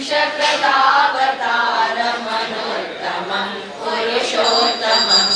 वंशकृतावतारमनुत्तमं पुरुषोत्तमम्।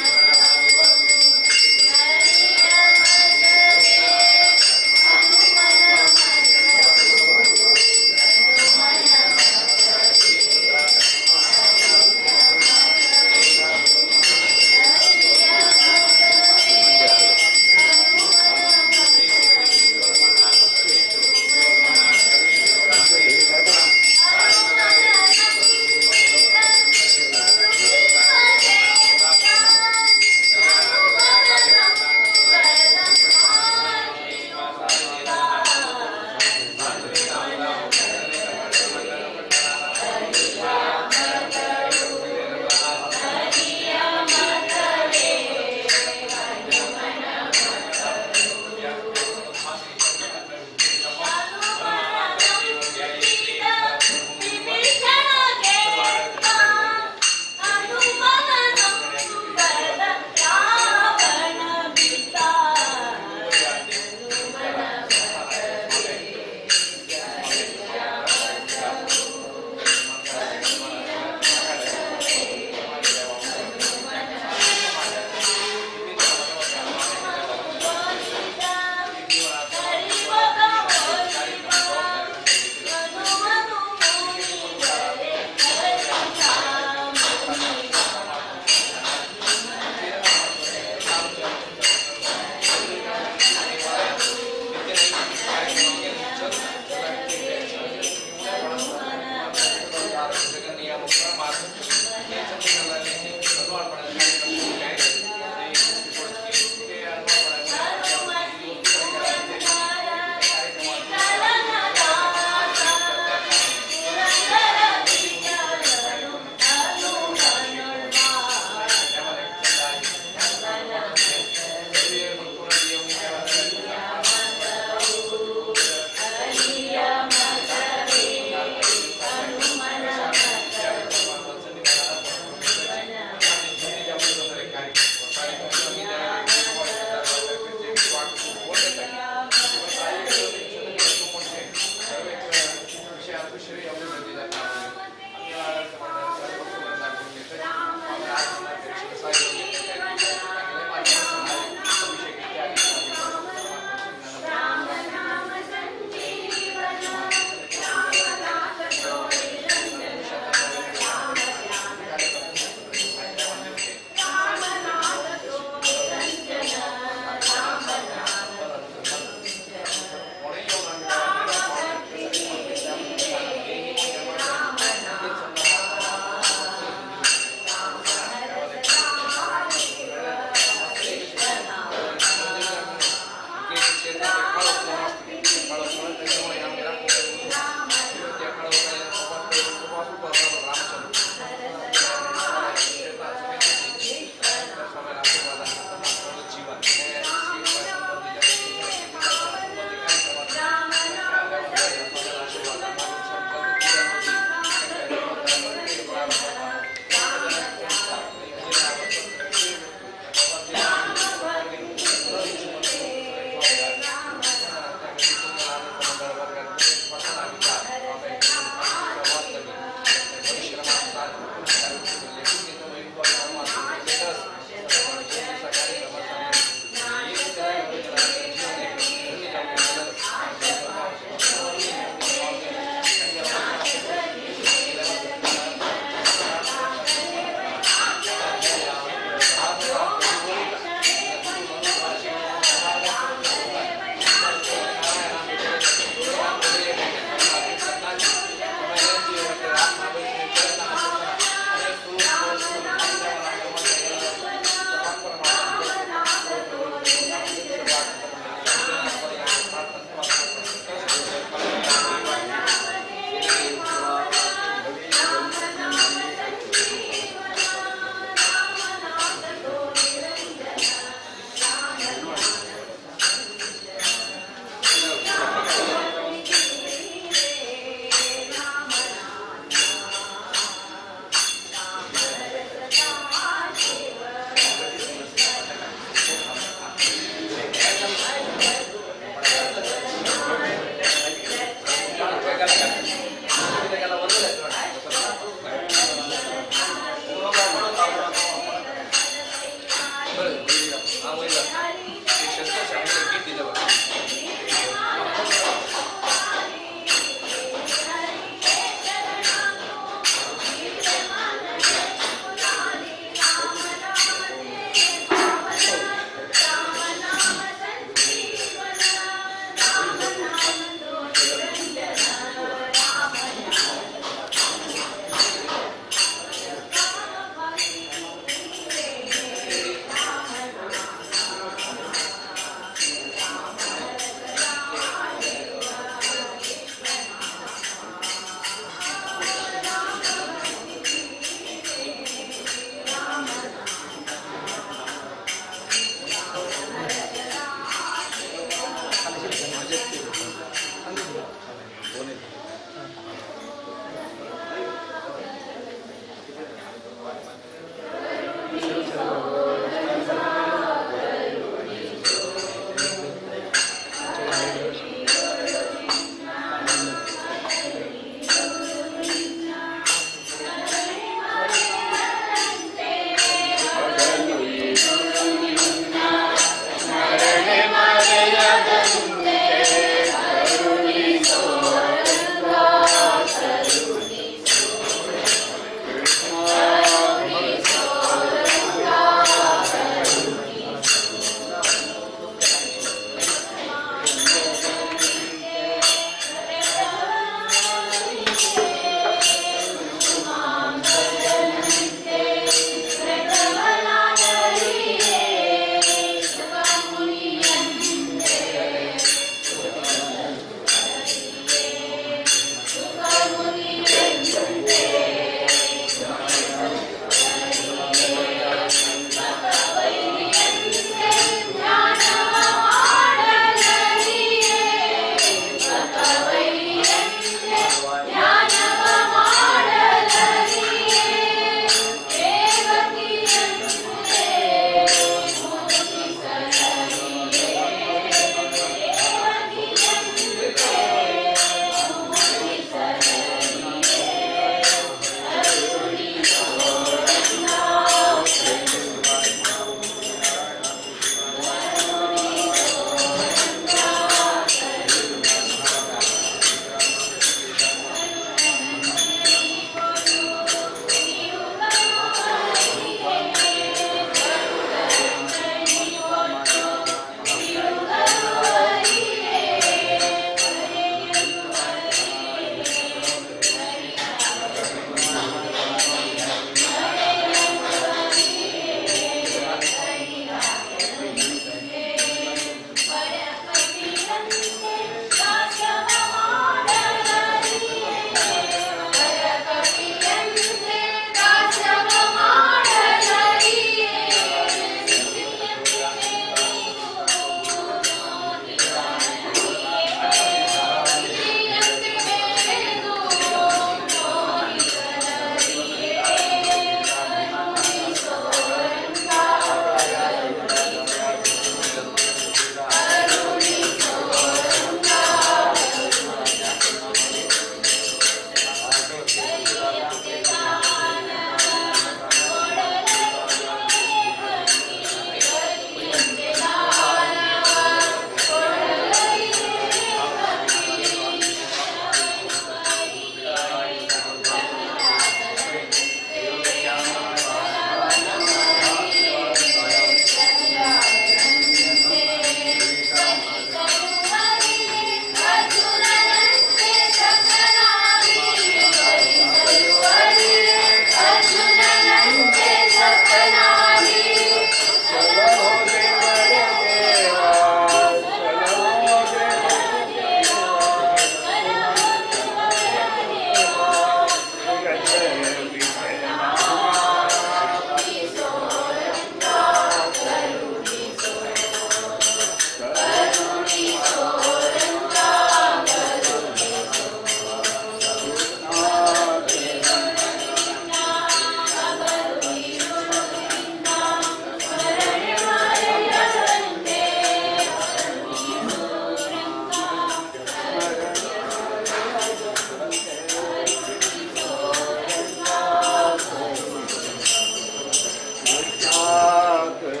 करूं।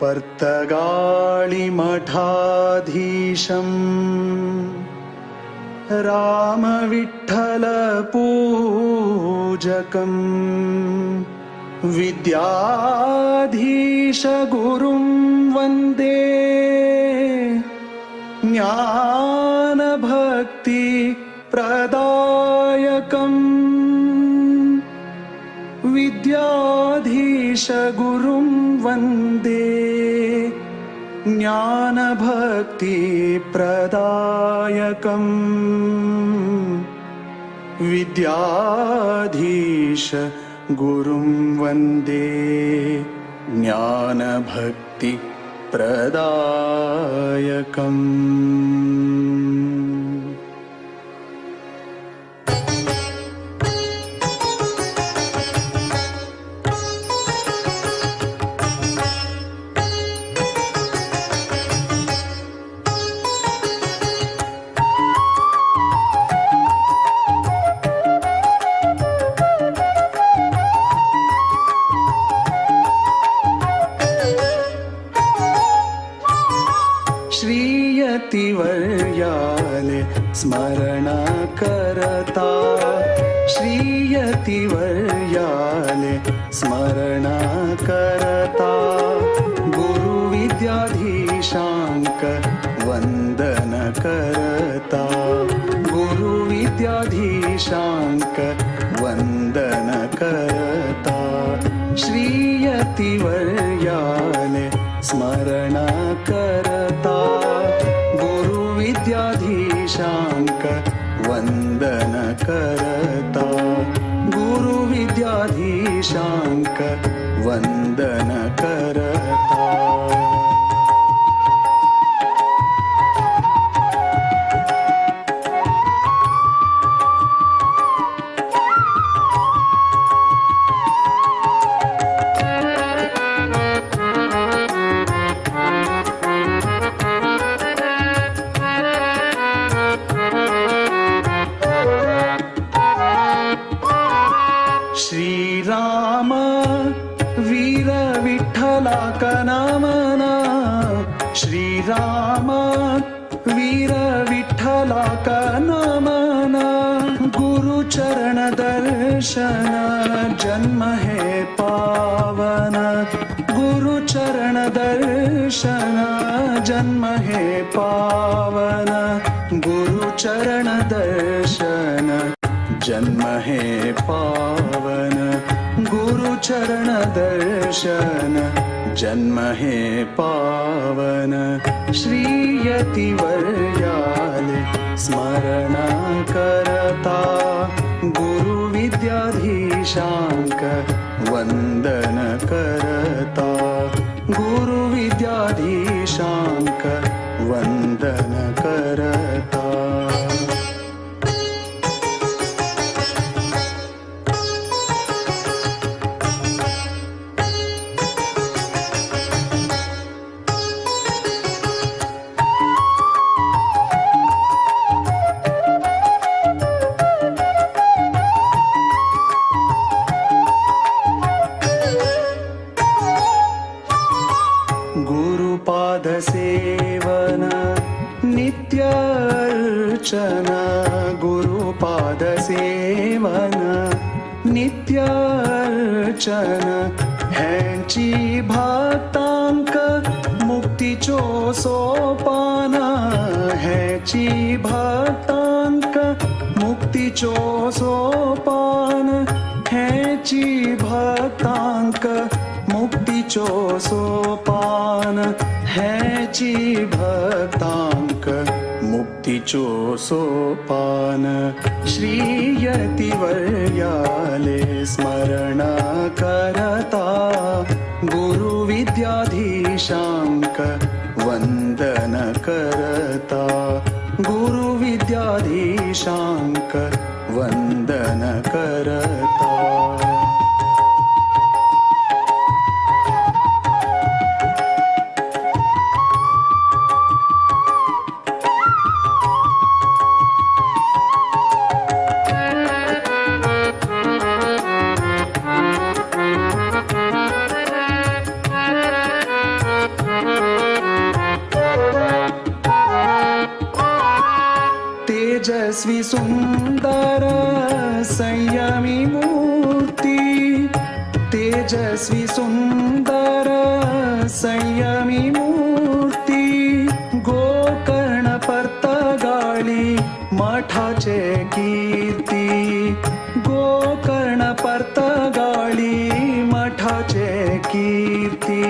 पर्तगाळिमठाधीशं रामविठ्ठलपूजकं विद्याधीशगुरुं वन्दे ज्ञानभक्तिप्रदायकम् विद्याधीशगुरुं वन्दे ज्ञानभक्तिप्रदायकम् विद्याधीश गुरुं वन्दे ज्ञानभक्तिप्रदायकम्। श्रीयतिवर्याले स्मरण करता, श्रीयतिवर्याले स्मरण करता, गुरुविद्याधीशांक वंदन करता, गुरुविद्याधीशांक वंदन करता, श्रीयतिवर्याले स्मरण करता, गुरुविद्याधीशांक वंदन करता, गुरुविद्याधीशांक वंदन करता। विठ्ठला नमन, श्रीराम वीर विठ्ठला नमन। गुरु चरण दर्शन जन्म हे पावन, गुरु चरण दर्शन जन्म हे पावन, गुरु चरण दर्शन जन्म हे पावन, गुरु चरण दर्शन जन्म हे पावन। श्री यतिवर्याले स्मरण करता, गुरु विद्याधीशांक वंदन करता, गुरु विद्याधीशांक वंदन करता। सेवन नित्य अर्चन, गुरुपाद सेवन नित्य अर्चन, ह्यांची भक्तांक मुक्तीचो सोपान, ह्यांची भक्तांक मुक्तीचो सोपान, ह्यांची भक्तांक मुक्तीचो सोपान, ह्याची भक्तांक मुक्तीचो सोपान। श्री यतिवर्याले स्मरण करता, गुरु विद्याधीशांक वंदन करता, गुरु विद्याधीशांक वंदन करता। तेजस्वी सुंदर संयमी मूर्ती, तेजस्वी सुंदर संयमी मूर्ती, गोकर्ण पर्तगाळी मठाचे कीर्ती, गोकर्ण पर्तगाळी मठाचे कीर्ती,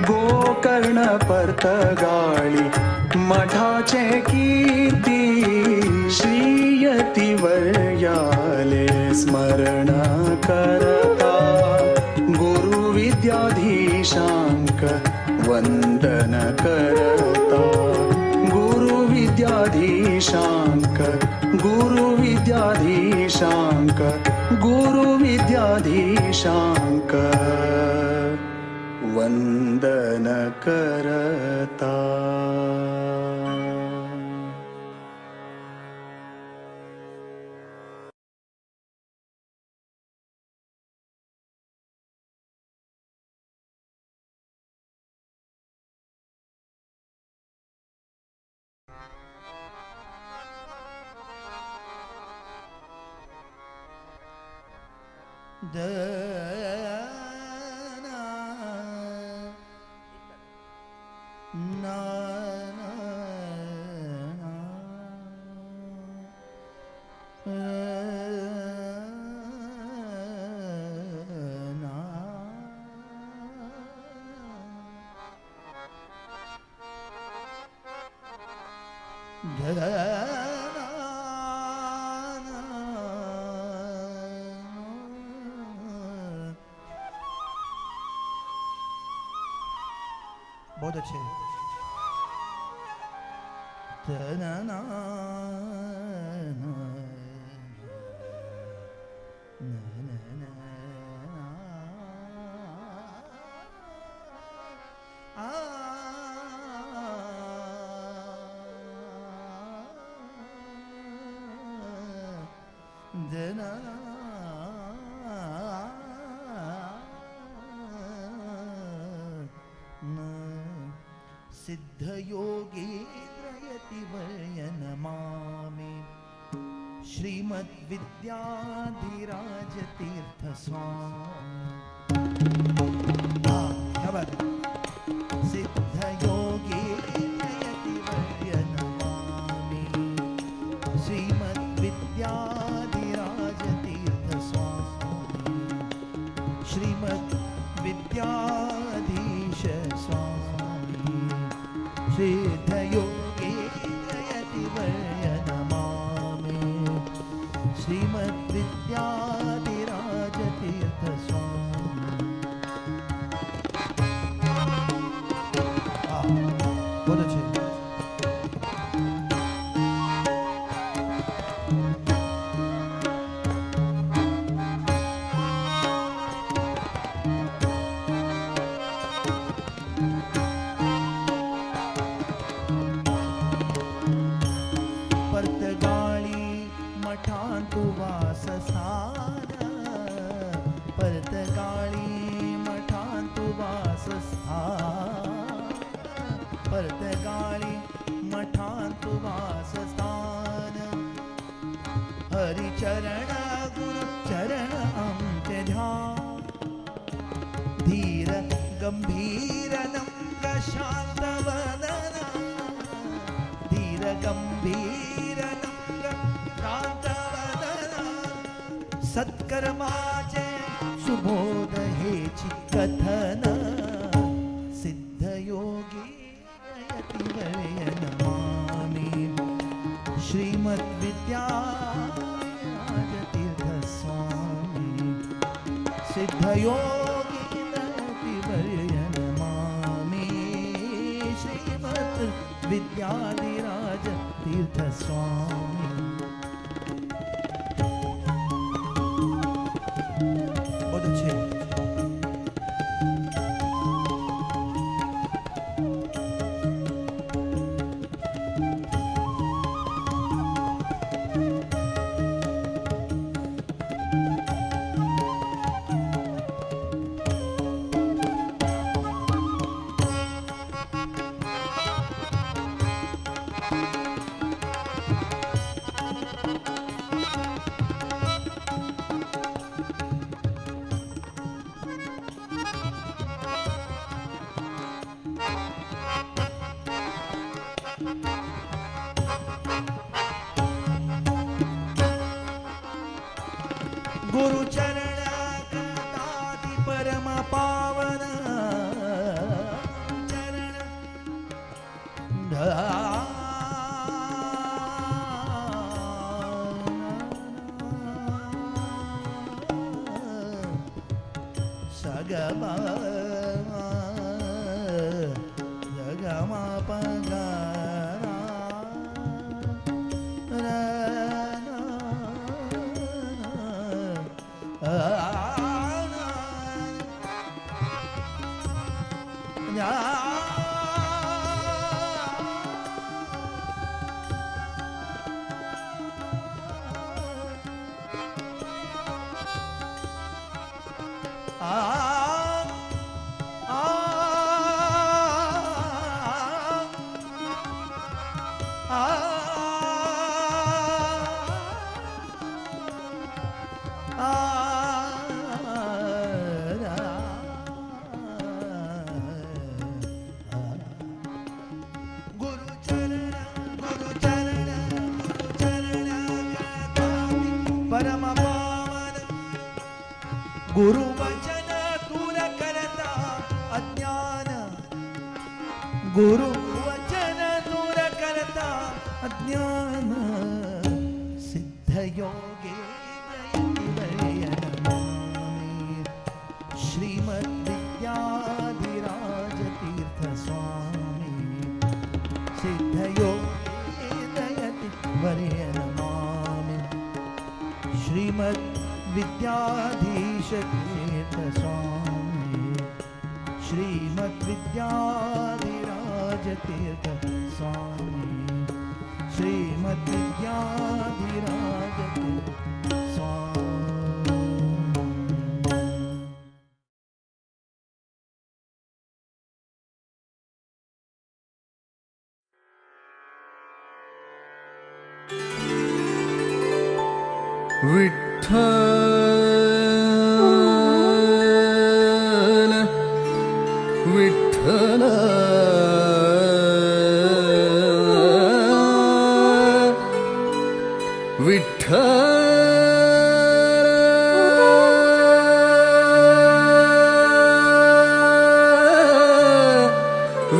गोकर्ण पर्तगाळी मठाचे कीर्ती। श्री यतिवर्याले स्मरण करता, गुरु विद्याधीशांक वंदन करता, गुरु विद्याधीशांक, गुरु विद्याधीशांक, गुरु विद्याधीशांक वंदन करता। बहुत अच्छे। सिद्धयोगेन्द्रयतिवर्य नमामि। श्रीमद्विद्याधिराजतीर्थ स्वामी। क्या बात है। सिद्धयोगेन्द्रयतिवर्य नमामि। श्रीमद्विद्याधिराजतीर्थ स्वामी। श्रीमद्विद्याधीश स्वामी। सिद्धयोगेन्द्रयतिवर्य नमामि। श्रीमद्विद्याधिराजतीर्थ स्वामी। बहुत अच्छे। पर्तगाळी मठांतु वासस्थान। पर्तगाळी मठांतु वासस्थान। पर्तगाळी मठांतु वासस्थान। हरिचरण गुरु चरण आमचे ध्यान। धीर गंभीर नम्र शांत वदन। धीर गंभीर नम्र शांत वदन। सत्कर्माचे सुबोध हेची कथन। सिद्धयोगी यतिवर्य नमामि। श्रीमद्विद्याराजतीर्थ स्वामी। सिद्धयोगी यतिवर्य नमामि। श्रीमद् विद्याधिराज तीर्थ स्वामी। बहुत अच्छे। गुरु चरण कृतादि परम पावन। चरण सगमा जगमा पगा। परम पावन गुरु वचन दूर करता अज्ञान। गुरु वचन दूर करता अज्ञान। सिद्धयोगे नमामि। श्रीमद्विद्याधिराज तीर्थ स्वामी। सिद्धयोगे दयति वर्य नमामि। श्रीमद् विद्याधीश तीर्थ स्वामी। श्रीमद्विद्याधिराज तीर्थ स्वामी। श्रीमद्विद्याधिराज तीर्थ स्वामी। विठ्ठल विठ्ठल विठ्ठल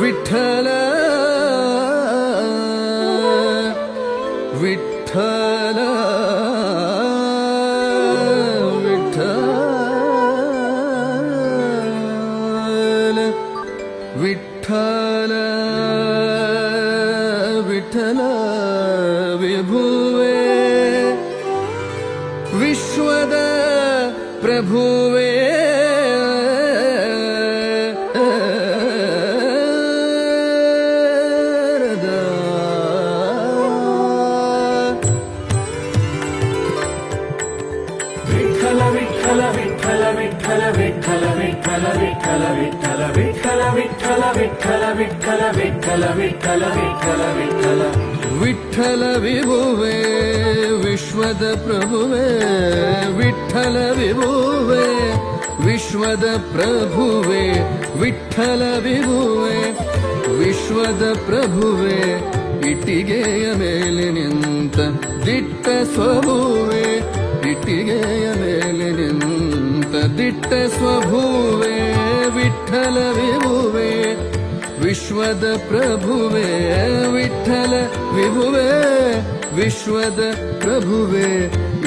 विठ्ठल विठ्ठल विठ्ठल विठ्ठल विठ्ठल विभुवे विश्वद प्रभुवे विठ्ठल विठ्ठल विठ्ठल विठ्ठल विठ्ठल विठ्ठल विठ्ठल विठ्ठल विठ्ठल विठ्ठल विठ्ठल विठ्ठल विठ्ठल विठ्ठल विठ्ठल विठ्ठल विठ्ठल विभुवे विश्वद प्रभुवे विठ्ठल विभुवे विश्वद प्रभुवे विठ्ठल विभुवे विश्वद प्रभुवे ಇಟ್ಟಿಗೆಯ ಮೇಲೆ ನಿಂತ ದಿಟ್ಟ ಸ್ವಭುವೆ ಇಟ್ಟಿಗೆಯ ಮೇಲೆ ನಿಂತ ದಿಟ್ಟ ಸ್ವಭುವೆ ವಿಠ್ಠಲ ವಿಭುವೆ ವಿಶ್ವದ ಪ್ರಭುವೆ ವಿಠ್ಠಲ ವಿಭುವೆ ವಿಶ್ವದ ಪ್ರಭುವೆ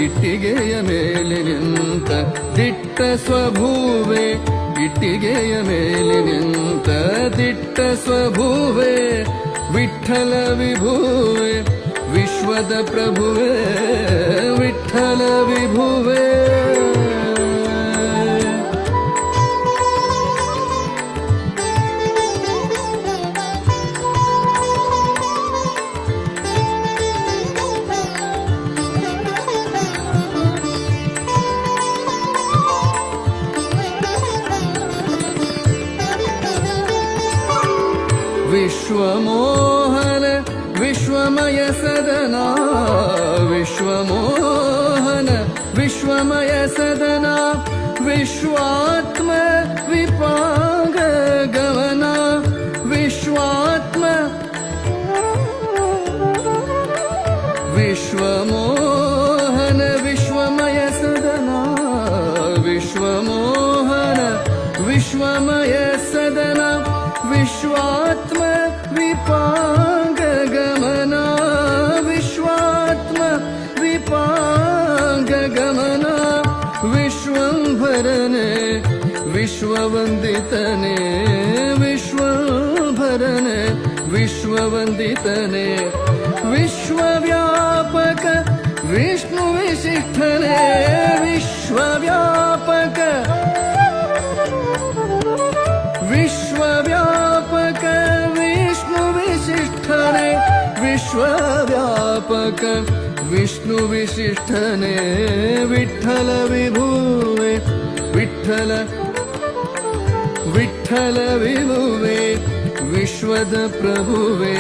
ಇಟ್ಟಿಗೆಯ ಮೇಲೆ ನಿಂತ ದಿಟ್ಟ ಸ್ವಭುವೆ ಇಟ್ಟಿಗೆಯ ಮೇಲೆ ನಿಂತ ದಿಟ್ಟ ಸ್ವಭುವೆ ವಿಠ್ಠಲ ವಿಭುವೆ ವಿಶ್ವದ ಪ್ರಭುವೆ ವಿಠ್ಠಲ ವಿಭುವೆ. विश्वमोहन विश्वमय सदना विश्वमोहन विश्वमय सदना विश्वात्म विपांग गमना विश्वात्म विश्वमोहन विश्वमय सदना विश्वमोहन विश्वमय सदना विश्वात्म विपांग गमना विश्वात्म विपांग गमना विश्वंभरने विश्ववंदितने विश्वंभरने विश्ववंदितने विश्वव्यापक विष्णु विशिष्ठने विश्वव्यापक विश्वव्यापक विष्णु विशिष्ठने विश्वव्यापक विष्णु विशिष्ठने विठ्ठल विभुवे विठ्ठल विठ्ठल विभुवे ವಿಶ್ವದ ಪ್ರಭುವೆ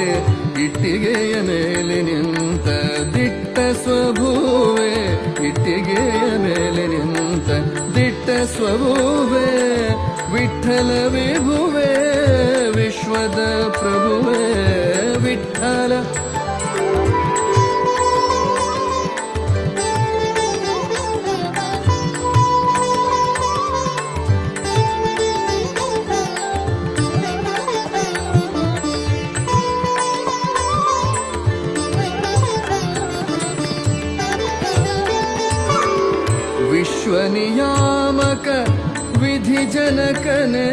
ಇಟ್ಟಿಗೆಯ ಮೇಲೆ ನಿಂತ ದಿಟ್ಟ ಸ್ವಭುವೆ ಇಟ್ಟಿಗೆಯ ಮೇಲೆ ನಿಂತ ದಿಟ್ಟ ಸ್ವಭುವೆ ವಿಠ್ಠಲ ವಿಭುವೆ ವಿಶ್ವದ ಪ್ರಭುವೆ ವಿಠ್ಠಲ. विश्वनियामक विधि जनकने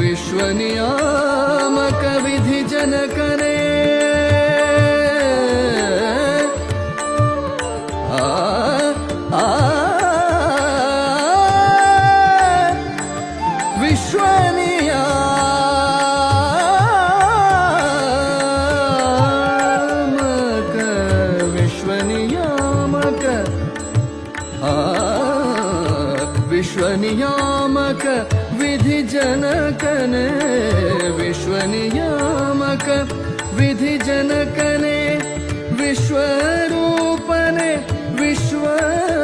विश्वनियामक विधि जनकने आ आ विश्वनियामक विश्वनियामक आ विश्वनियामक विधि जनकने विश्वनियामक विधि जनकने विश्वरूपने विश्वरूपने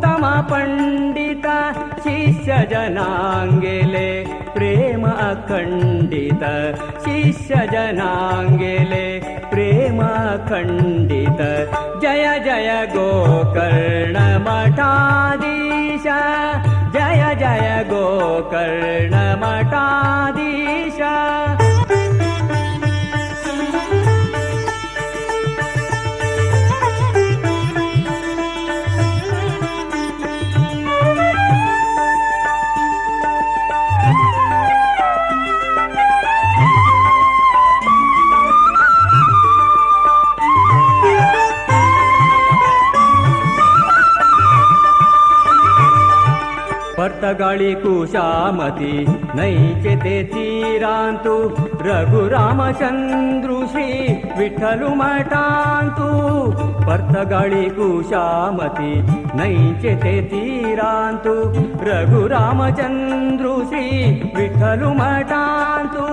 उत्तम पंडित शिष्य जनांगेले प्रेम अखंडित शिष्य जनांगेले प्रेम अखंडित जय जय गोकर्ण मठाधीश जय जय गोकर्ण मठाधीश। पर्तगाळी कुशामती नैचे ते तीरांतु रघुरामचंद्रु श्री विठ्ठलु मठांतु पर्तगाळी कुशामती नैचे ते तीरांतु रघुरामचंद्रु श्री विठ्ठलु मठांतु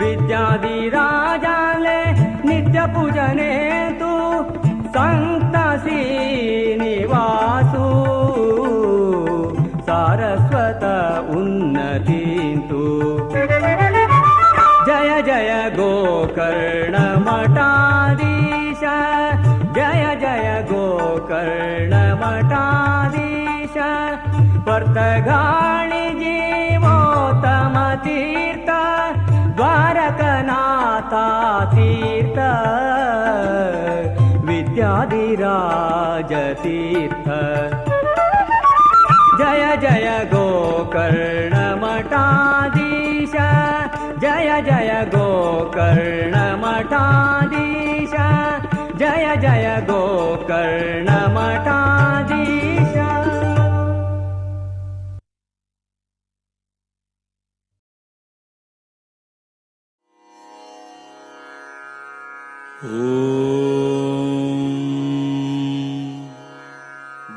विद्याधिराजाले नित्य पूजनेतु संत श्रीनिवासु सारस्वत उन्नतींतु जय जय गोकर्ण मठाधीश जय जय गोकर्ण मठाधीश पर्तगाळी जीवोत्तम तीर्थ द्वारकनाथा तीर्थ विद्याधिराज तीर्थ जय जय गोकर्ण मठाधीश जय जय गोकर्ण मठाधीश जय जय गोकर्ण मठाधीश। ॐ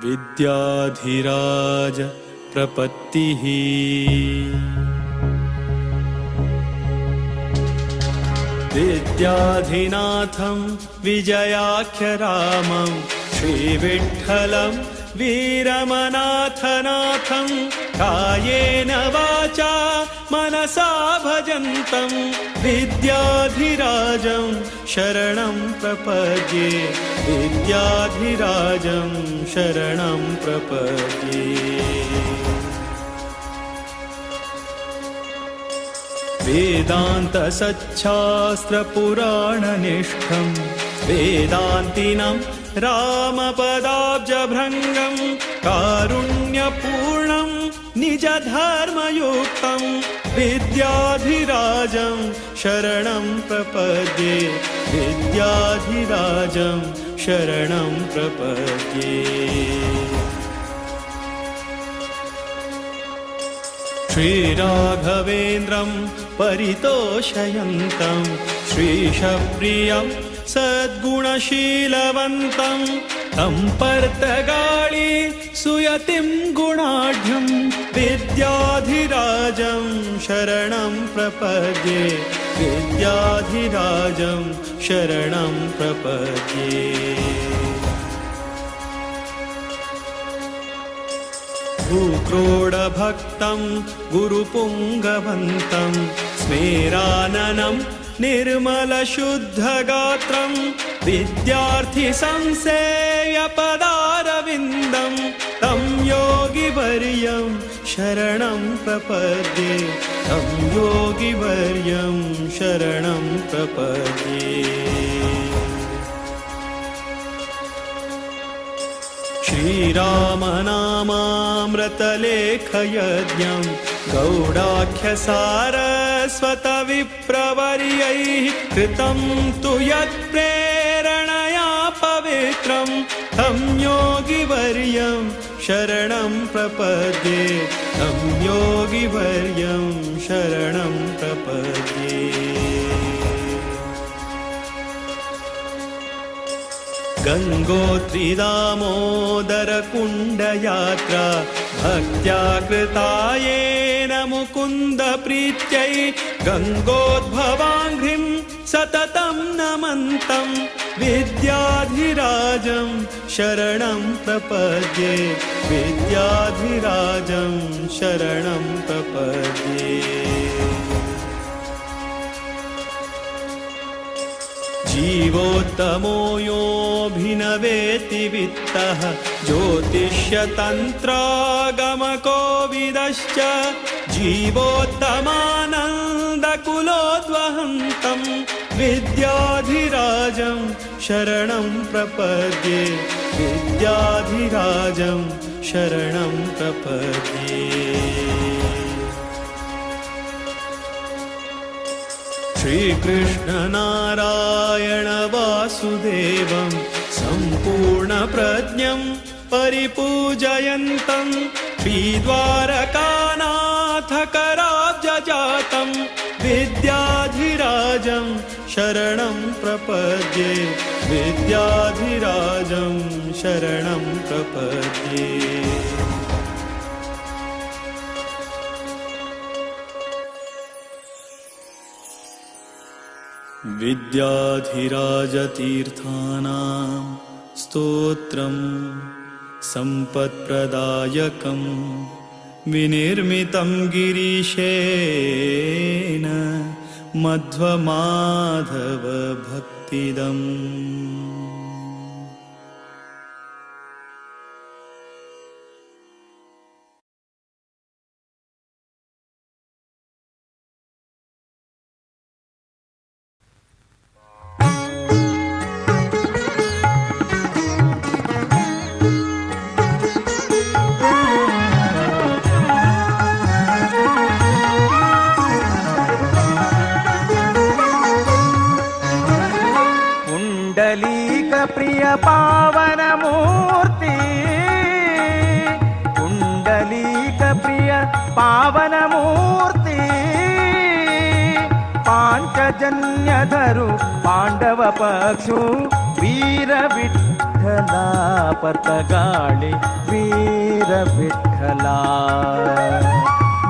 विद्याधिराज प्रपत्तिः विद्याधिनाथं विजयाख्यरामं श्रीविठ्ठलं वीरमनाथनाथं कायेन वाचा मनसा भजन्तं विद्याधिराजं शरणं प्रपद्ये विद्याधिराजं शरणं प्रपद्ये। वेदान्तसच्छास्त्रपुराणनिष्ठं वेदान्तिनं रामपदाब्जभृङ्गं कारुण्यपूर्णं निजधर्मयुक्तं विद्याधिराजं शरणं प्रपद्ये विद्याधिराजं शरणं प्रपद्ये। श्रीराघवेन्द्रं परितोषयन्तं श्रीशप्रियं सद्गुणशीलवन्तं तं पर्तगाळी सुयतिं गुणाढ्यं विद्याधिराजं शरणं प्रपद्ये विद्याधिराजं शरणं प्रपद्ये। भूक्रोडभक्तं गुरुपुङ्गवन्तं स्मेराननं निर्मलशुद्धगात्रं विद्यार्थिसंसेयपदारविन्दं तं योगिवर्यं शरणं प्रपद्ये तं योगिवर्यं शरणं प्रपद्ये। श्रीरामनामामृतलेखयज्ञं गौडाख्यसारस्वतविप्रवर्यैः कृतं तु यत्प्रेरणया पवित्रं तं योगिवर्यं शरणं प्रपद्ये तं योगिवर्यं शरणं प्रपद्ये। गंगोत्रिदामोदरकुण्डयात्रा भक्त्या कृता येन मुकुन्दप्रीत्यै गङ्गोद्भवाङ्घ्रिं सततं नमन्तं विद्याधिराजं शरणं प्रपद्ये विद्याधिराजं शरणं प्रपद्ये। जीवोत्तमो योऽभिनवेति वित्तः ज्योतिष्यतन्त्रागमकोविदश्च जीवोत्तमानन्दकुलोद्वहन्तं विद्याधिराजं शरणं प्रपद्ये विद्याधिराजं शरणं प्रपद्ये। श्रीकृष्णनारायण वासुदेवं सम्पूर्णप्रज्ञं परिपूजयन्तं श्रीद्वारकानाथकराब्जजातं विद्याधिराजं शरणं प्रपद्ये विद्याधिराजं शरणं प्रपद्ये। विद्याधिराजतीर्थानां स्तोत्रं सम्पत्प्रदायकं विनिर्मितं गिरीशेन मध्वमाधवभक्तिदम्। प्रिय पावन मूर्ति कुंडलीक प्रिय पावन मूर्ति पांचजन्यधरु पांडव पक्षु वीर विठ्ठला पर्तगाळि वीर विठ्ठला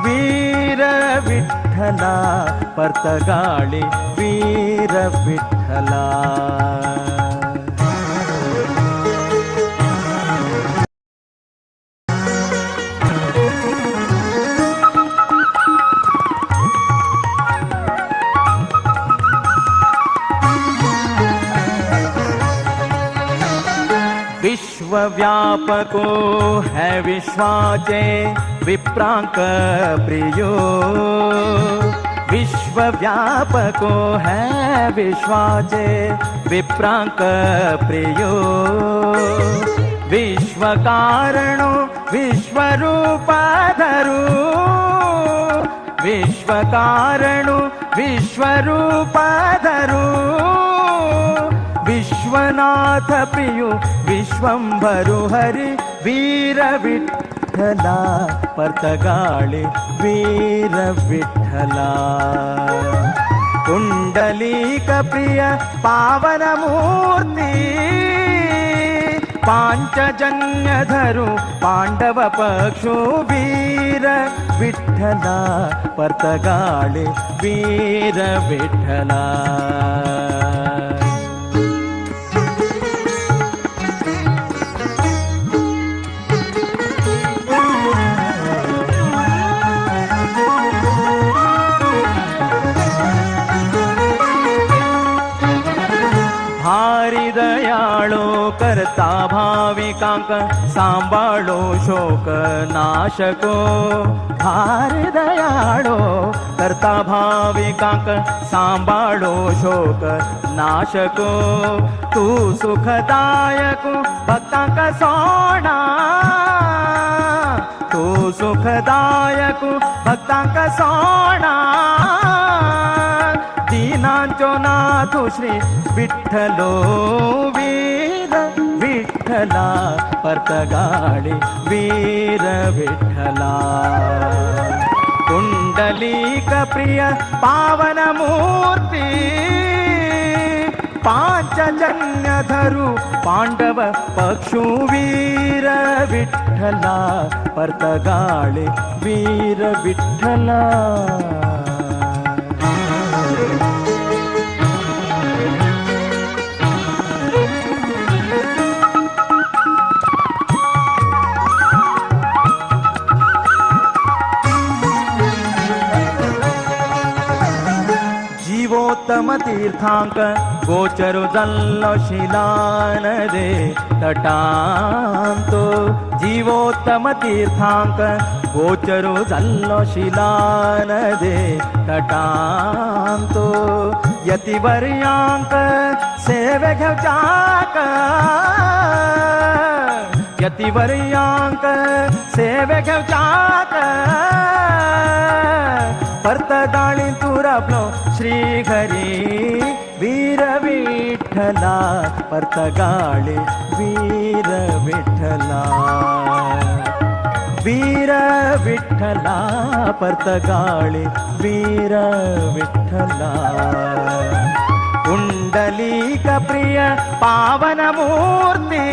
वीर विठ्ठला पर्तगाळि वीर विठ्ठला। विश्वव्यापको है विश्वाचे विप्रांक प्रियो विश्वव्यापको है विश्वाचे विप्रांक प्रियो विश्वकारणो विश्वरूपाधरो विश्वकारणो विश्वरूपाधरो विश्वनाथ प्रियो विश्वंभरु हरि वीर विठ्ठला पर्तगाळि वीर विठ्ठला कुंडलीक प्रिय पावन मूर्ति पांचजन्यधरु पांडव पक्षु वीर विठ्ठला पर्तगाळि वीर विठ्ठला। भारी दयाळो करता भाविकांक सांभाळो शोक नाशको भारी दयाळो करता भाविकांक सांभाळो शोक नाशको तू सुखदायक भक्तांक सोणा तू सुखदायक भक्तांक सोणा दीनांचो नाथ श्री विठ्ठलो वीर विठ्ठला पर्तगाळि वीर विठ्ठला कुंडलीक प्रिय पावन मूर्ति पांचजन्यधरु पांडव पक्षु वीर विठ्ठला पर्तगाळि वीर विठ्ठला। जीवोत्तम तीर्थांक गोचरु जाल्लो शिलान रे तटांतो जीवोत्तम तीर्थांक गोचरु जाल्लो शिलान रे तटांतो यतिवर्यांक सेवे घेवच्याक यतिवर्यांक सेवे घेवच्याक पर्तगाळी तूं राबलो श्री हरी वीर विठ्ठला पर्तगाळी वीर विठ्ठला वीर विठ्ठला पर्तगाळी वीर विठ्ठला पुंडलीक प्रिय पावन मूर्ती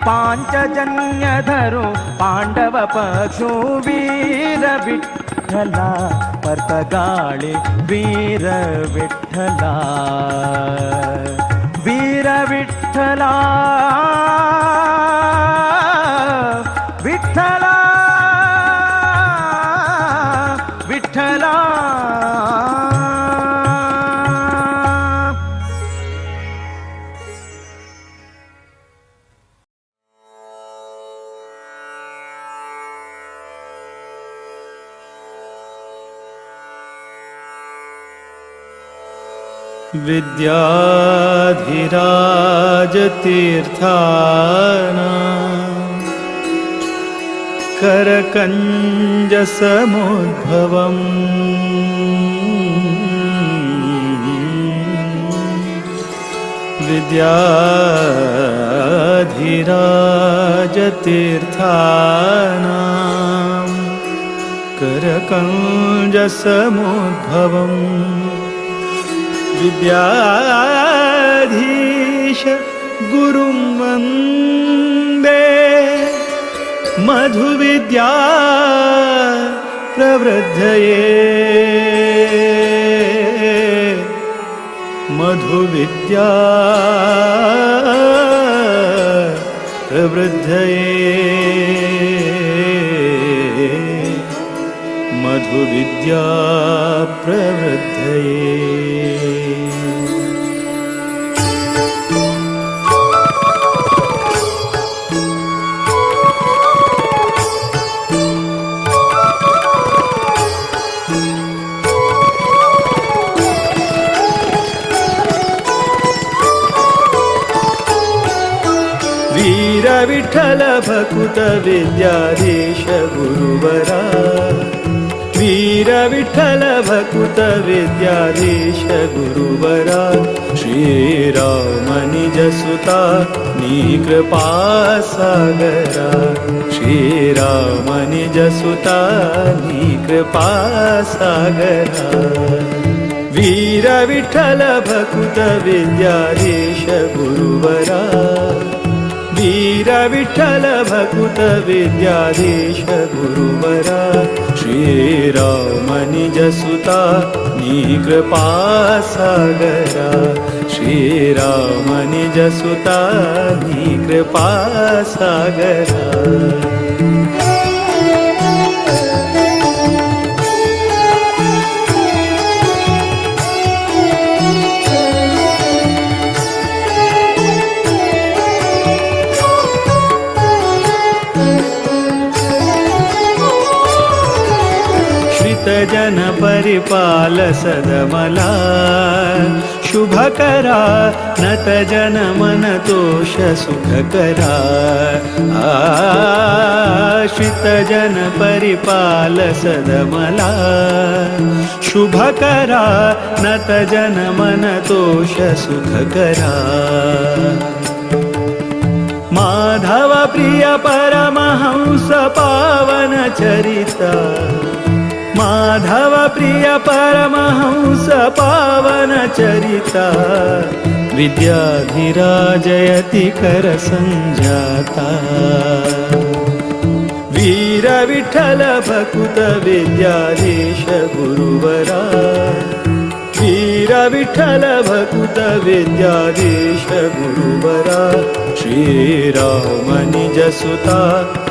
पांचजन्य धरू पांडव पक्षु वीर विठ्ठला पर्तगाळी वीर विठ्ठला वीर विठ्ठला विठ्ठला विठ्ठला। विद्याधिराजतीर्थानां करकञ्जसमुद्भवम् विद्याधिराजतीर्थानां करकञ्जसमुद्भवम् विद्याधीश गुरुं वन्दे मधुविद्या प्रवृद्धये मधुविद्या प्रवृद्धये मधुविद्या प्रवृद्धये। वीर विठ्ठल भकुत विद्याधीश गुरुवरा वीर विठ्ठल भकुत विद्याधीश गुरुवरा श्रीराम निज सुता नी कृपा सागरा श्रीराम निज सुता नी कृपा सागरा वीर विठ्ठल भकुत विद्याधीश गुरुवरा वीर विठ्ठल भकुत विद्याधीश गुरुवरा श्रीराम निज सुता नी कृपा सागरा श्रीराम निज सुता नी कृपा सागरा। जन परिपाल सदमला शुभकरा नत जन मन तोष सुखकरा आश्रित जन परिपाल सदमला शुभकरा नत जन मन तोष सुखकरा माधव प्रिय परमहंस पावन चरिता माधव प्रिय परमहंस पावन चरिता विद्याधिराजयति कर संजाता वीर विठ्ठल भकुत विद्याधीश गुरुवरा वीर विठ्ठल भकुत विद्याधीश गुरुवरा श्रीराम निज सुता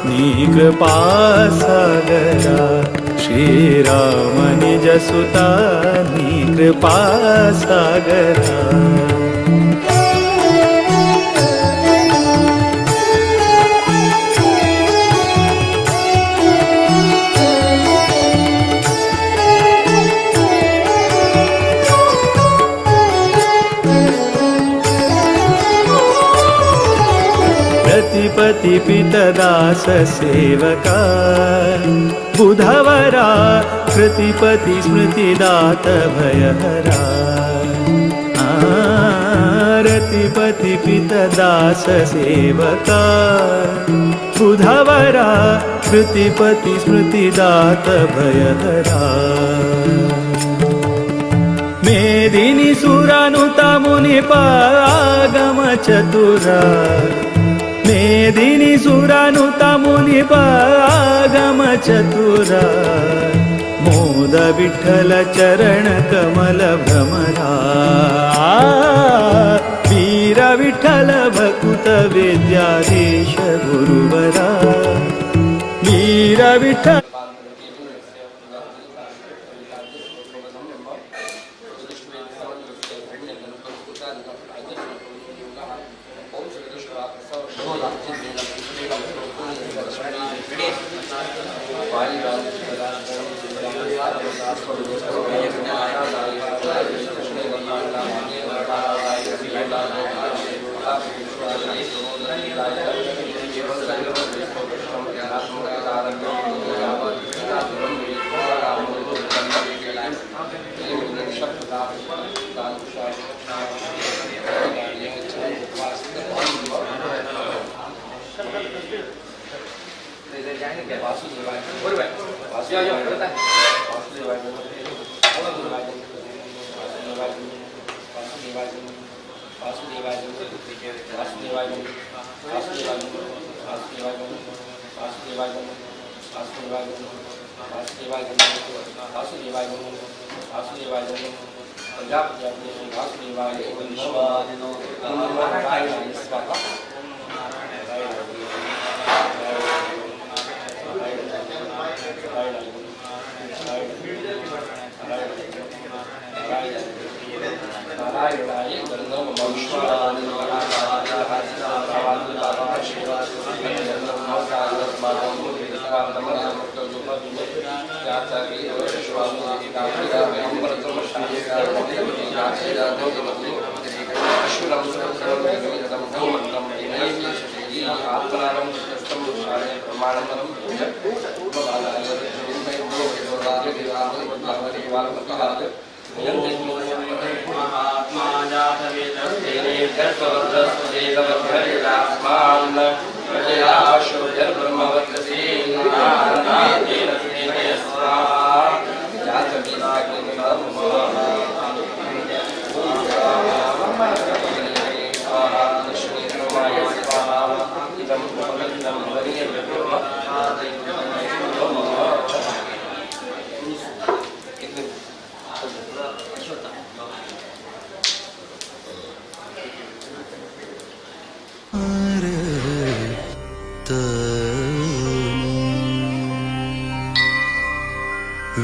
नी कृपा सागरा श्रीराम निज सुता नी कृपा सागरा। रतिपति पितदास सेवका बुधवरा, कृतिपति स्मृतिदात भयहरा। रतिपति पितदास सेवका बुधवरा, कृतिपति स्मृतिदात भयहरा। मेदिनी सुरानुता मुनिप आगम चतुरा, मेदिनी सुरानुता मुनिप आगम चतुरा। मोद विठ्ठल चरण कमल भ्रमरा, वीर विठ्ठल भकुत विद्याधीश गुरुवरा, वीर विठ्ठल।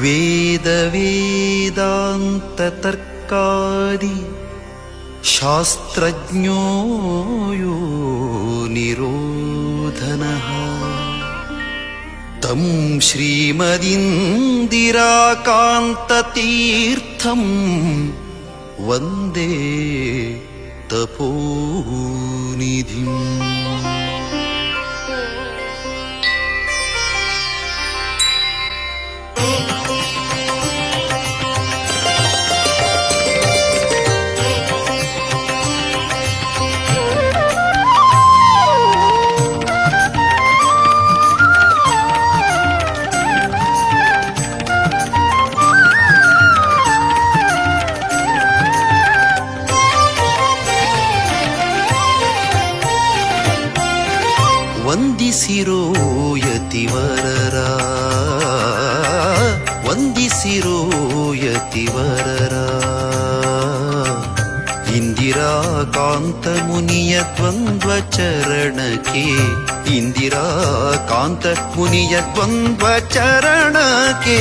वेद वेदांत तर्कादि शास्त्रज्ञो यो निरोधनः तं श्रीमदिन्दिराकान्ततीर्थं वन्दे तपोनिधिम्। ವಂದಿಸಿರೋ ಯತಿವರರ, ವಂದಿಸಿರೋ ಯತಿವರರ, ಇಂದಿರಾಕಾಂತ ಮುನಿಯ ದ್ವಂದ್ವ ಚರಣಕ್ಕೆ, ಇಂದಿರಾಕಾಂತ ಮುನಿಯ ದ್ವಂದ್ವ ಚರಣಕ್ಕೆ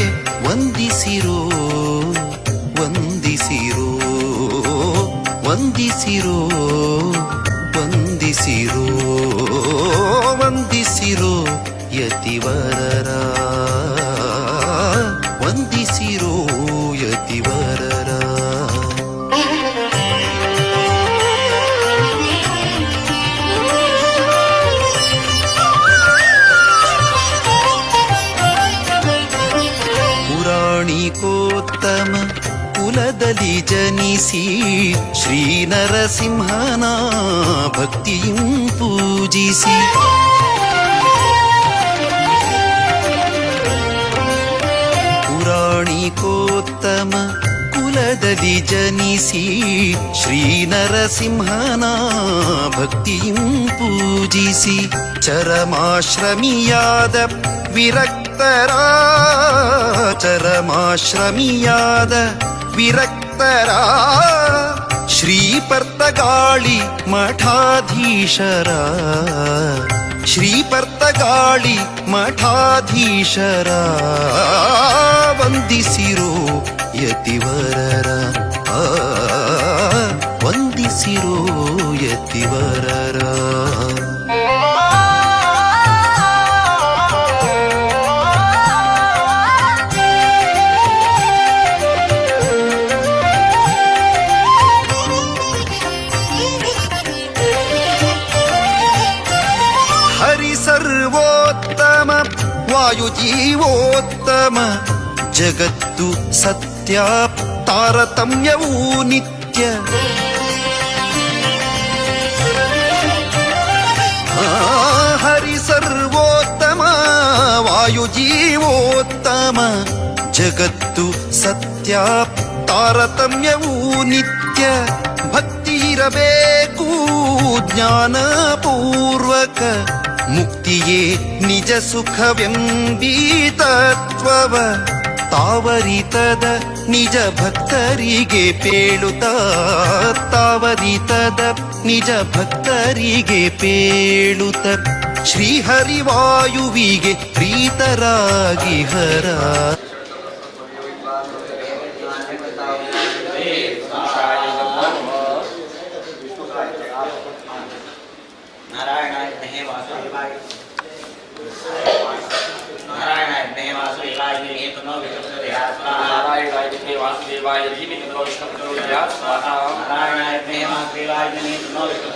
ವಂದಿಸಿರೋ ವಂದಿಸಿರೋ. ವಂದಿಸಿರೋ ವಂದಿಸಿರೋ ವಂದಿಸಿರೋ ವಂದಿಸಿರೋ ಯತಿವರರ ವಂದಿಸಿರೋ ಯತಿವರರ. ಪುರಾಣಿಕೋತ್ತಮ ಕುಲದಲ್ಲಿ ಜನಿಸಿ ಶ್ರೀ ನರಸಿಂಹನ ಭಕ್ತಿಯಂ ಪೂಜಿಸಿ ಪುರಾಣಿಕೋತ್ತಮ ಕುಲದಲ್ಲಿ ಜನಿಸಿ ಶ್ರೀ ನರಸಿಂಹನ ಭಕ್ತಿಯಂ ಪೂಜಿಸಿ ಚರಮಾಶ್ರಮಿಯಾದ ವಿರಕ್ತರ ಚರಮಾಶ್ರಮಿಯಾದ ವಿರಕ್ತರ ಶ್ರೀ ಪರ್ತಗಾಳಿ ಮಠಾಧೀಶರ ಶ್ರೀ ಪರ್ತಗಾಳಿ ಮಠಾಧೀಶರ ವಂದಿಸಿರೋ ಯತಿವರರ ವಂದಿಸಿರೋ ಯತಿವರರ. ಹರಿ ಸರ್ವೋತ್ತಮ ವಾಯುಜೀವೋತ್ತಮ ಜಗತ್ತು ಸತ್ಯ ತಾರತಮ್ಯವೂ ನಿತ್ಯ ಹರಿ ಸರ್ವೋತ್ತಮ ವಾಯುಜೀವೋತ್ತಮ ಜಗತ್ತು ಸತ್ಯ ತಾರತಮ್ಯವೂ ನಿತ್ಯ ಭಕ್ತಿ ಇರಬೇಕು ಜ್ಞಾನಪೂರ್ವಕ ಮುಕ್ತಿಯೇ ನಿಜ ಸುಖವೆಂಬೀ ತತ್ವವ ತಾವರಿತದ ನಿಜ ಭಕ್ತರಿಗೆ ಪೇಳುತ್ತ ತಾವರಿತದ ನಿಜ ಭಕ್ತರಿಗೆ ಪೇಳುತ್ತ ಶ್ರೀಹರಿವಾಯುವಿಗೆ ಪ್ರೀತರಾಗಿ ಹರ. नारायणाय विद्महे वासुदेवाय नारायणाय विद्महे वासुदेवाय धीमहि तन्नो विष्णुः प्रचोदयात् स्वाहा. नारायणाय विद्महे वासुदेवाय धीमहि तन्नो विष्णुः प्रचोदयात् स्वाहा. नारायणाय विद्महे वासुदेवाय धीमहि तन्नो विष्णुः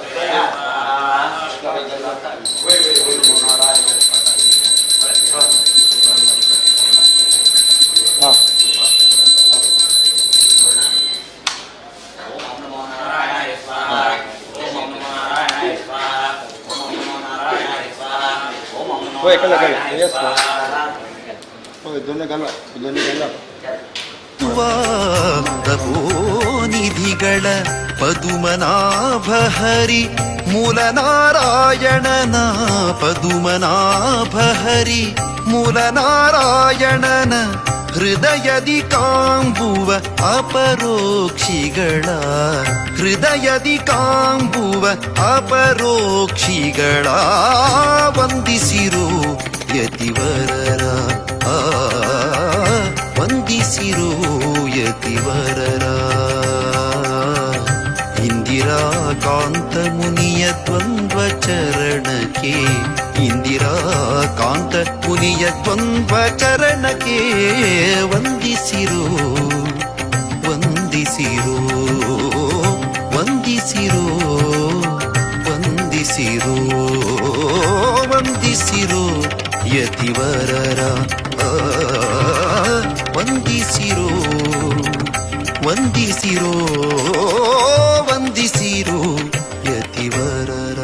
प्रचोदयात् स्वाहा. ओम नमो नारायणाय स्वाहा. ओम नमो नारायणाय स्वाहा. ओम नमो नारायणाय स्वाहा. ओम नमो नारायणाय स्वाहा. ತಪೋನಿಧಿಗಳ ಪದುಮನಾಭ ಹರಿ ಮೂಲನಾರಾಯಣನ ಪದುಮನಾಭ ಹರಿ ಮೂಲನಾರಾಯಣನ ಹೃದಯದಿ ಕಾಂಬುವ ಅಪರೋಕ್ಷಿಗಳ ಹೃದಯದಿ ಕಾಂಬುವ ಅಪರೋಕ್ಷಿಗಳ ವಂದಿಸಿರೋ ಯತಿವರರ ವಂದಿಸಿರೋ ಯತಿವರರ. ಇಂದಿರಾಕಾಂತ ಮುನಿಯ ದ್ವಂದ್ವ ಚರಣಕ್ಕೆ ಇಂದಿರಾಕಾಂತ ಮುನಿಯ ದ್ವಂದ್ವ ಚರಣಕ್ಕೆ ವಂದಿಸಿರೋ ವಂದಿಸಿರೋ ವಂದಿಸಿರೋ ವಂದಿಸಿರೋ ವಂದಿಸಿರೋ ಯತಿವರರ ವಂದಿಸಿರೋ ವಂದಿಸಿರೋ ವಂದಿಸಿರೋ ಯತಿವರರ.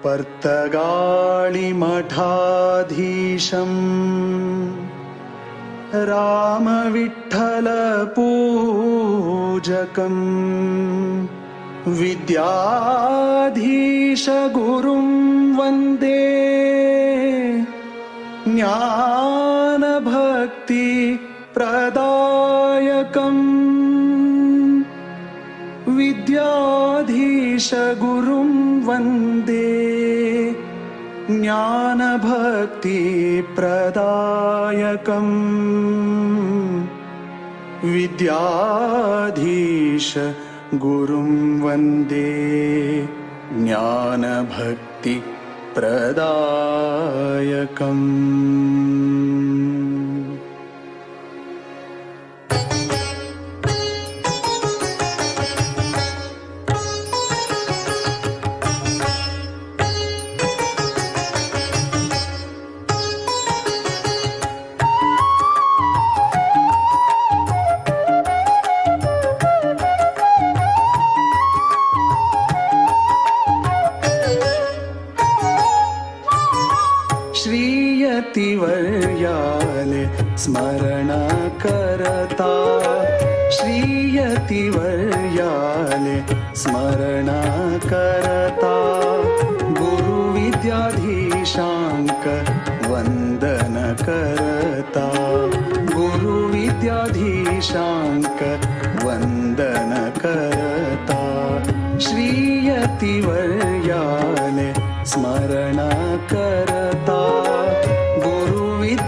पर्तगाळि मठाधीशम् रामविठ्ठल पूजकम् विद्याधीश गुरुं वन्दे ज्ञानभक्ति प्रदायकम् विद्याधीश गुरुं वन्दे ज्ञानभक्ति प्रदायकम् विद्याधीश गुरुं वन्दे ज्ञानभक्ति प्रदायकम्। श्रीयतिवर्याले स्मरण करता श्रीयतिवर्याले स्मरण करता गुरुविद्याधीशांक वंदन करता गुरुविद्याधीशांक वंदन करता श्रीयतिवर्याले स्मरण करता गुरुविद्याधीशांक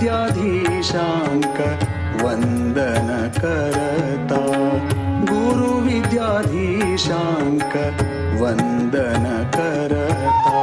वंदन करता गुरुविद्याधीशांक वंदन करता।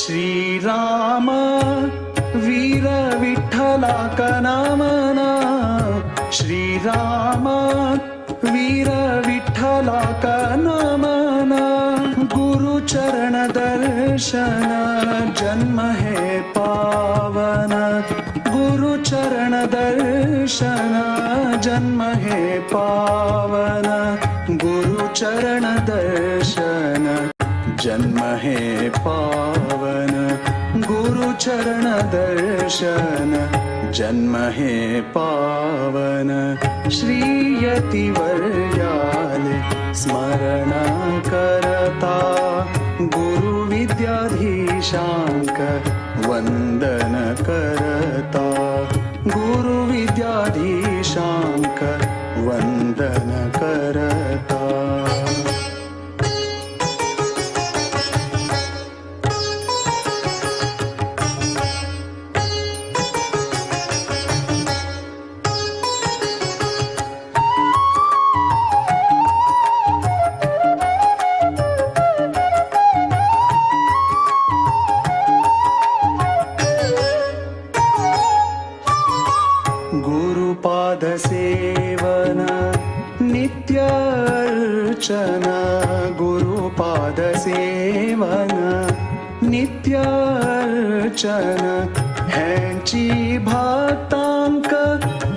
श्रीराम वीर विठ्ठला कनामना श्रीराम वीर विठ्ठला कनामना गुरुचरण दर्शन जन्म हे पावन गुरुचरण दर्शन जन्म हे पावन गुरुचरण दर्शन जन्म हे पावन गुरुचरण दर्शन जन्म हे पावन श्रीयतिवर्याले स्मरण करता गुरुविद्याधीशांक वंदन करता गुरुविद्याधीशांक वंदन करता। गुरुपाद सेवन नित्य अर्चन गुरुपाद सेवन नित्य अर्चन ह्यांची भक्तांक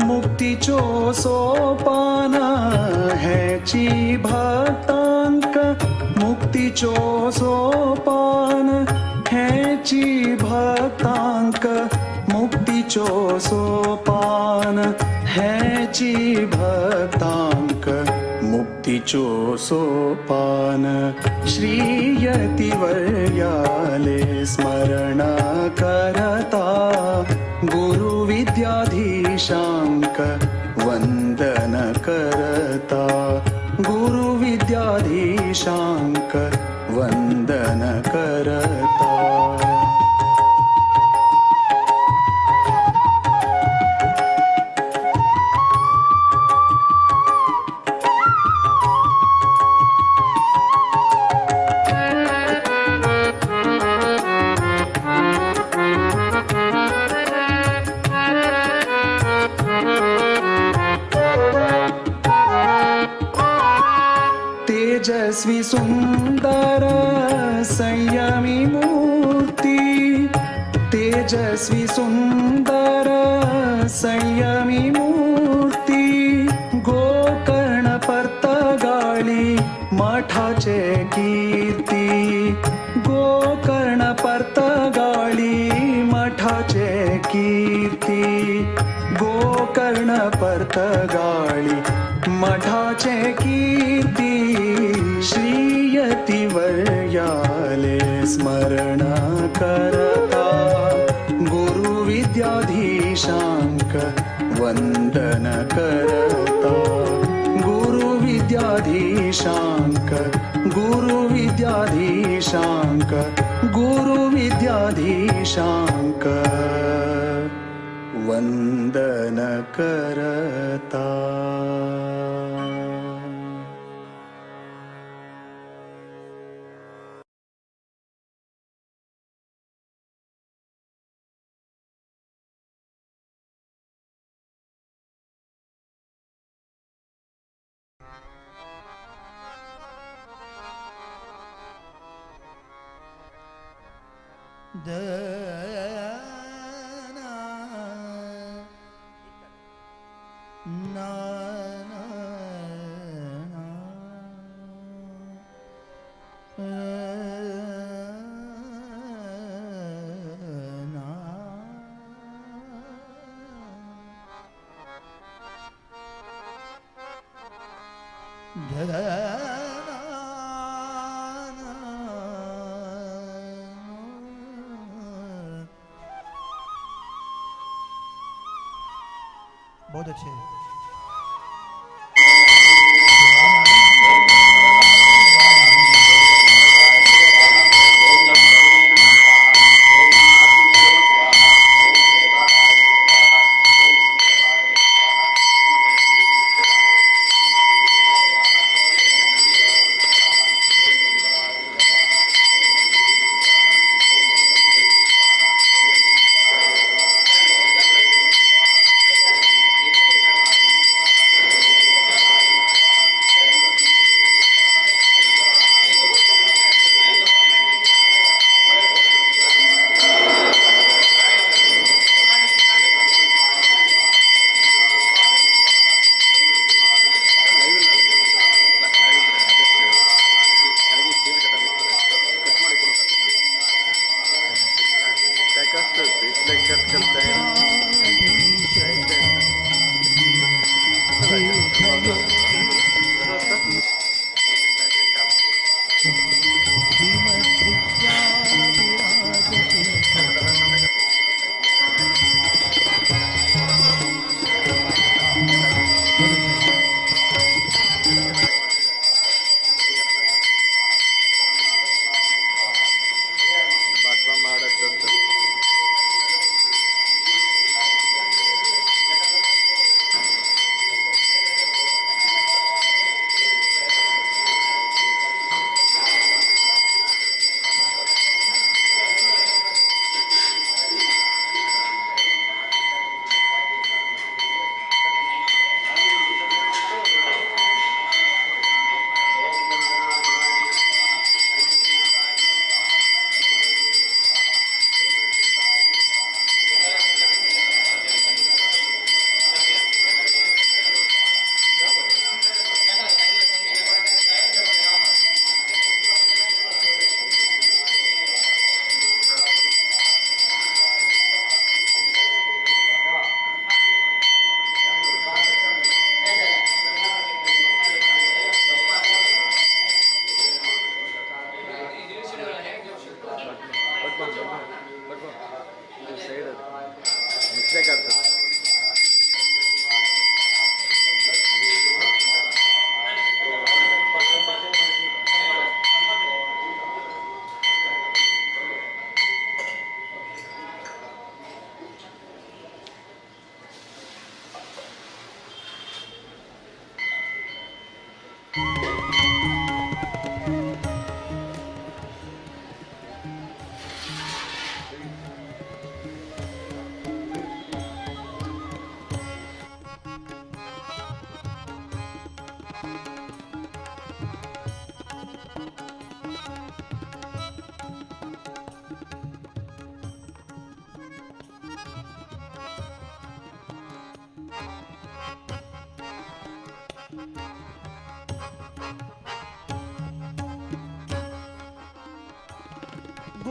मुक्तीचो सोपान ह्यांची भक्तांक मुक्तीचो सोपान ह्यांची भक्तांक मुक्तीचो सोपान ह्याची भक्तांक मुक्तीचो सोपान श्रीयतिवर्याले स्मरण करता गुरुविद्याधीशांक वंदन करता गुरुविद्याधीशांक वंदन करता। तेजस्वी सुंदर संयमी मूर्ती, तेजस्वी सुंदर संयमी मूर्ती, गोकर्ण पर्तगाळी मठाचे कीर्ती, गोकर्ण पर्तगाळी मठाचे कीर्ती, गोकर्ण पर्तगाळी मठाचे कीर्ती, श्रीयतिवर्याले स्मरण करता, गुरुविद्याधीशांक वंदन करता, गुरुविद्याधीशांक, गुरुविद्याधीशांक, गुरुविद्याधीशांक वंदन करता. बहुत अच्छे।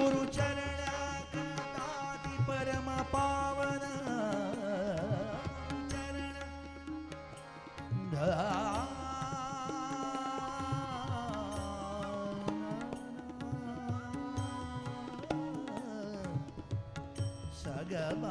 गुरु चरण कृताति परम पावन चरण सगम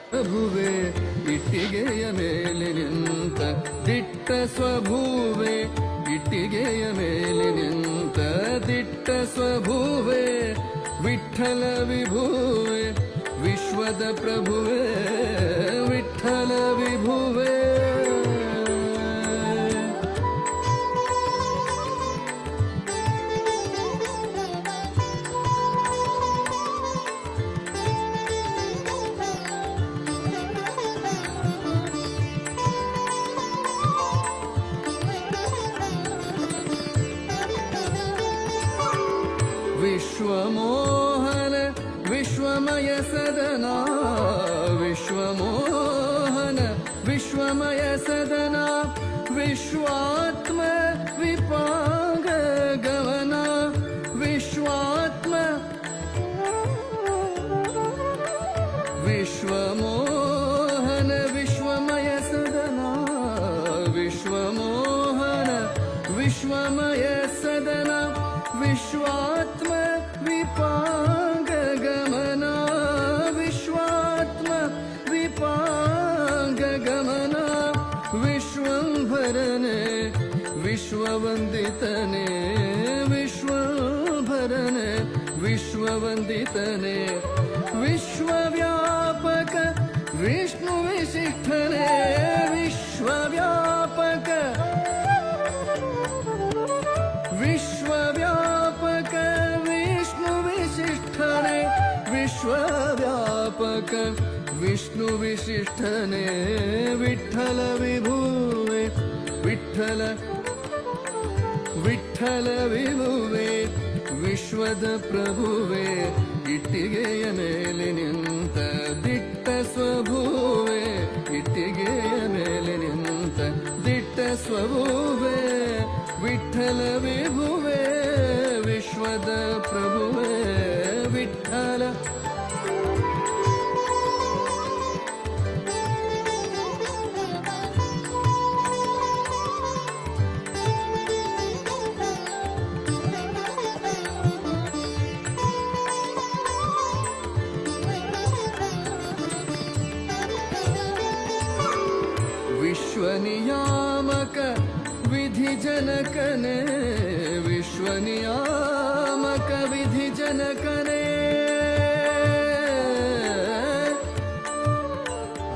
ಪ್ರಭುವೆ ಇಟ್ಟಿಗೆಯ ಮೇಲೆ ನಿಂತ ದಿಟ್ಟ ಸ್ವಭುವೆ, ಇಟ್ಟಿಗೆಯ ಮೇಲೆ ನಿಂತ ದಿಟ್ಟ ಸ್ವಭುವೆ, ವಿಠಲ ವಿಭುವೆ ವಿಶ್ವದ ಪ್ರಭುವೆ, ವಿಠಲ ವಿಭುವೆ. ವಿಶ್ವಮೋಹನ ವಿಶ್ವಮಯ ಸದನ, ವಿಶ್ವಮೋಹನ ವಿಶ್ವಮಯ ಸದನ, ವಿಶ್ವಾತ್ಮ ವಿಪಾಂಗ ಗಮನ, ವಿಶ್ವಾತ್ಮ ವಿಶ್ವಮೋಹನ ವಿಶ್ವಮಯ ಸದನ, ವಿಶ್ವಮಯ ಸದನ ವಿಶ್ವಾತ್ಮ ವಿಪಾಂಗ ಗಮನ ವಿಶ್ವಾತ್ಮ ವಿಪಾಂಗ ಗಮನ ವಿಶ್ವಂಭರನೆ ವಿಶ್ವವಂದಿತನೆ ವಿಶ್ವಂಭರನೆ ವಿಶ್ವವಂದಿತನೆ ವಿಶ್ವವ್ಯಾಪಕ ವಿಷ್ಣು ವಿಶಿಷ್ಠನೆ ವಿಶ್ವವ್ಯಾಪಕ ವಿಶ್ವವ್ಯಾಪಕ ವಿಷ್ಣು ವಿಶಿಷ್ಠನೆ ವಿಶ್ವವ್ಯಾಪಕ ವಿಷ್ಣು ವಿಶಿಷ್ಠನೆ ವಿಠಲ ವಿಭುವೆ ವಿಠಲ ವಿಠಲ ವಿಭುವೆ ವಿಶ್ವದ ಪ್ರಭುವೆ ಇಟ್ಟಿಗೆಯ ಮೇಲೆ ನಿಂತ ದಿಟ್ಟ ಸ್ವಭುವೆ ಇಟ್ಟಿಗೆಯ ಮೇಲೆ ನಿಂತ ದಿಟ್ಟ ಸ್ವಭುವೆ ವಿಠಲ ವಿಭುವೆ ವಿಶ್ವದ ಪ್ರಭುವೆ ವಿಠಲ. ವಿಶ್ವನಿಯಾಮಕ ವಿಧಿ ಜನಕನೆ ವಿಶ್ವನಿಯಾಮಕ ವಿಧಿ ಜನಕನೆ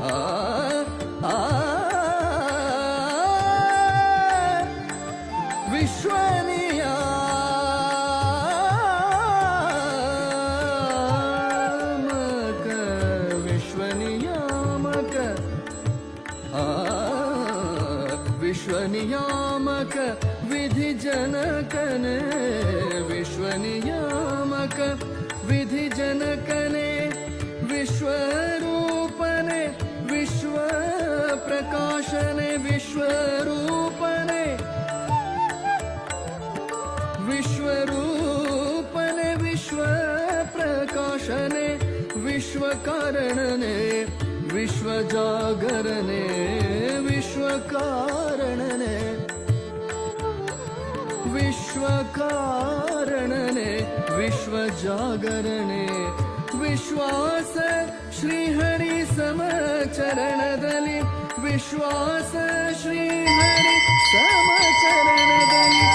ಆ ಆ ವಿಶ್ವನಿಯಾಮಕ ವಿಶ್ವನಿಯಾಮಕ ಆ ವಿಶ್ವನಿಯಾಮಕ ವಿಧಿ ಜನಕನೆ ವಿಶ್ವನಿಯಾಮಕ ವಿಧಿ ಜನಕನೆ ವಿಶ್ವರೂಪನೆ ವಿಶ್ವ ಪ್ರಕಾಶನೆ ವಿಶ್ವರೂಪನೆ ವಿಶ್ವರೂಪನೆ ವಿಶ್ವ ಪ್ರಕಾಶನೆ ವಿಶ್ವಕಾರಣನೆ ವಿಶ್ವಜಾಗರಣೆ ವಿಶ್ವಕಾರಣನೆ ವಿಶ್ವಕಾರಣನೆ ವಿಶ್ವಜಾಗರಣೆ ವಿಶ್ವಾಸ ಶ್ರೀಹರಿ ಸಮಚರಣದಲ್ಲಿ ವಿಶ್ವಾಸ ಶ್ರೀಹರಿ ಸಮಚರಣದಲ್ಲಿ.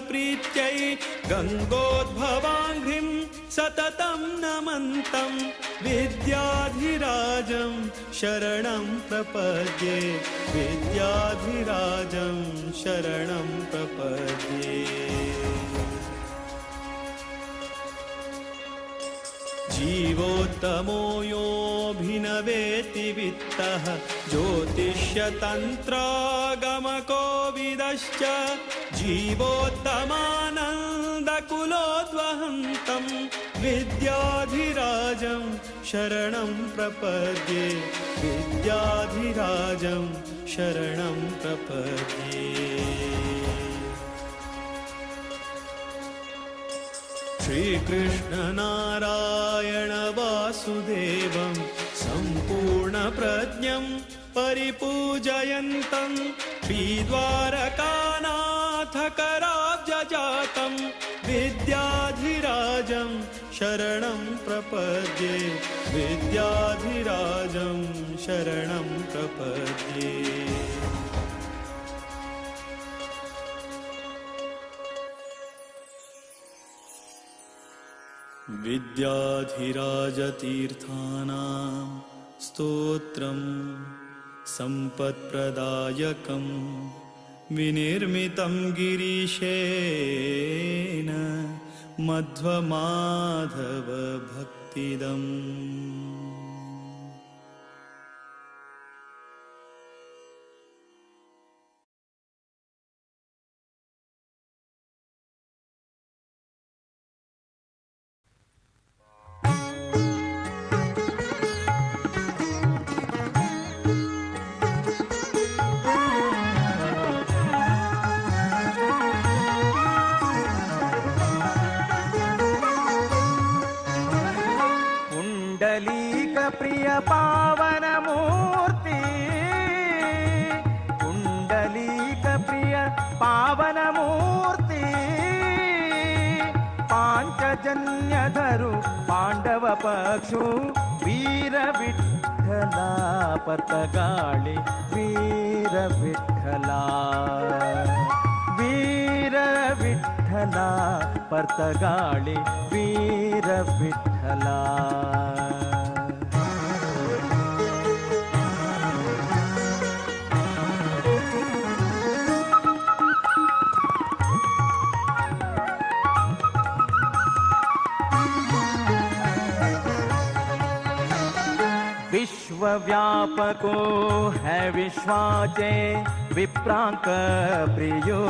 प्रीत्यै गङ्गोद्भवाङ्घ्रिं सततं नमन्तं विद्याधिराजं शरणं प्रपद्ये विद्याधिराजं शरणं प्रपद्ये। जीवोत्तमो योऽभिनवेति वित्तः ज्योतिष्यतन्त्रागमकोविदश्च जीवोत्तमानन्दकुलोद्वहन्तं विद्याधिराजं शरणं प्रपद्ये विद्याधिराजं शरणं प्रपद्ये। श्रीकृष्ण नारायण वासुदेवं सम्पूर्णप्रज्ञं परिपूजयन्तं श्रीद्वारकानाथकराब्जजातं विद्याधिराजं शरणं प्रपद्ये विद्याधिराजं शरणं प्रपद्ये। विद्याधिराजतीर्थानां स्तोत्रं सम्पत्प्रदायकं विनिर्मितं गिरीशेन मध्वमाधवभक्तिदम्। प्रिय पावन मूर्ति कुंडलीक प्रिय पावन मूर्ति पांचजन्य धरु पांडव पक्षु वीर विठ्ठला पर्तगाळी वीर विठ्ठला वीर विठ्ठला पर्तगाळी वीर विठ्ठला। विश्वव्यापको है विश्वाचे विप्रांक प्रियो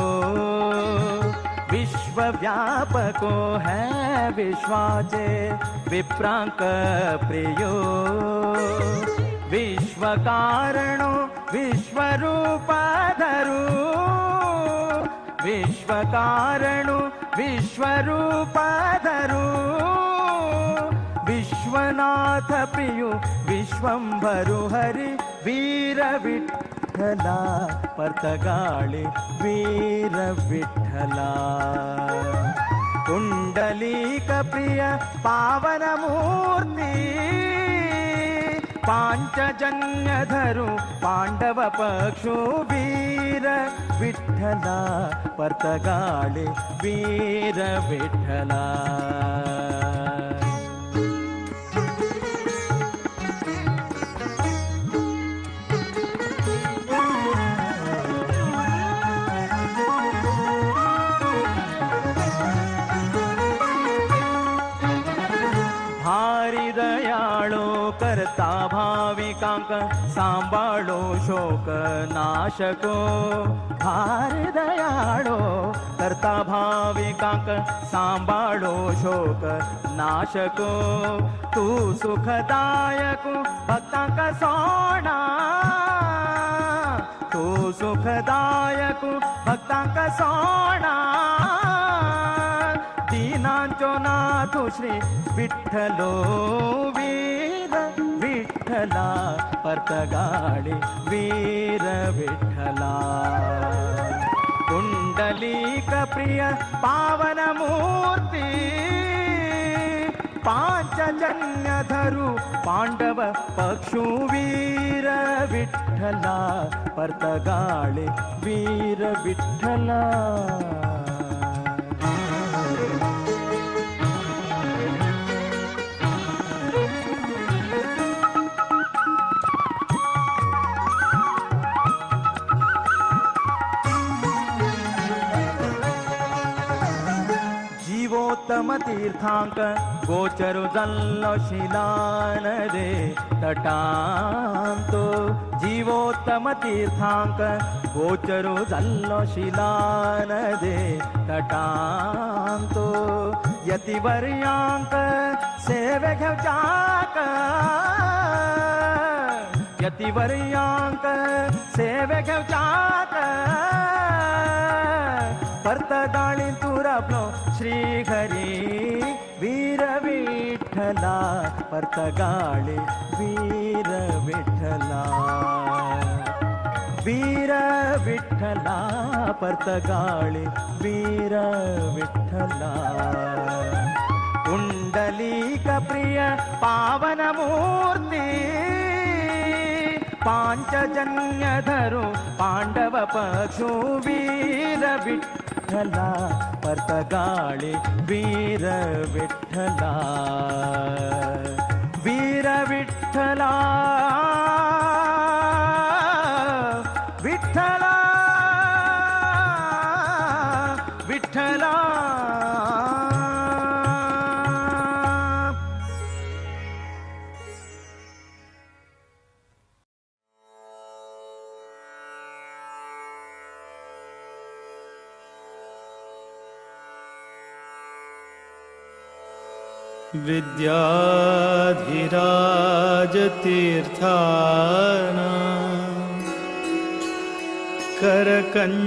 विश्वव्यापको है विश्वाचे विप्रांक प्रियो विश्वकारणो विश्वरूपाधरू विश्वकारणो विश्वरूपाधरू विश्वनाथ प्रियो विश्वंभरु हरि वीर विठ्ठला पर्तगाळी वीर विठ्ठला कुंडलीक प्रिय पावन मूर्ति पांचजन्य धरु पांडव पक्षु वीर विठ्ठला पर्तगाळी वीर विठ्ठला। भारी दयाळो करता भाविकांक सांभाळो शोक नाशको भारी दयाळो करता भाविकांक सांभाळो शोक नाशको तू सुखदायक भक्तांक सोणा तू सुखदायक भक्तांक सोणा दीनांचो नाथ श्री विठ्ठलो वीर विठ्ठला पर्तगाळी वीर विठ्ठला कुंडलीक प्रिय पावन मूर्ती पांचजन्य धरु पांडव पक्षु वीर विठ्ठला पर्तगाळी वीर विठ्ठला। जीवोत्तम तीर्थांक गोचरु जाल्लो शिलान रे तटांतो जीवोत्तम तीर्थांक गोचरु जाल्लो शिलान रे तटांतो यतिवर्यांक सेवे घेवच्याक यतिवर्यांक सेवे घेवच्याक पर्तगाळी तुरपलो श्रीहरी वीर विठ्ठला पर्तगाळी वीर विठ्ठला वीर विठ्ठला पर्तगाळी वीर विठ्ठला पुंडलीक प्रिय पावन मूर्ती पांचजन्य धरू पांडव पक्षु वीर विठ्ठला पर्तगाळी वीर विठ्ठला वीर विठ्ठला विठ्ठला विठ्ठला। विद्याधिराजतीर्थानां करकञ्जसमुद्भवम्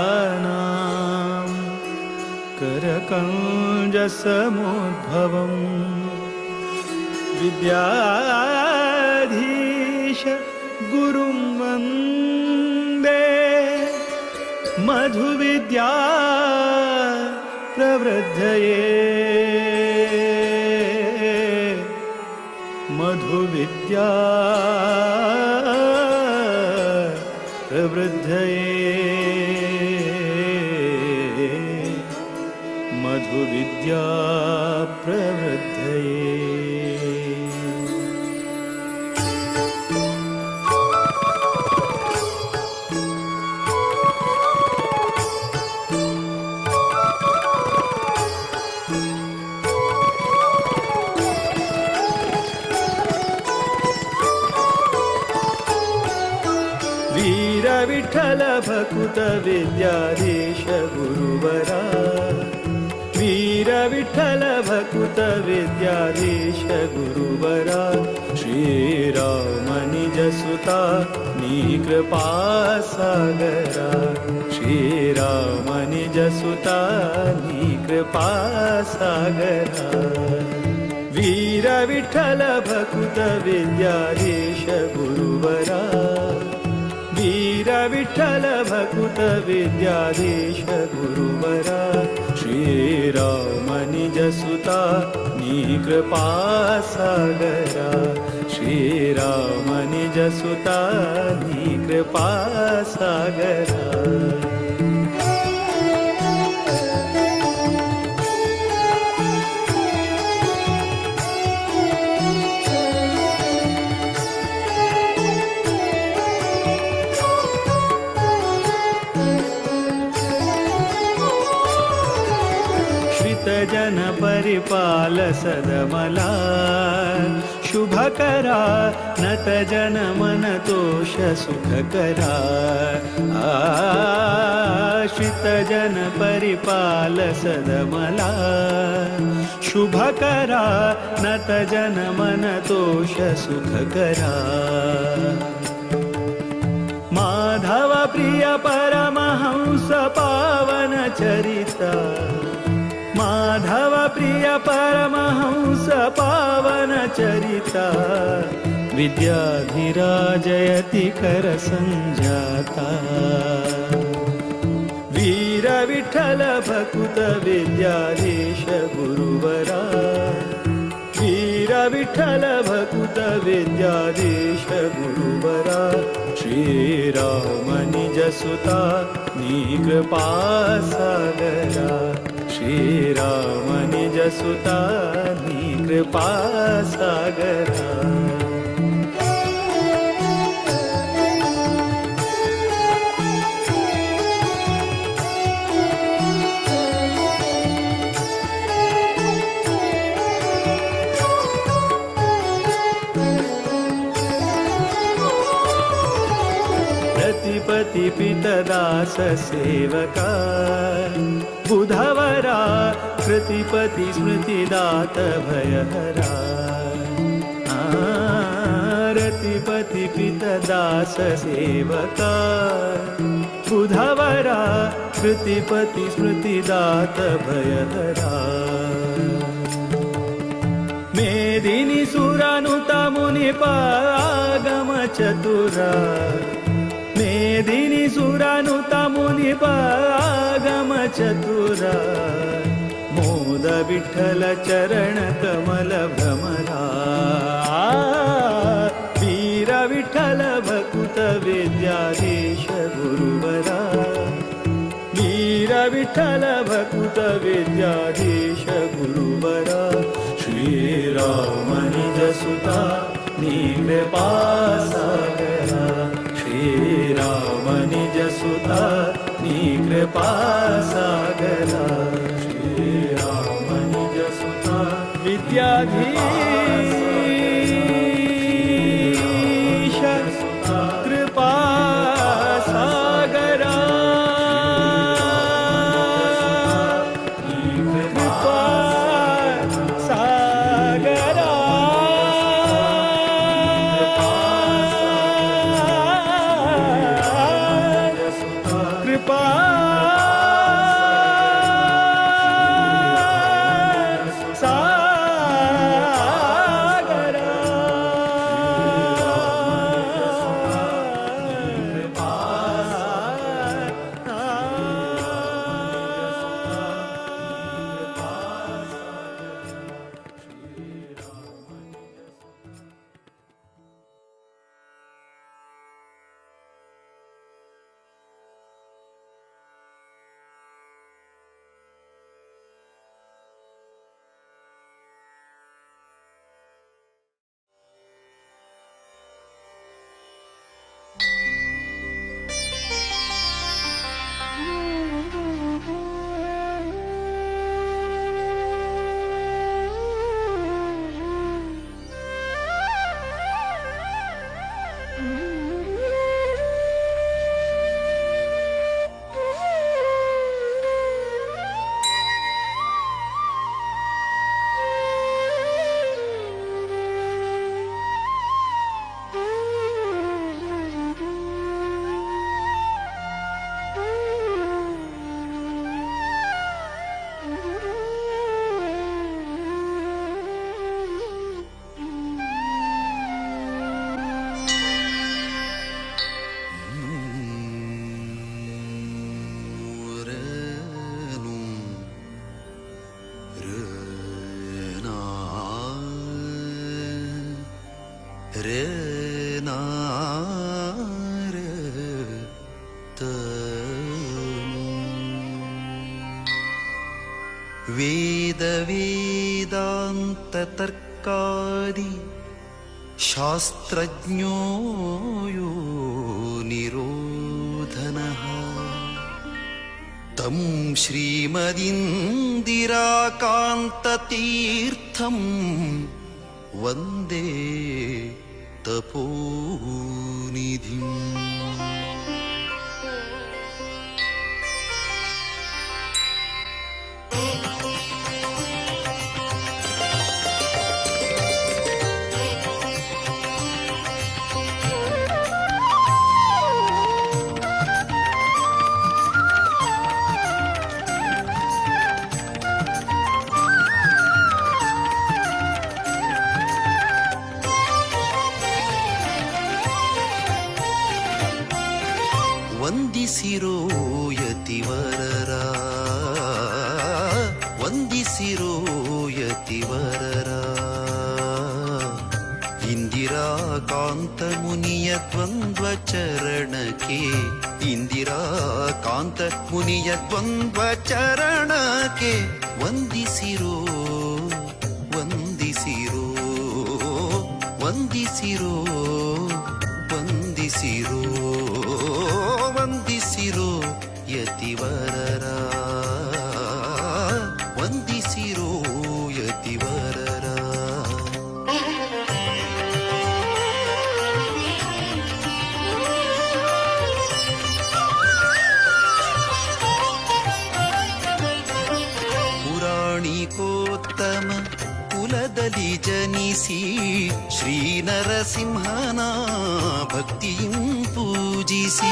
विद्याधिराजतीर्थानां करकञ्जसमुद्भवम् विद्याधीश गुरुं वन्दे मधुविद्या प्रवृद्धये मधुविद्या प्रवृद्धये मधुविद्या प्रवृद्धये। विठ्ठल भकुत विद्याधीश गुरुवरा वीर विठ्ठल भकुत विद्याधीश गुरुवरा श्रीराम निजसुता नी कृपा सागरा श्रीराम निजसुता नी कृपा सागरा वीर विठ्ठल भकुत विद्याधीश गुरुवरा वीर विठ्ठल भकुत विद्याधीश गुरुवरा श्रीराम निजसुता नी कृपा सागरा श्रीराम निजसुता नी कृपा सागरा। जन परिपाल सदमला शुभकरा नत जन मन तोष सुखकरा आश्रित जन परिपाल सदमला शुभकरा नत जन मन तोष सुखकरा माधव प्रिय परमहंस पावन चरिता माधव प्रिय परमहंस पावन चरिता विद्याधिराजयति कर संजाता वीर विठ्ठल भकुत विद्याधीश गुरुवरा वीर विठ्ठल भकुत विद्याधीश गुरुवरा श्रीराम निजसुता नी कृपा सागरा श्रीराम निज सुता कृपा सागरा। पति पितदास सेवका बुधवरा कृतिपति स्मृतिदात भयहरा। रतिपति पितदास सेवका बुधवरा कृतिपति स्मृतिदात भयहरा। मेदिनि सुरानुता मुनिपागम चतुरा मेदिनि सुरानुता मुनिपागम चतुरा मोद विठ्ठल चरण कमल भ्रमरा वीर विठ्ठल भकुत विद्याधीश गुरुवरा वीर विठ्ठल भकुत विद्याधीश गुरुवरा। श्रीराम निज सुता कृपा सागरा श्रीराम निज सुता कृपा सागरा श्रीराम निज सुता विद्याधीश कृपा सागरा कृपा सागरा। कृपा सागरा। वेद वेदांत तर्कादि शास्त्रज्ञो यो निरोधनः तं श्रीमदिन्दिराकान्ततीर्थं वन्दे तपोनिधिम्। ಕಾಂತ ಮುನಿಯ ದ್ವಂದ್ವ ಚರಣಕ್ಕೆ, ಇಂದಿರಾ ಕಾಂತ ಮುನಿಯ ದ್ವಂದ್ವ ಚರಣಕ್ಕೆ ವಂದಿಸಿರೋ ವಂದಿಸಿರೋ ವಂದಿಸಿರೋ ವಂದಿಸಿರೋ ವಂದಿಸಿರೋ ಯತಿವರರ, ವಂದಿಸಿರೋ ಯತಿವರರ. ಪುರಾಣಿಕೋತ್ತಮ ಕುಲದಲ್ಲಿ ಜನಿಸಿ ಶ್ರೀ ನರಸಿಂಹನ ಭಕ್ತಿಯಂ ಪೂಜಿಸಿ,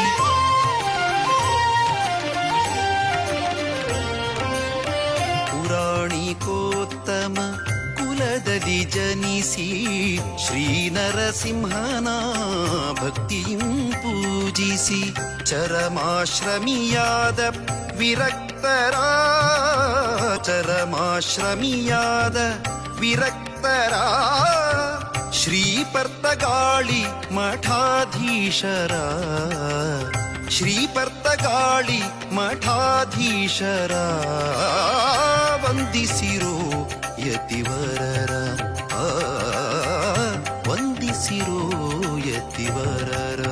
ಪುರಾಣಿಕೋತ್ತಮ ಕುಲದಲ್ಲಿ ಜನಿಸಿ ಶ್ರೀ ನರಸಿಂಹನ ಭಕ್ತಿಯಂ ಪೂಜಿಸಿ, ಚರಮಾಶ್ರಮಿಯಾದ ವಿರಕ್ತರ, ಚರಮಾಶ್ರಮಿಯಾದ ವಿರಕ್ತರ ಶ್ರೀ ಪರ್ತಗಾಳಿ ಮಠಾಧೀಶರ, ಶ್ರೀ ಪರ್ತಗಾಳಿ ಮಠಾಧೀಶರ ವಂದಿಸಿರೋ ಯತಿವರರ, ವಂದಿಸಿರೋ ಯತಿವರರ.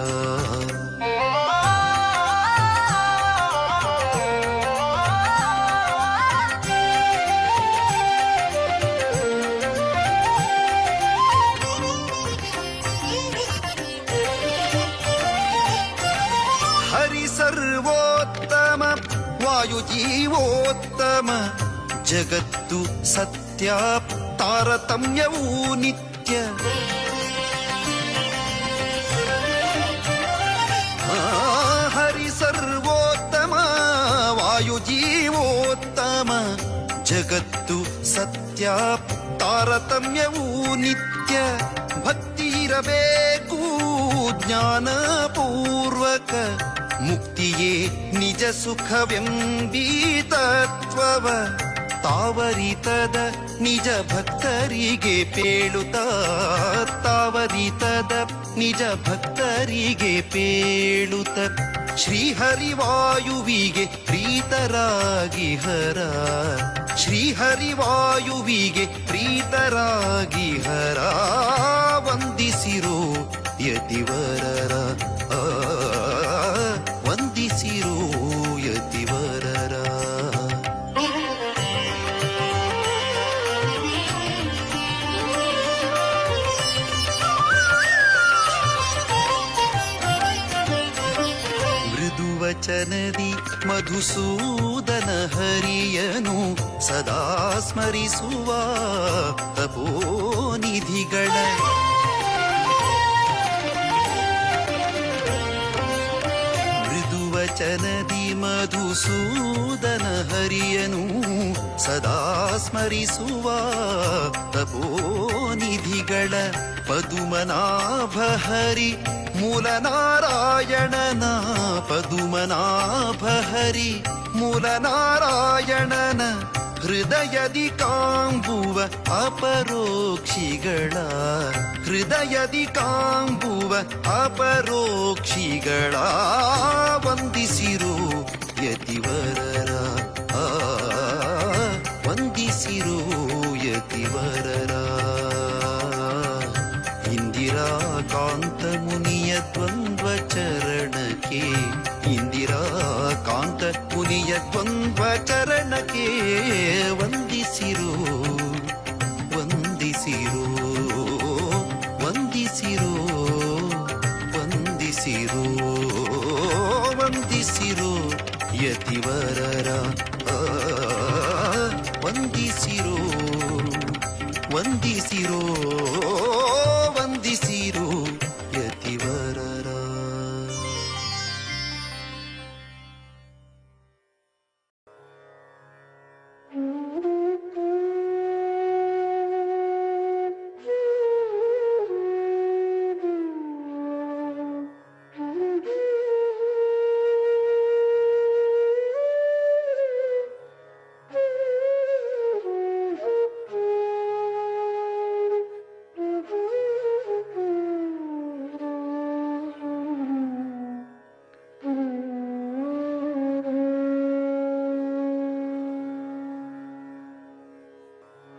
ಸರ್ವೋತ್ತಮ ವಾಯುಜೀವೋತ್ತಮ ಜಗತ್ತು ಸತ್ಯ ತಾರತಮ್ಯವೂ ನಿತ್ಯ, ಹರಿ ಸರ್ವೋತ್ತಮ ವಾಯುಜೀವೋತ್ತಮ ಜಗತ್ತು ಸತ್ಯ ತಾರತಮ್ಯವೂ ನಿತ್ಯ, ಭಕ್ತಿ ಇರಬೇಕು ಜ್ಞಾನಪೂರ್ವಕ ಮುಕ್ತಿಯೇ ನಿಜ ಸುಖವೆಂಬೀ ತತ್ವವ ತಾವರಿತದ ನಿಜ ಭಕ್ತರಿಗೆ ಪೇಳುತ್ತ, ತಾವರಿತದ ನಿಜ ಭಕ್ತರಿಗೆ ಪೇಳುತ್ತ, ಶ್ರೀಹರಿವಾಯುವಿಗೆ ಪ್ರೀತರಾಗಿ ಹರ, ಶ್ರೀಹರಿವಾಯುವಿಗೆ ಪ್ರೀತರಾಗಿ ಹರ ವಂದಿಸಿರೋ ಯತಿವರರ, ವಂದಿಸಿರೋ ಯತಿವರರ. ಮೃದುವಚನದಿ ಮಧುಸೂದನ ಹರಿಯನು ಸದಾ ಸ್ಮರಿಸುವ ತಪೋನಿಧಿಗಳ, ಮೃದುವಚನದಿ ಮಧುಸೂದನ ಹರಿಯನು ಸದಾ ಸ್ಮರಿಸುವ ತಪೋನಿಧಿಗಳ, ಪದುಮನಾಭ ಹರಿ ಮೂಲನಾರಾಯಣನ, ಪದುಮನಾಭ ಹರಿ ಮೂಲನಾರಾಯಣನ ಹೃದಯದಿ ಕಾಂಬುವ ಅಪರೋಕ್ಷಿಗಳ, ಹೃದಯದಿ ಕಾಂಬುವ ಅಪರೋಕ್ಷಿಗಳ ವಂದಿಸಿರೋ ಯತಿವರರ, ವಂದಿಸಿರೋ ಯತಿವರರ. ಇಂದಿರಾ ಕಾಂತ ಮುನಿಯ ದ್ವಂದ್ವ ಚರಣಕ್ಕೆ, ಇಂದಿರಾ ಕಾಂತ ಮುನಿಯ ದ್ವಂದ್ವ ಚರಣಕ್ಕೆ ವಂದಿಸಿರೋ ವಂದಿಸಿರೋ ವಂದಿಸಿರೋ ವಂದಿಸಿರೋ ವಂದಿಸಿರೋ ಯತಿವರರ, ವಂದಿಸಿರೋ ವಂದಿಸಿರೋ ವಂದಿಸಿರೋ ಯತಿವರರ. Thank you.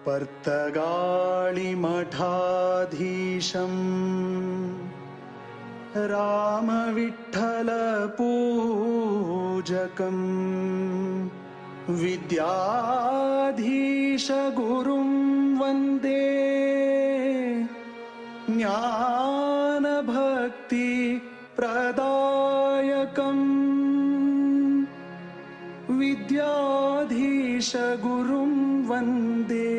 पर्तगाळि मठाधीशं रामविठ्ठलपूजकं विद्याधीशगुरुं वन्दे ज्ञानभक्ति प्रदायकम् विद्याधीशगुरुं वन्दे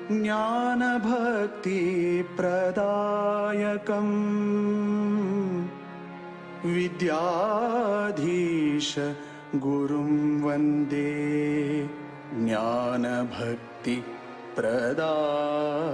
ज्ञानभक्ति प्रदायकम् विद्याधीश गुरुं वन्दे ज्ञानभक्ति प्रदायकम्।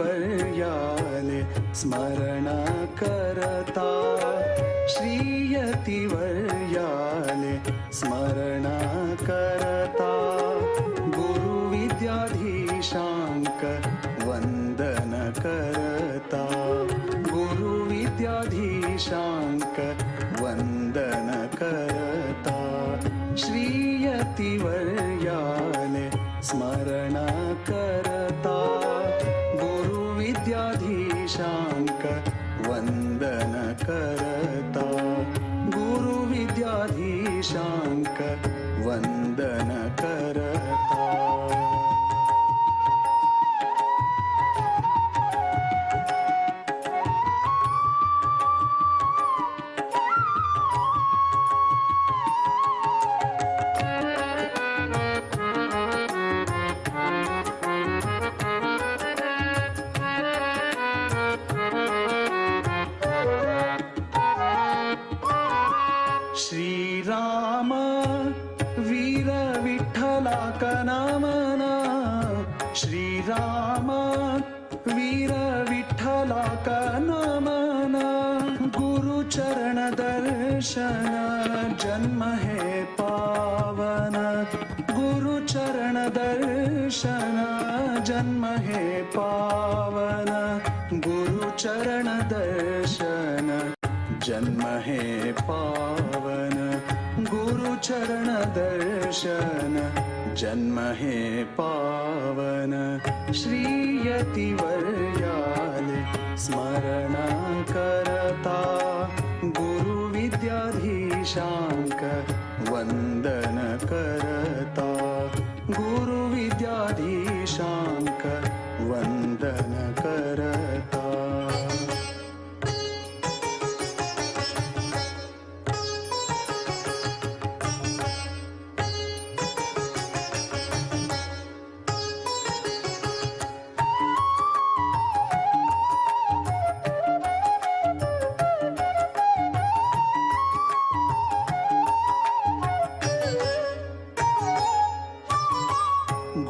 श्रीयतिवर्याले स्मरण करता श्रीयतिवर्याले स्मरण करता गुरुविद्याधीशांक वंदन करता गुरुविद्याधीशांक वंदन करता श्रीयतिवर्याले स्मरण करता गुरुविद्याधीशांक वंदन करता गुरुविद्याधीशांक वंदन करता। श्रीराम वीर विठ्ठला कनामना श्रीराम वीर विठ्ठला कनामना गुरुचरण दर्शन जन्म हे पावन गुरुचरण दर्शन जन्म हे पावन गुरुचरण दर्शन जन्म हे पावन गुरुचरण दर्शन जन्म हे पावन श्रीयतिवर्याले स्मरण करता गुरुविद्याधीशांक वंदन करता गुरुविद्याधीशांक वंदन करता।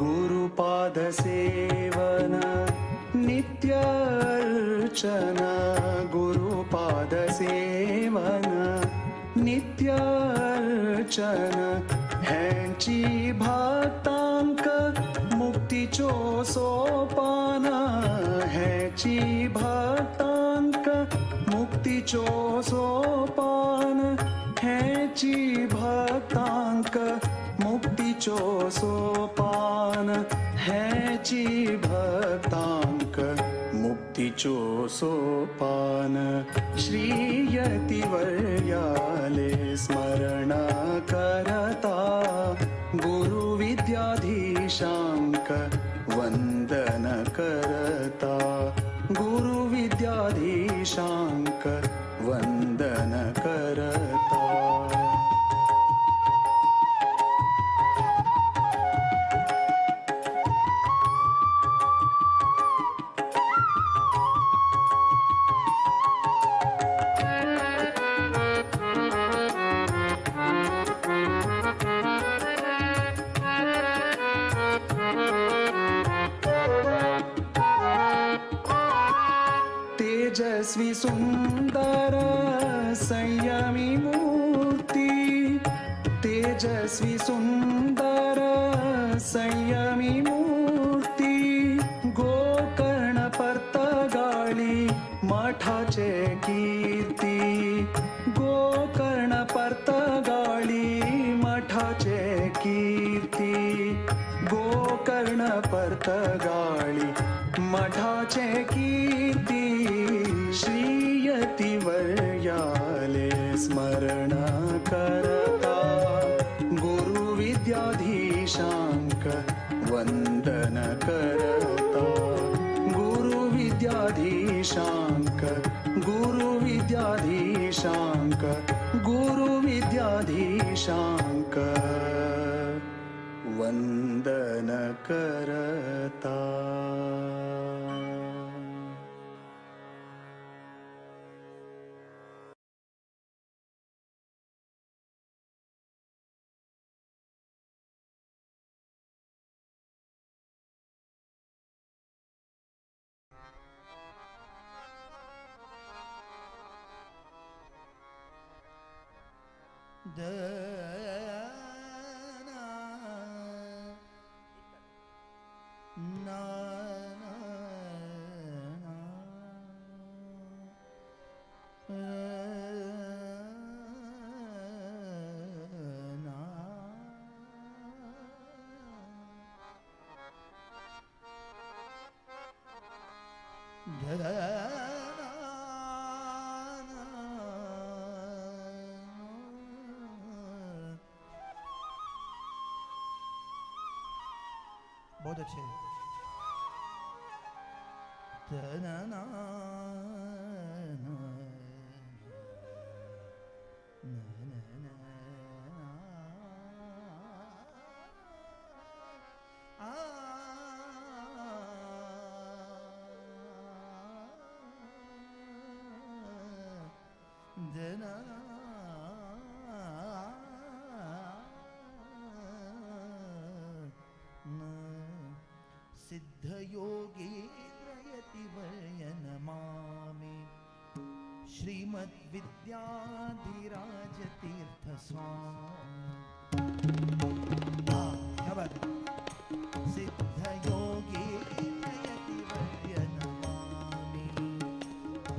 गुरुपाद सेवन नित्य अर्चन गुरुपाद सेवन नित्य अर्चन ह्यांची भक्तांक मुक्तीचो सोपान ह्यांची भक्तांक मुक्तीचो सोपान ह्यांची भक्तांक मुक्तीचो सोपान ह्याची भक्तांक मुक्तीचो सोपान श्रीयतिवर्याले स्मरण करता गुरुविद्याधीशांक वंदन करता गुरुविद्याधीशांक वंदन करता। तेजस्वी सुंदर संयमी मूर्ती, तेजस्वी सुंदर संयमी मूर्ती, गोकर्ण पर्तगाळी मठाचे कीर्ती, गोकर्ण पर्तगाळी मठाचे कीर्ती, गोकर्ण पर्तगाळी मठाचे कीर्ती, श्रीयतिवर्याले स्मरण करता, गुरुविद्याधीशांक वंदन करता, गुरुविद्याधीशांक, गुरुविद्याधीशांक, गुरुविद्याधीशांक वंदन करता। बहुत अच्छे। सिद्धयोगेन्द्रयतिवर्यनमामि श्रीमद्विद्याधिराजतीर्थस्वामी। क्या बात है। सिद्धयोगेन्द्रयतिवर्यनमामि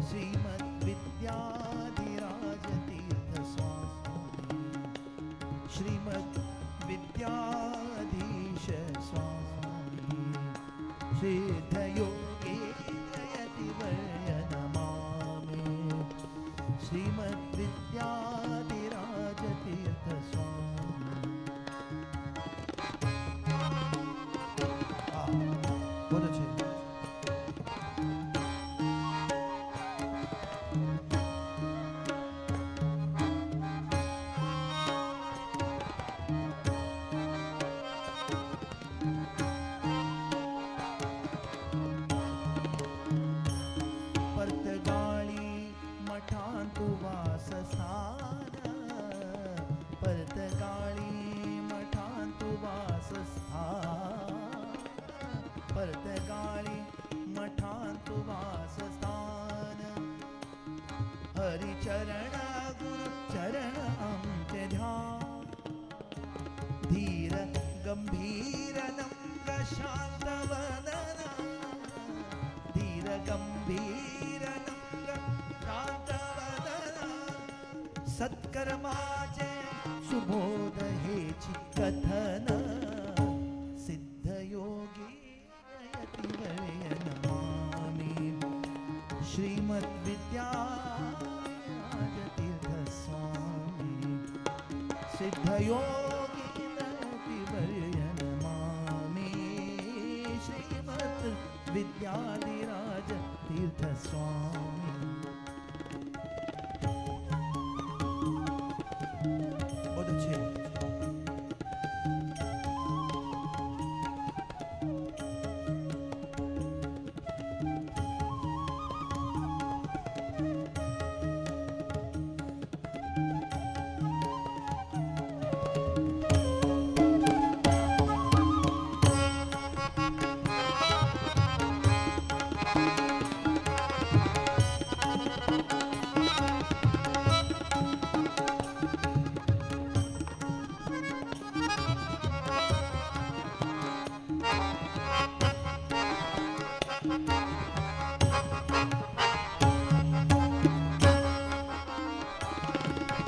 श्रीमद्विद्याधिराजतीर्थस्वामी, श्रीमद्विद्याधीश स्वामी, सिद्धयोगेन्द्रयतिवर्यनमामि श्रीमद्विद्याधिराजतीर्थस्वामी। बहुत अच्छे। पर्तगाळी मठांतु वासस्थान, पर्तगाळी मठांतु वासस्थान, पर्तगाळी मठांतु वासस्थान, हरिचरण गुरु चरण आमचे ध्यान, धीर गंभीर नम्र शांत वदना, धीर गंभीर नम्र शांत वदना, सत्कर्माचे सुबोध हेची कथन, सिद्धयोगी यतिवर्यनमामि श्रीमद्विद्याराजतीर्थस्वामी, सिद्धयोगी यतिवर्यनमामि श्रीमद्विद्याधिराजतीर्थस्वामी। बहुत अच्छे।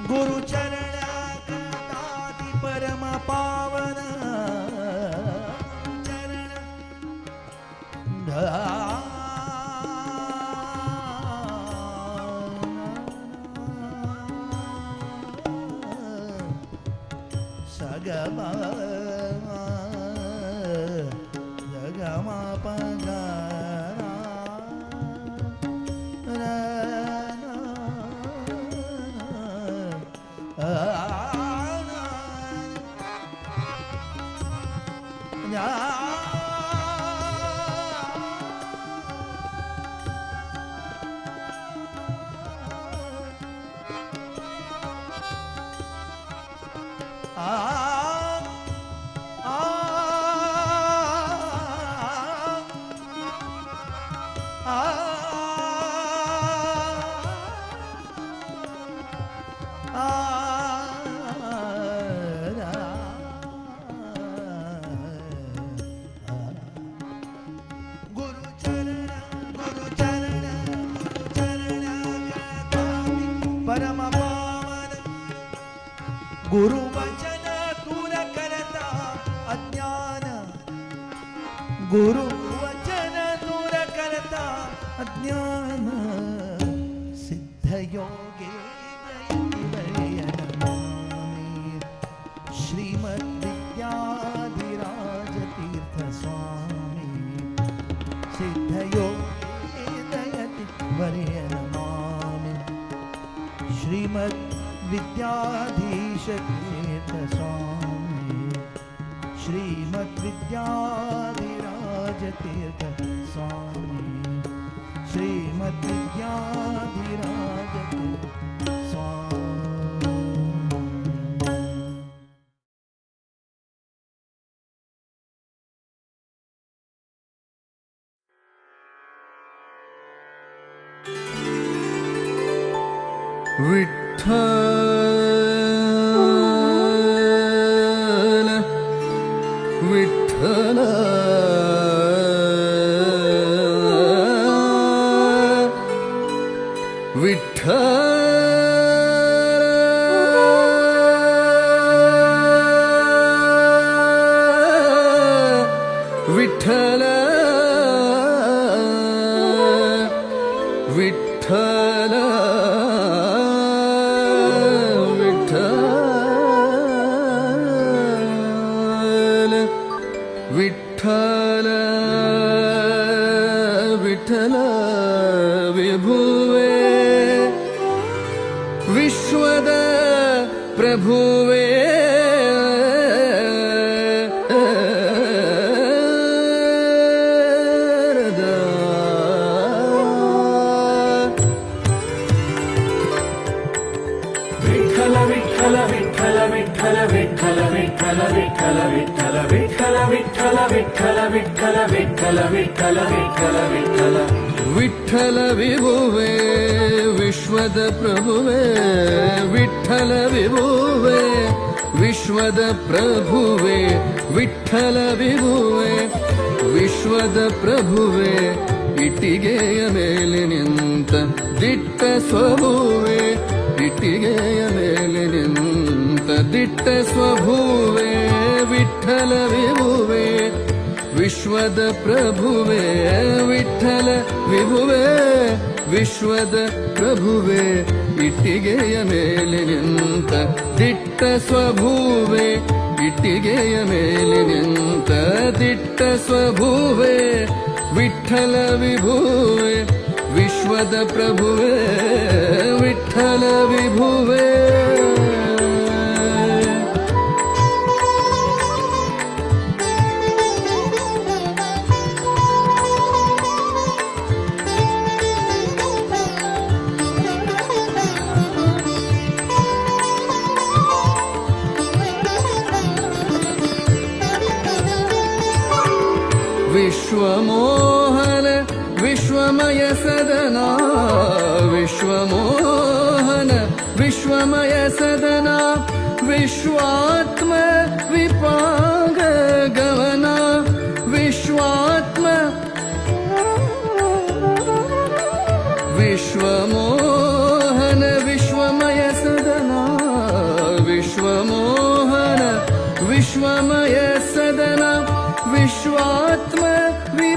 गुरु चरण करताति परम पावन चरण सगम गम प ग र ना आ आ आ गुरु चरण गुरु चरण गुरु चरण करताति परम पावन गुरु वचन दूर करता अज्ञान गुरु वचन दूर करता अज्ञान सिद्ध योगे श्रीमद् विद्याधिराज तीर्थ स्वामी सिद्ध योगे जयति वर्य नमामि श्रीमद् विद्याधीश तीर्थ स्वामी श्रीमद् विद्याधिराज तीर्थ स्वामी श्रीमद् विद्याधिराज तीर्थ स्वामी। विठ्ठल विठ्ठल विठ्ठल विठ्ठल विठ्ठल विठ्ठल विठ्ठल विठ्ठल विभुवे विश्वद प्रभुवे विठ्ठल विठ्ठल विठ्ठल विठ्ठल विठ्ठल विठ्ठल विठ्ठल विठ्ठल विठ्ठल विठ्ठल विठ्ठल विठ्ठल विठ्ठल विठ्ठल विठ्ठल विठ्ठल विठ्ठल विभुवे विश्वद प्रभुवे विठ्ठल विभुवे विश्वद प्रभुवे विठ्ठल विभुवे ವಿಶ್ವದ ಪ್ರಭುವೆ ಇಟ್ಟಿಗೆಯ ಮೇಲೆ ನಿಂತ ದಿಟ್ಟ ಸ್ವಭುವೆ ಇಟ್ಟಿಗೆಯ ಮೇಲೆ ನಿಂತ ದಿಟ್ಟ ಸ್ವಭುವೆ ವಿಠಲ ವಿಭುವೆ ವಿಶ್ವದ ಪ್ರಭುವೆ ವಿಠಲ ವಿಭುವೆ ವಿಶ್ವದ ಪ್ರಭುವೆ ಇಟ್ಟಿಗೆಯ ಮೇಲೆ ನಿಂತ ದಿಟ್ಟ ಸ್ವಭುವೆ ಇಟ್ಟಿಗೆಯ ಮೇಲೆ ನಿಂತ ದಿಟ್ಟ ಸ್ವಭುವೆ ವಿಠಲ ವಿಭುವೆ ವಿಶ್ವದ ಪ್ರಭುವೆ ವಿಠಲ ವಿಭುವೆ. विश्वमोहन विश्वमय सदना विश्वमोहन विश्वमय सदना विश्वात्म विपांग गवना विश्वात्म विश्वमोहन विश्वमय सदना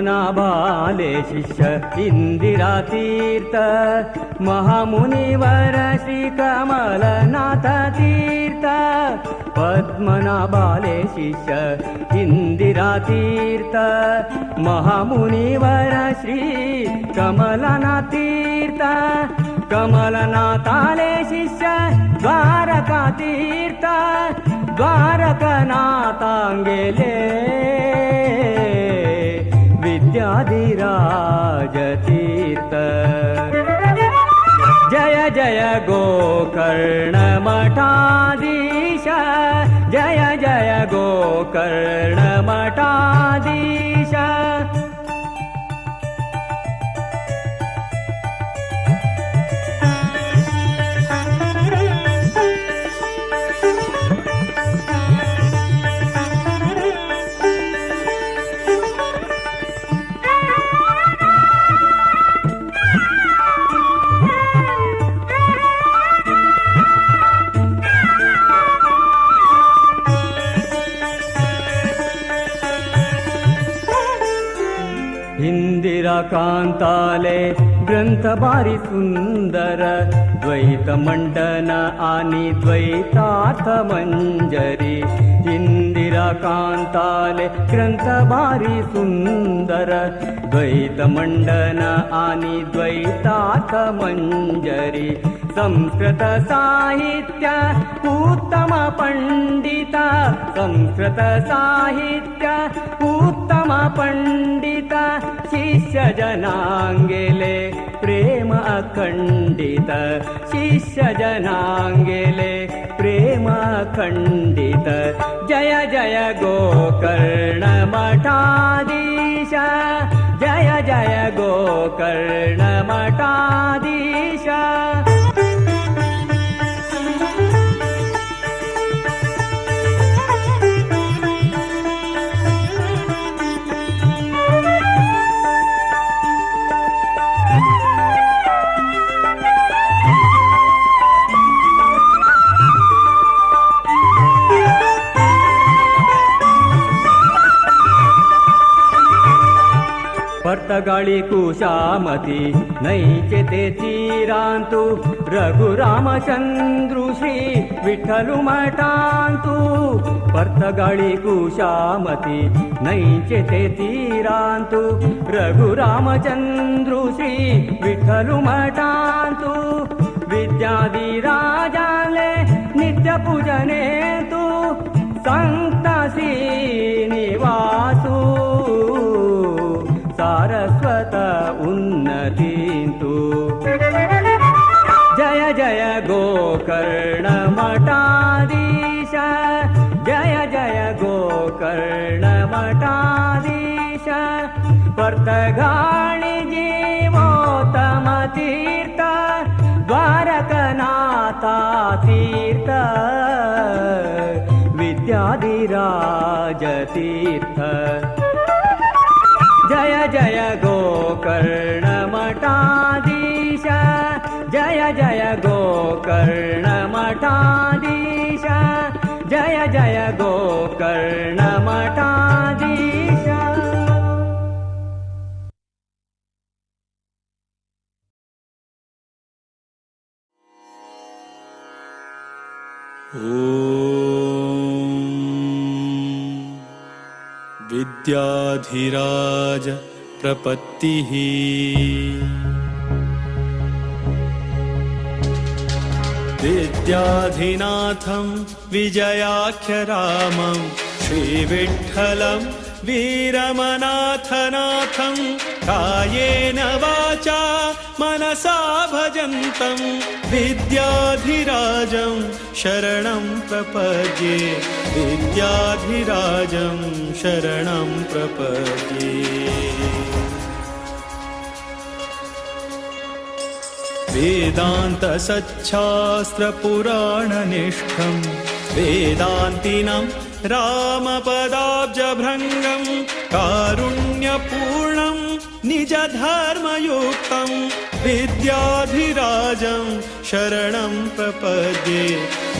पद्मनाभाले शिष्य इंदिरा तीर्थ महामुनिवर श्री कमलनाथ तीर्थ पद्मनाभाले शिष्य इंदिरा तीर्थ महामुनिवर श्री कमलनाथ तीर्थ कमलनाथाले शिष्य द्वारका तीर्थ द्वारकनाथांगेले विद्याधिराज तीर्थ। जय जय गोकर्ण मठाधीश जय जय गोकर्ण मठाधीश। कांताले ग्रंथ भारी सुंदर द्वैत मंडन आणि द्वैतार्थ मंजरी इंदिरा कांताले ग्रंथ भारी सुंदर द्वैत मंडन आणि द्वैतार्थ मंजरी संस्कृत साहित्य उत्तम पंडित संस्कृत साहित्य उत्तम पंडित शिष्य जनांगेले प्रेम अखंडित शिष्य जनांगेले प्रेम अखंडित। जय जय गोकर्ण मठाधीश जय जय गोकर्ण मठाधीश। पर्तगाळी कुशामती नैचे ते तीरांतु रघुरामचंद्रु श्री विठ्ठलु मठांतु पर्तगाळी कुशामती नैचे ते तीरांतु रघुरामचंद्रु श्री विठ्ठलु मठांतु विद्याधिराजाले नित्य पूजनेतु संत श्रीनिवासु सारस्वत उन्नतींतु। जय जय गोकर्ण मठाधीश जय जय गोकर्ण मठाधीश पर्तगाळी जीवोत्तम तीर्थ द्वारकनाथा तीर्थ विद्याधिराज तीर्थ। जय जय गोकर्ण मठाधीश जय जय गोकर्ण मठाधीश जय जय गोकर्ण मठाधीश। ॐ विद्याधिराज प्रपत्तिः विद्याधिनाथं विजयाख्यरामं श्रीविठ्ठलं वीरमनाथनाथं कायेन वाचा मनसा भजन्तं विद्याधिराजं शरणं प्रपद्ये विद्याधिराजं शरणं प्रपद्ये। वेदान्त सच्छास्त्रपुराणनिष्ठं वेदान्तिनं रामपदाब्जभृङ्गं कारुण्यपूर्णं निजधर्मयुक्तं विद्याधिराजं शरणं प्रपद्ये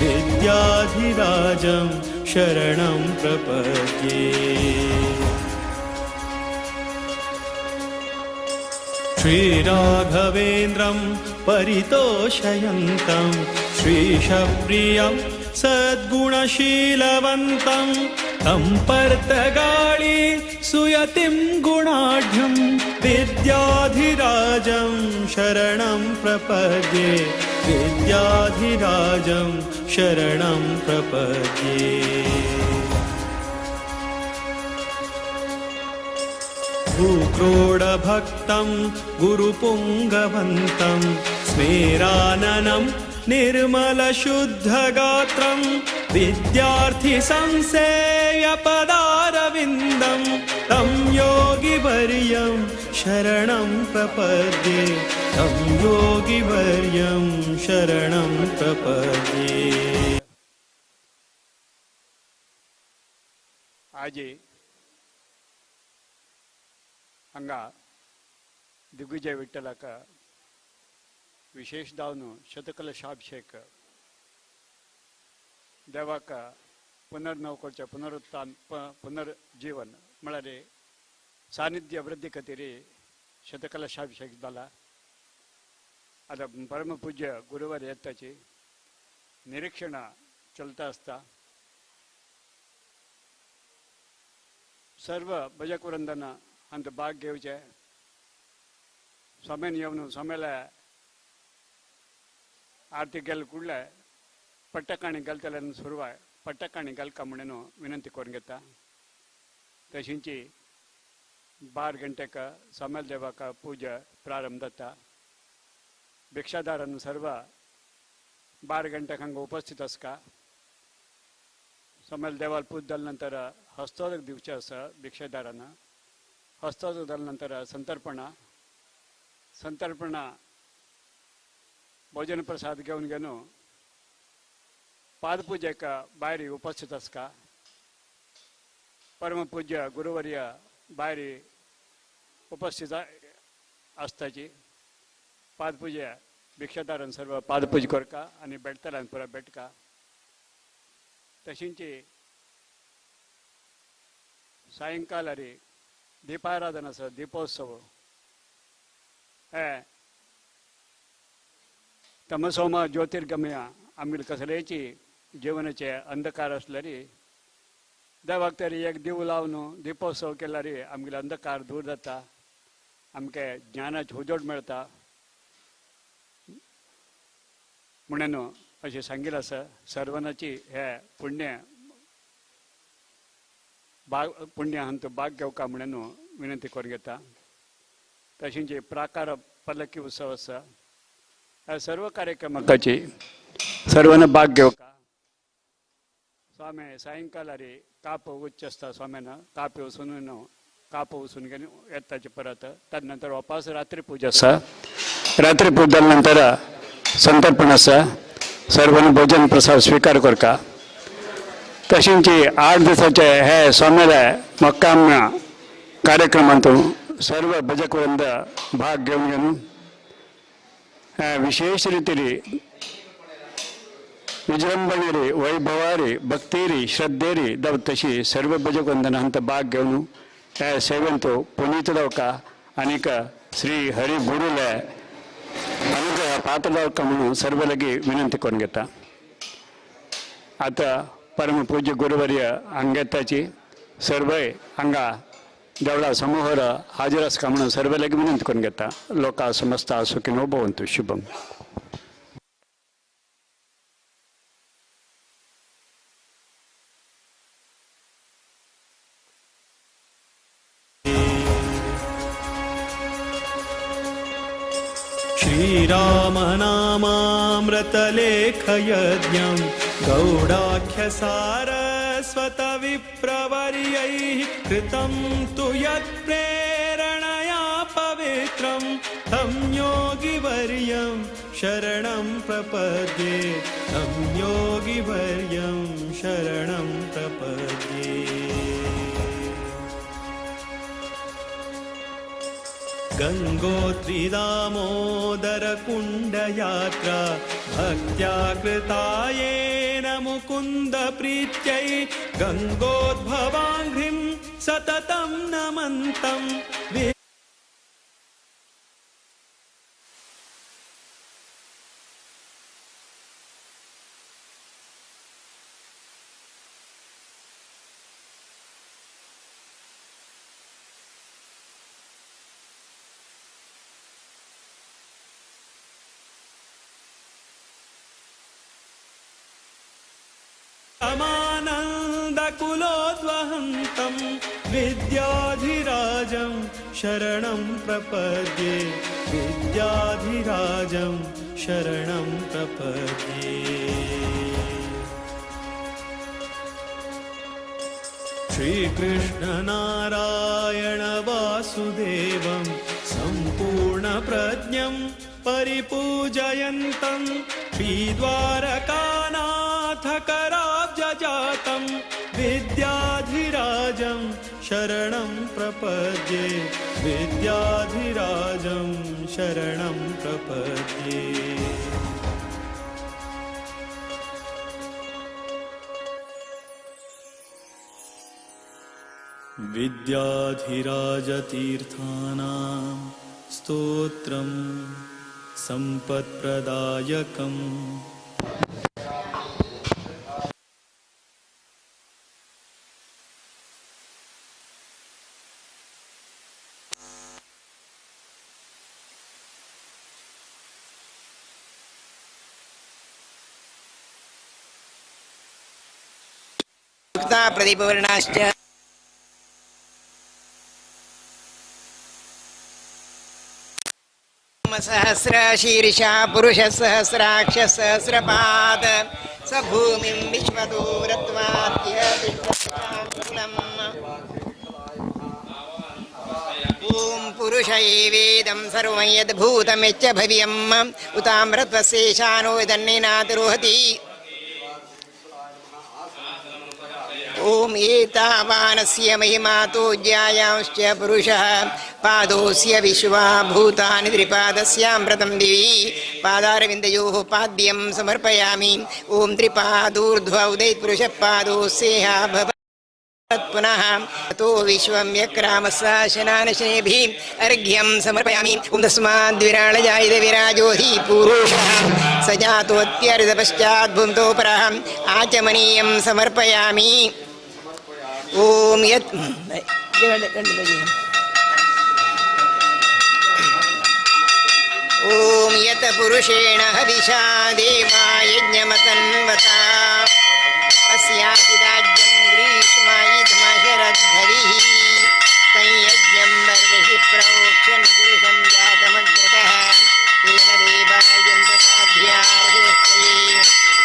विद्याधिराजं शरणं प्रपद्ये। श्रीराघवेन्द्रं परितोषयन्तं श्रीशप्रियं सद्गुणशीलवन्तं तं पर्तगाळि सुयतिं गुणाढ्यं विद्याधिराजं शरणं प्रपद्ये विद्याधिराजं शरणं प्रपद्ये। भूक्रोडभक्तं गुरुपुङ्गवन्तं स्मेराननं निर्मलशुद्धगात्रं विद्यार्थिसंसेव्यपदारविन्दं तं योगिवर्यं शरणं प्रपद्ये तं योगिवर्यं शरणं प्रपद्ये। आजे हांगा दिग्विजय विठ्ठलाक विशेष जावन शतकलशाभिषेक देवाक पुनर्नव करचें पुनरुत्थान पुनर्जीवन म्हळ्यार सानिध्य वृद्धी खातीर शतकलशाभिषेक जाला। आतां परमपूज्य गुरुवार येताची निरीक्षणां चलता आसता। सर्व भजक वृंदान हांत भाग घेवचे स्वामीन येवन स्वामीला आरती गेले कुडले पट्टकाणी घालतल्यान सुरवाय पट्टकाणी घालका म्हणून विनंती करून घेता। तशींची 12 गंटेक स्वामील देवाक पूजा प्रारंभ जाता। भिक्षादारान सर्व 12 गंटेक हांगा उपस्थित आसका। स्वामील देवाल पूज जाल्या नंतर हस्तोदक दिवचें आसा भिक्षादारान। हस्तोदक जाल्या नंतर संतर्पणा संतर्पणा भोजन प्रसाद घेवन घेवन पादपूजेक भायर उपस्थित आसका। परमपूज्य गुरुवर्य भायर उपस्थित आसताची। पादपूजा भिक्षादारान सर्व पादपूजा करका आनी भेटतल्यान पुरा भेटका। तशींची सायंकालारी दीपाराधना आसा दीपोत्सव हे तमसोमा ज्योतिर्गमया आमगेले कसलेची जीवनाचे अंधकार आसल्यार देवाक तरी एक दिव लावन दीपोत्सव केल्यार आमगेले अंधकार दूर जाता, आमकां ज्ञानाची उजोड मेळटा म्हणून अशें सांगिल्लें आसा। सर्वांची हे पुण्य भाग पुण्य हांतू भाग घेवका म्हणून विनंती करून घेता। तशींच प्राकार पलकी उत्सव आसा ह्या सर्व कार्यक्रमाची सर्वांना भाग घेवका। स्वामी सायंकालारी काप उच्च आसता स्वाम्यान काप वचून काप वचून घेवन येताचे परत तदनंतर वापस रात्री पूजा आसा। रात्री पूजा जाल्या नंतर संतर्पण आसा। सर्वांनी भोजन प्रसाद स्वीकार करका। तशींच 8 दिसाचे हे स्वामीले मक्काम्य कार्यक्रमांत सर्व भजक वृंद भाग घेवन घेवन विशेष रीतीरी विजृंभणेरी वैभवारी भक्तीरी श्रद्धेरी दव तशी सर्व भजक वंदन हांत भाग घेवन हे सेवेंत पुनीत जावका आनीक श्री हरी गुरुले अनुग्रह पात्र जावका म्हणून सर्व लागी विनंती करून घेता। आतां परमपूज्य गुरुवर्य हांगा सर्वय हांगा देवळा समूहर हाजीर आसका म्हणून सर्व लागी विनंती करून घेता। लोका समस्ता सुखिनो भवन्तु। शुभम। श्रीरामनामामृतलेखयज्ञं गौडाख्यसारस्वतविप्रवर्यैः कृतं तु यत्प्रेरणया पवित्रं तं योगिवर्यं शरणं प्रपद्ये तं योगिवर्यं शरणं प्रपद्ये। गंगोत्री दामोदर कुंडयात्रा भक्त्या कृता येन मुकुंद प्रीत्यै गंगोद्भवांघ्रिं सततं नमन्तं। रमानन्दकुलोद्वहन्तं विद्याधिराजं शरणं प्रपद्ये विद्याधिराजं शरणं प्रपद्ये। श्रीकृष्ण नारायण वासुदेवं सम्पूर्णप्रज्ञं परिपूजयन्तं श्रीद्वारकानाथकराब्जजातं विद्याधिराजं शरणं प्रपद्ये विद्याधिराजं शरणं प्रपद्ये। विद्याधिराजतीर्थानां स्तोत्रं सम्पत्प्रदायकम्। प्रदीपवर्णाश्च सहस्रशीर्षा पुरुषसहस्राक्ष सहस्रपाद स भूमिं विश्वतो रत्वात्यतिष्ठम्। ॐ पुरुष एवेदं सर्वं यद्भूतमेच्च भव्यम् उतामृत्वशेषानो यदन्नेनातिरोहति। ॐ एतावानस्य महिमातो ज्यायांश्च पुरुषः पादोऽस्य विश्वा भूतानि त्रिपादस्यामृतं दिवि पादारविन्दयोः पाद्यं समर्पयामि। ॐ त्रिपादूर्ध्व उदयत्पुरुषः पादोऽस्येह भवत् पुनः ततो विश्वं यक्रामसाशनानशनेभिः अर्घ्यं समर्पयामि। ॐ तस्माद्विराळजायते विराजो हि पुरुषः स जातोऽत्यर्धपश्चाद्भुम्तो परः आचमनीयं समर्पयामि। ॐ यत् ॐ यत् पुरुषेण हविषा देवा यज्ञमतन्वता अस्यासिदाज्यं ग्रीष्मायिध्मशरद्धरिः तं यज्ञं बर्हिः प्रोक्षन् पुरुषं जातमग्रतः तेन देवायन्तसाध्यार्हये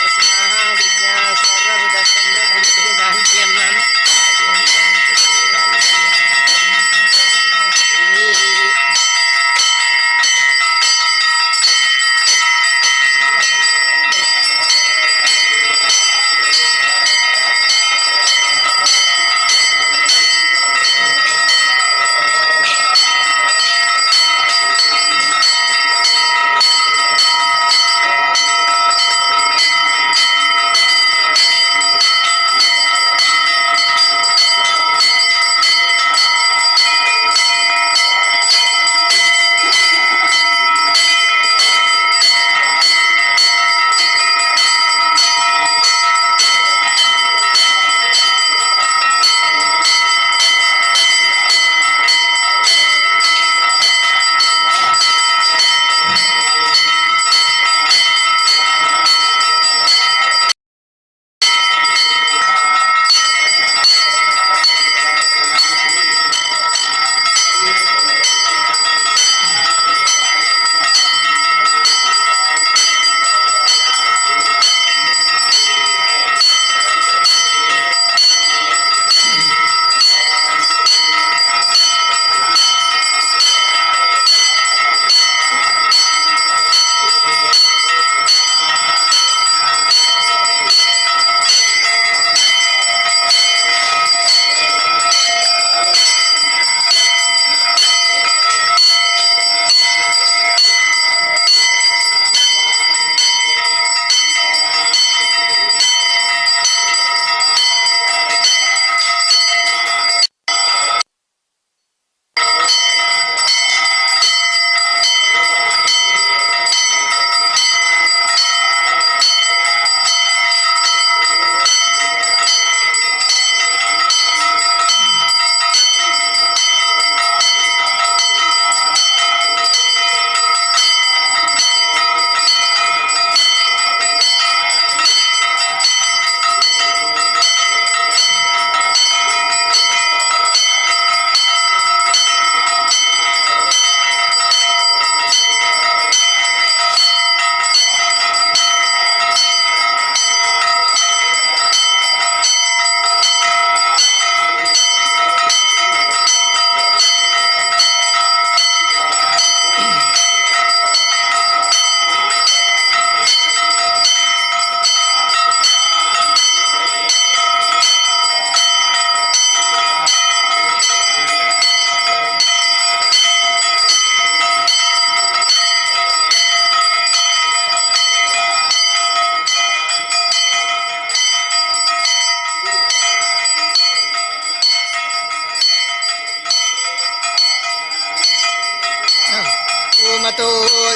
तस्माद्विज्ञा सर्वभूतसंरक्षिताज्यम्।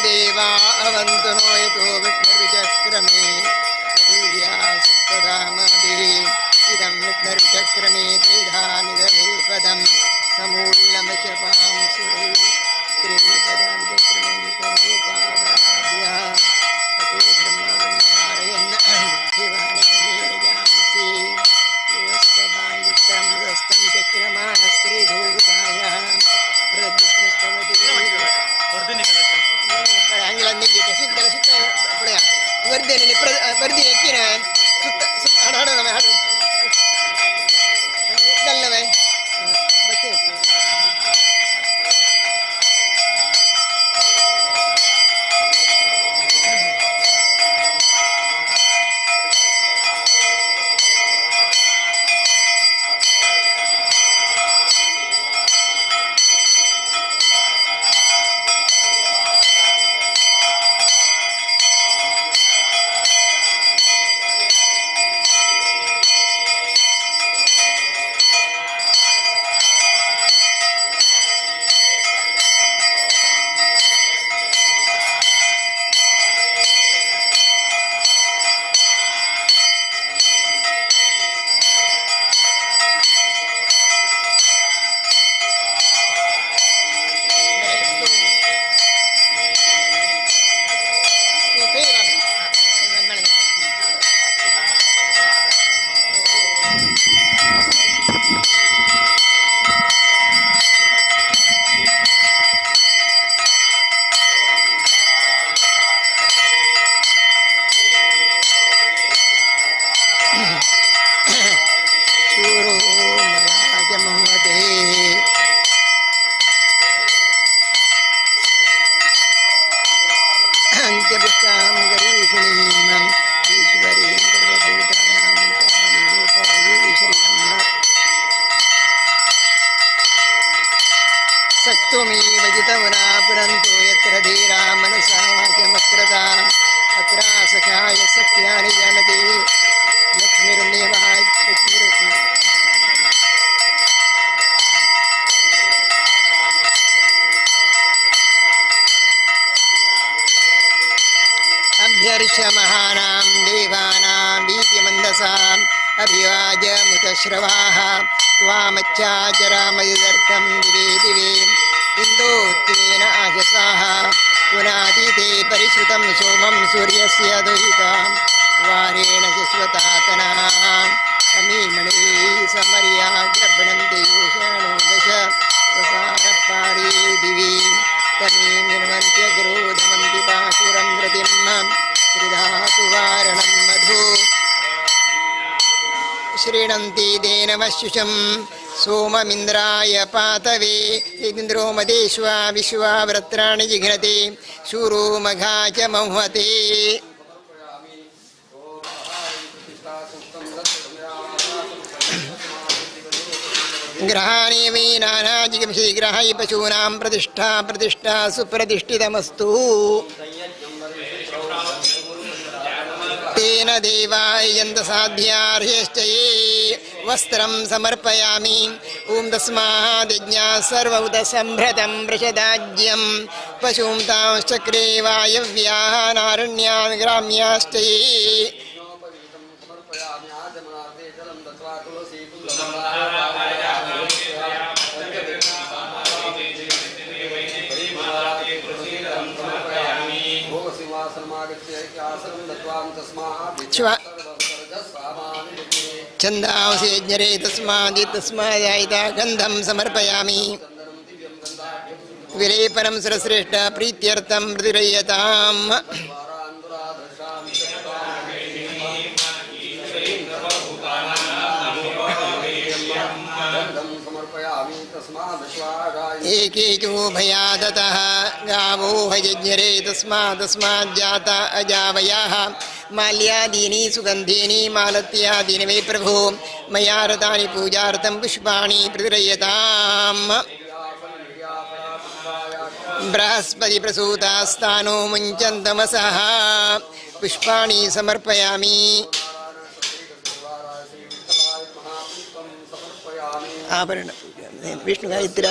देवा अवन्तु नो यतो विष्णुर्विचक्रमे पृथिव्या सप्तधामभिः इदं विष्णुर्विचक्रमे त्रिधा निदधे पदं समूलमचपां सुरैः त्रिपदं विचक्रमे सर्वोपादाभ्यः ततो धर्मान् धारयन् शिवानि समीरजांसि योऽस्तभायुक्तं चक्रमाणस्त्रिधूर्गायः प्रदुष्णस्तवति सोममिन्द्राय पातवे इन्द्रो मदेश्वा विश्वा व्रत्राणि जिघ्नते शूरो मघा च मह्वते। ग्रहाणि वै नानाजिगंसि ग्रहै पशूनां प्रतिष्ठा प्रतिष्ठा सुप्रतिष्ठितमस्तु। तेन देवायन्त साध्यार्ह्यश्च ये वस्त्रं समर्पयामि। ॐ तस्माद्यज्ञा सर्वउत सम्भ्रतं वृषदाज्यं पशूं तांश्चक्रे वायव्याः नारण्यान् ग्राम्याश्च ये। छन्दांसि यज्ञरे तस्मादि तस्मादायिता गन्धं समर्पयामि। विलेपनं सुरश्रेष्ठ प्रीत्यर्थं मृदुरयताम्। एके चोभयादतः गावो भयज्ञरे तस्मात् अजावयाः माल्यादीनि सुगन्धीनि मालत्यादीनि वै प्रभो मया रतानि पूजार्थं पुष्पाणि प्रदीयताम्। बृहस्पति प्रसूतास्तानो मुञ्चन्तमसः पुष्पाणि समर्पयामि। आभरण विष्णु गायत्री।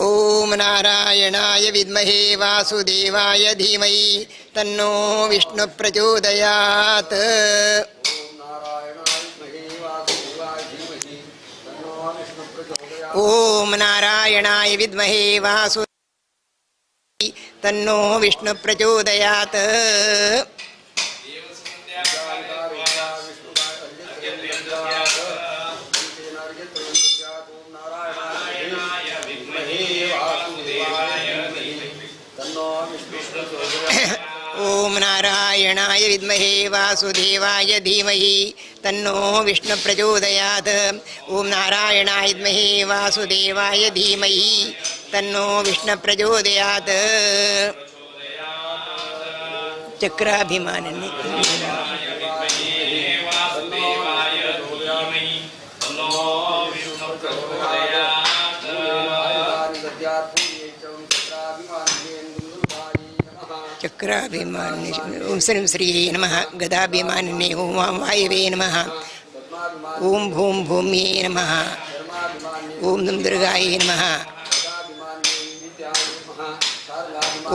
ओम नारायणाय विद्महे वासुदेवाय धीमहि तन्नो विष्णु प्रचोदयात्। ओम नारायणाय विद्महे वासु तन्नो विष्णु प्रचोदयात्। ओम नारायणाय विद्महे वासुदेवाय धीमहि तन्नो विष्णु प्रचोदयात्। ओम नारायणाय विद्महे वासुदेवाय धीमहि तन्नो विष्णु प्रचोदयात्। चक्राभिमानिने चक्राभिमानिने ओम श्रीं श्रीये नमः। गदाभिमानिने ओम वां वायवे नमः। ओम भूम भूम्ये नमः। ओम दुं दुर्गायै नमः।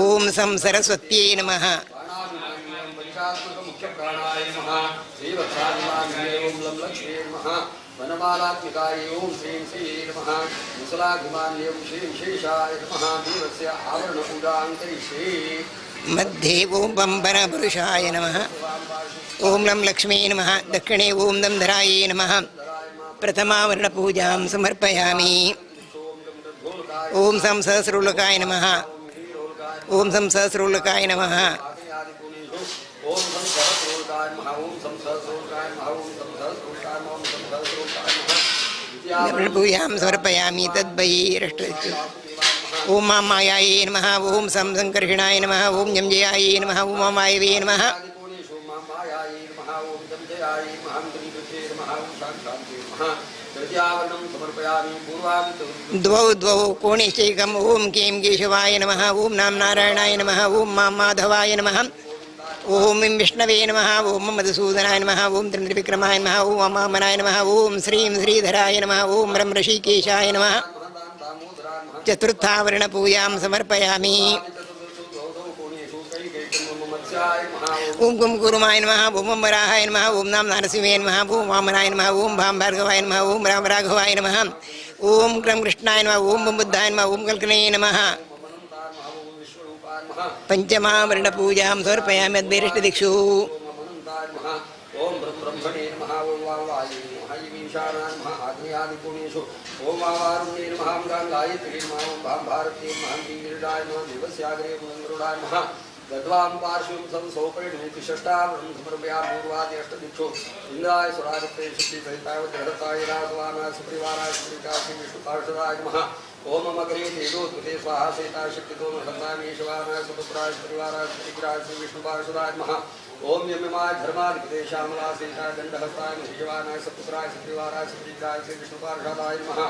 ओम सं सरस्वत्यै नमः। वनमालात्मिकाय ओम श्रीं श्रीये नमः। मुसलाभिमान्ये ओम श्रीं शेषाय नमः। देवस्य आवरणपूजां करिष्ये। मध्ये ओम बम्बन पुरुषाय नमः। ओम लं लक्ष्मी नमः। दक्षिणे ओम दं धराये नमः। प्रथमावरणपूजां समर्पयामि। ओम सं सहस्रोलकाय नमः। ओम सं सहस्रोलकाय नमः। ओम सं सहस्रोलकाय नमः। ओम सं सहस्रोलकाय नमः। ओम सं सहस्रोलकाय नमः। ओम सं सहस्रोलकाय नमः। पूजां समर्पयामि। तद्बहिरष्ट ओम मां मायायै नमः। ओम सं संकर्षणाय नमः। ओम यं जयायै नमः। ओम वायवे नमः। द्वौ द्वौ कोणेश्चैकम् ओम कें केशवाय नमः। ओम नाम नारायणाय नमः। ओम मां माधवाय नमः। ओम इं विष्णवे नमः। ओम मधुसूदनाय नमः। ओम त्रिविक्रमाय नमः। ओम वामनाय नमः। ओम श्रीं श्रीधराय नमः। ओम रं ऋषिकेशाय नमः। चतुर्थावरणपूजां समर्पयामि। ओम कुं कुरुमाय नमः। ओम वराहाय नमः। ओम नाम नारसिंहे नमः। ओम वामनाय नमः। ओम भां भार्गवाय नमः। ओम राम राघवाय नमः। ओम क्रम कृष्णाय नमः। ओम बुद्धाय नमः। ओम कल्कणे नमः। पंचमावरणपूजां समर्पयामि। अद्वैरिष्टदिक्षु ओम ब्रह्मणे नमः। ओम वावाये नमः। ईशानाय नमः। आग्नेयादिकोणेषु ओम वावारुण्ये नमः। गायत्रीं नमः। ओम भां भारतीं नमः। गिरिराय नमः। देवस्याग्रे गरुडाय नमः। दद्वां पार्श्वं संसौपरिणोति षष्ठावरणं समर्पयामि। पूर्वादि अष्टदिक्षु इन्द्राय सुरादित्ये शक्तिसहिताय वज्रहस्ताय राघवानाय सपरिवाराय श्रीकाशी विष्णुपार्षदाय नमः। ओम अग्रे तेजोद्भुते स्वाहा सीता शक्तितो हस्तामीश्वराय सुपुत्राय परिवाराय श्रीग्राय श्री विष्णुपार्षदाय नमः। ओम यममाय धर्माधिपते श्यामला सीता दण्डहस्ताय महिषवानाय सपुत्राय सपरिवाराय श्रीग्राय श्री विष्णुपार्षदाय नमः।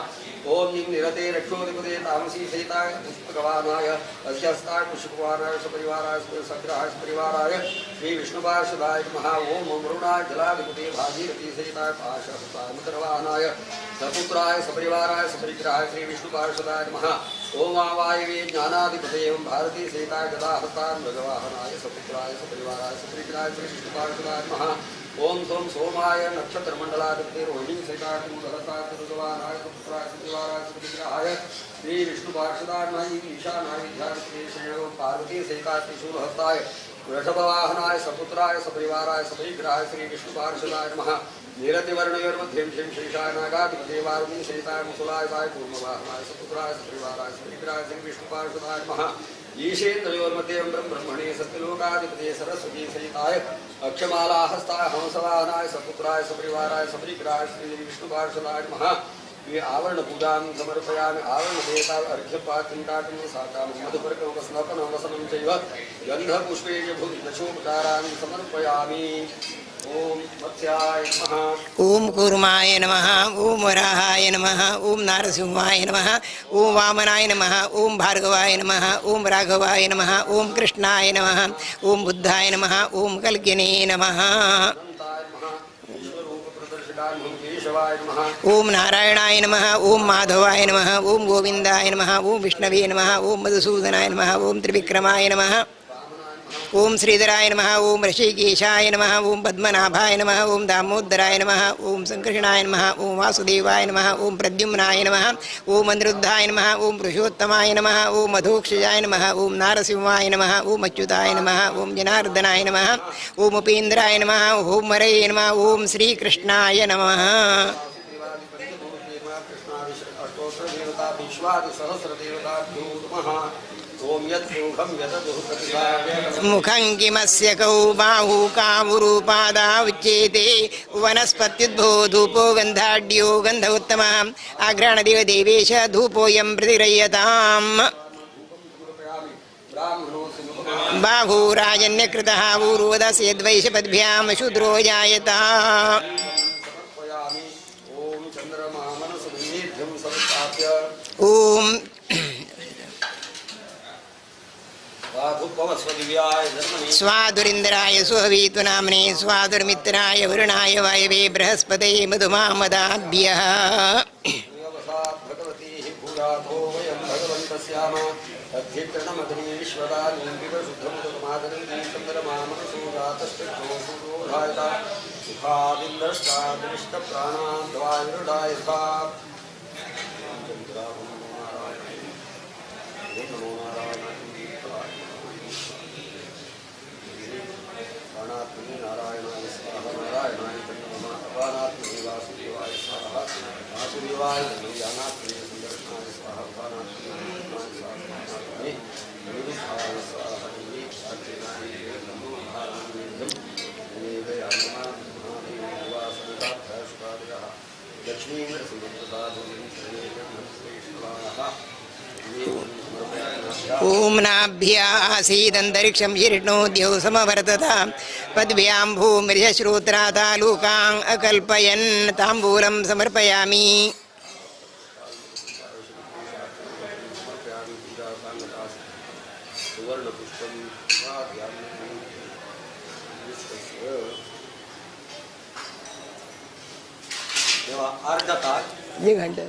ओम यं निरते रक्षोधिपते तामसी सहिताय पुष्पगवानाय अस्यस्ताय पुष्पवानाय सपरिवाराय सग्रहाय सपरिवाराय श्री विष्णुपार्षदाय नमः। ओम वरुणाय जलाधिपते भागीरथी सहिताय पाशहस्ताय मकरवाहनाय सपुत्राय सपरिवाराय सपरिग्रहाय श्री विष्णुपार्षदाय नमः। ओम वायवे ज्ञानाधिपते एवं भारती सहिताय गदाहस्ताय मृगवाहनाय सपुत्राय सपरिवाराय सपरिग्रहाय श्री विष्णुपार्षदाय नमः। ओम सोम सोमाय नक्षत्रमंडलाधिपते रोहिणी सहिताय कुमुदहस्ताय मृगवाहनाय सपुत्राय सपरिवाराय सपरिग्रहाय श्री विष्णुपार्षदाय नमः। ईशानाय विद्याधिपते श्री पार्वती सहिताय त्रिशूलहस्ताय वृषभवाहनाय सपुत्राय सपरिवाराय सपरिग्रहाय श्री विष्णुपार्षदाय नमः। निरतिवर्णयोर्मध्यं श्रीं श्रीशाय नागाधिपते वारुणी सहिताय मुसुलाय साय कूर्मवाहनाय सपुत्राय सपरिवाराय सपरिग्रहाय श्री विष्णुपार्षदाय नमः। ईशेन्द्रयोर्मध्ये ब्रह्मणे सत्यलोकाधिपते सरस्वती सहिताय अक्षमालाहस्ताय हंसवाहनाय सपुत्राय सपरिवाराय सपरिग्रहाय श्री विष्णुपार्षदाय नमः। आवरण पूजां समर्पयामि। आवरण देवता अर्घ्यपात्रं काटं साकां मधुपर्कं वसनपनं वसनं चैव गन्धपुष्पे भूतदशोपचारान् समर्पयामि। ओम मत्स्याय नमः। ओम कूर्माय नमः। ओम वराहाय नमः। ओम नारसिंहाय नमः। ओम वामनाय नमः। ओम भार्गवाय नमः। ओम राघवाय नमः। ओम कृष्णाय नमः। ओम बुद्धाय नमः। ओम कल्किने नमः। केशवाय नमः। ओम नारायणाय नमः। ओम माधवाय नमः। ओम गोविंदाय नमः। ओम विष्णवे नमः। ओम मधुसूदनाय नमः। ओम त्रिविक्रमाय नमः। ओम श्रीधराय नमः। ओम ऋषिकेशाय नमः। ओम पद्मनाभाय नमः। ओम दामोदराय नमः। ओम संकर्षणाय नमः। ओम वासुदेवाय नमः। ओम प्रद्युम्नाय नमः। ओम अनिरुद्धाय नमः। ओम पुरुषोत्तमाय नमः। ओम मधोक्षजाय नमः। ओम नारसिंहाय नमः। ओम अच्युताय नमः। ओम जनार्दनाय नमः। ओम उपेन्द्राय नमः। ओम मरये नमः। ओम श्रीकृष्णाय नमः। मुखं किमस्य कौ बाहू कामुरूपादा उच्येते वनस्पत्युद्भो धूपो गन्धाढ्यो गन्ध उत्तमः आघ्राणदेव देवेश धूपोऽयं प्रतिगृह्यताम्। बाहू राजन्यकृतः ऊर्वदस्य यद्वैषपद्भ्यां शूद्रो जायत। ओम स्वादुरिन्द्राय सुहवीतु नाम्ने स्वादुर्मित्राय वरुणाय वायवे बृहस्पतये मधुमामदाभ्यः। नारायणाय स्वाहा नारायणाय नमः अपानात्मने वासुदेवाय स्वाहा वासुदेवाय ज्ञानात्मने सुंदरनाय स्वाहा अपानात्मने स्वाहा निरुद्धाय स्वाहा ओम नाभ्यासीदन्तरिक्षं शिरिष्णो द्यौ समवर्तत पद्भ्यां भूमिर्यश्रोत्रातालूकां अकल्पयन् ताम्बूलं समर्पयामि। ये घंटा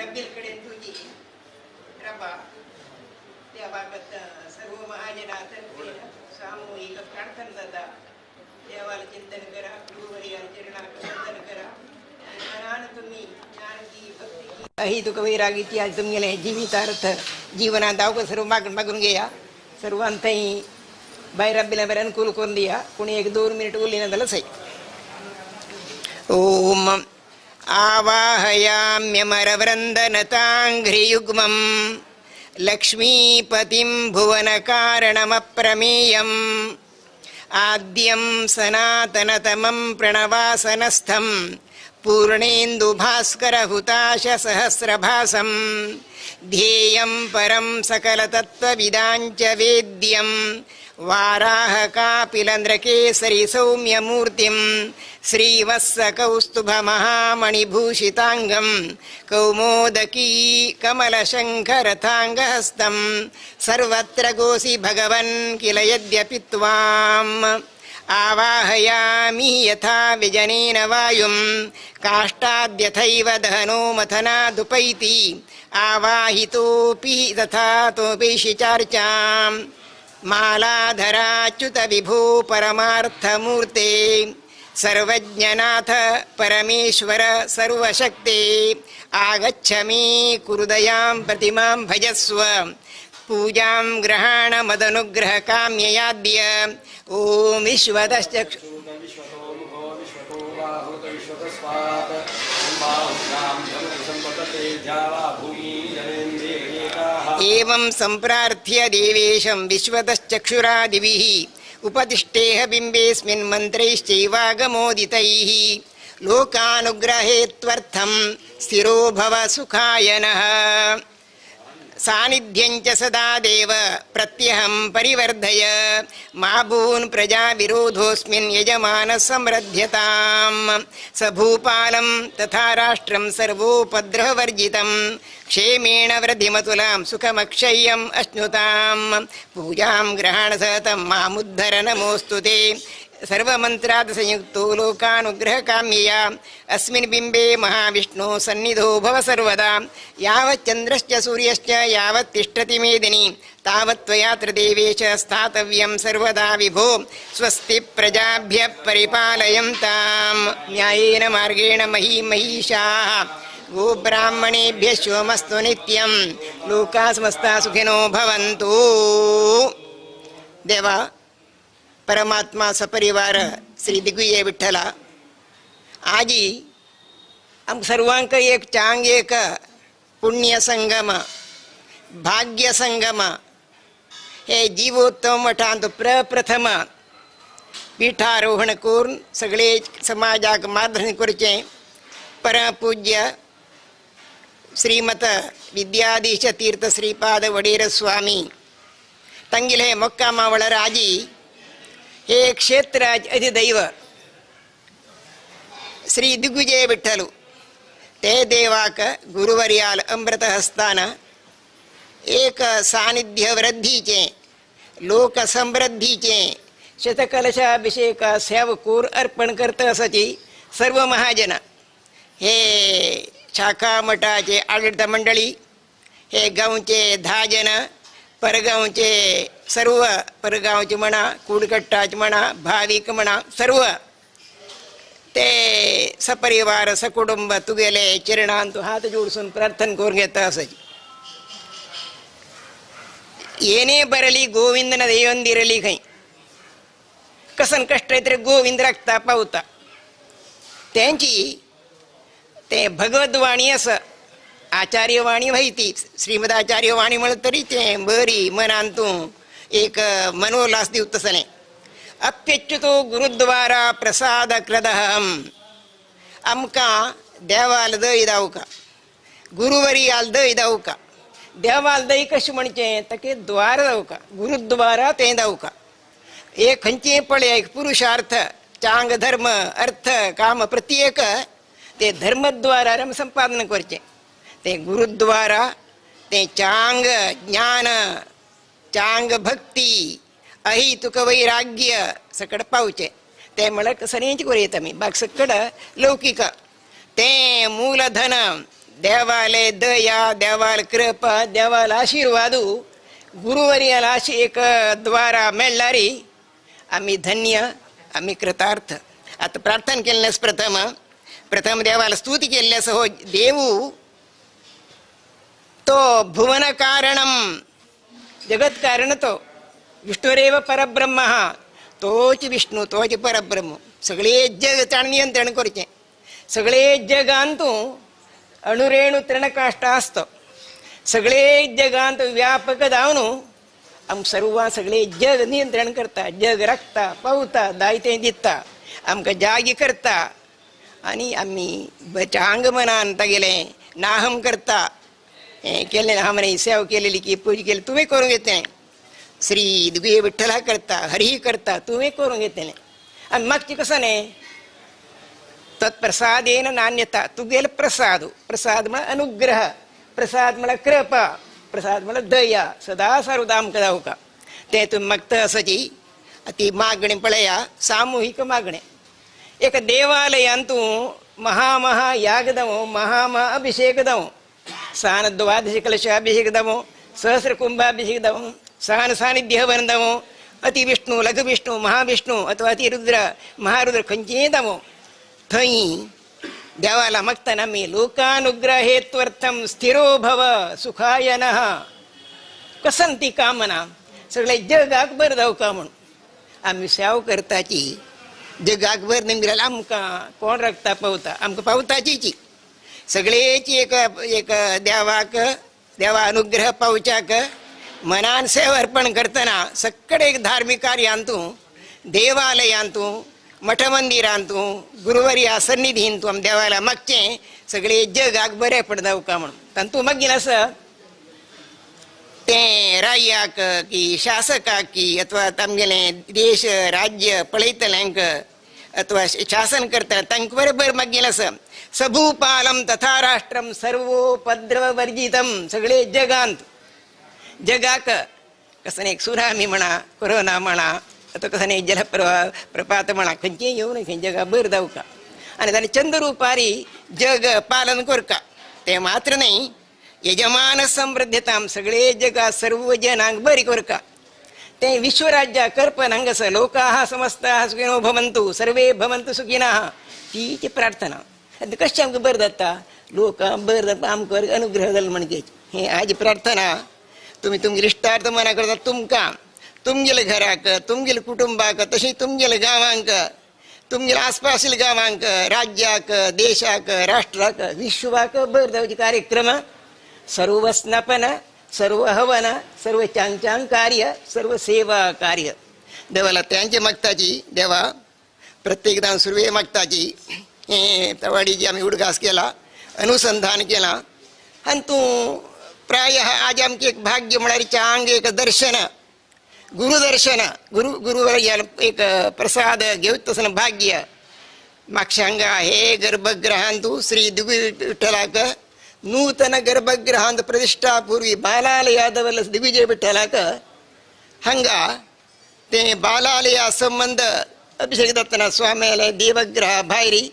रब्बील कडेन तुजी रबा त्या बाबत सर्व महाजनातर्फे सामूहिक प्रार्थना जाता. देवाला चिंतन करा, गुरुवर्याला चरणाक वंदन करा. मनान तुम्ही ज्ञानची भक्तीची अहितुक वैरागीची आज तुमगेले जिवितार्थ जीवनात दावक सर्व मागून मागून घेया. सर्वांत थंय भायर रब्बीला बरें अनुकूल करून दिया. कोणी एक 2 मिनिट उरली ना जाल्यार सही. ओम आवाहयाम्यमरवृन्दनताङ्घ्रियुग्मं लक्ष्मीपतिं भुवनकारणमप्रमेयम् आद्यं सनातनतमं प्रणवासनस्थं पूर्णेन्दुभास्करहुताशसहस्रभासं ध्येयं परं सकलतत्त्वविदाञ्च वेद्यं वाराहकापिलन्द्रकेसरि सौम्यमूर्तिं श्रीवत्सकौस्तुभमहामणिभूषिताङ्गं कौमोदकी कमलशङ्खरथाङ्गहस्तं सर्वत्र गोसि भगवन् किल यद्यपि त्वाम् आवाहयामि यथा व्यजनेन वायुं काष्ठाद्यथैव दहनो मथनादुपैति आवाहितोऽपि तथा तोऽपि शिचार्चां मालाधराच्युत विभो परमार्थमूर्ते सर्वज्ञनाथ परमेश्वर सर्वशक्ते आगच्छ मे कुरुदयां प्रतिमां भजस्व पूजां ग्रहाण मदनुग्रहकाम्ययाद्य. ॐ विश्वतश्चक्षु एवं सम्प्रार्थ्य देवेशं विश्वतश्चक्षुरादिभिः उपतिष्ठेह बिम्बेऽस्मिन् मन्त्रैश्चैवागमोदितैः लोकानुग्रहेत्वर्थं स्थिरो भव सुखाय नः. सानिध्यं च सदा देव प्रत्यहं परिवर्धय मा भून् प्रजाविरोधोऽस्मिन् यजमानः समृध्यतां. स भूपालं तथा राष्ट्रं सर्वोपद्रववर्जितं क्षेमेण वृद्धिमतुलां सुखमक्षय्यम् अश्नुतां. पूजां ग्रहाण सततं मामुद्धर नमोऽस्तु ते. सर्वमन्त्रादसंयुक्तो लोकानुग्रहकाम्यया अस्मिन् बिम्बे महाविष्णो सन्निधो भव सर्वदा. यावत् चन्द्रश्च सूर्यश्च यावत् तिष्ठति मेदिनी तावत् त्वया त्रिदेवेश स्थातव्यं सर्वदा विभो. स्वस्ति प्रजाभ्यः परिपालयन्तां न्यायेन मार्गेण मही महिषाः. गोब्राह्मणेभ्यः शिवमस्तु नित्यं. लोकाः समस्ता सुखिनो भवन्तु. देवा परमात्मा सपरिवार श्री दिग्विजय विठ्ठला आजी आम सर्वांक एक चांग एक पुण्य संगम भाग्य संगम हे जीवोत्तम मठांत प्रप्रथम पीठारोहण करून सगळे समाजाक मार्गदर्शन करचें परमपूज्य श्रीमत विद्याधीश तीर्थ श्रीपाद वडेर स्वामी ತಂಗಿಲೆ ಮೊಕ್ಕಾಮಾವಳರ ಆಜಿ हे क्षेत्र अधिदैव श्री दिग्विजय विठ्ठलु ते देवाक गुरुवर्याल अमृतहस्तान एक सानिध्य वृद्धीचे लोक समृद्धीचे शतकलशाभिषेक सेवकूर अर्पण करत असची सर्व महाजन हे शाखा मठाचे आडळीत मंडळी हे गांवचे 10 जण परगावचे सर्व परगावचे म्हणा कुडकट्टाचे म्हणा भाविक म्हणा सर्व ते सपरिवार सकुटुंब तुगेले चरणांत हात जोडसून प्रार्थना करून घेता असायची. ಏನೇ ಬರಲಿ ಗೋವಿಂದನ ದಯೊಂದಿರಲಿ ಕೈ कसन कष्ट येतरे गोविंद राखता पावता त्यांची ते भगवद्वाणी असं आचार्यवाणी व्हायती श्रीमदाचार्यवाणी म्हणत तरी ते बरी मनान तूं एक मनोल्लास दिवत तसलें. अप्यच्युतो गुरुद्वारा प्रसाद कृदहम आमकां देवाल दय दावका गुरुवरी आल दय दावका. देवाल दय कशें म्हणचें ताके द्वार दावका गुरुद्वारा तें दावका. एक खंयचें पळय एक पुरुषार्थ चांग धर्म अर्थ काम प्रत्येक ते धर्मद्वारार आमी संपादन करचें. ते गुरुद्वारा ते चांग ज्ञान चांग भक्ती अहितुक वैराग्य सकड पावचें. ते म्हळ्यार सनेच करयता आमी बाकी सकड लौकीक ते मूलधन देवाले दया देवाल कृपा देवाल आशीर्वादू गुरुवर्याला अशी एक द्वारा मेळ्ळारी आमी धन्य आमी कृतार्थ. आतां प्रार्थना केल्लें प्रथम प्रथम देवाला स्तुती केल्ली आसा. हो देवू तो भुवन कारणम जगत कारण तो विष्णुरेव परब्रह्म तोच विष्णु तोच परब्रह्म सगळे जग ताणें नियंत्रण करचें. सगळे जगांत अणुरेणु तृणकाष्ठ आसतो सगळे जगांत व्यापक जावन आम सर्वां सगळे जग नियंत्रण करता जग राखता पावता दायतें दिता आमकां जागी करता आनी आमी चांग मनान तागेलें नाहम करता हें केलें हांवें सेवा केलेली की पूजा केली तुवें करूंक येतलें. श्री दुगे विठ्ठला करता हरी करता तुवें करूंक येतलें. आनी मागचें कसो न्ही तत्प्रसादेन नान्यता तुगेलो प्रसाद प्रसाद म्हळ्यार अनुग्रह प्रसाद म्हळ्यार कृपा प्रसाद म्हळ्यार दया सदा सर्वदा आमकां जावका तें तुमी मागता आसाची ती मागणी पळया सामुहीक मागणें. एका देवालयांत महा महा याग जावं महा महा अभिषेक जावं सान द्वादश कलश अभिषेक जावं सहस्र कुंभाभिषेक जावं सान सानिध्य हवन जावं अति विष्णु लघु विष्णु महाविष्णु अथवा अतिरुद्र महारुद्र खंयचेय जावं थंय देवाला मागतना आमी लोकानुग्रहेत्वर्थम स्थिरो भव सुखाय नः कसन ती कामना सगळे जगाक बरें जावका म्हूण आमी सेवा करताची जगाक बरें न्ही जाल्यार आमकां कोण राखता पावता आमकां पावताचीची सगळेची एक एक देवाक देवा अनुग्रह पावच्याक मनान सेवा अर्पण करतना सगळे एक धार्मीक कार्यांतू देवालयांतू मठ मंदिरांतू गुरुवर्या सन्निधींतू आम देवाला मागचें सगळे जगाक बरें पड जावका म्हणून तातूंत मागीर आसा तें रायाक की शासकाक की अथवा आमगेलें देश राज्य पळयतल्यांक अथवा शासन करतले तांकां बरोबर मागीर आसा सभूपालम तथा राष्ट्रम सर्वोपद्रव वर्जितम सगळे जगांत जगाक कसं एक सुनामी म्हणा कोरोना म्हणा अथवा कसं एक जलप्रवाह प्रपात म्हणा खंयचेय येवन खंय जगा बरें जावका आनी ताणें चंद्ररुपारी जग पालन करका. तें मात्र न्ही यजमान समृद्धताम सगळे जगा सर्व जनांक बरी करका. तें विश्वराज्या करपन हांगासर लोकाः समस्ताः सुखिनो भवन्तु सर्वे भवन्तु सुखिनः तीच प्रार्थना. आनी कशें आमकां बरें जाता लोकांक बरें जाता आमकां अनुग्रह जालो म्हणचे हें आज प्रार्थना तुमी तुमगेले इश्टार्थ मना करता तुमकां तुमगेले घराक तुमगेले कुटुंबाक तशें तुमगेले गांवांक तुमगेले आसपासील गांवांक राज्याक देशाक राष्ट्राक विश्वाक बरें जावचे कार्यक्रम सर्व स्नापन सर्व हवन सर्व चांग कार्य सर्व सेवा कार्य देवाला त्यांचे मागताची देवा प्रत्येकदान सुरवे मागताची हें तवाडीची आमी उडगास केला अनुसंधान केला आनी तूं प्रायः आज आमचें एक भाग्य म्हळ्यार चांग एक दर्शन गुरुदर्शन गुरु गुरुवर्यान एक प्रसाद घेवचो तसो भाग्य मागशांगा हे गर्भगृहांतु श्री दिग्विठ्ठलाक नूतन गर्भगृहांत प्रतिष्ठा पूर्वी बालालयादवल दिग्विजय विठ्ठलाक हांगा ते बालालया संबंध अभिषेक जातना स्वाम्याले देवग्रह भायरी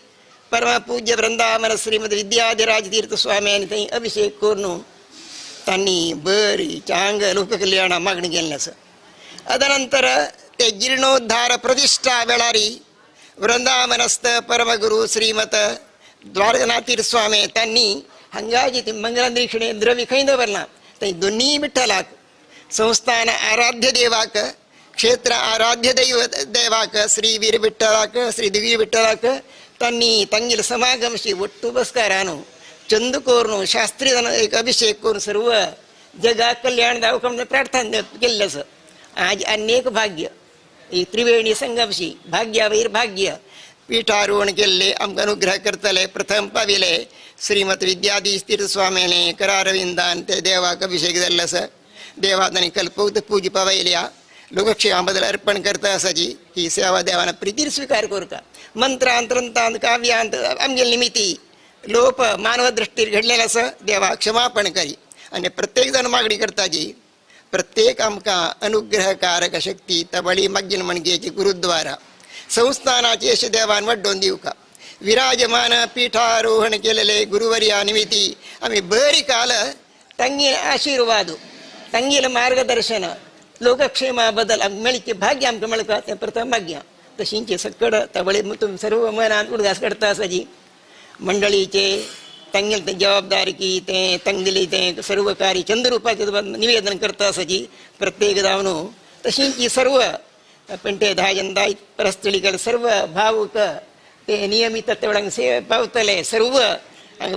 परमपूज्य वृंदावन श्रीमद विद्याधिराज तीर्थ स्वाम्यानी थंय अभिषेक करून तांणी बरी चांग लोककल्याणा मागणी केल्ली आसा. तदनंतर ते जीर्णोद्धार प्रतिष्ठा वेळारी वृंदावनस्थ परमगुरु श्रीमत द्वारकनाथ स्वामी त्यांनी हांगा जी मंगलानिरीक्षणे द्रव्य खंय दवरलां थंय दोन्ही विठ्ठलाक संस्थान आराध्य देवाक क्षेत्र आराध्य दैव देवाक श्री वीर विठ्ठलाक श्री दिव्य विठ्ठलाक तांणी तांगेले समागमशी ಒಟ್ಟು बसकारान चंद करून शास्त्री एक अभिषेक करून सर्व जगा कल्याण जावका म्हणून प्रार्थना केल्लें आसा. आज अनेक भाग्य ही त्रिवेणी संगमशी भाग्यावैर भाग्य पीठारोहण केल्ले आमकां अनुग्रह करतले प्रथम पाविले श्रीमत विद्याधीश तीर्थ स्वामीने करारविंदान ते देवाक अभिषेक जाल्लो आसा. देवा तांणी कल्पवत पूजा पावयल्या लोकक्षेमा बदल अर्पण करता आसाची ही सेवा देवान प्रितीर स्विकार करता. मंत्रांत ग्रंथांत काव्यांत आमगे निमिती लोप मानव दृष्टीर घडलेलो आसा देवा क्षमापण करी. आनी प्रत्येक जाण मागणी करताची प्रत्येक आमकां अनुग्रहकारक शक्ती तबळी मागील म्हणगेची गुरुद्वारा संस्थानाची अशें देवान वड्डोवन दिवका. विराजमान पीठारोहण केलेले गुरुवर्या निमित्ती आमी बरी काल तांगेले आशीर्वाद तांगेलें मार्गदर्शन लोकक्षेमा बद्दल आमकां मेळचे भाग्य आमकां मेळटा तें प्रथम भाग्य. तशींचे सकड तबळे तुमी सर्व मनांत उडगास करता आसा जी मंडळीचे तांगेले तें जबाबदारकी तें तांगेली तें सर्व कार्य चंद्ररूपाचें निवेदन करता आसा जी प्रत्येक जावन तशींची सर्व पेंटे धा जनता परस्थळीकडे सर्व भावूक ते नियमित तेवढ्यांक सेवे पावतले सर्व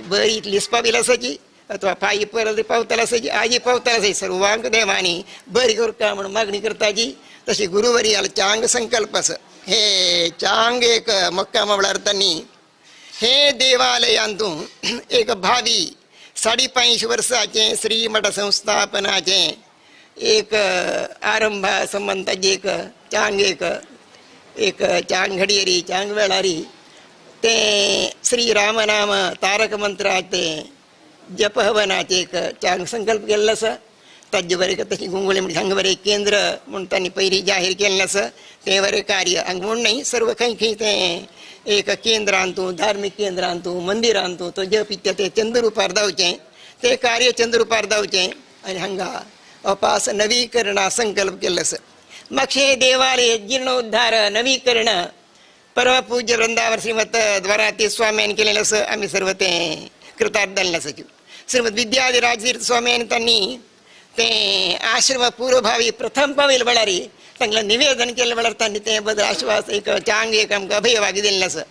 बरी लिस्पा बील आसाची अथवा पायी परत पावतले आसाची आजी पावतले आसाची सर्वांक देवांनी बरी करता म्हणून मागणी करताची. तशी गुरुवरी चांग संकल्प आसा हे चांग एक मक्का म्हळ्यार तांणी हे देवालयांतू एक भावी 550 वर्साचें श्रीमठ संस्थापनाचें एक आरंभ संबंदाचे एक चांग एक एक चांग घडयेरी चांग वेळारी तें श्री रामनाम तारक मंत्राचें जपहवनाचें एक चांग संकल्प केल्लो आसा. ताजे बरें तशी गुंगोळी म्हणजे हांगा बरें केंद्र म्हूण तांणी पयलीं जाहीर केल्लें आसा तें बरें कार्य हांगा म्हूण न्हय सर्व खंय खंय तें एक केंद्रांतू धार्मीक केंद्रांतू मंदिरांतू तो जप इत्या तें चंद्ररूपार जावचें तें कार्य चंद्ररूपार जावचें आनी हांगा अपास नवीकरणा संकल्प केल्लो आसा. मातशें देवालय जीर्णोद्धार नवीकरण परमपूज्य वृंदावन श्रीमत द्वाराती स्वाम्यान केलेलें आसा आमी सर्व तें कृतार्थ जाल्लें आसा. श्रीमद विद्याधिराज स्वाम्यान तांणी तें आश्रम पूर्वभावी प्रथम पावेल वेळार तांकां निवेदन केल्लें वेळार तांणी तें बद्दल आश्वास एक चांग एक आमकां अभयवागी दिल्लें आसा.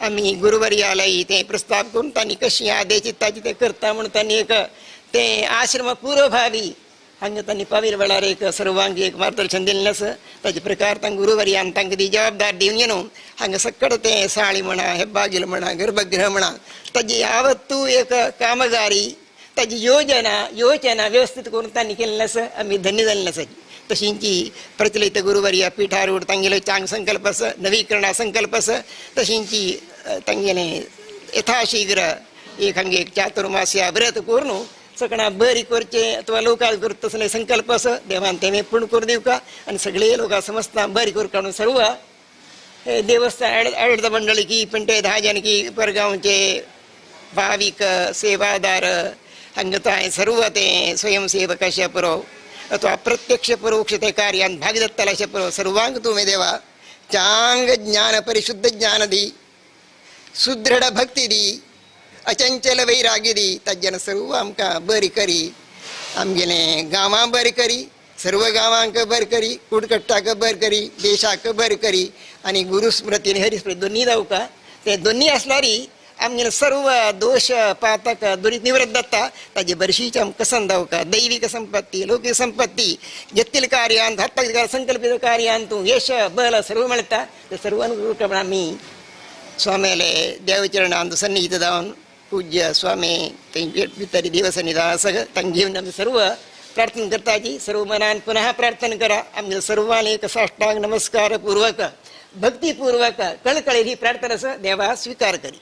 आमी गुरुवर्यालय तें प्रस्ताव करून तांणी कशी आदेश ताची तें करता म्हूण तांणी एक तें आश्रम पूर्वभावी हांगा तांणी पावेल वेळार एक सर्वांक एक मार्गदर्शन दिल्लें आसा. ताचे प्रकार तांकां गुरुवर्यान तांकां ती जबाबदार दिवन न्हू हांगा सकड तें साळी म्हणा हेब्बागील म्हणा गर्भगृह म्हणा ताजी यावत्तू एक कामगारी ताजी योजना योजना व्यवस्थित करून तांणी केल्लें आसा. आमी धन्य जाल्लें आसा. तशींची प्रचलित गुरुवर्य पीठारूढ तांगेलो चांग संकल्प आसा नवीकरणा संकल्प आसा. तशींची तांगेलें यथाशीघ्र एक हांगे एक चातुर्मास्या व्रत करून सगळ्या बरी करचें अथवा लोकांक करता तसले संकल्प आसा. देवान तें पूर्ण करून दिवका आनी सगळे लोकां समजता बरी करून काडून सर्व हे देवस्थान आडद मंडळी की पेंटे धा जानकी परगांवचे भावीक सेवादार हांगा सर्व ते स्वयंसेवक अशें पुरो अथवा प्रत्यक्ष परोक्ष ते कार्यान भाग दत्तले अशें पुरो सर्वांक तुवें देवा चांग ज्ञान परिशुद्ध ज्ञान दी सुदृढ भक्ती दी अचंचल वैराग्य दी ताज्यान सर्व आमकां बरी करी आमगेलें गांवां बरी करी सर्व गांवांक बरी करी कुडकट्टाक बरी करी देशाक बरी करी आनी गुरुस्मृती आनी हरिस्मृती दोन्ही जावका ते दोन्ही आसल्यारी आमगेले सर्व दोश पातक दुरीत निवृत्त जाता ताजे बरशीच आमकां कसन जावका दैवीक संपत्ती लौकीक संपत्ती घेतलेल्या कार्यांत हाताक संकल्पित कार्यांत यश बल सर्व मेळटा ते सर्व अनुग्रह आमी स्वाम्याले देवचरणांत सन्निहित जावन पूज्य स्वामी तेंचे भितर देवसन्निधान सगळं तांकां घेवन आमी सर्व प्रार्थना करताची. सर्व मनान पुनः प्रार्थना करा आमगे सर्वांनी एक साष्टांग नमस्कार पूर्वक भक्तिपूर्वक कळकळी ही प्रार्थना आसा देवा स्वीकार करी.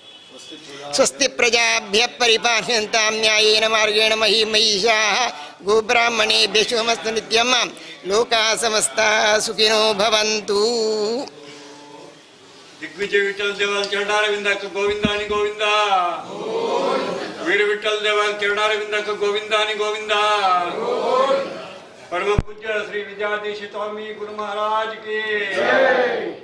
स्वस्ति प्रजाभ्यः परिपालयन्तां न्यायेन मार्गेण मही महिषाः गोब्राह्मणेभ्यः शुभमस्तु नित्यं लोकाः समस्ताः सुखिनो भवन्तु. दिग्विजय विठ्ठल देवाल चरणारविंदाक गोविंदा आणि गोविंदा वीर विठ्ठल देवाल चरणारविंदाक गोविंदा आणि गोविंदा. परमपूज्य श्री विद्याधीश स्वामी गुरु महाराज की जय.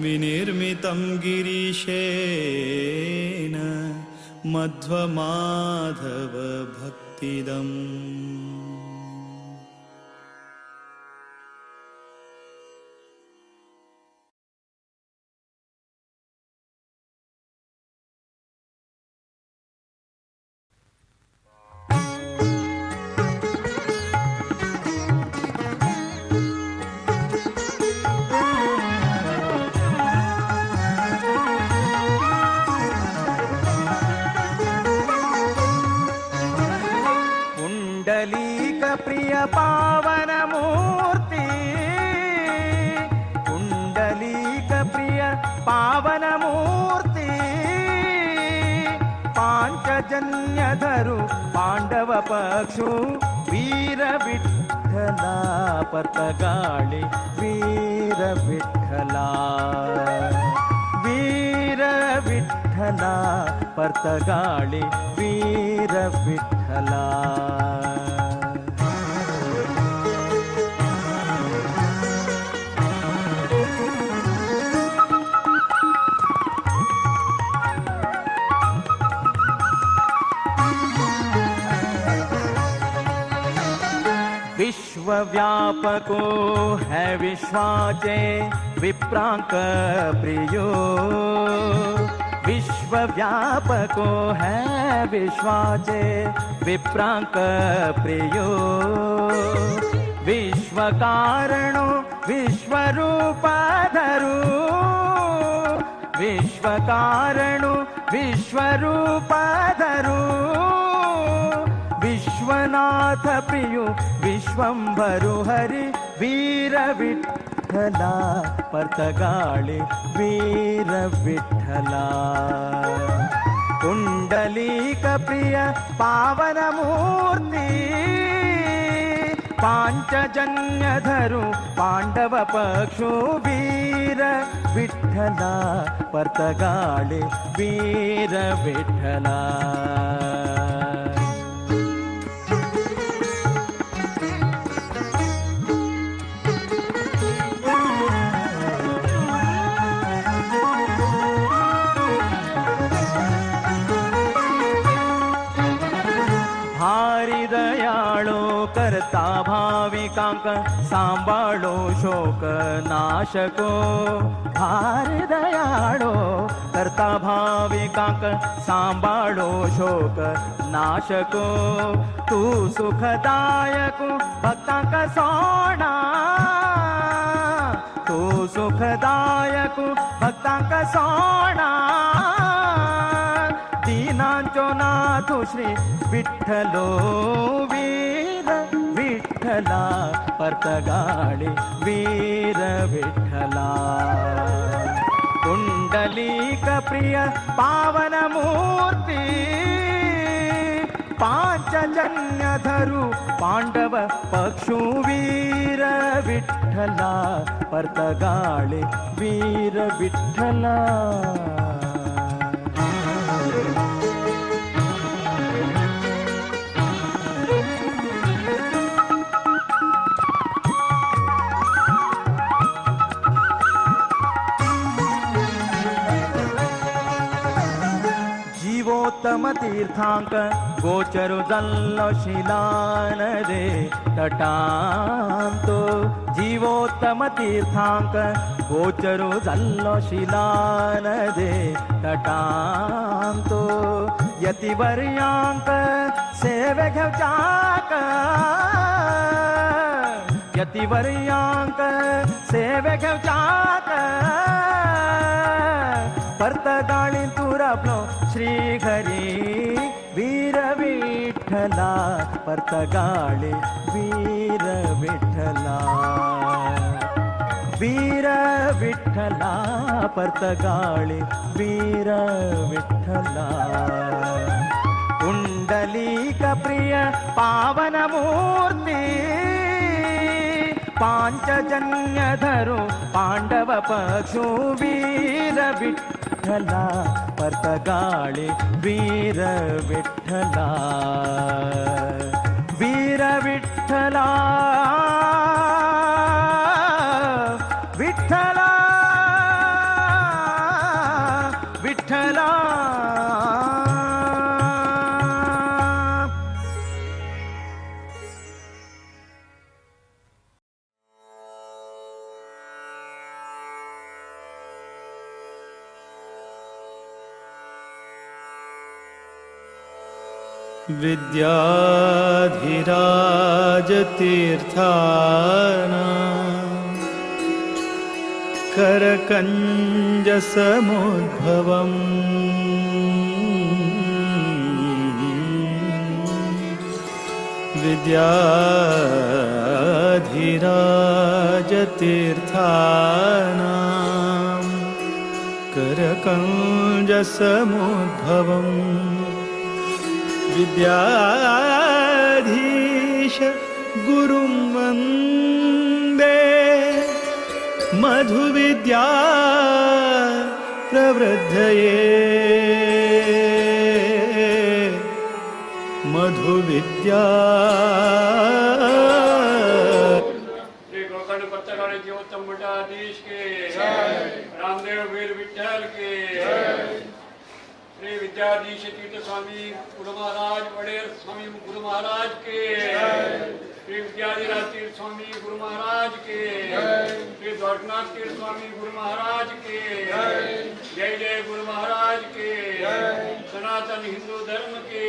विनिर्मितं गिरीशेन मध्वमाधव भक्तिदम्. प्रिय पावन मूर्ति कुंडलीक प्रिय पावन मूर्ति पांचजन्य धरु पांडव पक्षु वीर विठ्ठला पर्तगाळी वीर विठ्ठला वीर विठ्ठला पर्तगाळी वीर विठ्ठला. विश्वव्यापको है विश्वाचे विप्रांक प्रियो विश्वव्यापको है विश्वाचे विप्रांक प्रियो विश्वकारणो विश्वरूपाधरू विश्वकारणो विश्वरूपाधरू विश्वनाथ प्रियो विश्वंभरु हरि वीर विठ्ठला पर्तगाळी वीर विठ्ठला कुंडलीक प्रिय पावन मूर्ती पांचजन्य धरु पांडव पक्षु वीर विठ्ठला पर्तगाळी वीर विठ्ठला. करता भाविकांक सांभाळो शोक नाशको भार दयाळो करता भाविकांक सांभाळो शोक नाशको तू सुखदायक भक्तांक सोणा तू सुखदायक भक्तांक सोणा दीनांचो नाथ श्री विठ्ठलो वीर विठ्ठला पर्तगाळी वीर विठ्ठला कुंडलीक प्रिय पावन मूर्ती पांचजन्य धरु पांडव पक्षु वीर विठ्ठला पर्तगाळी वीर विठ्ठला. जीवोत्तम तीर्थांक गोचरु जल्लो शिलान रे तटांतो जीवोत्तम तीर्थांक गोचरु जल्लो शिलान रे तटांतो यतिवर्यांक सेवे घेवचाक यतिवर्यांक सेवे घेवचाक पर्तगाळी तुरापलो श्री हरी वीर विठ्ठला पर्तगाळी वीर विठ्ठला वीर विठ्ठला पर्तगाळी वीर विठ्ठला कुंडलीक प्रिय पावन मूर्ती पांचजन्य धरु पांडव पक्षु वीर विठ्ठला पर्तगाळी वीर विठ्ठला वीर विठ्ठला विठ्ठला. विद्याधिराजतीर्थाना करकञ्जसमुद्भवम् विद्याधिराजतीर्थानां करकञ्जसमुद्भवम् विद्याधीश गुरुं वन्दे मधुविद्या प्रवृद्धये मधुविद्या। श्री गोकर्ण पत्तगाड़ी जीवोत्तम मठाधीश के, रामदेव वीर विठ्ठल के, श्री विद्याधीश तीर्थ स्वामी गुरु महाराज वडेर स्वामी गुरु महाराज के, श्री विद्याधिराज तीर्थ स्वामी गुरु महाराज के, श्री द्वारकनाथ तीर्थ स्वामी गुरु महाराज के, जय जय गुरु महाराज के, सनातन हिंदू धर्म के।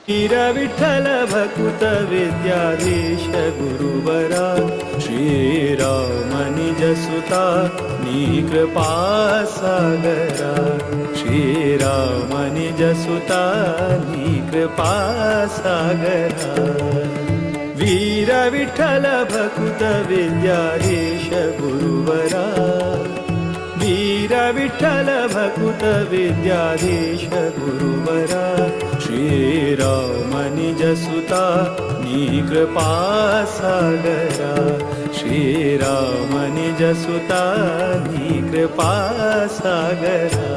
वीर विठ्ठल भकुत विद्याधीश गुरुवरा श्रीराम निज सुता नी कृपा सागरा श्रीराम निज सुता नी कृपा सागरा। वीर विठ्ठल भकुत विद्याधीश गुरुवरा वीर विठ्ठल भकुत विद्याधीश गुरुवरा श्रीराम निज सुता नी कृपा सागरा श्रीराम निज सुता नी कृपा सागरा।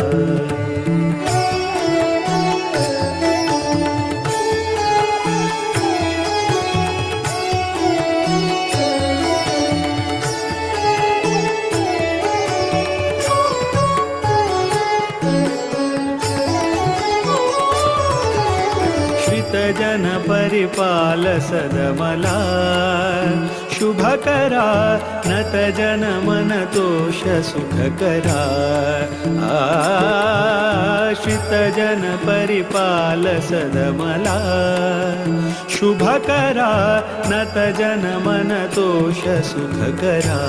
जन परिपाल सदमला शुभकरा नत जन मन तोष सुखकरा आश्रित जन परिपाल सदमला शुभकरा नत जन मन तोष सुखकरा।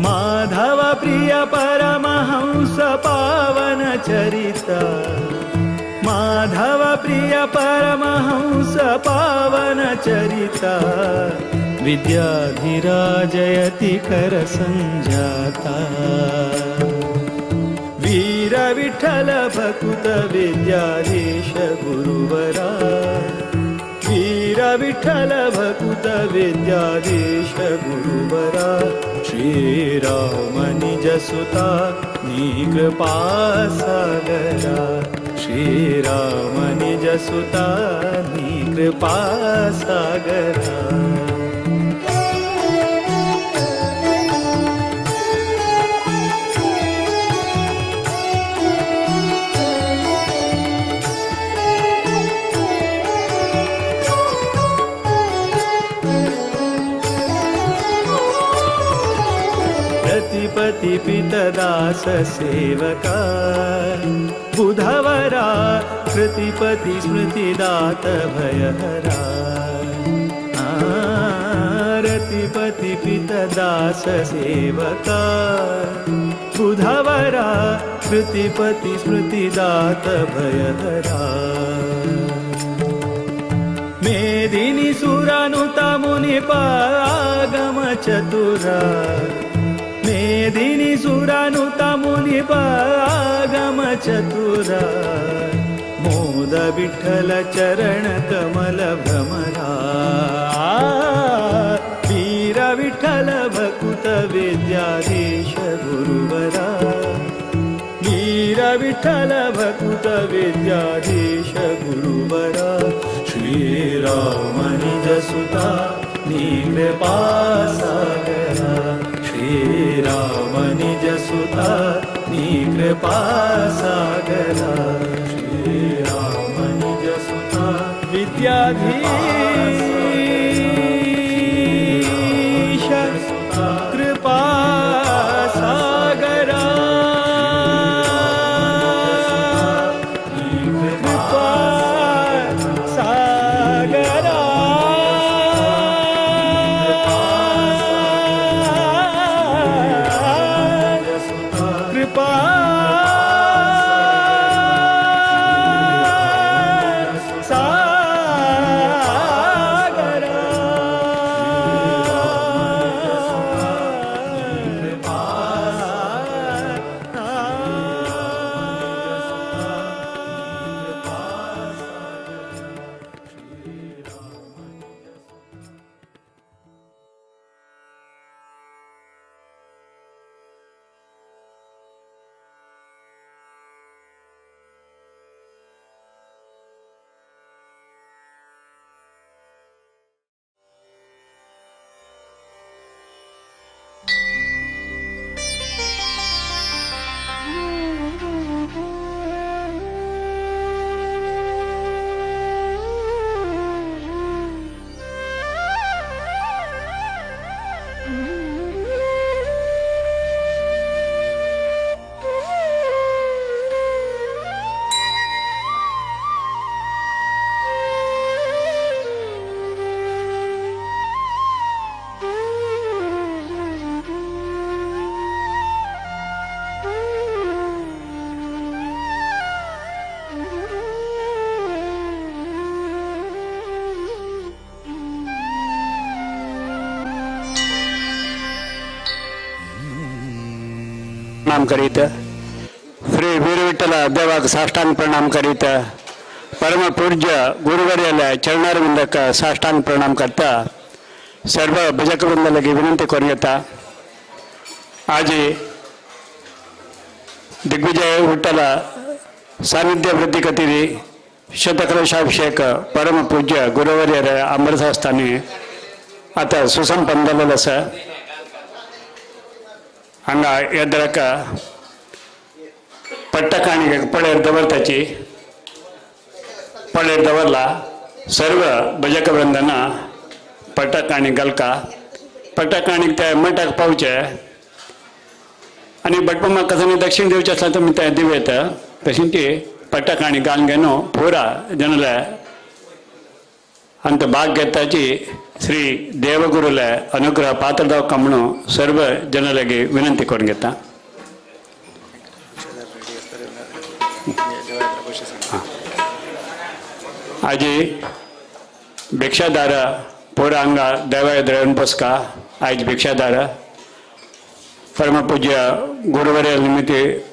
माधव प्रिय परमहंस पावन चरिता माधव प्रिय परमहंस पावन चरिता विद्याधिराजयति कर संजाता। वीर विठ्ठल भकुत विद्याधीश गुरुवरा वीर विठ्ठल भकुत विद्याधीश गुरुवरा श्रीराम निज सुता नी कृपा सागरा श्रीराम निज सुता नी कृपा सागरा। प्रतिपति पितदास सेवका बुधवरा कृतिपति स्मृतिदात भयहरा रतिपति पितदास सेवका बुधवरा कृतिपति स्मृतिदात भयहरा। मेदिनी सुरानुत मुनिपागम चतुरा मेदिनी सुरानुत मुनिपागम चतुरा मोद विठ्ठल चरण कमल भ्रमरा वीर विठ्ठल भकुत विद्याधीश गुरुवरा वीर विठ्ठल भकुत विद्याधीश गुरुवरा श्रीराम निज सुता नी कृपा सागरा श्रीराम निज सुता नी कृपा सागरा श्रीराम निज सुता विद्याधीश। कृपा सागरा कृपा सागरा कृपा सागरा प्रणाम करीत श्री वीरविठ्ठल देवाक साष्टांग प्रणाम करीत परमपूज्य गुरुवर्याला चरणारविंदक साष्टांग प्रणाम करता सर्व भजकवृंदालगे विनंती करून येता. आजी दिग्विजय विठ्ठल सानिध्य वृद्धी खातीर शतकलशाभिषेक परमपूज्य गुरुवर्यर अमृतस्थानी आता सुसंपन्न जाल्लो आसा. हांगा येद्राक पट्टकाणीक पळेर दवरताची पळेर दवरला सर्व भजक वृंदाना पट्टकाणी घालका पट्टकाणीक त्या मठाक पावचे आनी भटमामाक कसं दक्षिण दिवचें आसल्यार तुमी तें दिवं येता. तशें ती पट्टकाणी घालून घेवन पुरा जनले अंत भाग घेताची श्री देवगुरुले अनुग्रह पात्र जावका म्हणून सर्व जनलगे विनंती करून घेता. आजी भिक्षादार पोरा हांगा देवाय द्रवन बसका आयज भिक्षादार परमपूज्य गुरुवर्य निमित्त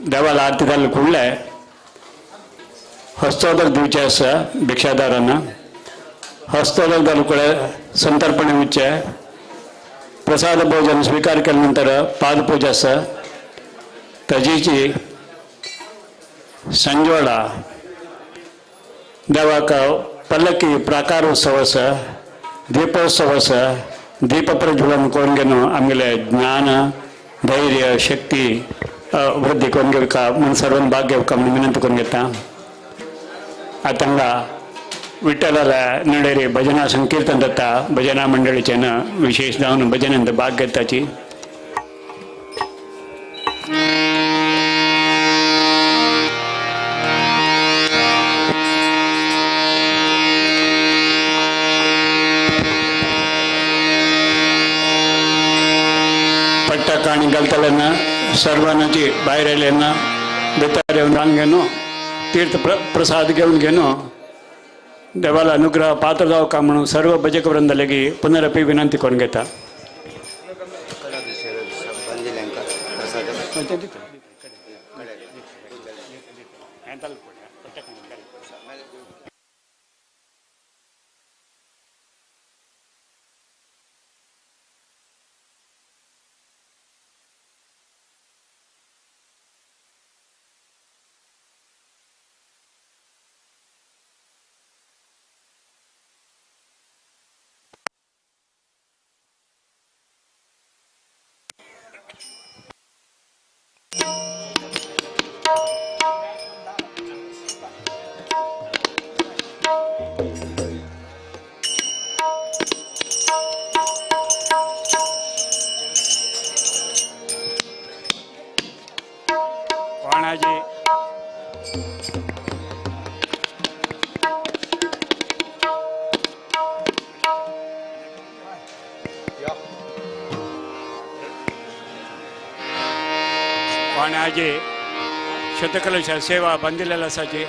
देवाला आरती जाल्ले कुडले हस्तोदक दिवचें आसा भिक्षादारांना. हस्तोदक जाले कडेन संतर्पणे वचचें प्रसाद भोजन स्वीकार केले नंतर पादपूजा आसा. ताजीची संजोडा देवाक पल्लकी प्राकार उत्सव आसा दीपोत्सव आसा. दीप प्रज्वलन करून घेवन आमगेलें ज्ञान धैर्य शक्ती वृद्धी करून घेवका म्हूण सर्वान भाग घेवका म्हूण विनंती करून घेता. आतां हांगा विठ्ठलाल्या नडेरी भजना संकीर्तन जाता. भजना मंडळीचें विशेष जावन भजनांत भाग घेताची. पट्टकाणी घालतल्यांना सर्वांची भायर आयल्यांना भितर येवन घालून घेवन तीर्थ प्रसाद घेवन घेवन देवाला अनुग्रह पात्र जावका म्हणून सर्व भजक वृंदालगी पुनरपी विनंती करून घेता. आनी शतकलश सेवा बंदिल्लें आसाची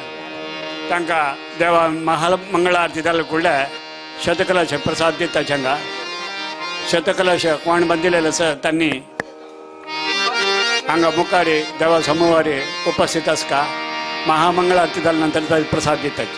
तांकां देवा महाल मंगळ आरती जाले फुडले शतकलश प्रसाद दिता हांगा शतकलश कोण बंदिल्लें आसा तांणी हांगा मुखार देवा समोर उपस्थित आसता महामंगळ आरती जाल्या नंतर प्रसाद दितात.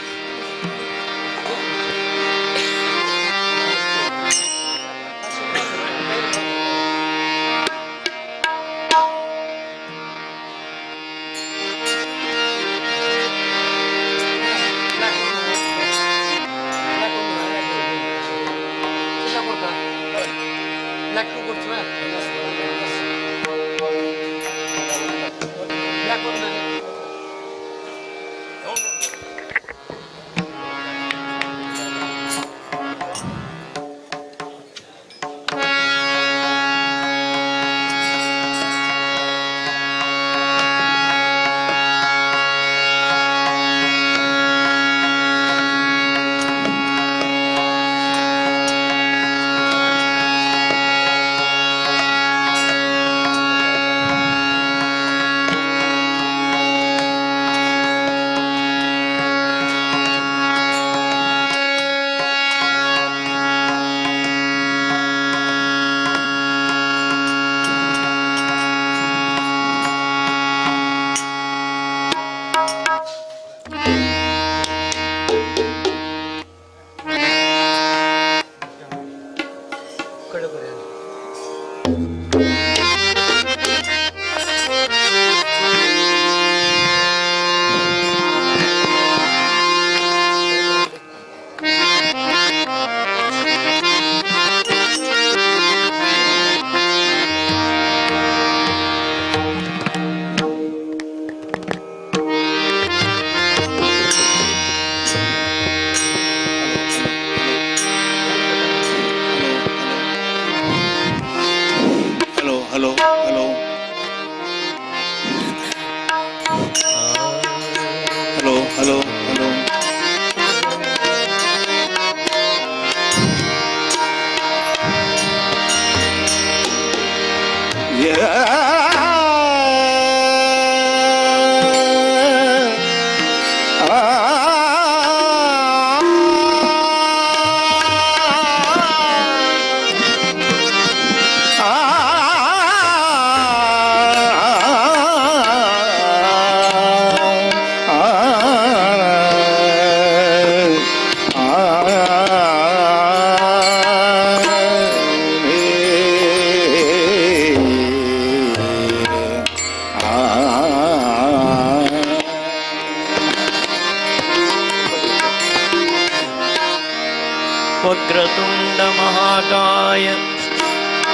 वक्रतुण्डमहाकाय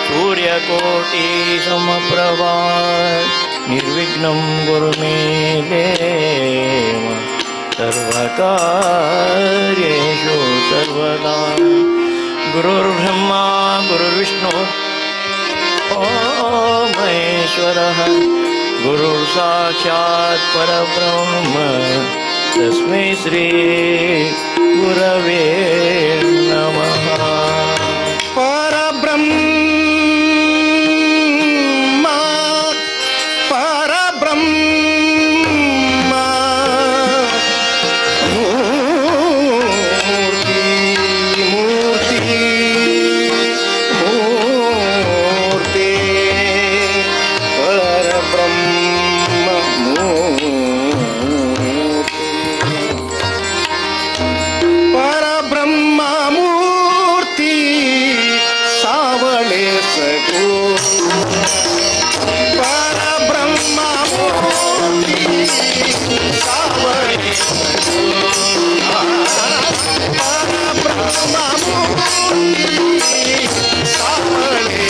सूर्यकोटिसमप्रभा निर्विघ्नं कुरु मे देव सर्वकार्येषु सर्वदा. गुरुर्ब्रह्मा गुरुर्विष्णु महेश्वरः गुरुर्साक्षात् परब्रह्म तस्मै श्री गुरवे नमः. परब्रह्मा परब्रह्मा मूर्ति मूर्ति मूर्ति परब्रह्म मूर्ति परब्रह्म मूर्ति सावळे सगु परब्रह्म मूर्ति सावळे सगु परब्रह्म मूर्ति सावळे सगु परब्रह्म सावळे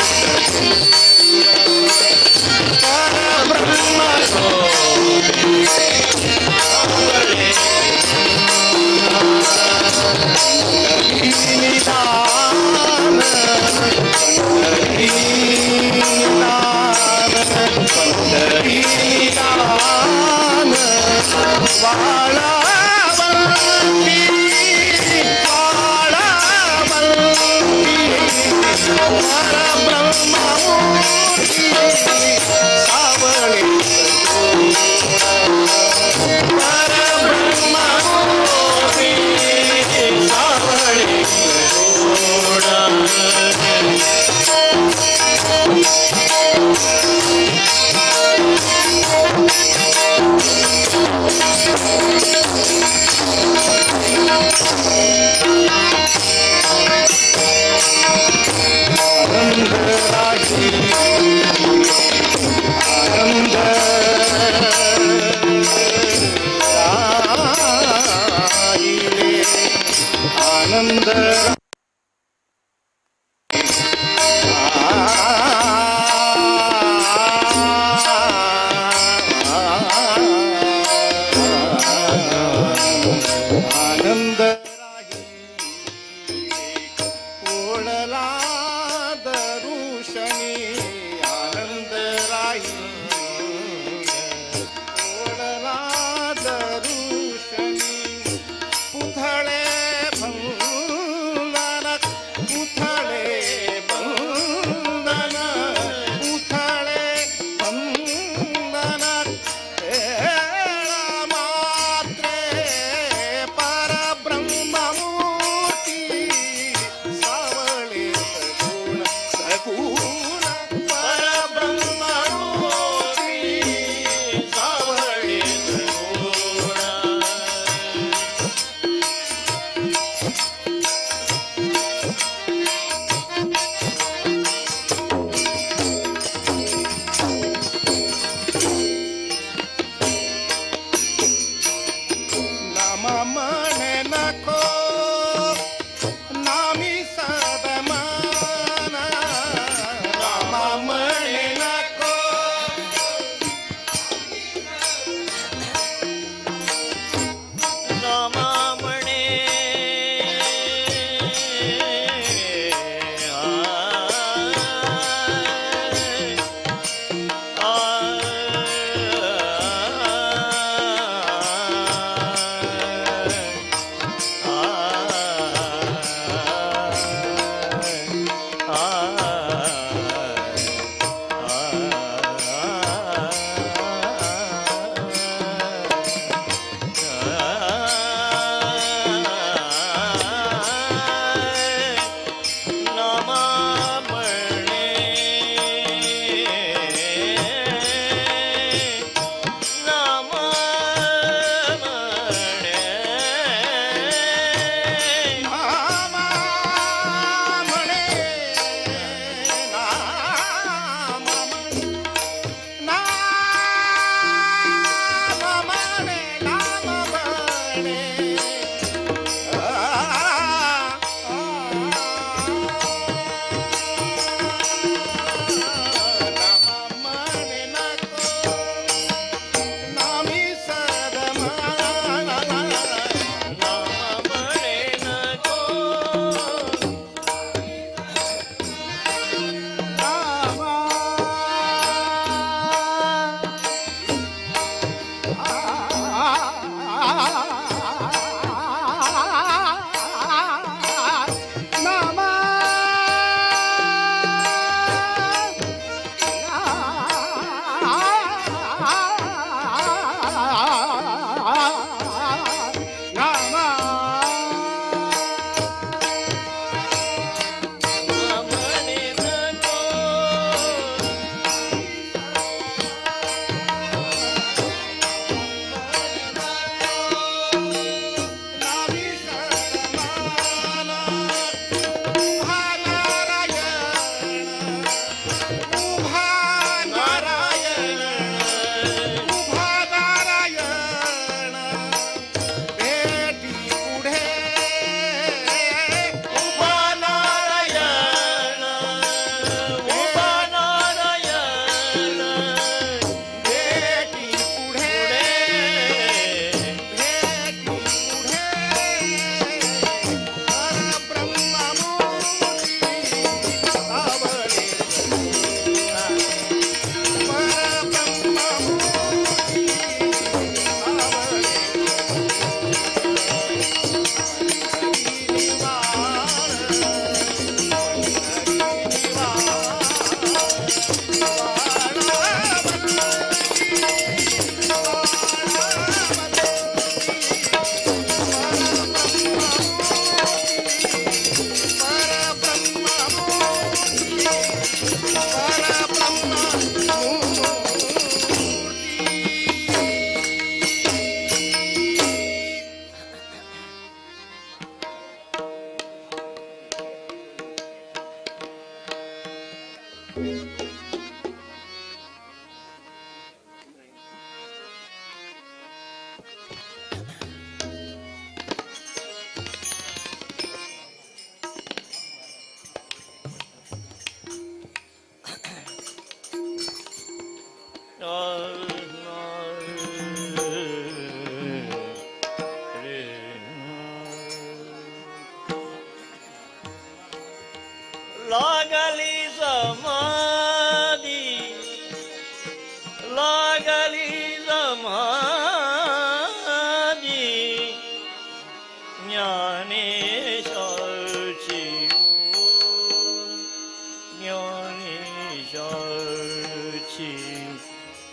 परब्रह्म क्षणी आनंद राही ओढला दरुषणी पुथळे बंधन पुथळे बंधन पुथळे बंधन मात्रे परब्रह्ममूर्ती सावळे सगुण सगुण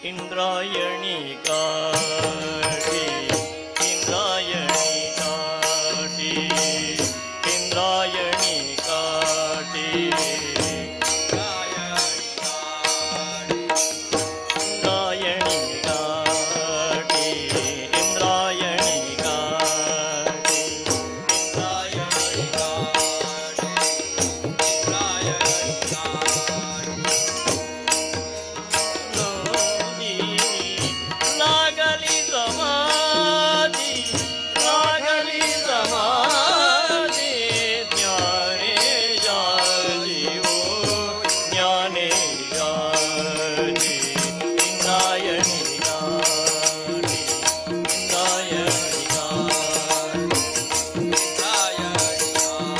इंद्रायणी काठी इंद्रायणी काठी इंद्रायणी काठी इंद्रायणी काठी इंद्रायणी काठी इंद्रायणी काठी इंद्रायणी काठी लागली समाधी लागली समाधी ज्ञाने जीवो ज्ञाने जाजी इंद्रायणी काठी इंद्रायणी काठी इंद्रायणी काठी.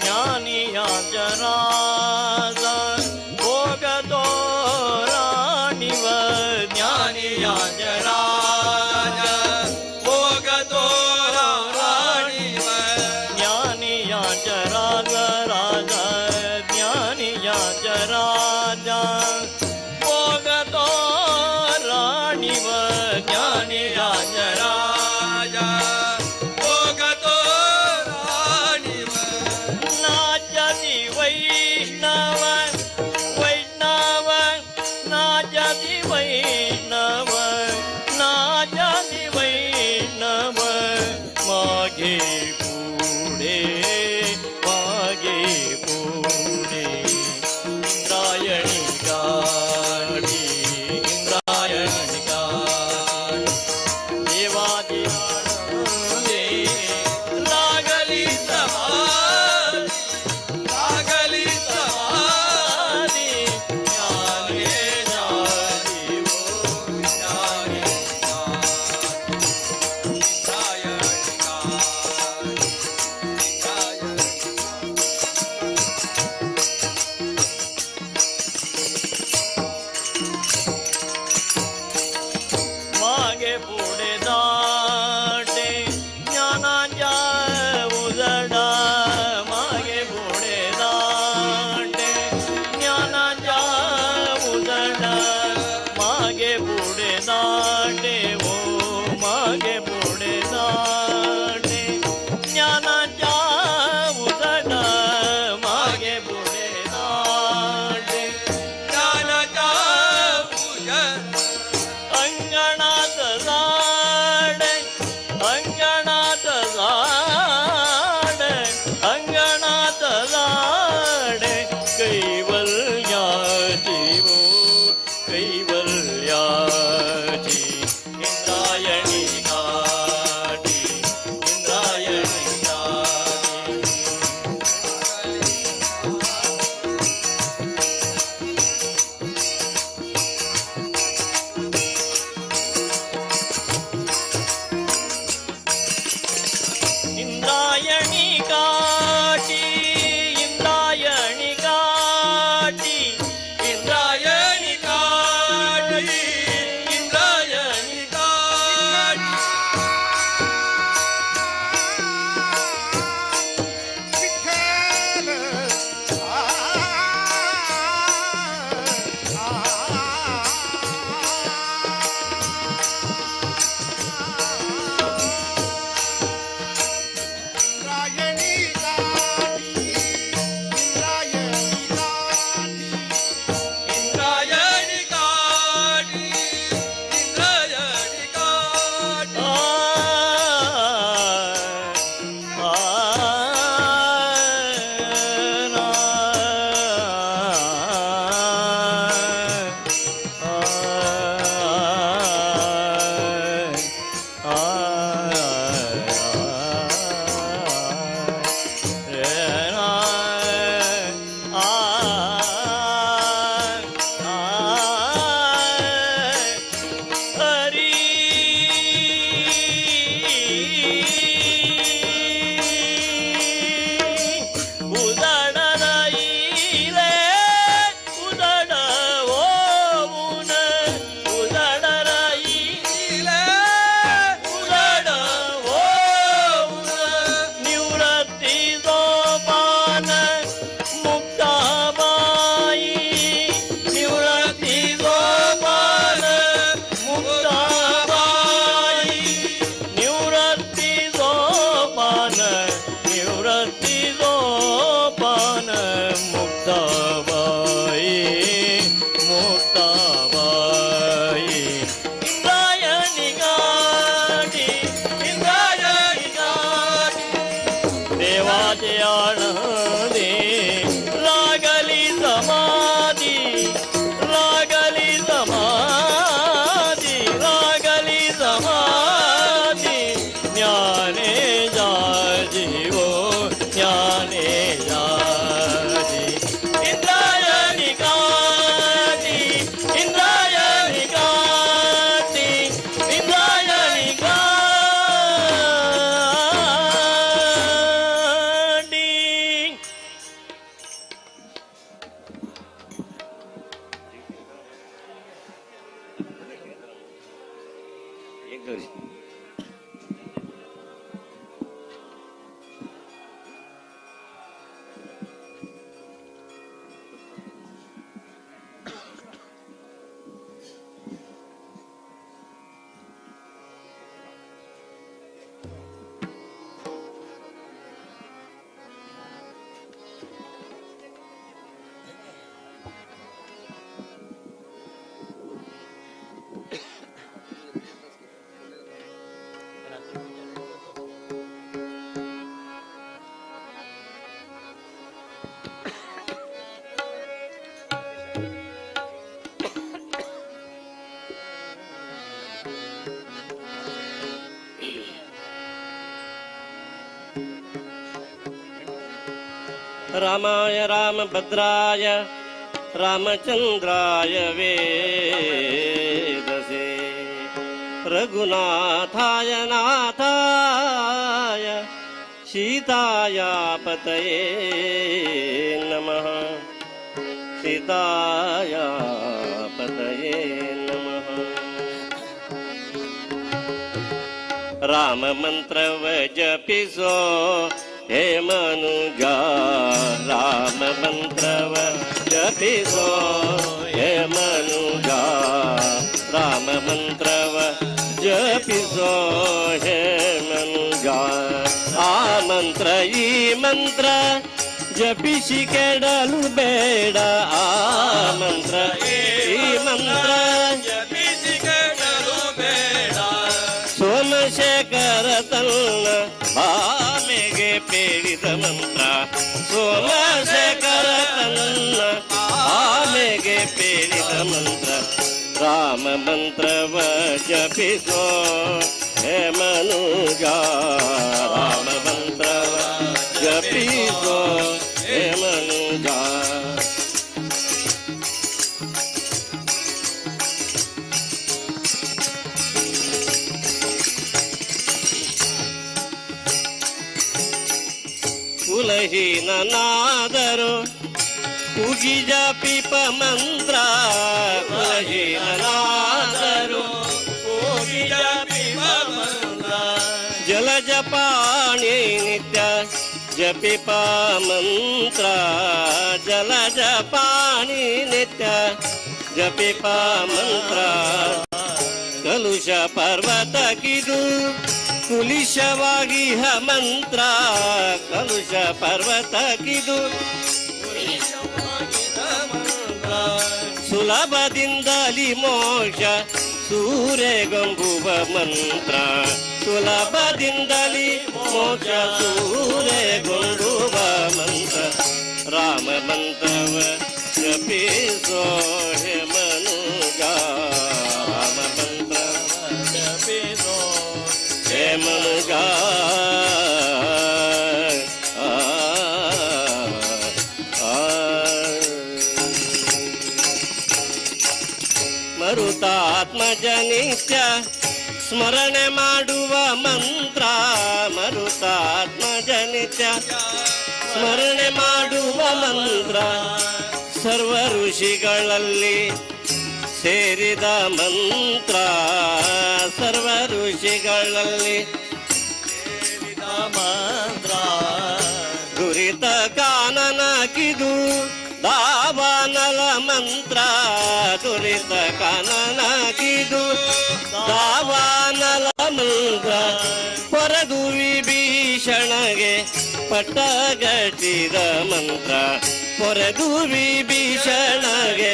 ज्ञानिया जराजा भोगतो राणीव ज्ञानिया जराजा भोगतो राणीव ज्ञानिया जराजा राजा ज्ञानिया जराजा भोगतो राणीव ज्ञानिया जराजा भोगतो राणीव नाचति वैष्णव वैष्णव नाचति वैष्णव नाचति वैष्णव मागे पुढे मागे पुढे इंद्रायणी गाडी इंद्रायणी गाडी देवादी आनंदे लागली समाधी लागली समाधी ज्ञाने जीवो ज्ञाने इंद्रायणी काठी इंद्रायणी. मागे पुढे दाटे ज्ञानाच्या उजडा मागे पुढे दाटे ज्ञानाच्या उजडा मागे पुढे दाटे हो मागे पुढे दाटे ज्ञानाच्या उजडा मागे पुढे दाटे ज्ञानाच्या उजडा अंगणात झाड अंगणात झाड अंगणात झाड कैवल्याची हो कैवल्याची इंद्रायणी काठी इंद्रायणी काठी. इंद्रायणी काठी इंद्रायणी काठी इंद्रायणी काठी इंद्रायणी काठी रामाय रामभद्राय रामचंद्राय वेदसे रघुनाथाय नाथाय सीताया पतये नमः। सीताया पतये नमः। राम मंत्र जपिसो हे मनुजा, राम मंत्र जपिसो हे मनुजा, राम मंत्र जपिसो हे मनुजा। आ मंत्र ई मंत्र ಜಪಿಸಿ ಕೆಡಲು ಬೇಡ, ಆ ಮಂತ್ರ ಈ ಮಂತ್ರ ಜಪಿಸಿ ಕೆಡಲು ಬೇಡ. ಸೋಮಶೇಖರ ತನ್ನ ಆಮೆಗೆ ಪೇಡಿದ ಮಂತ್ರ, ಸೋಮಶೇಖರ ತನ್ನ ಆಮೆಗೆ ಪೇಡಿದ ಮಂತ್ರ. ರಾಮ ಮಂತ್ರವ ಜಪಿಸೋ ಹೇ ಮನುಜ, ರಾಮ ಮಂತ್ರವ ಜಪಿಸೋ ಹೇ ಮನುಜ. ಕುಲಹೀನನಾದರು ಕುಗಿಜ ಪಿಪ ಮಂತ್ರ, ಕುಲಹೀನನಾದರು ಕೂಗಿಜ ಪಿಪ ಮಂತ್ರ. ಜಲಜ ಪಾಣಿ ನಿತ್ಯ ಜಪಿಪ ಮಂತ್ರ, ಜಲಜ ಪಾಣಿ ನಿತ್ಯ ಜಪಿಪ ಮಂತ್ರ. ಕಲುಷ ಪರ್ವತಕ್ಕಿದು ಕುಲಿಶವಾಗಿಹ ಮಂತ್ರ, ಕಲುಷ ಪರ್ವತಕ್ಕಿದು ಸುಲಭದಿಂದಲಿ ಮೋಕ್ಷ ಸೂರೆಗೊಂಬುವ ಮಂತ್ರ, ಸುಲಭದಿಂದಲಿ ಮೋಕ್ಷ ಸೂರೆಗೊಂಬುವ ಮಂತ್ರ. ರಾಮ ಮಂತ್ರವ ಜಪಿಸೋ ಹೇ ಮನುಜ, ರಾಮ ಮಂತ್ರವ ಜಪಿಸೋ ಹೇ ಮನುಜ. ಮರುತಾತ್ಮಜ ನಿತ್ಯ ಸ್ಮರಣೆ ಮಾಡುವ ಮಂತ್ರ, ಮರುತಾತ್ಮಜ ನಿತ್ಯ ಸ್ಮರಣೆ ಮಾಡುವ ಮಂತ್ರ. ಸರ್ವ ಋಷಿಗಳಲ್ಲಿ ಸೇರಿದ ಮಂತ್ರ, ಸರ್ವ ಋಷಿಗಳಲ್ಲಿ ಸೇರಿದ ಮಂತ್ರ. ದುರಿತ ಕಾನನಕಿದು ದಾವಾನಲ ಮಂತ್ರ, ದುರಿತ ಕಾನನಕಿದು ದಾವಾನಲ ಮಂತ್ರ. ಪೊರದು ವಿಭೀಷಣಗೆ ಪಟ್ಟಗಟ್ಟಿದ ಮಂತ್ರ, ಪೊರೆದು ವಿಭೀಷಣಗೆ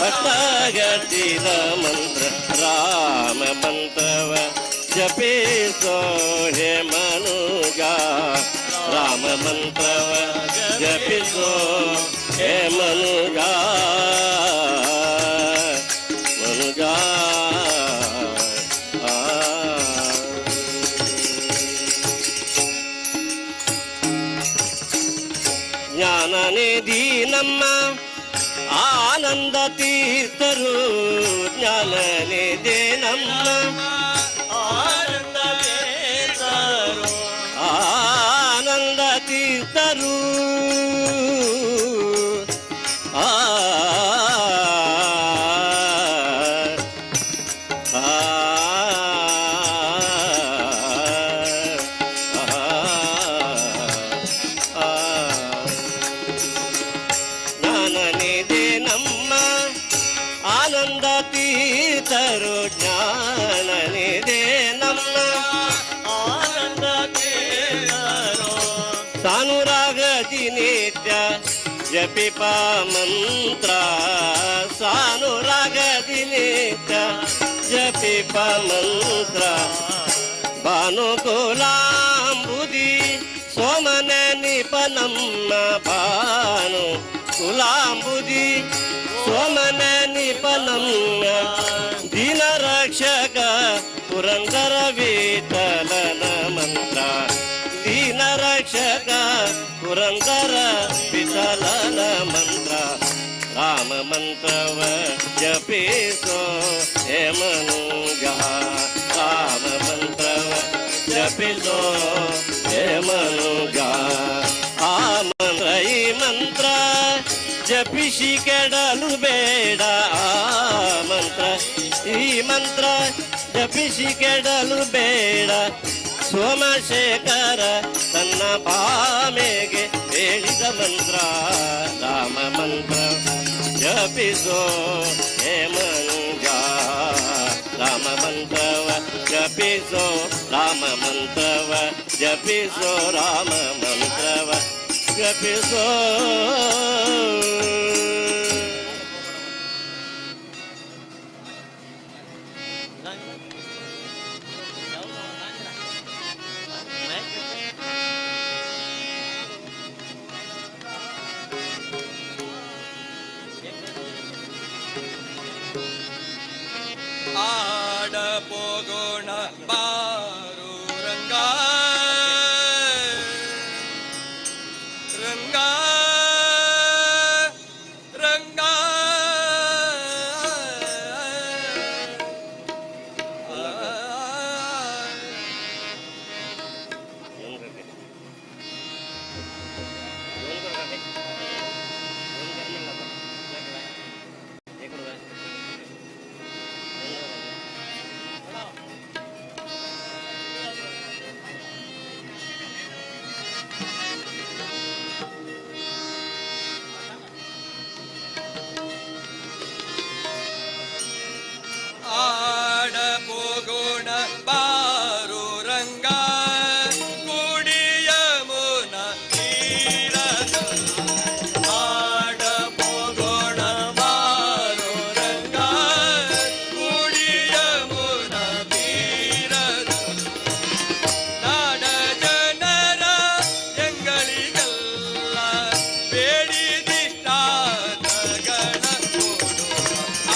ಪಟ್ಟಗಟ್ಟಿದ ಮಂತ್ರ. ರಾಮ ಮಂತ್ರವ ಜಪಿಸೋ ಹೇ ಮನುಜ, ರಾಮ ಮಂತ್ರವ ಜಪಿಸೋ ಹೇ ಮನುಜ, ಮನುಜ. ಜ್ಞಾನನಿಧಿ ನಮ್ಮ ಆನಂದ ತೀರ್ಥರು, ಜ್ಞಾನನಿಧಿ ನಮ್ಮ ಆನಂದ ತೀರ್ಥರು, ಆನಂದ ತೀರ್ಥರು. ಆ ಆ ಜಪಿಪ ಮಂತ್ರ ಸಾನುರಾಗದಿ ನಿತ್ಯ ಜಪಿಪ ಮಂತ್ರ ಭಾನುಕುಲಾಂಬುದಿ ಸೋಮನ ನಿಪನಮ್ಮ ಭಾನು ಕುಲಾಂಬುದಿ ಸೋಮನ ನಿಪನಮ್ಮ ದೀನ ರಕ್ಷಕ ಪುರಂದರ ವಿಠಲನ ಮಂತ್ರ ದೀನ ರಕ್ಷಕ ಪುರಂದರ ವಿಠಲನ ಮಂತ್ರ ರಾಮ ಮಂತ್ರವ ಜಪಿಸೋ ಹೇ ಮನುಜ ರಾಮ ಮಂತ್ರವ ಜಪಿಸೋ ಹೇ ಮನುಜ ಆ ಮಂತ್ರ ಈ ಮಂತ್ರ ಜಪಿಸಿ ಕೆಡಲು ಬೇಡ ಆ ಮಂತ್ರ ಈ ಮಂತ್ರ ಜಪಿಸಿ ಕೆಡಲು ಬೇಡ ಸೋಮಶೇಖರ ತನ್ನ ಭಾಮೆಗೆ ಹೇಳಿದ ಮಂತ್ರ ರಾಮ ಮಂತ್ರ ಜಪಿಸೋ ಹೇ ಮನುಜ ರಾಮ ಮಂತ್ರವ ಜಪಿಸೋ ರಾಮ ಮಂತ್ರವ ಜಪಿಸೋ ರಾಮ ಮಂತ್ರವ ಜಪಿಸೋ. ಆಡ ಪೋಗೋಣ ಬಾರು ರಂಗ ರಂಗ ರಂಗ ಆಡ ಪೋಗೋಣ ಬಾರು ರಂಗ ಕುಡಿಯ ಮುನ ತೀರದ ಆಡ ಪೋಗೋಣ ಬಾರು ರಂಗ ಕುಡಿಯ ಮುನ ತೀರದ ನಾಡ ಜನರ ಎಂಗಳಿಗೆಲ್ಲ ಬೇಡಿದಿಷ್ಟಾದಗಳ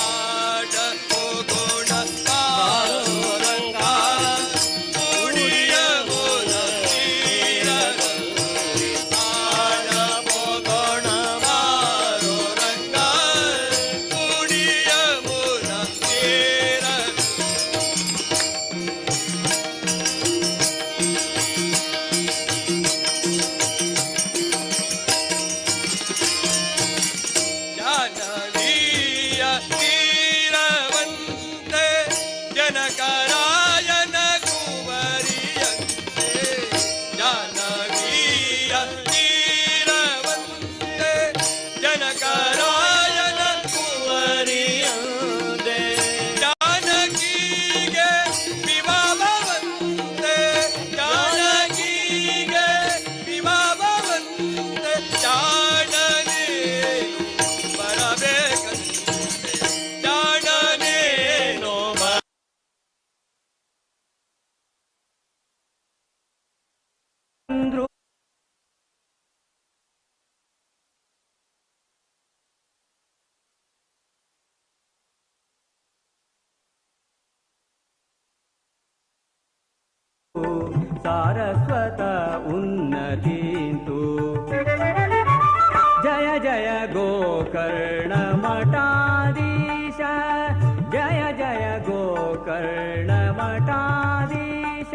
ಆಡ ಹೋಗೋಣ ಬಾರೋ ರಂಗ ಕುಡಿಯ ಮುನ ತೀರದಲ್ಲಿ ಆಡ ಹೋಗೋಣ ಬಾರೋ ರಂಗ ಕುಡಿಯ ಮುನ ತೀರದಲ್ಲಿ. ಜಾನವೀಯ ತೀರವಂತೆ ಜನಕರಾಯನ ಕುವರಿಯಂತೆ ಜಾನವೀಯ ತೀರವಂತೆ ಜನಕರಾಯನ ಕುವರಿಯಂತೆ ಜಾನಕಿಗೆ ವಿವಾಹವಂತೆ ಜಾನಕಿಗೆ ವಿವಾಹವಂತೆ ಜಾಣನೇನು ಬರಬೇಕಂತೆ ಜಾಣನೇನೋ ಸಾರಸ್ವತ ಉನ್ನತೀಂತು ಜಯ ಜಯ ಗೋಕರ್ಣ ಮಠಾಧೀಶ ಜಯ ಜಯ ಗೋಕರ್ಣ ಮಠಾಧೀಶ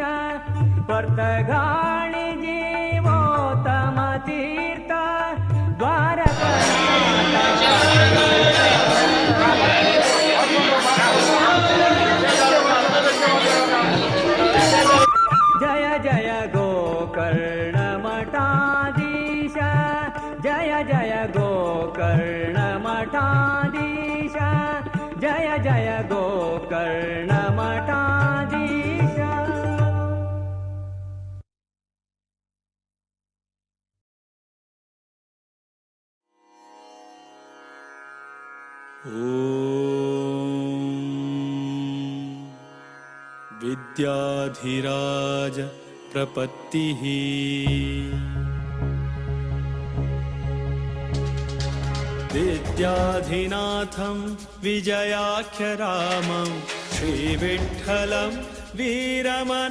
ಪರ್ತಗಾಳಿ ಜೀವೋತ್ತಮ ತೀರ್ಥ ದ್ವಾರಕ ಜಯ ಜಯ ಗೋಕರ್ಣ ಮಠಾಧೀಶ ಜಯ ಜಯ ಗೋಕರ್ಣ ಮಠಾಧೀಶ ಜಯ ಜಯ ಗೋಕರ್ಣ ಮಠಾಧೀಶ. विद्याधिराज प्रपत्तिः। विद्याधिनाथं विजयाख्यरामं श्रीविठ्ठलं वीरमनाथनाथं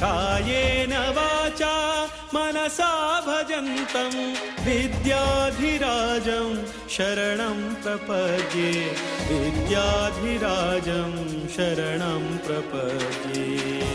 कायेन वाचा मनसा भजन्तं विद्याधिराजं शरणं प्रपद्ये, विद्याधिराजं शरणं प्रपद्ये।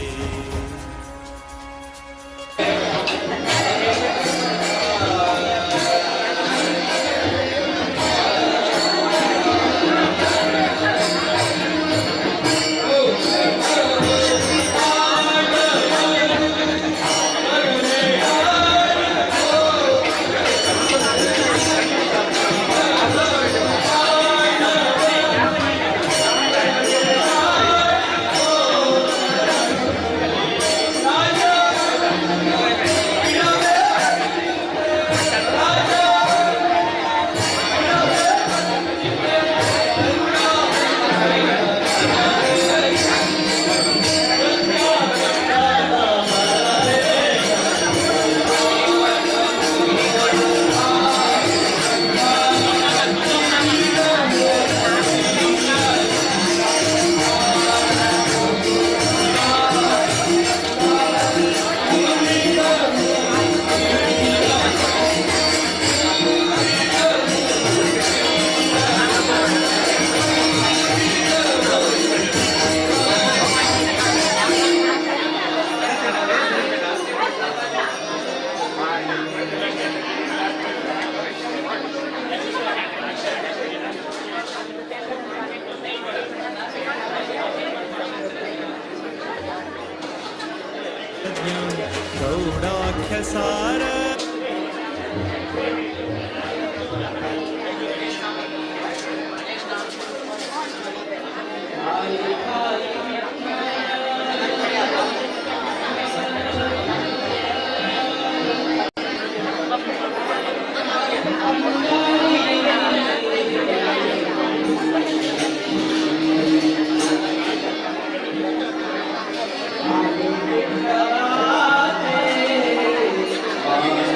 गौडाख्यसार Amen.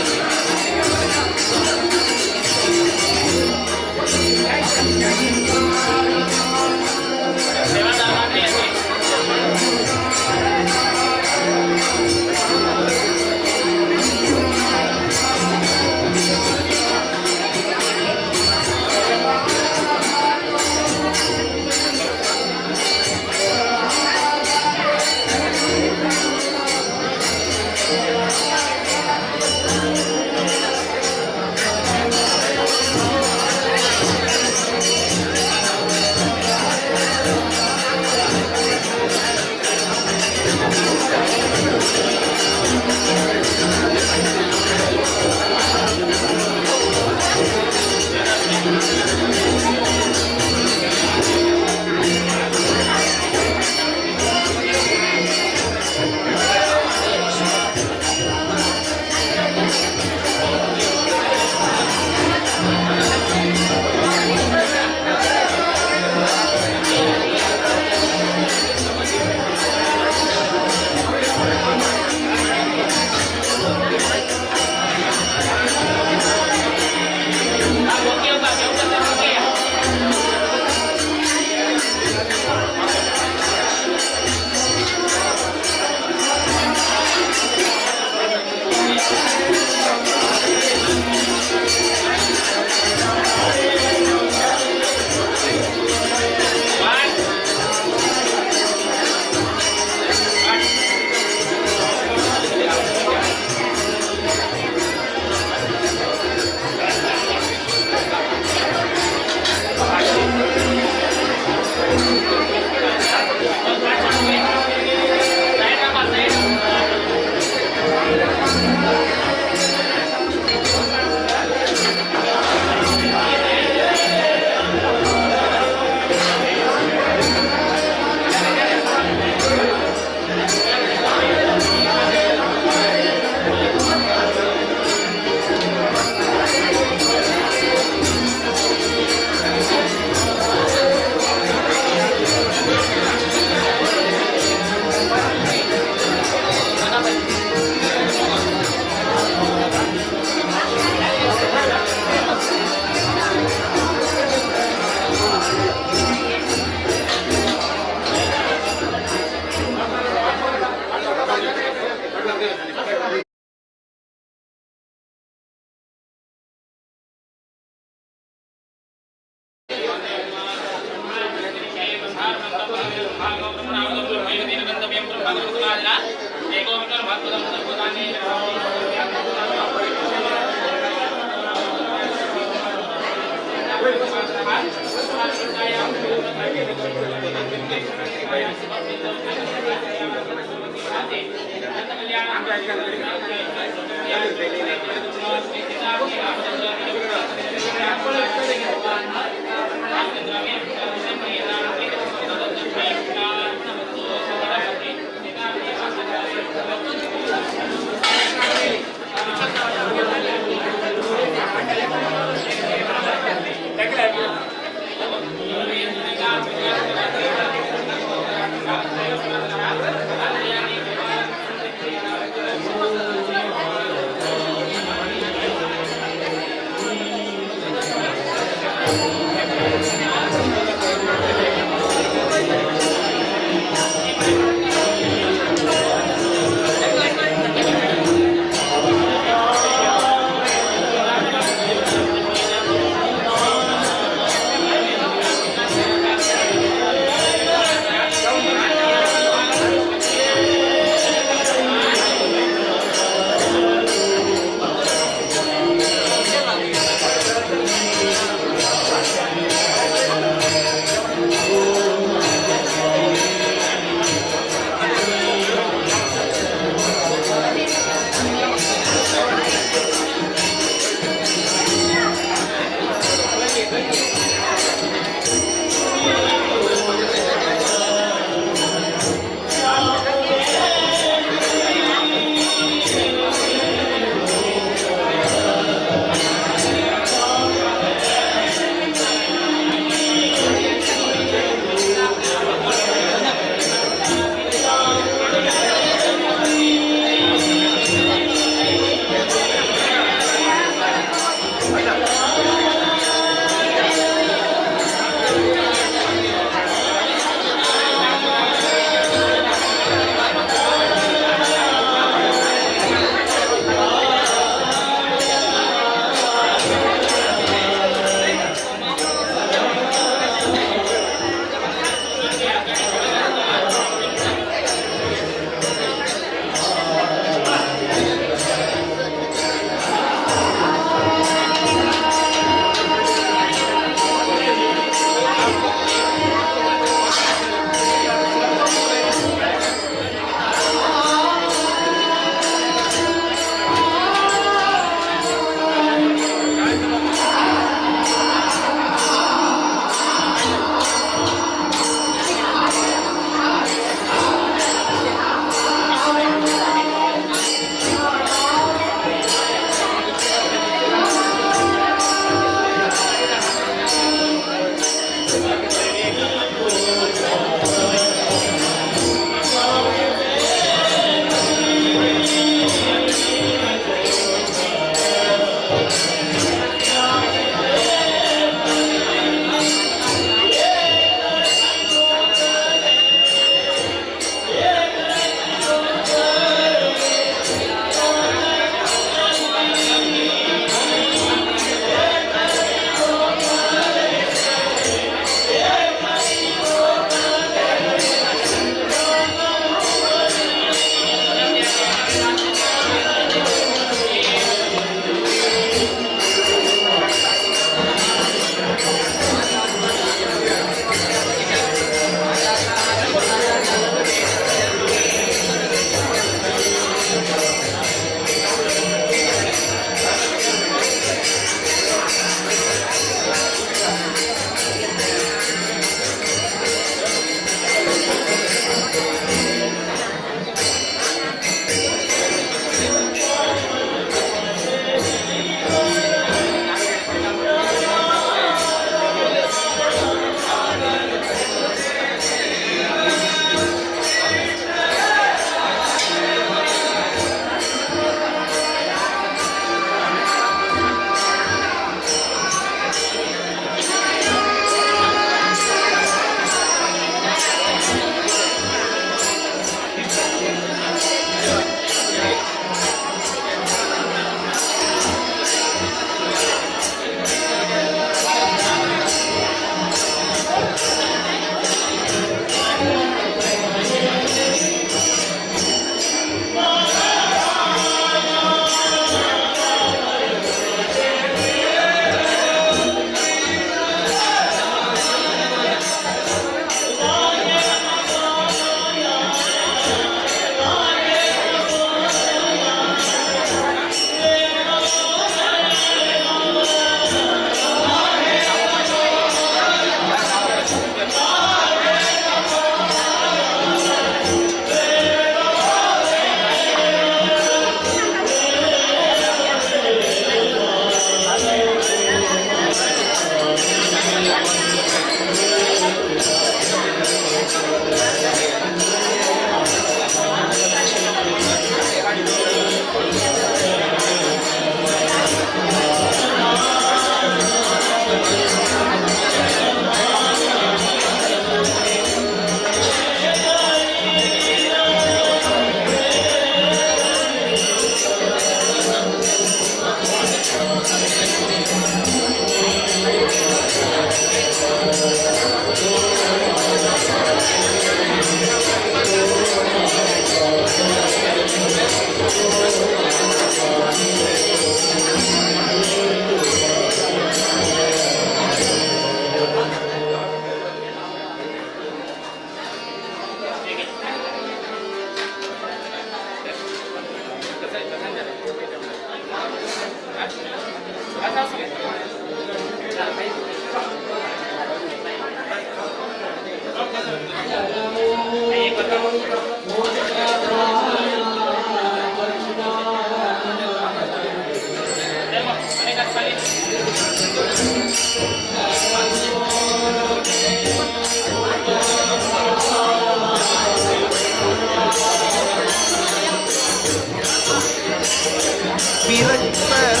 ವಿರಕ್ತರ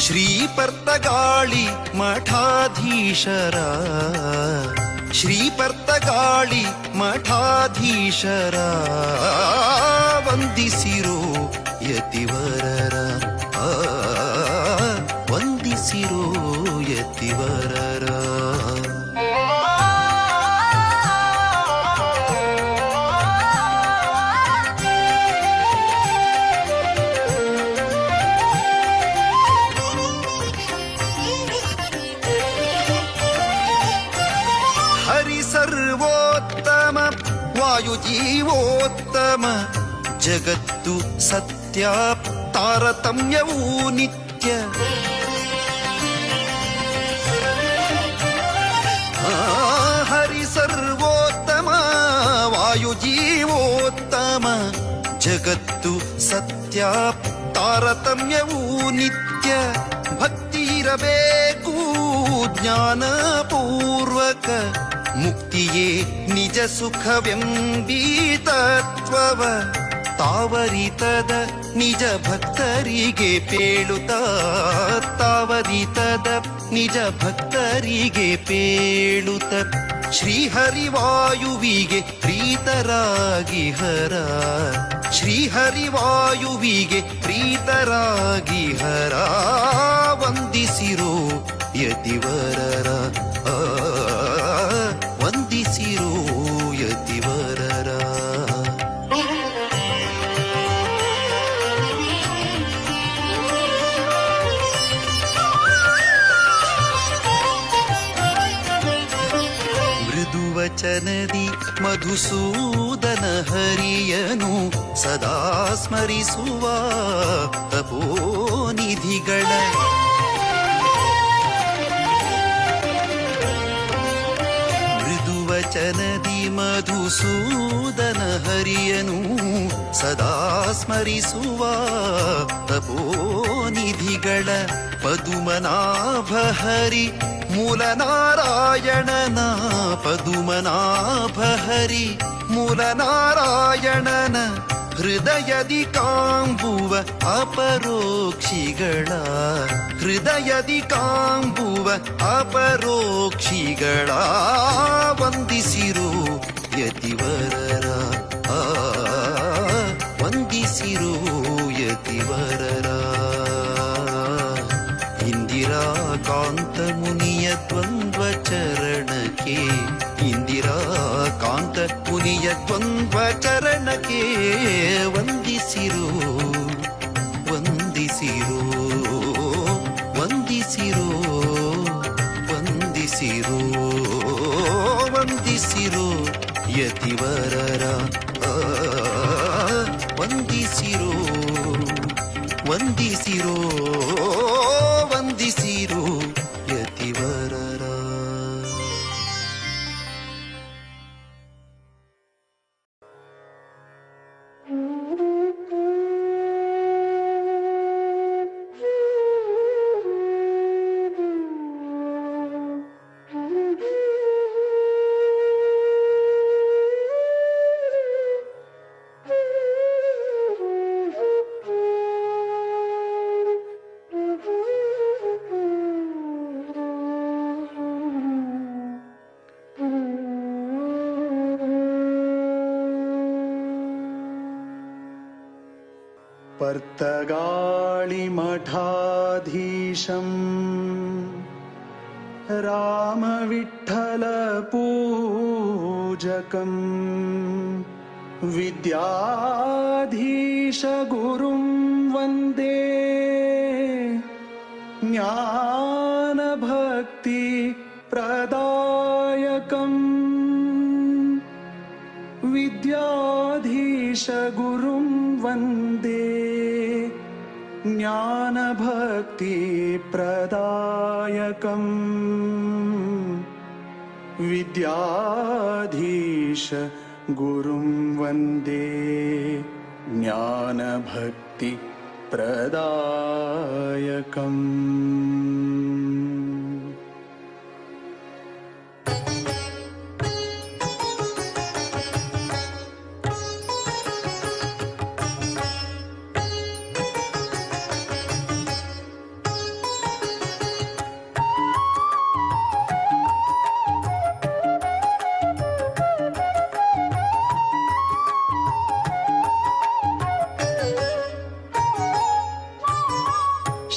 ಶ್ರೀ ಪರ್ತಗಾಳಿ ಮಠಾಧೀಶರ, ಶ್ರೀ ಪರ್ತಗಾಳಿ ಮಠಾಧೀಶರ ವಂದಿಸಿರೋ ಯತಿವರರ, ವಂದಿಸಿರೋ ಯತಿವರರ. ಸರ್ವೋತ್ತಮ ವಾಯುಜೀವೋತ್ತಮ ಜಗತ್ತು ಸತ್ಯ ತಾರತಮ್ಯವೂ ನಿತ್ಯ. ಹರಿ ಸರ್ವೋತ್ತಮ ವಾಯುಜೀವೋತ್ತಮ ಜಗತ್ತು ಸತ್ಯ ತಾರತಮ್ಯವೂ ನಿತ್ಯ. ಭಕ್ತಿ ಇರಬೇಕು ಜ್ಞಾನಪೂರ್ವಕ ಮುಕ್ತಿಯೇ ನಿಜ ಸುಖವೆಂಬೀ ತತ್ವವ ತಾವರಿತದ ನಿಜ ಭಕ್ತರಿಗೆ ಪೇಳುತ್ತ, ತಾವರಿತದ ನಿಜ ಭಕ್ತರಿಗೆ ಪೇಳುತ್ತ ಶ್ರೀಹರಿವಾಯುವಿಗೆ ಪ್ರೀತರಾಗಿ ಹರ, ಶ್ರೀಹರಿವಾಯುವಿಗೆ ಪ್ರೀತರಾಗಿ ಹರ ವಂದಿಸಿರೋ ಯತಿವರರ, ವಂದಿಸಿರೋ ಯತಿವರರ. ಮೃದುವಚನದಿ ಮಧುಸೂದನ ಹರಿಯನು ಸದಾ ಸ್ಮರಿಸುವ ತಪೋನಿಧಿಗಳ, ಮೃದುವಚನದಿ ಮಧುಸೂದನ ಹರಿಯನು ಸದಾ ಸ್ಮರಿಸುವ ತಪೋನಿಧಿಗಳ ಪದುಮನಾಭ ಹರಿ ಮೂಲನಾರಾಯಣನ, ಪದುಮನಾಭ ಹರಿ ಮೂಲನಾರಾಯಣನ ಹೃದಯದಿ ಕಾಂಬುವ ಅಪರೋಕ್ಷಿಗಳ, ಹೃದಯದಿ ಕಾಂಬುವ ಅಪರೋಕ್ಷಿಗಳ ವಂದಿಸಿರೋ ಯತಿವರರ, ವಂದಿಸಿರೋ ಯತಿವರರ. ಇಂದಿರಾಕಾಂತ ಮುನಿಯ ದ್ವಂದ್ವ ಚರಣಕ್ಕೆ, ಇಂದಿರಾಕಾಂತ ಮುನಿಯ ದ್ವಂದ್ವ ಚರಣಕ್ಕೆ ವಂದಿಸಿರೋ, ವಂದಿಸಿರೋ, ವಂದಿಸಿರೋ, ವಂದಿಸಿರೋ, ವಂದಿಸಿರೋ ಯತಿವರರ, ವಂದಿಸಿರೋ, ವಂದಿಸಿರೋ, ವಂದಿಸಿರೋ ಯತಿವರರ. पर्तगाळिमठाधीशं रामविठ्ठलपूजकं विद्याधीशगुरुं वन्दे ज्ञानभक्तिप्रदायकम् विद्याधीशगुरुं वन्दे ज्ञानभक्ति प्रदायकम् विद्याधीश गुरुं वन्दे ज्ञानभक्ति प्रदायकम्।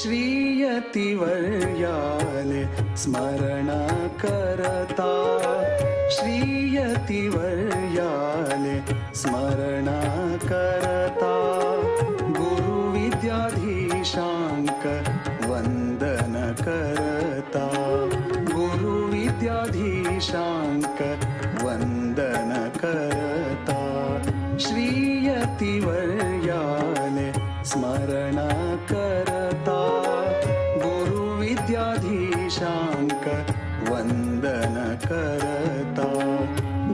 श्रीयतिवर्याले स्मरण करता, श्रीयतिवर्याले स्मरण करता, गुरु विद्याधीशांक वंदन करता, गुरु विद्याधीशांक वंदन करता, श्रीयतिवर्याले स्मरण करता, गुरु विद्याधीशांक वंदन करता,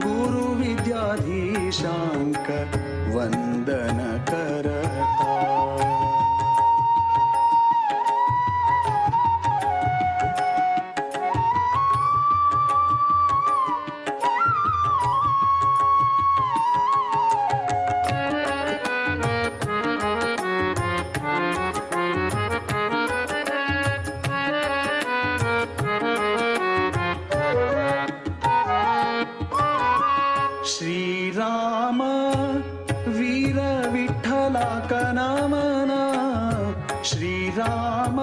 गुरु विद्याधीशांक वंदन करता। श्रीराम वीर विठ्ठला कनामना, श्रीराम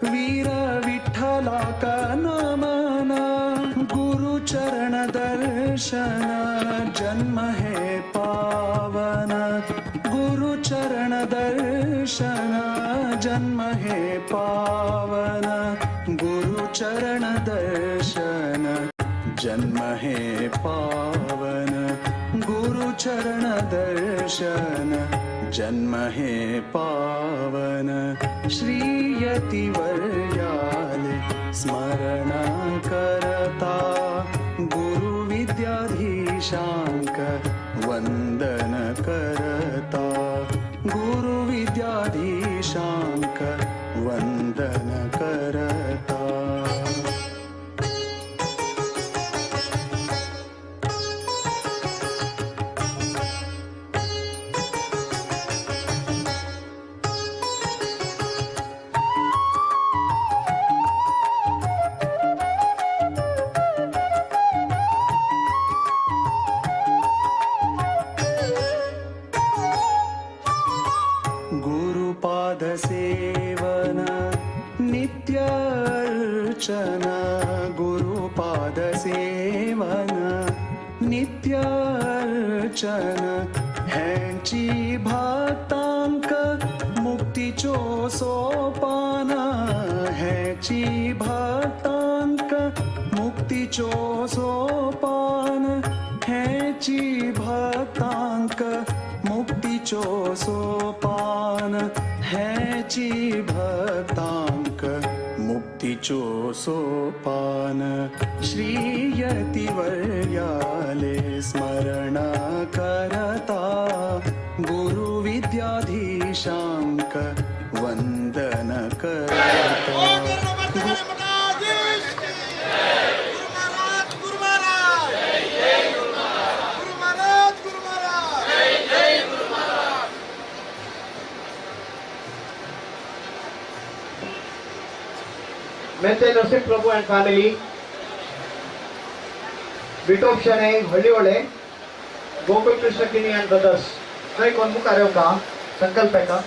वीर विठ्ठला कनामना, गुरु चरण दर्शन जन्म हे पावन, गुरु चरण दर्शन जन्म हे पावन, गुरु चरण दर्शन जन्म हे पावन, गुरु चरण दर्शन जन्म हे पावन, श्रीयतिवर्याले स्मरण करता, गुरु विद्याधीशांक वंदन करता, गुरु विद्याधीशांक वंदन करता। गुरुपाद सेवन नित्य अर्चन, गुरुपाद सेवन नित्य अर्चन, ह्यांची भक्तांक मुक्तीचो सोपान, ह्यांची भक्तांक मुक्तीचो सोपान, ह्यांची भक्तांक मुक्तीचो सोपान, ह्याची भक्तांक मुक्तीचो सोपान, श्रीयतिवर्याले स्मरण करता, गुरु विद्याधीशांक वंदन करता। Mente Narasimha Prabhu and family, Vitob Shenoy Hallihole, Gokul Krishna Kini and brothers, थंय कोण मुखार येवका संकल्प येता।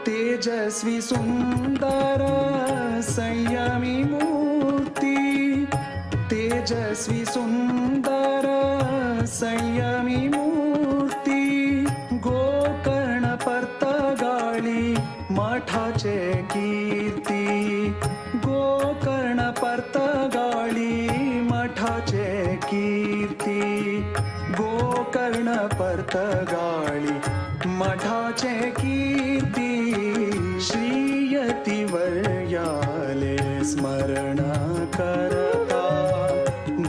तेजस्वी सुंदर संयमी मूर्ती, तेजस्वी सुंदर संयमी मूर्ती, गोकर्ण पर्तगाळी मठाचे कीर्ती, गोकर्ण पर्तगाळी मठाचे कीर्ती, गोकर्ण पर्तगाळी मठाचे कीर्ती श्रीयतिवर्याले स्मरण करता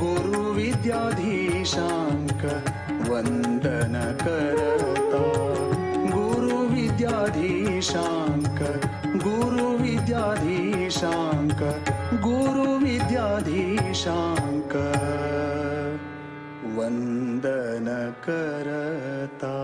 गुरुविद्याधीशांक वंदन करता गुरुविद्याधीशांक गुरुविद्याधीशांक गुरुविद्याधीशांक वंदन करता।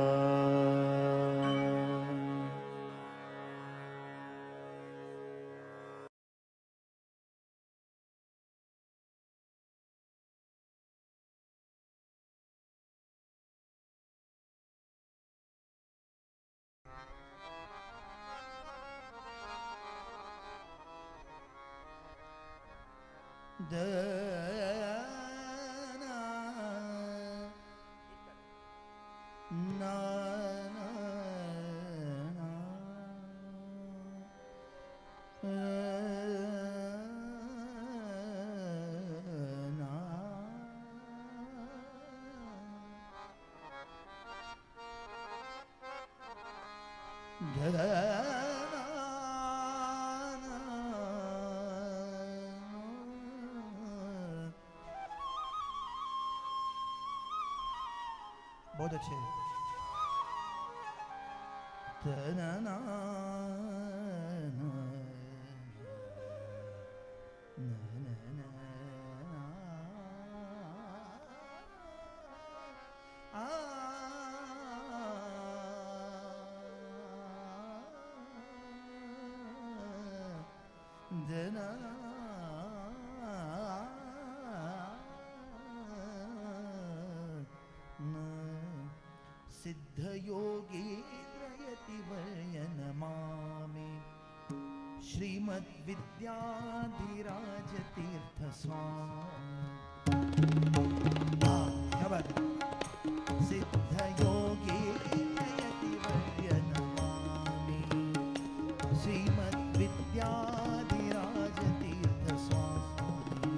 बहुत अच्छे। सिद्धयोगीन्द्रयतिवर्यनमामि श्रीमद्विद्याधिराजतीर्थ स्वामी। क्या बात है। सिद्धयोगीन्द्रयतिवर्यनमामि श्रीमद्विद्याधिराजतीर्थ स्वामी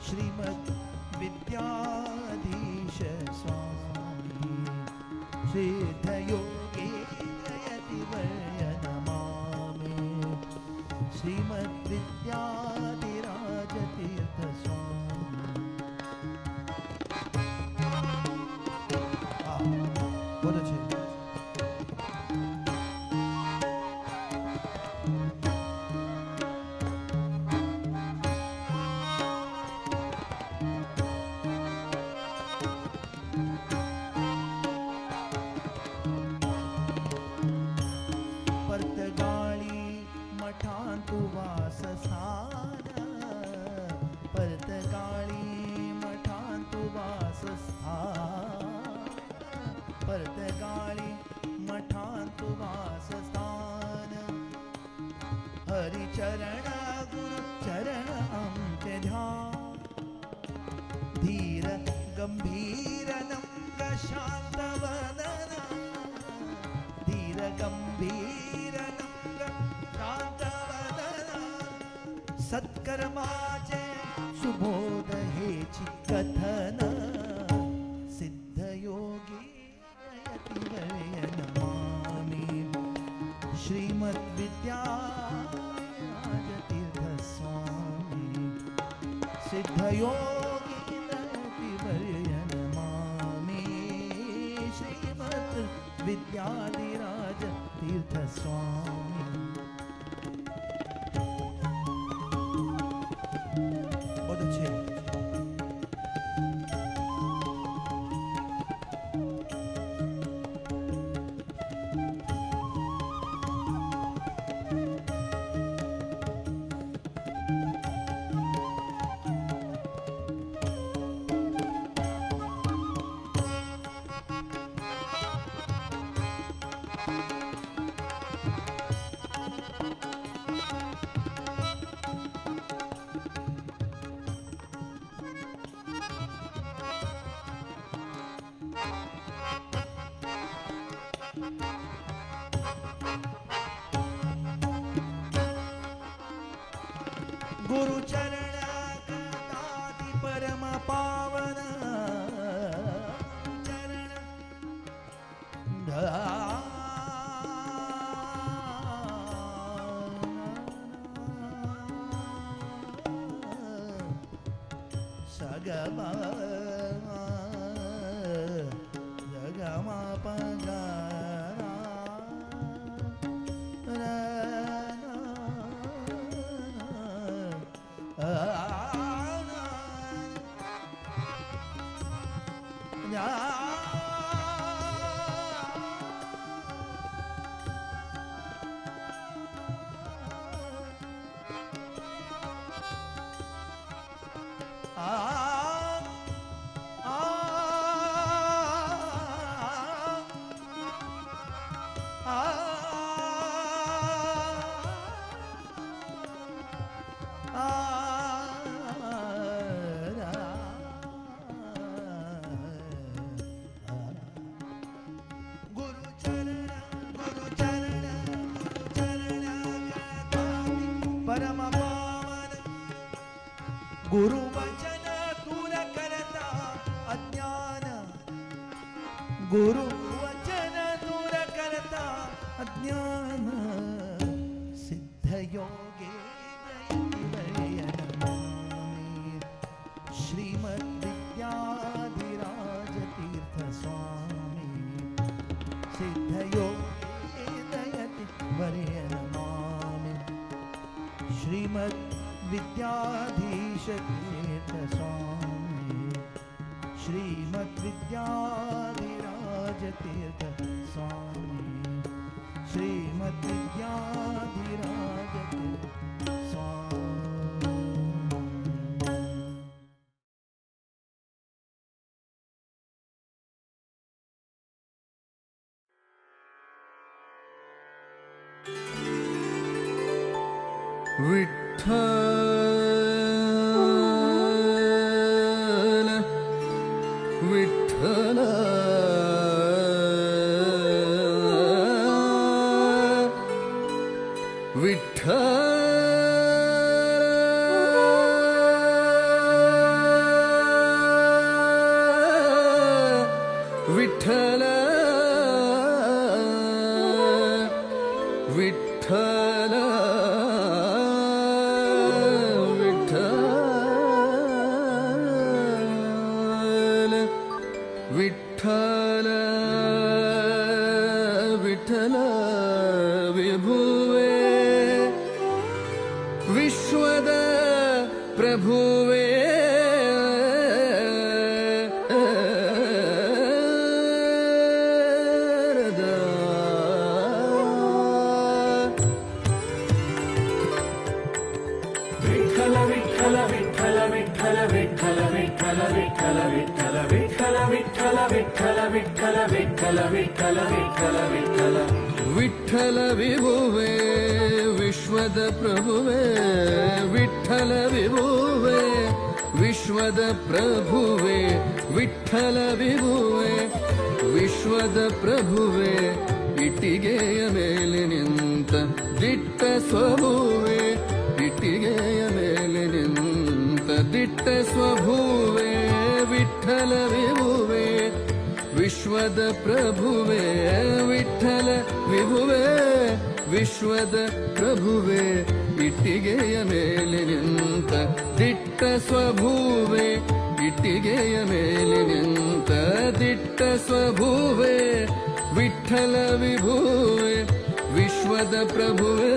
श्रीमद्विद्याधीश स्वामी सिद्धयोगी जयतिवर्यनमामि श्रीमद्विद्याधिराजतीर्थ स्वामी। बहुत अच्छे। पर्तगाळी मठांतु वासस्थान हरिचरण गुरु चरण आमचे ध्यान धीर गंभीर नम्र शांत वदन धीर गंभीर नम्र शांत वदन सत्कर्माचे सुबोध हेची कथन सिद्धयोगी नमामि श्रीमद्विद्याराजतीर्थ स्वामी सिद्धयोगी नमामि श्रीमद्विद्याधिराजतीर्थ स्वामी। बहुत अच्छे। गुरु चरण कदादि परम पावन चरण ಗ ಮ ಗ ಮ ಪ ಗ ರ परम पावन गुरु वचन दूर करता अज्ञान गुरु वचन दूर करता अज्ञान सिद्ध योगे श्रीमद् विद्याधिराज तीर्थ स्वामी सिद्ध योगे दयति वर्य नमामि श्रीमद् विद्याधीश तीर्थ स्वामी श्रीमद् विद्याधिराज तीर्थ स्वामी श्रीमद् विद्याधिराज तीर्थ स्वामी। विठ्ठल विठ्ठल विठ्ठल विठ्ठल विठ्ठल विठ्ठल विठ्ठल विठ्ठल विभुवे विश्वद प्रभुवे विठ्ठल विठ्ठल विठ्ठल विठ्ठल विठ्ठल विठ्ठल विठ्ठल विठ्ठल विठ्ठल विठ्ठल विठ्ठल विठ्ठल विठ्ठल विठ्ठल विठ्ठल विठ्ठल विठ्ठल विभुवे विश्वद प्रभुवे विठ्ठल विभुवे विश्वद प्रभुवे विठ्ठल विभुवे विश्वद प्रभुवे ಇಟ್ಟಿಗೆಯ ಮೇಲೆ ನಿಂತ ದಿಟ್ಟ ಸ್ವಭುವೆ ಇಟ್ಟಿಗೆಯ ಮೇಲೆ ನಿಂತ ದಿಟ್ಟ ಸ್ವಭುವೆ ವಿಠ್ಠಲ ವಿಭುವೆ ವಿಶ್ವದ ಪ್ರಭುವೆ ವಿಠ್ಠಲ ವಿಭುವೆ ವಿಶ್ವದ ಪ್ರಭುವೆ ಇಟ್ಟಿಗೆಯ ಮೇಲೆ ನಿಂತ ದಿಟ್ಟ ಸ್ವಭುವೆ ಇಟ್ಟಿಗೆಯ ಮೇಲೆ ನಿಂತ ದಿಟ್ಟ ಸ್ವಭುವೆ ವಿಠ್ಠಲ ವಿಭುವೆ ವಿಶ್ವದ ಪ್ರಭುವೆ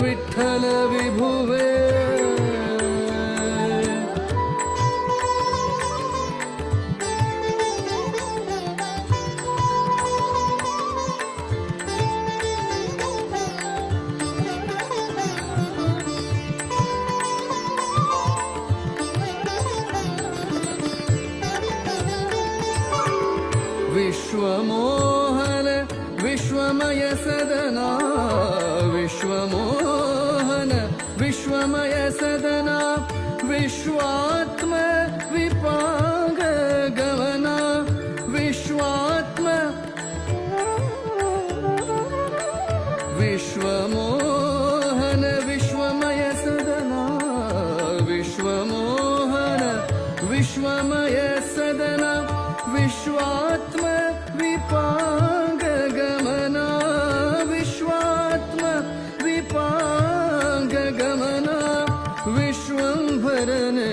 ವಿಠ್ಠಲ ವಿಭುವೆ. विश्वमोहन विश्वमय सदना विश्वमोहन विश्वमय सदना विश्वात्म विपांग गमना विश्वात्म विश्वमोहन विश्वमय सदना विश्वमोहन विश्वमय सदना विश्वात्म विपांग गमना विश्वात्म विपांग गमना विश्वंभरने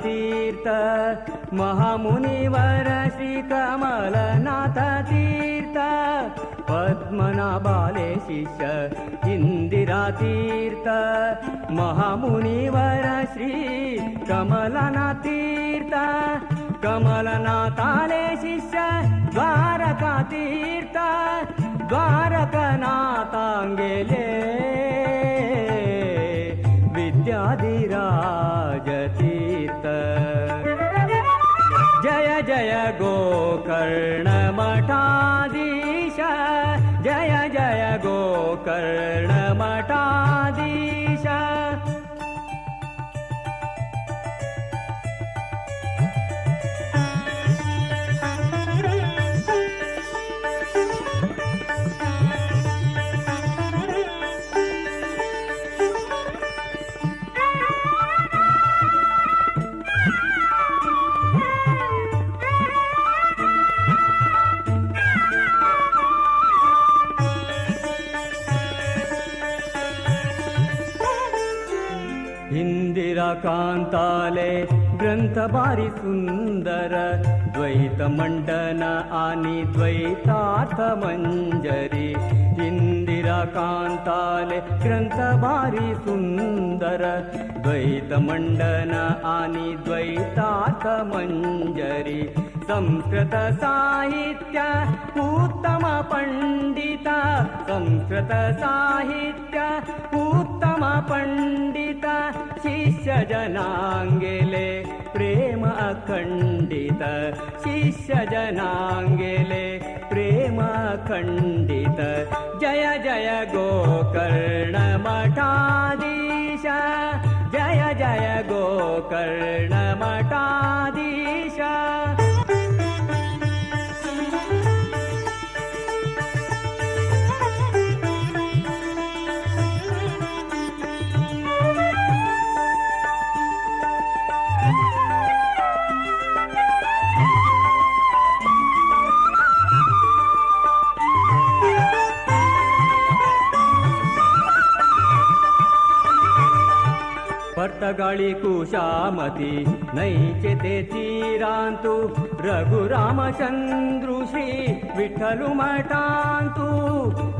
तीर्थ महामुनिवर श्री कमलनाथ तीर्थ पद्मनाभाले शिष्य इंदिरा तीर्थ महामुनिवर श्री कमलनाथ तीर्थ कमलनाथाले शिष्य द्वारका तीर्थ द्वारकनाथांगेले विद्याधिराज तीर्थ। जय जय गोकर्ण मठाधीश जय जय गोकर्ण मठाधीश। इंदिरा कांताले ग्रंथ भारी सुंदर द्वैत मंडन आणि द्वैतार्थ मंजरी। इंदिरा कांताले ग्रंथ भारी सुंदर द्वैत मंडन आणि द्वैतार्थ मंजरी। संस्कृत साहित्य उत्तम पंडित संस्कृत साहित्य उत्तम पंडित शिष्य जनांगेले प्रेम अखंडित शिष्य जनांगेले प्रेम अखंडित। जय जय गोकर्ण मठाधीश जय जय गोकर्ण मठाधीश। पर्तगाळी कुशामती नैचे ते तीरांतु रघुरामचंद्रु श्री विठ्ठलु मठांतु।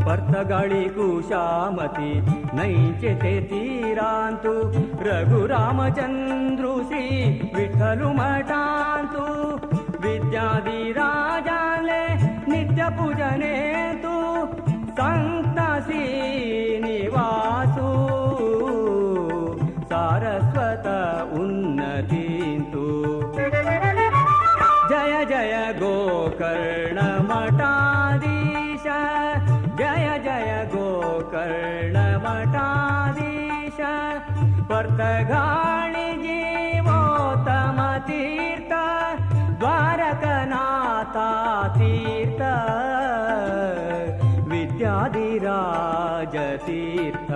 पर्तगाळी कुशामती नैचे ते तीरांतु रघुरामचंद्रु श्री विठ्ठलु मठांतु। विद्याधिराजाले नित्य पूजने तु संत श्रीनिवासु सारस्वत उन्नतींतु। जय जय गोकर्ण मठाधीश जय जय गोकर्ण मठाधीश। पर्तगाळी जीवोत्तम तीर्थ द्वारकनाथा तीर्थ विद्याधिराज तीर्थ।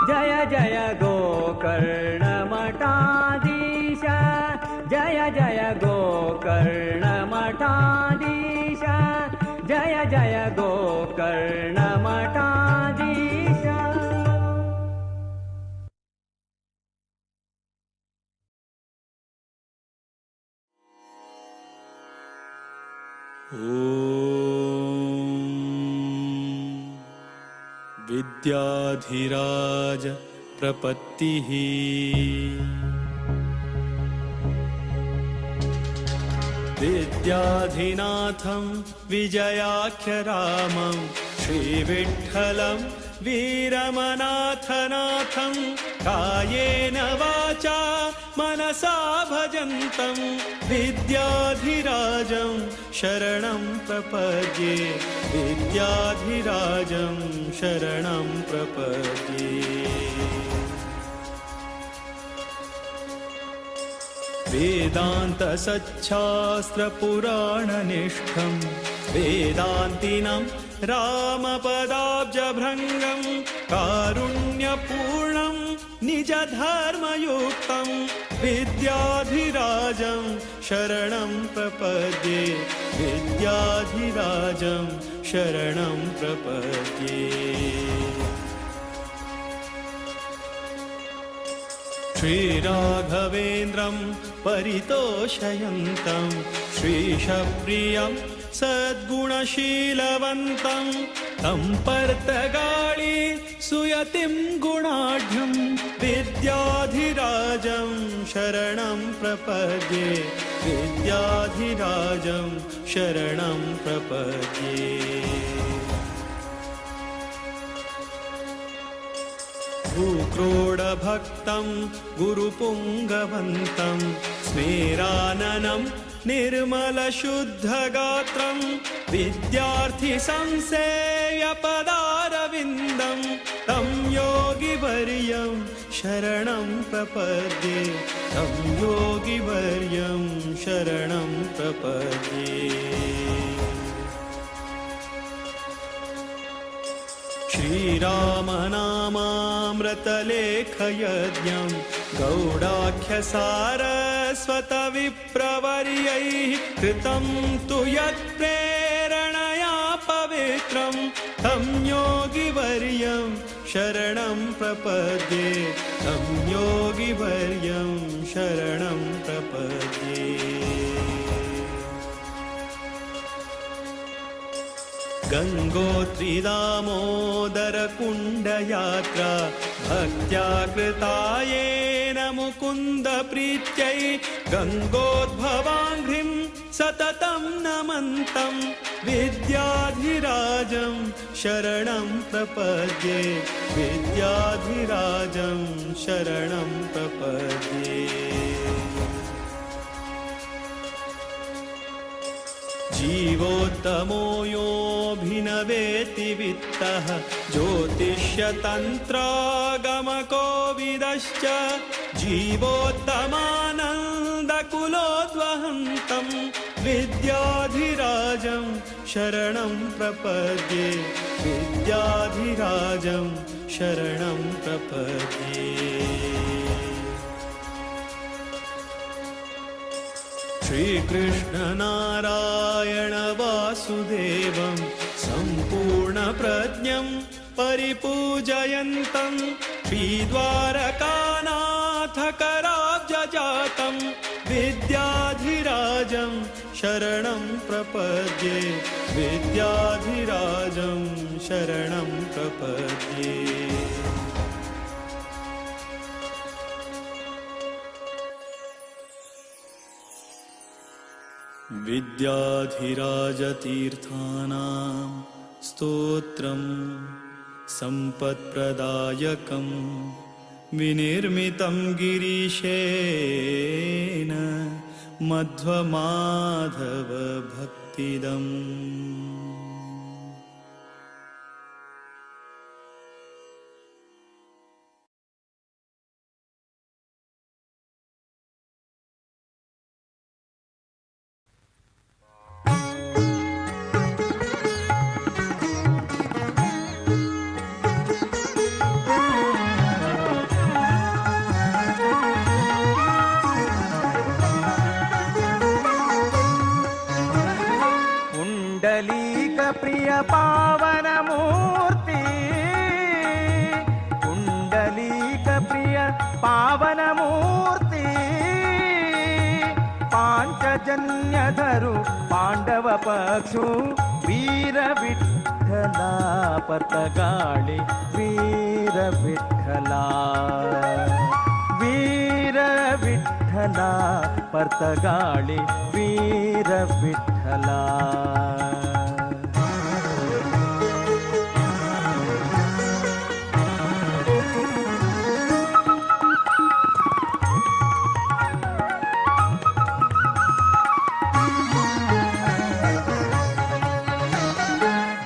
जय जय गोकर्ण मठाधीश जय जय गोकर्ण मठाधीश जय जय गोकर्ण मठाधीश। ॐ विद्याधिराज प्रपत्तिः विद्याधिनाथं विजयाख्यरामं श्रीविठ्ठलं वीरमनाथनाथं कायेन वाचा मनसा भजन्तं विद्याधिराजं शरणं प्रपद्ये विद्याधिराजं शरणं प्रपद्ये। वेदान्त सच्छास्त्र पुराणनिष्ठं वेदान्तिनं रामपदाब्जभृङ्गं कारुण्यपूर्णं निजधर्मयुक्तं विद्याधिराजं शरणं प्रपद्ये विद्याधिराजं शरणं प्रपद्ये। श्री श्रीराघवेन्द्रं परितोषयन्तं श्रीशप्रियं सद्गुणशीलवन्तं तं पर्तगाळि सुयतिं गुणाढ्यं विद्याधिराजं शरणं प्रपद्ये विद्याधिराजं शरणं प्रपद्ये। भूक्रोडभक्तं गुरुपुङ्गवन्तं स्मेराननं निर्मलशुद्धगात्रं विद्यार्थिसंसेयपदारविन्दं तं योगिवर्यं शरणं प्रपद्ये तं योगिवर्यं शरणं प्रपद्ये। श्रीरामनामामृतलेखयज्ञं गौडाख्यसारस्वतविप्रवर्यैः कृतं तु यत्प्रेरणया पवित्रं तं योगिवर्यं शरणं प्रपद्ये तं योगिवर्यं शरणं प्रपद्ये। गंगोत्रिदामोदरकुण्डयात्रा भक्त्या कृता येन मुकुन्दप्रीत्यै गंगोद्भवाङ्घ्रिं सततं नमन्तं विद्याधिराजं शरणं प्रपद्ये विद्याधिराजं शरणं प्रपद्ये। जीवोत्तमो योऽभिनवेति वित्तः ज्योतिष्यतन्त्रागमकोविदश्च जीवोत्तमानन्दकुलोद्वहन्तं विद्याधिराजं शरणं प्रपद्ये विद्याधिराजं शरणं प्रपद्ये। श्रीकृष्णनारायण वासुदेवं सम्पूर्णप्रज्ञं परिपूजयन्तं श्रीद्वारकानाथकराब्जजातं विद्याधिराजं शरणं प्रपद्ये विद्याधिराजं शरणं प्रपद्ये। विद्याधिराजतीर्थानां स्तोत्रं सम्पत्प्रदायकं विनिर्मितं गिरीशेन मध्वमाधवभक्तिदम्। प्रिय पावन मूर्ति कुंडलीक प्रिय पावन मूर्ति पांचजन्यधरु पांडव पक्षु वीर विठ्ठला पर्तगाळि वीर विठ्ठला वीर विठ्ठला पर्तगाळि वीर विठ्ठला।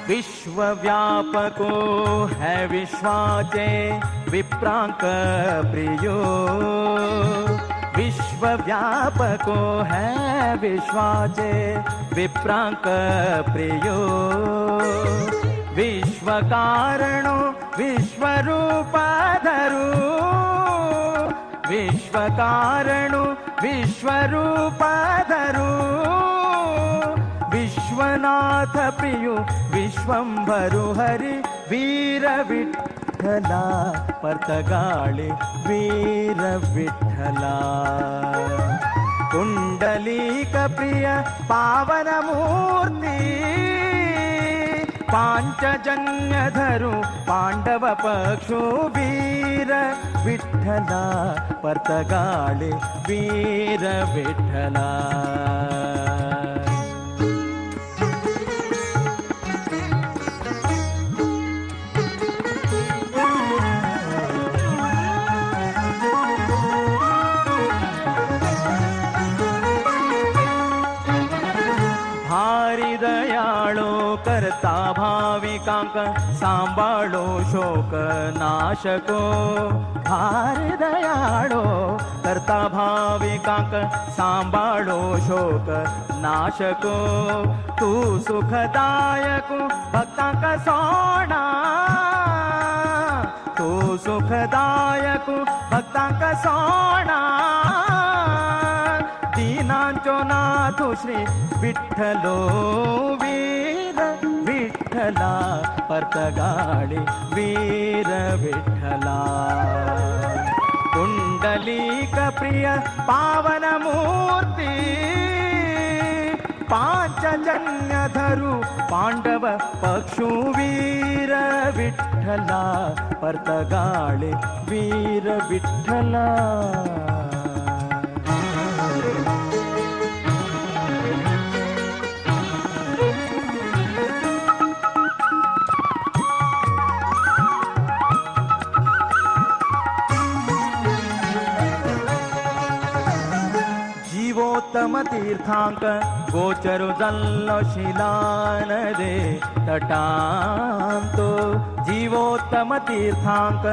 विश्वव्यापको है विश्वाचे विप्रांक प्रियो विश्वव्यापको है विश्वाचे विप्रांक प्रियो विश्वकारणो विश्वरूपाधरो विश्वकारणो विश्वरूपाधरो विश्वनाथ प्रियो विश्वंभरु हरि वीर विठ्ठला विठ्ठला पर्तगाळी वीर विठ्ठला कुंडलीक प्रिय पावन मूर्ती पांचजन्य धरू पांडव पक्षु वीर विठ्ठला पर्तगाळी वीर विठ्ठला. भारी दयाळो करता भाविकांक सांभाळो शोक नाशको. भारी दयाळो करता भाविकांक सांभाळो शोक नाशको. तू सुखदायक भक्तांक सोणा तू सुखदायक भक्तांक सोणा. दीनांचो नाथ श्री विठ्ठलो वीर विठ्ठला पर्तगाळी वीर विठ्ठला. कुंडलीक प्रिय पावन मूर्ती पांचजन्य धरू पांडव पक्षु वीर विठ्ठला पर्तगाळी वीर विठ्ठला. जीवोत्तम तीर्थांक गोचरु जल्लो शिलान रे तटांतो. जीवोत्तम तीर्थांक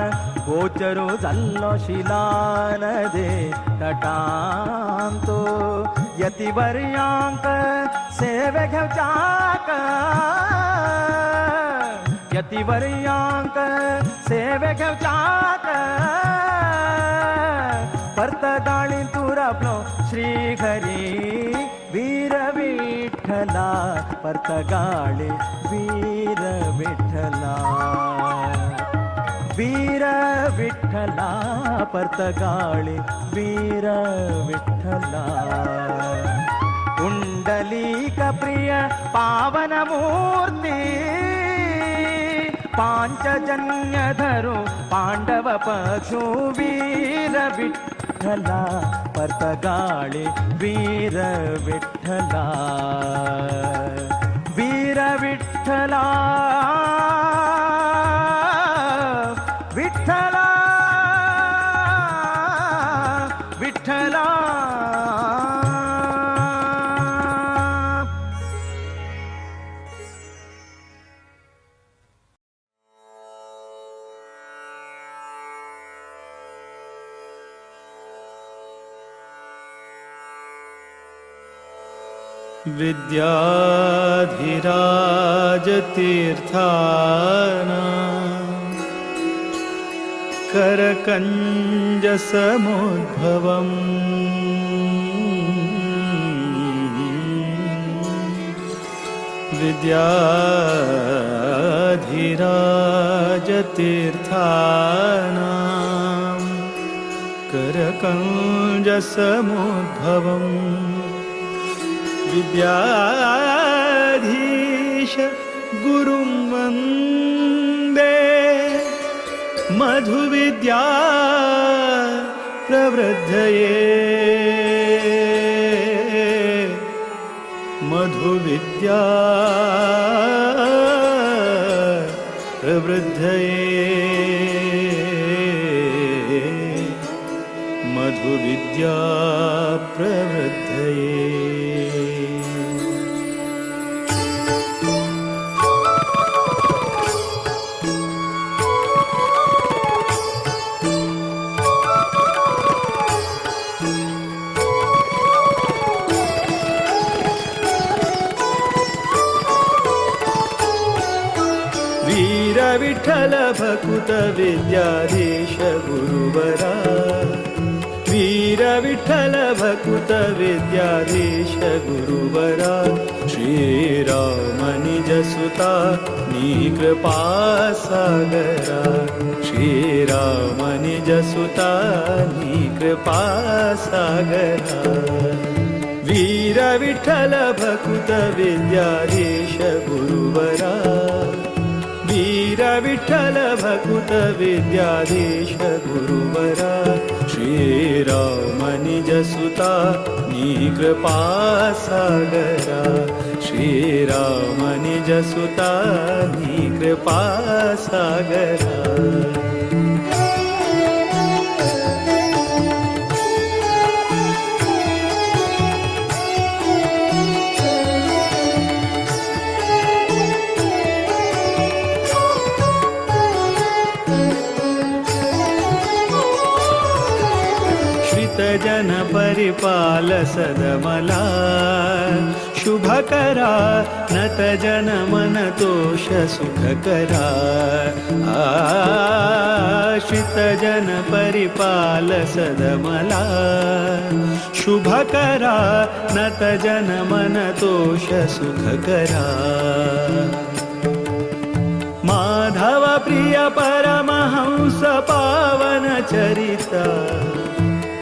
गोचरु जल्लो शिलान रे तटांतो. यतिवर्यांक सेवे घेवचाक यतिवर्यांक सेवे घेवचाक पर्तगाळी तुरापलो श्री हरी वीर विठ्ठला पर्तगाळी वीर विठ्ठला. वीर विठ्ठला पर्तगाळी वीर विठ्ठला. कुंडलीक प्रिय पावन मूर्ती पांचजन्य धरू पांडव पक्षु वीर विठ्ठला पर्तगाळी वीर विठ्ठला. वीर विठ्ठला विठ्ठला विठ्ठला. विद्याधिराजतीर्थाना करकञ्जसमुद्भवम् विद्याधिराजतीर्थाना करकञ्जसमुद्भवम् विद्याधीश गुरुं वन्दे मधुविद्या प्रवृद्धये मधुविद्या प्रवृद्धये मधुविद्या प्रवृद्धये. विठ्ठल भकुत विद्याधीश गुरुवरा वीर वीर विठ्ठल भकुत विद्याधीश गुरुवरा श्रीराम निज सुता नी कृपा सागरा श्रीराम निज सुता नी कृपा सागरा वीर विठ्ठल भकुत विद्याधीश गुरुवरा वीर विठ्ठल भकुत विद्याधीश गुरुवरा श्रीराम निज सुता नी कृपा सागरा श्रीराम निज सुता नी कृपा सागरा। जन परिपाल सदमला शुभकरा नत जन मन तोष सुखकरा आश्रित जन परिपाल सदमला शुभकरा नत जन मन तोष सुखकरा माधव प्रिय परमहंस पावन चरिता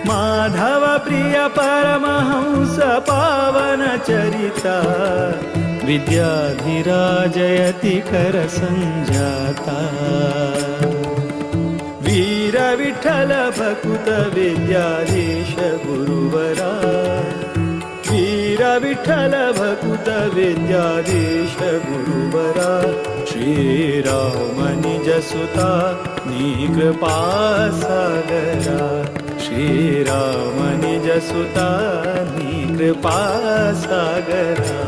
माधव प्रिय परमहंस पावन चरिता विद्याधिराजयति कर संजाता वीर विठ्ठल भकुत विद्याधीश गुरुवरा वीर विठ्ठल भकुत विद्याधीश गुरुवरा श्रीराम निज सुता नी कृपा सागरा श्रीराम निज सुता नी कृपा सागरा।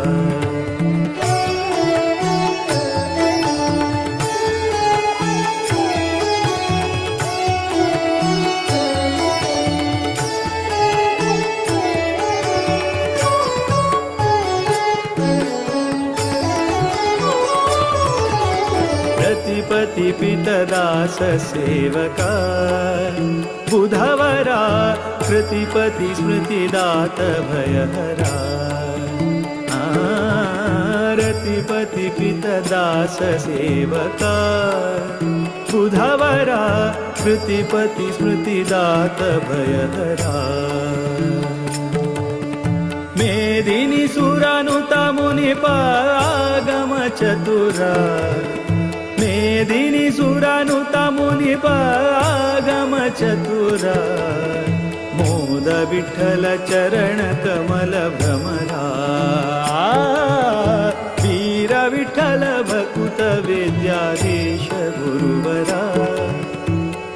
प्रतिपति पितदास सेवका बुधवरा कृतिपति स्मृतिदात भयहरा रतिपति पितदास सेवका बुधवरा कृतिपति स्मृतिदात भयहरा मेदिनी सुरानुता मुनिपागम चतुरा मेदिनी सुरानुता मुनिपागम चतुरा मोद विठ्ठल चरण कमल भ्रमरा वीर विठ्ठल भकुत विद्याधीश गुरुवरा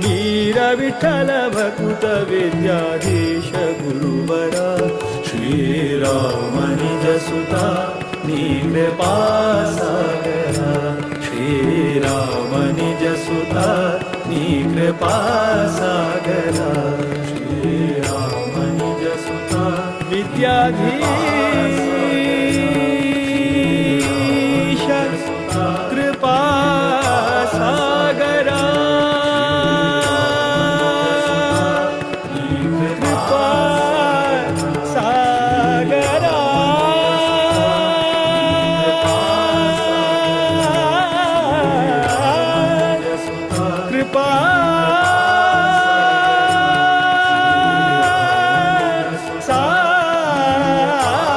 वीर विठ्ठल भकुत विद्याधीश गुरुवरा श्रीराम निज सुता नी कृपा सागरा श्रीराम निज सुता नी कृपा सागरा श्रीराम निज सुता विद्याधीश कृपा सागरा कृपा सागरा कृपा सागरा।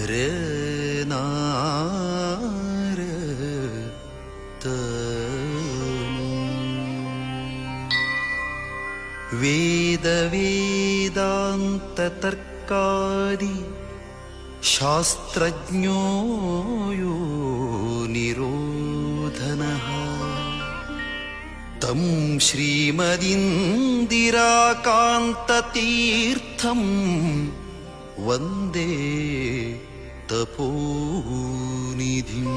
ರ ನಾ ರ ತ. ವೇದ ವೇದಾಂತ ತರ್ಕಾದಿ ಶಾಸ್ತ್ರಜ್ಞೋ ಯೋ ನಿರೋಧನಃ ತಂ ಶ್ರೀಮದಿಂದಿರಾಕಾಂತತೀರ್ಥಂ ವಂದೇ ತಪೋನಿಧಿಂ.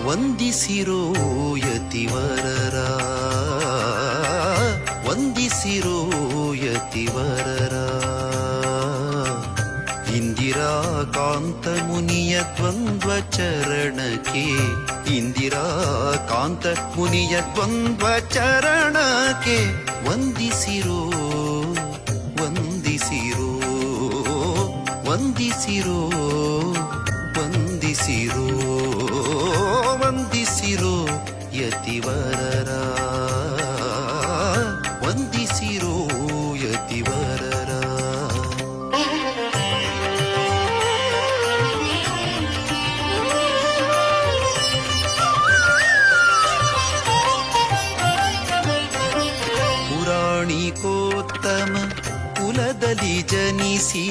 ವಂದಿಸಿರೋ ಯತಿವರರ, ವಂದಿಸಿರೋ ಯತಿವರರ, ಇಂದಿರಾಕಾಂತ ಮುನಿಯ ದ್ವಂದ್ವ ಚರಣಕ್ಕೆ, ಇಂದಿರಾಕಾಂತ ಮುನಿಯ ದ್ವಂದ್ವ ಚರಣಕ್ಕೆ ವಂದಿಸಿರೋ, ವಂದಿಸಿರೋ, ವಂದಿಸಿರೋ, ವಂದಿಸಿರೋ, ವಂದಿಸಿರೋ ಯತಿವರರ, ವಂದಿಸಿರೋ ಯತಿವರರ. ಪುರಾಣಿಕೋತ್ತಮ ಕುಲದಲ್ಲಿ ಜನಿಸಿ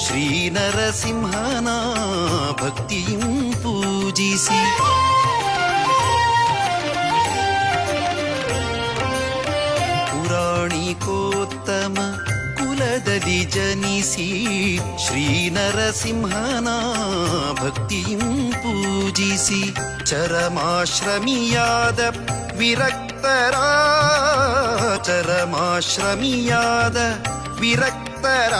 ಶ್ರೀ ನರಸಿಂಹನ ಭಕ್ತಿಯು ಪೂಜಿಸಿ, ಪುರಾಣಿಕೋತ್ತಮ ಕುಲದಲ್ಲಿ ಜನಿಸಿ ಶ್ರೀ ನರಸಿಂಹನ ಭಕ್ತಿಯು ಪೂಜಿಸಿ, ಚರಮಾಶ್ರಮಿಯಾದ ವಿರಕ್ತರ, ಚರಮಾಶ್ರಮಿಯಾದ ವಿರಕ್ತರ,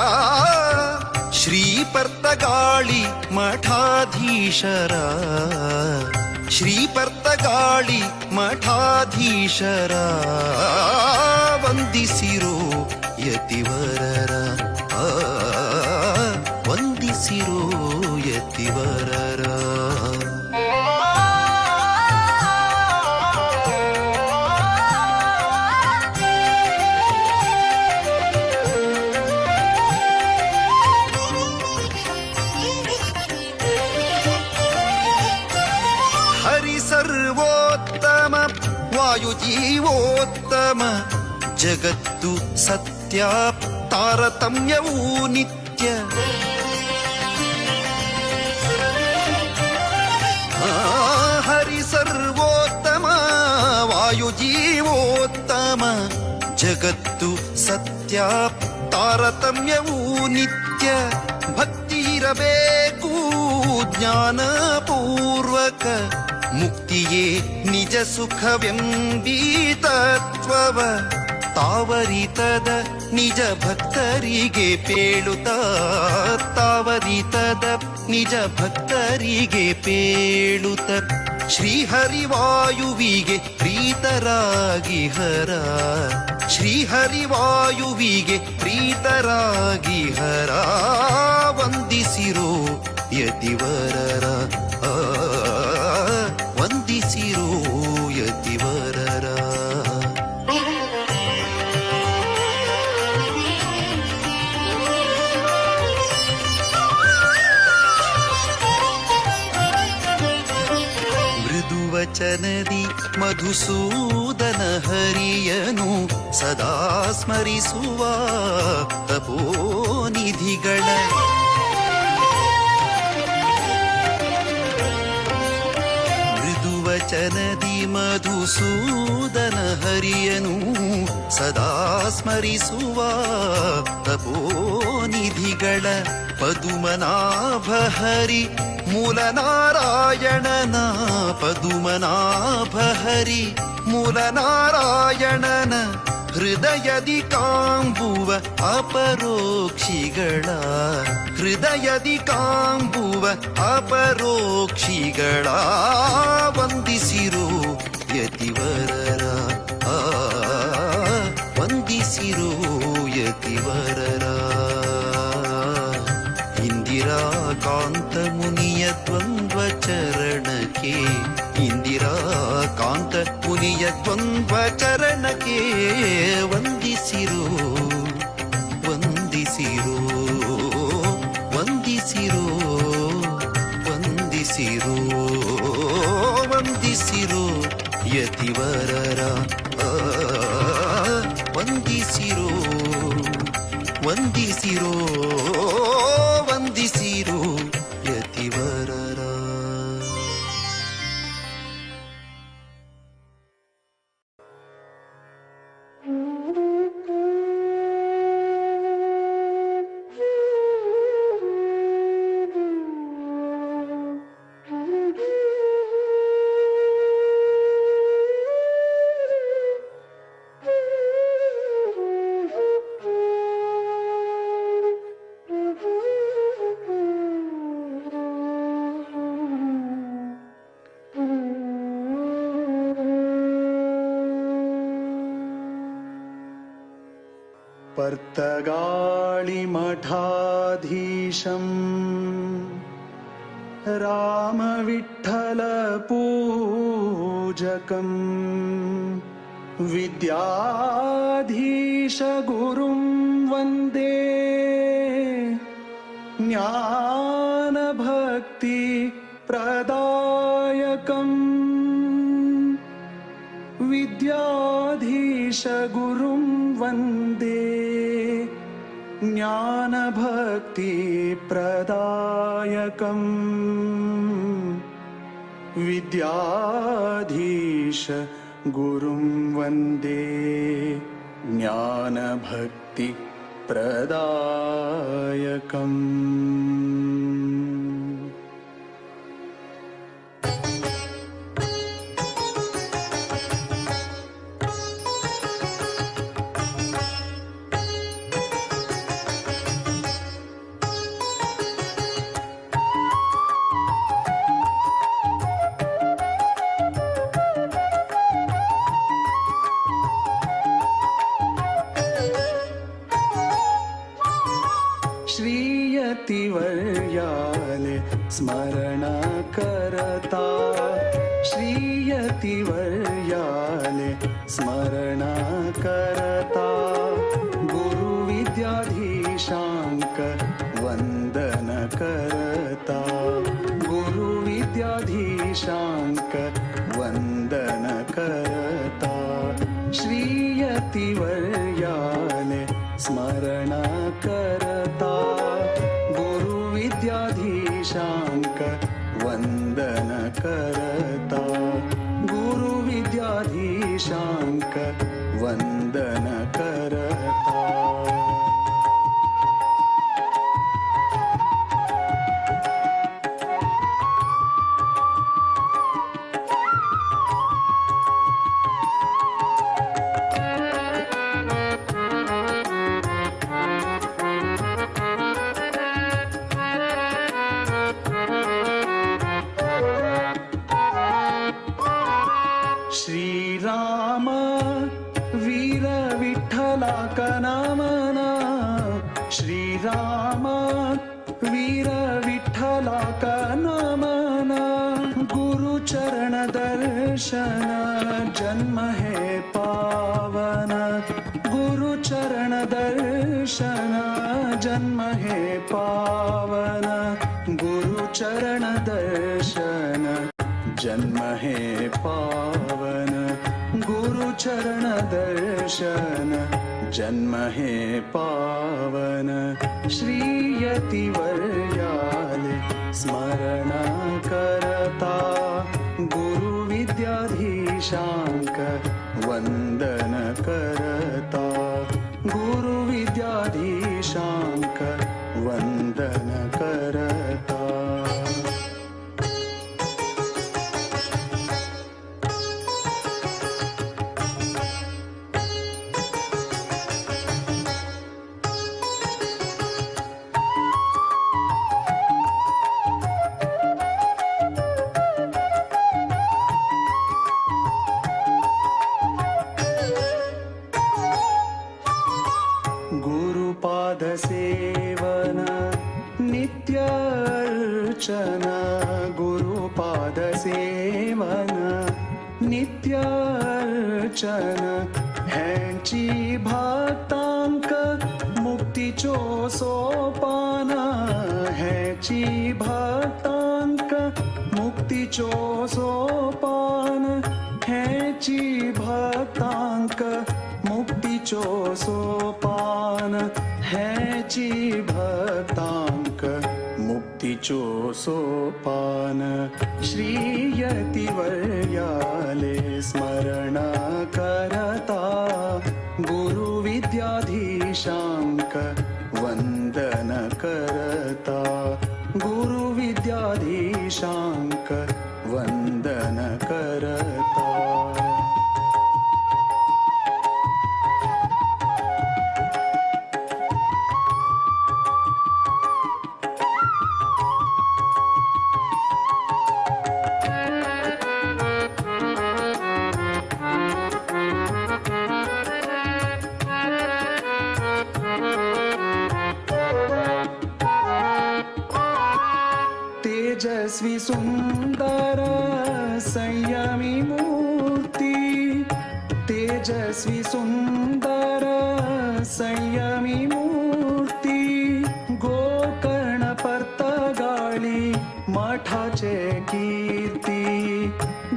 ಶ್ರೀ ಪರ್ತಗಾಳಿ ಮಠಾಧೀಶರ, ಶ್ರೀ ಪರ್ತಗಾಳಿ ಮಠಾಧೀಶರ, ವಂದಿಸಿರೋ ಯತಿವರರ, ವಂದಿಸಿರೋ ಯತಿವರರ. ಸರ್ವೋತ್ತಮ ವಾಯುಜೀವೋತ್ತಮ ಜಗತ್ತು ಸತ್ಯ ತಾರತಮ್ಯವೂ ನಿತ್ಯ, ಹರಿ ಸರ್ವೋತ್ತಮ ವಾಯುಜೀವೋತ್ತಮ ಜಗತ್ತು ಸತ್ಯ ತಾರತಮ್ಯವೂ ನಿತ್ಯ, ಭಕ್ತಿ ಇರಬೇಕು ಜ್ಞಾನಪೂರ್ವಕ ಮುಕ್ತಿಯೇ ನಿಜ ಸುಖವೆಂಬೀ ತತ್ವವ ತಾವರಿತದ ನಿಜ ಭಕ್ತರಿಗೆ ಪೇಳುತ್ತ, ತಾವರಿತದ ನಿಜ ಭಕ್ತರಿಗೆ ಪೇಳುತ್ತ, ಶ್ರೀಹರಿವಾಯುವಿಗೆ ಪ್ರೀತರಾಗಿ ಹರ, ಶ್ರೀಹರಿವಾಯುವಿಗೆ ಪ್ರೀತರಾಗಿ ಹರ, ವಂದಿಸಿರೋ ಯತಿವರರ, ವಂದಿಸಿರೋ ಯತಿವರರ. ಮೃದುವಚನದಿ ಮಧುಸೂದನ ಹರಿಯನು ಸದಾ ಸ್ಮರಿಸುವ ತಪೋನಿಧಿಗಳ, ಮೃದುವಚನದಿ ಮಧುಸೂದನ ಹರಿಯನು ಸದಾ ಸ್ಮರಿಸುವ ತಪೋನಿಧಿಗಳ, ಪದುಮನಾಭ ಹರಿ ಮೂಲನಾರಾಯಣನ, ಪದುಮನಾಭ ಹರಿ ಮೂಲನಾರಾಯಣನ ಹೃದಯದಿ ಕಾಂಬುವ ಅಪರೋಕ್ಷಿಗಳ, ಹೃದಯದಿ ಕಾಂಬುವ ಅಪರೋಕ್ಷಿಗಳ ವಂದಿಸಿರೋ ಯತಿವರರ, ವಂದಿಸಿರೋ ಯತಿವರರ. ಇಂದಿರಾ ಕಾಂತ ಮುನಿಯ ದ್ವಂದ್ವ ಚರಣಕ್ಕೆ, ಇಂದಿರಾ ಕಾಂತ ಮುನಿಯ ದ್ವಂದ್ವ ಚರಣಕ್ಕೆ ವಂದಿಸಿರೋ ವಂದಿಸಿರೋ ವಂದಿಸಿರೋ ವಂದಿಸಿರೋ ವಂದಿಸಿರೋ ಯತಿವರರ, ವಂದಿಸಿರೋ ವಂದಿಸಿರೋ ವಂದಿಸಿರೋ ಯತಿವರರ. पर्तगाळिमठाधीशं रामविठ्ठलपूजकं विद्याधीशगुरुं वन्दे ज्ञानभक्तिप्रदायकम् विद्याधीशगुरुं वन्दे ज्ञानभक्तिप्रदायकम् विद्याधीश गुरुं वन्दे ज्ञानभक्तिप्रदायकम्। श्रीयतिवर्याले स्मरण करता, श्रीयतिवर्याले स्मरण करता, गुरु विद्याधीशांक वंदन करता, गुरु विद्याधीशांक वंदन करता, श्रीयतिवर्याले स्मरण करता, गुरु विद्याधीशांक वंदन करता, गुरु विद्याधीशांक वंदन करता। श्रीराम वीर विठ्ठला कनामना, श्रीराम वीर विठ्ठला कनामना, गुरु चरण दर्शन जन्म है पावन, गुरु चरण दर्शन जन्म है पावन, गुरु चरण दर्शन जन्म है पावन, गुरु चरण दर्शन जन्म है पावन, श्रीयतिवर्याले स्मरण करता, गुरु विद्याधीशांक वंदन करता, गुरु विद्याधीशांक वंदन करता। गुरुपाद सेवन नित्य अर्चना गुरुपाद सेवन नित्य अर्चना ह्यांची भक्तांक मुक्तीचो सोपान ह्याची भक्तांक मुक्तीचो सोपान ह्याची भक्तांक मुक्तीचो सोपान ह्याची भक्तांक मुक्तीचो सोपान श्री यतिवर्याले स्मरण करता गुरु विद्याधीशांक वंदन करता गुरु विद्याधीशांक वंदन करता। तेजस्वी सुंदर संयमी मूर्ति तेजस्वी सुंदर संयमी मूर्ति गोकर्ण पर्तगाळी मठाचे कीर्ती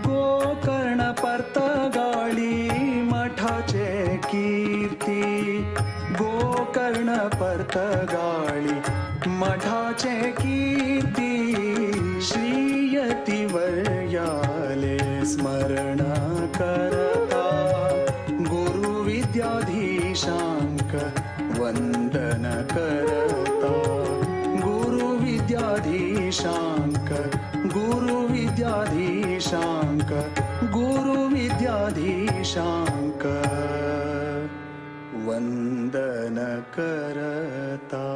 गोकर्ण पर्तगाळी मठाचे कीर्ती गोकर्ण पर्तगाळी मठाचे कीर्ती श्री यतिवर्याले स्मरण करता गुरु विद्याधीशांक वंदन करता गुरु विद्याधीशांक गुरु विद्याधीशांक गुरु विद्याधीशांक वंदन करता।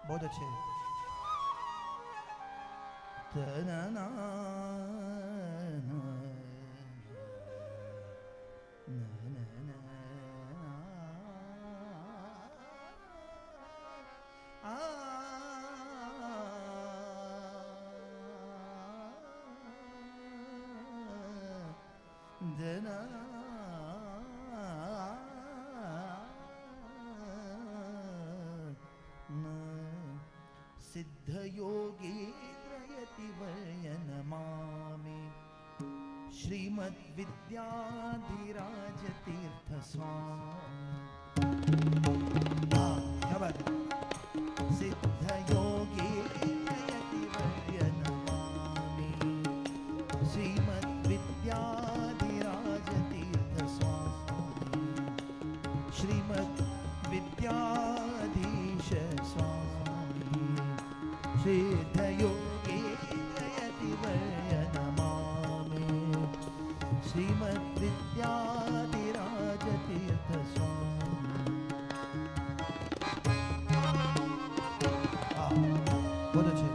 बहुत अच्छे। सिद्धयोगीन्द्रयतिवर्य नमामि श्रीमद्विद्याधिराजतीर्थ स्वामी। क्या बात है। सिद्धयोगीन्द्रयतिवर्य नमामि श्रीमद्विद्याधिराजतीर्थ स्वामी श्रीमद्विद्याधीश स्वामी सिद्धयोगीन्द्रयतिवर्य नमामि श्रीमद्विद्याधिराजतीर्थ स्वामी। बहुत अच्छे।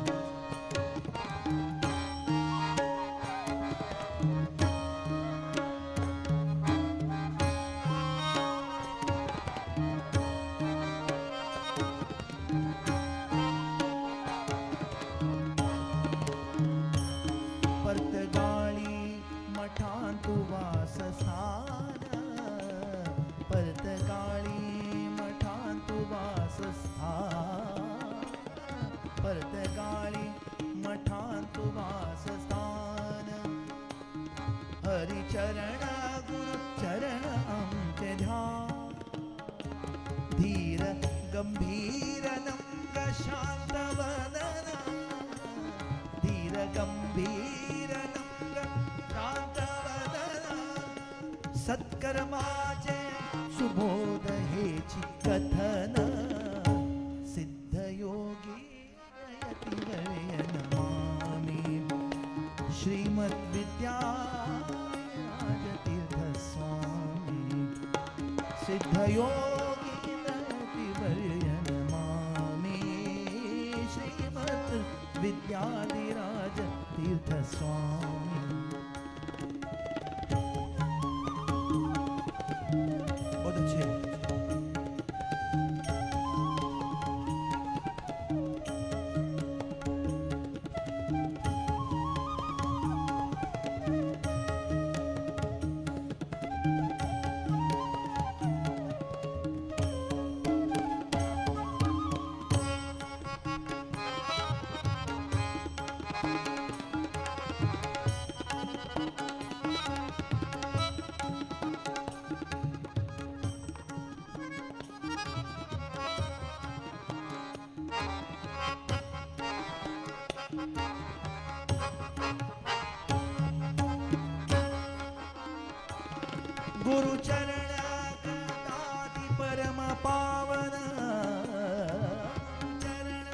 पर्तगाळी मठांतु वासस्थान पर्तगाळी मठांतु वासस्थान पर्तगाळी मठांतु वासस्थान हरिचरण गुरु चरण आमचे ध्यान धीर गंभीर नम्र शांत वदन धीर गंभीर नम्र शांत वदन सत्कर्माचे सुबोध यतिवर्य नमामि श्रीमद् विद्याराजतीर्थ स्वामी सिद्धयोगी तीर्थ स्वामी सिद्धयोगी यतिवर्य नमामि श्रीमद् विद्याधिराज तीर्थ स्वामी। बहुत अच्छे। गुरु चरण कृतादि परम पावन चरण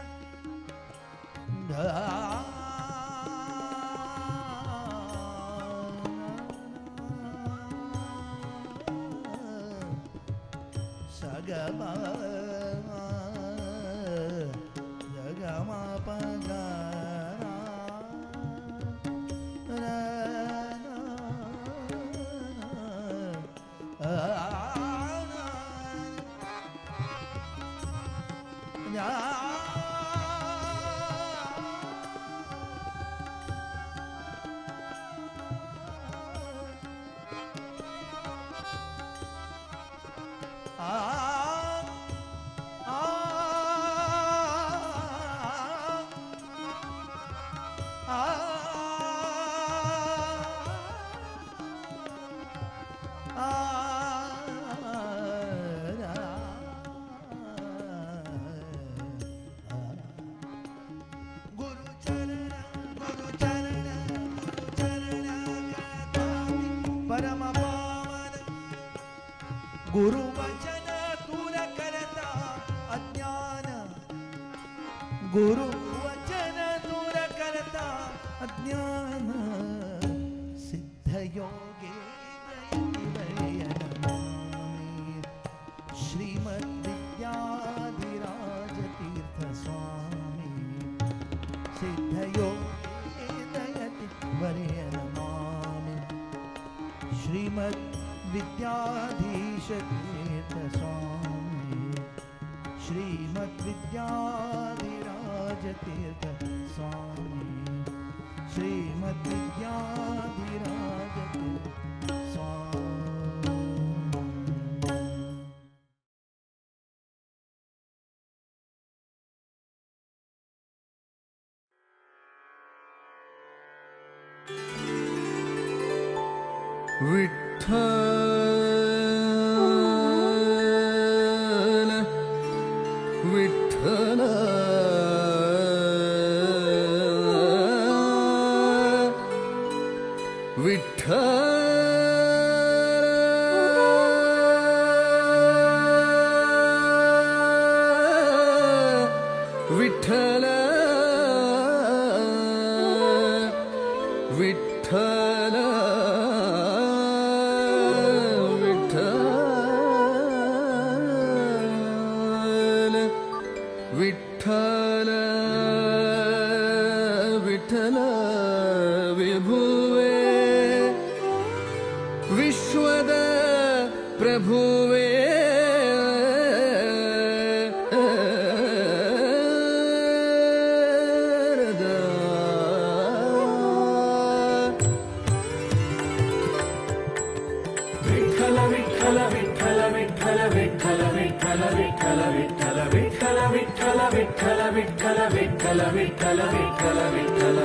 सगम जगम पगा परम पावन गुरु वचन दूर करता अज्ञान गुरु वचन दूर करता अज्ञान सिद्ध योगे श्रीमद् विद्याधिराज तीर्थ स्वामी सिद्ध योगे दयति वर्य नमामि श्रीमद् विद्याधीश तीर्थ स्वामी श्रीमद् विद्याधिराज तीर्थ स्वामी श्रीमद् विद्याधिराज तीर्थ स्वामी। विठ्ठल विठ्ठल विठ्ठल विठ्ठल विठ्ठल विठ्ठल विठ्ठल विभुवे विश्वद प्रभुवे विठ्ठल विठ्ठल विठ्ठल विठ्ठल विठ्ठल विठ्ठल विठ्ठल विठ्ठल विठ्ठल ವಿಠಲ ವಿಠಲ ವಿಠಲ ವಿಠಲ ವಿಠಲ ವಿಠಲ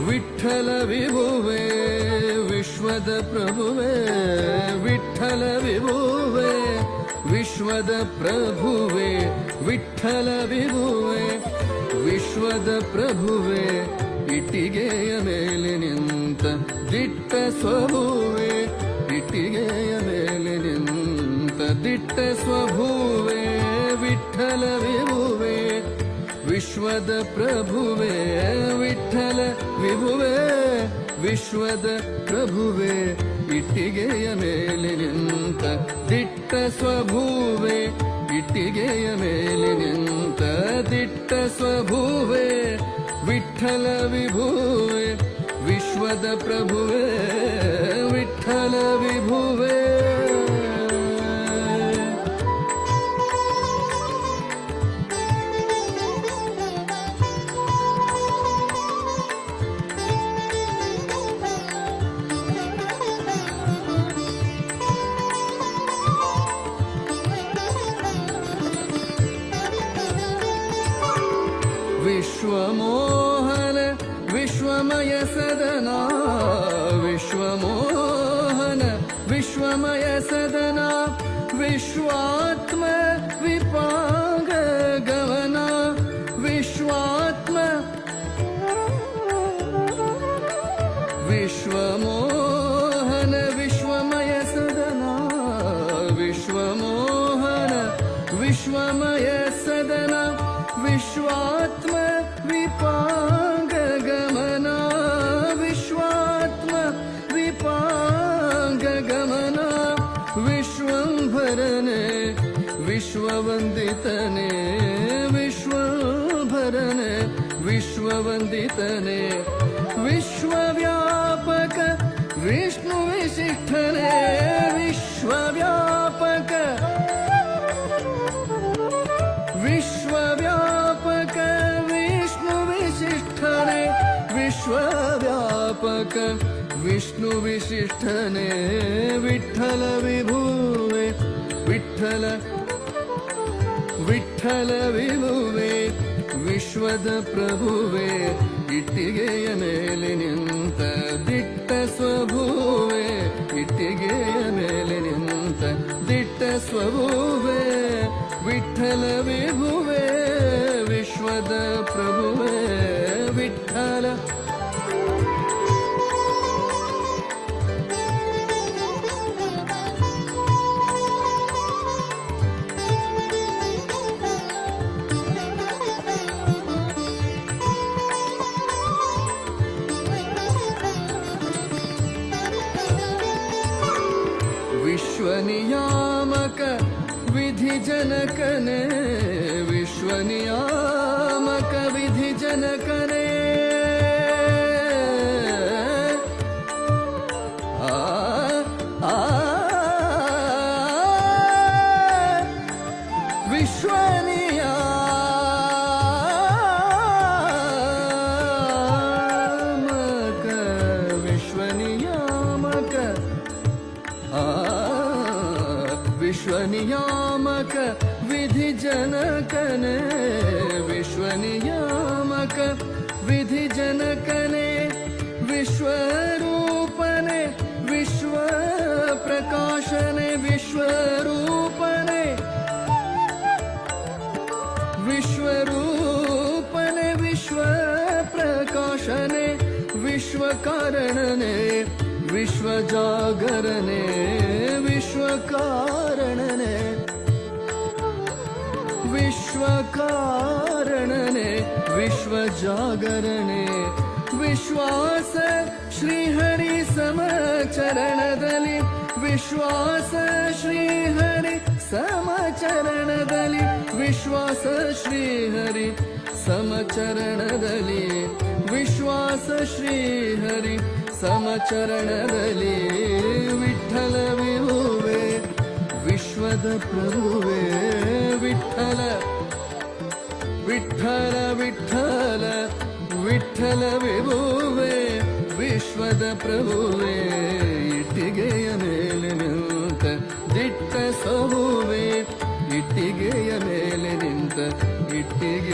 ವಿಠಲ ವಿಭುವೆ ವಿಶ್ವದ ಪ್ರಭುವೆ ವಿಠಲ ವಿಭುವೆ ವಿಶ್ವದ ಪ್ರಭುವೆ ವಿಠಲ ವಿಭುವೆ ವಿಶ್ವದ ಪ್ರಭುವೆ ಇಟ್ಟಿಗೆಯ ಮೇಲೆ ನಿಂತ ದಿಟ್ಟ ಸ್ವಭುವೆ ಇಟ್ಟಿಗೆಯ ಮೇಲೆ ನಿಂತ ದಿಟ್ಟ ಸ್ವಭುವೆ ವಿಠಲ ವಿಭುವೆ ವಿಶ್ವದ ಪ್ರಭುವೆ ವಿಠಲ ವಿಭುವೆ ವಿಶ್ವದ ಪ್ರಭುವೆ ಇಟ್ಟಿಗೆಯ ಮೇಲೆ ನಿಂತ ದಿಟ್ಟ ಸ್ವಭುವೆ ಇಟ್ಟಿಗೆಯ ಮೇಲೆ ನಿಂತ ದಿಟ್ಟ ಸ್ವಭುವೆ ವಿಠಲ ವಿಭುವೆ ವಿಶ್ವದ ಪ್ರಭುವೆ ವಿಠಲ ವಿಭುವೆ. ವಿಶ್ವಮೋಹನ ವಿಶ್ವಮಯ ಸದನ ವಿಶ್ವಮೋಹನ ವಿಶ್ವಮಯ ಸದನ ವಿಶ್ವಾತ್ಮ ವಿಪಾಂಗ ಗಮನ ವಿಶ್ವಾತ್ಮ ವಿಶ್ವಮೋಹನ ವಿಶ್ವಮಯ ಸದನ ವಿಶ್ವಮೋಹನ ವಿಶ್ವಮಯ ಸದನ ವಿಶ್ವಾತ್ಮ ವಿಪಾಂಗ ಗಮನ ವಿಶ್ವಾತ್ಮ ವಿಪಾಂಗ ಗಮನ ವಿಶ್ವಂಭರನೆ ವಿಶ್ವವಂದಿತನೆ ವಿಶ್ವಂಭರನೆ ವಿಶ್ವವಂದಿತನೆ ವಿಶ್ವವ್ಯಾಪಕ ವಿಷ್ಣು ವಿಶಿಷ್ಠನೆ ವಿಶ್ವವ್ಯಾಪಕ ವಿಶ್ವವ್ಯಾಪಕ ವಿಷ್ಣು ವಿಶಿಷ್ಠನೆ ವಿಶ್ವವ್ಯಾಪಕ ವಿಷ್ಣು ವಿಶಿಷ್ಠನೆ ವಿಠಲ ವಿಭುವೆ ವಿಠಲ ವಿಠಲ ವಿಭುವೆ ವಿಶ್ವದ ಪ್ರಭುವೆ ಇಟ್ಟಿಗೆಯ ಮೇಲೆ ನಿಂತ ದಿಟ್ಟ ಸ್ವಭುವೆ ಇಟ್ಟಿಗೆಯ ಮೇಲೆ ನಿಂತ ದಿಟ್ಟ ಸ್ವಭುವೆ ವಿಠಲ ವಿಭುವೆ ವಿಶ್ವದ ಪ್ರಭುವೆ ವಿಠಲ. ವಿಶ್ವನಿಯಾಮಕ ವಿಧಿ ಜನಕನೆ ವಿಶ್ವನಿಯಾಮಕ ವಿಧಿ ಜನಕನೆ ಆ ಆ ವಿಶ್ವನಿಯಾಮಕ ವಿಶ್ವನಿಯಾಮಕ ಆ ವಿಶ್ವನಿಯಾಮಕ ವಿಧಿ ಜನಕನೆ ವಿಶ್ವನಿಯಾಮಕ ವಿಧಿ ಜನಕನೆ ವಿಶ್ವರೂಪನೆ ವಿಶ್ವ ಪ್ರಕಾಶನೆ ವಿಶ್ವರೂಪನೆ ವಿಶ್ವರೂಪನೆ ವಿಶ್ವ ಪ್ರಕಾಶನೆ ವಿಶ್ವಕಾರಣನೆ ವಿಶ್ವಜಾಗರಣೆ ವಿಶ್ವಕಾರಣನೆ ವಿಶ್ವಕಾರಣನೆ ವಿಶ್ವಜಾಗರಣೆ ವಿಶ್ವಾಸ ಶ್ರೀಹರಿ ಸಮಚರಣದಲ್ಲಿ ವಿಶ್ವಾಸ ಶ್ರೀಹರಿ ಸಮಚರಣದಲ್ಲಿ ವಿಶ್ವಾಸ ಶ್ರೀಹರಿ ಸಮಚರಣದಲ್ಲಿ ವಿಶ್ವಾಸ ಶ್ರೀಹರಿ ಸಮಚರಣದಲ್ಲಿ ವಿಠಲ ವಿಭುವೆ ವಿಶ್ವದ ಪ್ರಭುವೆ ವಿಠಲ ವಿಠಲ ವಿಠಲ ವಿಠಲ ವಿಭುವೆ ವಿಶ್ವದ ಪ್ರಭುವೆ ಇಟ್ಟಿಗೆಯ ಮೇಲೆ ನಿಂತ ದಿಟ್ಟ ಸಭುವೆ ಇಟ್ಟಿಗೆಯ ಮೇಲೆ ನಿಂತ ಇಟ್ಟಿಗೆ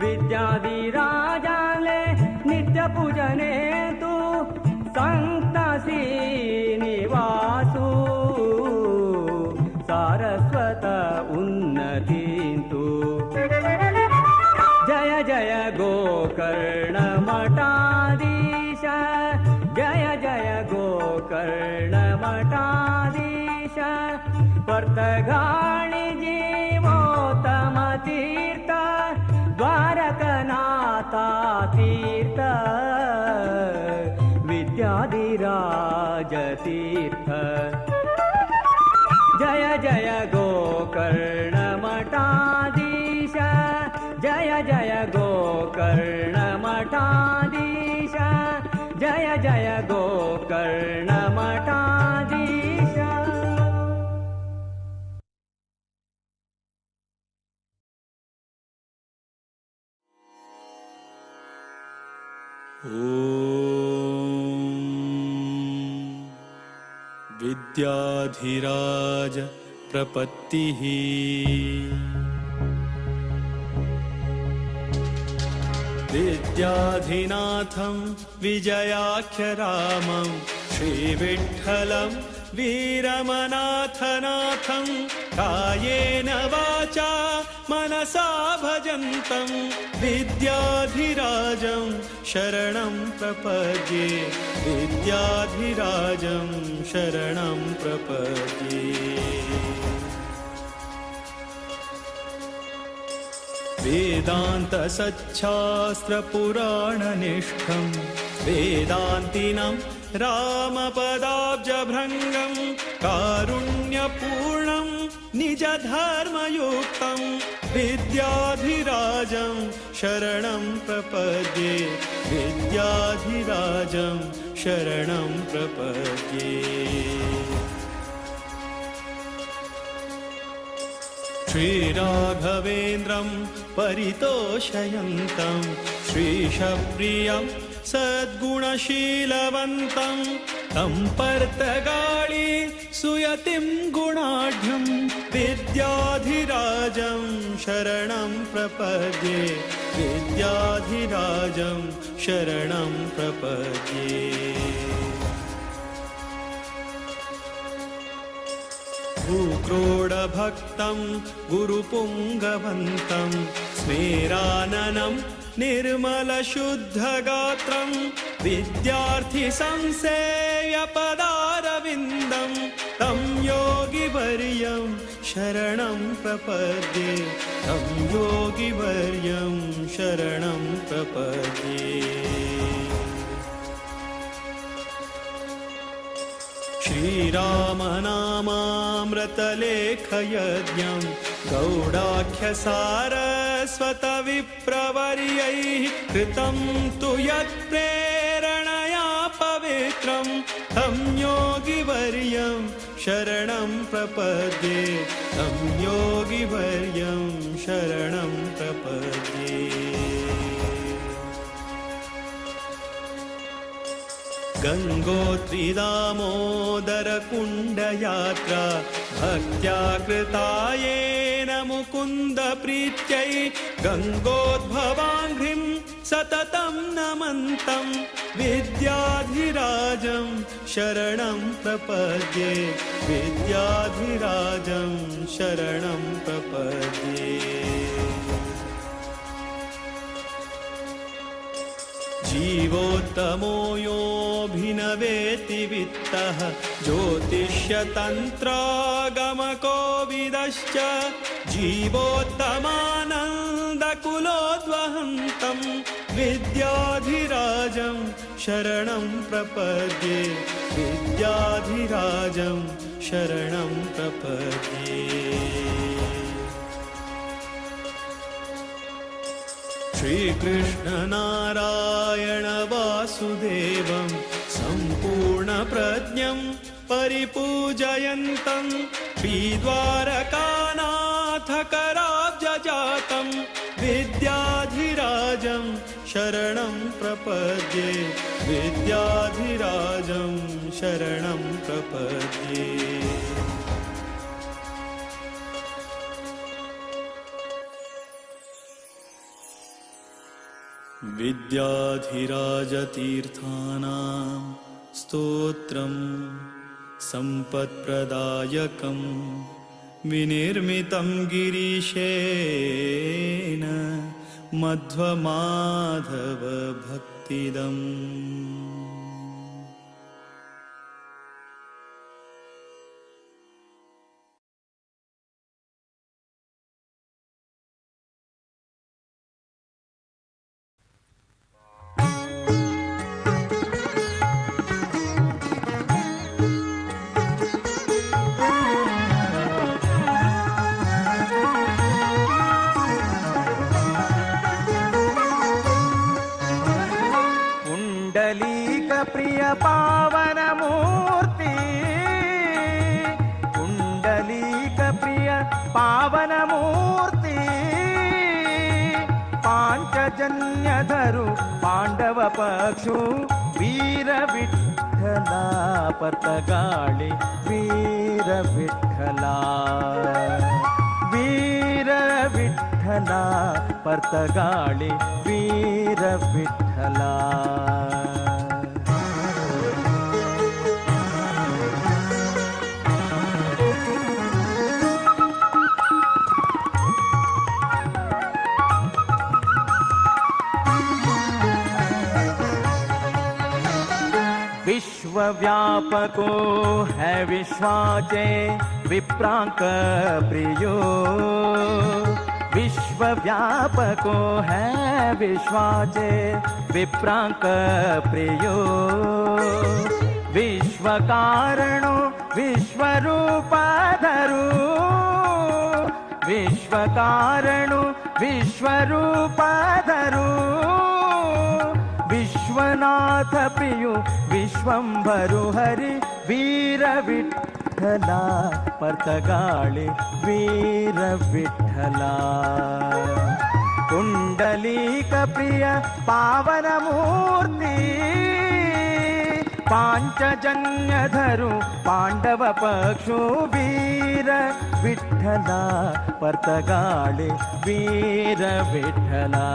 विद्याधिराजाले नित्य पूजने तू संतासी निवासू सारस्वत उन्नतींतु। जय जय गोकर्ण मठाधीश जय जय गोकर्ण मठाधीश पर्तगाळि जीवोत्तम तीर्थ द्वारकनाथा तीर्थ विद्याधिराज तीर्थ। जय जय गोकर्ण मठाधीश जय जय गोकर्ण मठाधीश जय जय गोकर्ण मठाधीश। ॐ विद्याधिराज प्रपत्तिः। विद्याधिनाथं विजयाख्यरामं श्रीविठ्ठलं वीरमनाथनाथं कायेन वाचा मनसा भजन्तं विद्याधिराजं शरणं प्रपद्ये विद्याधिराजं शरणं प्रपद्ये। वेदान्तसच्छास्त्रपुराणनिष्ठं वेदान्तिनं रामपदाब्जभृङ्गं कारुण्यपूर्णं निजधर्मयुक्तं विद्याधिराजं शरणं प्रपद्ये विद्याधिराजं शरणं प्रपद्ये। श्रीराघवेन्द्रं परितोषयन्तं श्रीशप्रियं सद्गुणशीलवन्तं तं पर्तगाळि सुयतिं गुणाढ्यं विद्याधिराजं शरणं प्रपद्ये विद्याधिराजं शरणं प्रपद्ये। भूक्रोडभक्तं गुरुपुङ्गवन्तं स्मेराननं निर्मलशुद्धगात्रं विद्यार्थिसंसेव्यपदारविन्दं तं योगिवर्यं शरणं प्रपद्ये तं योगिवर्यं शरणं प्रपद्ये। श्रीरामनामामृतलेखयज्ञं गौडाख्यसारस्वतविप्रवर्यैः कृतं तु यत्प्रेरणया पवित्रं तं योगिवर्यं शरणं प्रपद्ये तं योगिवर्यं शरणं प्रपद्ये। गंगोत्रिदामोदरकुण्डयात्रा भक्त्या कृता येन मुकुन्दप्रीत्यै गंगोद्भवाङ्घ्रिं सततं नमन्तं विद्याधिराजं शरणं प्रपद्ये विद्याधिराजं शरणं प्रपद्ये। जीवोत्तमो योऽभिनवेति वित्तः ज्योतिष्यतन्त्रागमकोविदश्च जीवोत्तमानन्दकुलोद्वहन्तं विद्याधिराजं शरणं प्रपद्ये विद्याधिराजं शरणं प्रपद्ये। श्रीकृष्णनारायण वासुदेवं सम्पूर्णप्रज्ञं परिपूजयन्तं श्रीद्वारकानाथकराब्जजातं विद्याधिराजं शरणं प्रपद्ये विद्याधिराजं शरणं प्रपद्ये। विद्याधिराजतीर्थानां स्तोत्रं सम्पत्प्रदायकं विनिर्मितं गिरीशेन मध्वमाधवभक्तिदम्। प्रिय पावन मूर्ति कुंडलीक प्रिय पावन मूर्ति पांचजन्य धरु पांडव पक्षु वीर विठ्ठला पर्तगाळी वीर विठ्ठला वीर विठ्ठला पर्तगाळी वीर विठ्ठला। विश्वव्यापको है विश्वाचे विप्रांक प्रियो विश्वव्यापको है विश्वाचे विप्रांक प्रियो विश्वकारणो विश्वरूपाधरू विश्वकारणो विश्वरूपाधरू विश्वनाथ प्रियो विश्वंभरु हरि वीर विठ्ठला पर्तगाळी वीर विठ्ठला कुंडलीक प्रिय पावन मूर्ति पांचजन्य धरु पांडव पक्षु वीर विठ्ठला पर्तगाळी वीर विठ्ठला।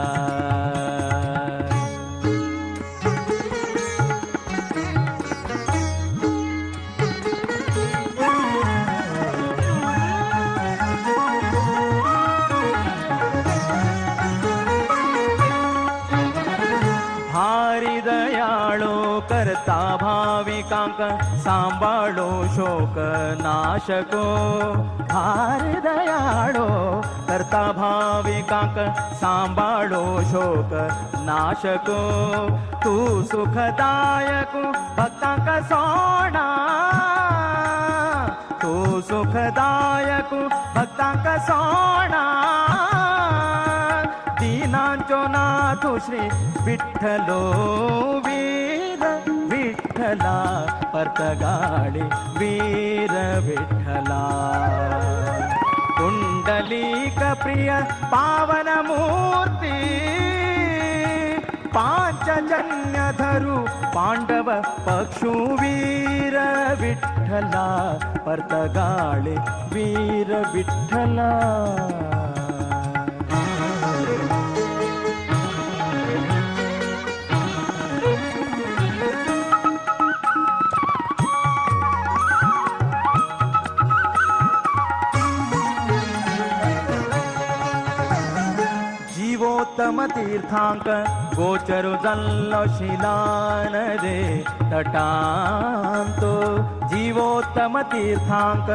भारी दयाळो करता भाविकांक सांभाळो शोक नाशको भारी दयाळो करता भाविकांक सांभाळो शोक नाशको तू सुखदायक भक्तांक सोणा तू सुखदायक भक्तांक सोणा दीनांचो नाथ श्री विठ्ठलो वीर विठ्ठला पर्तगाळी वीर विठ्ठला कुंडलीक प्रिय पावन मूर्ति पांचजन्य धरु पांडव पक्षु वीर विठ्ठला पर्तगाळी वीर विठ्ठला। जीवोत्तम तीर्थांक गोचरु जल्लो शिलान रे तटांतो जीवोत्तम तीर्थांक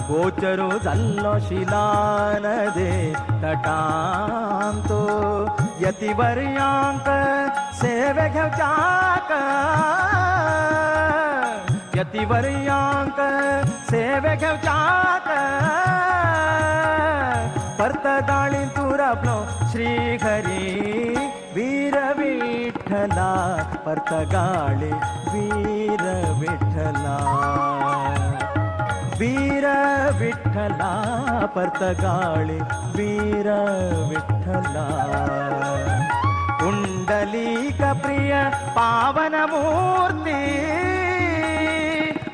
गोचरु जल्लो शिलान रे तटांतो यतिवर्यांक सेवे घेवचाक यतिवर्यांक सेवे घेवचाक पर्तगाळी तुरपलो श्री हरी वीर विठ्ठला पर्तगाळी वीर विठ्ठला वीर विठ्ठला पर्तगाळी वीर विठ्ठला कुंडलीक प्रिय पावन मूर्ति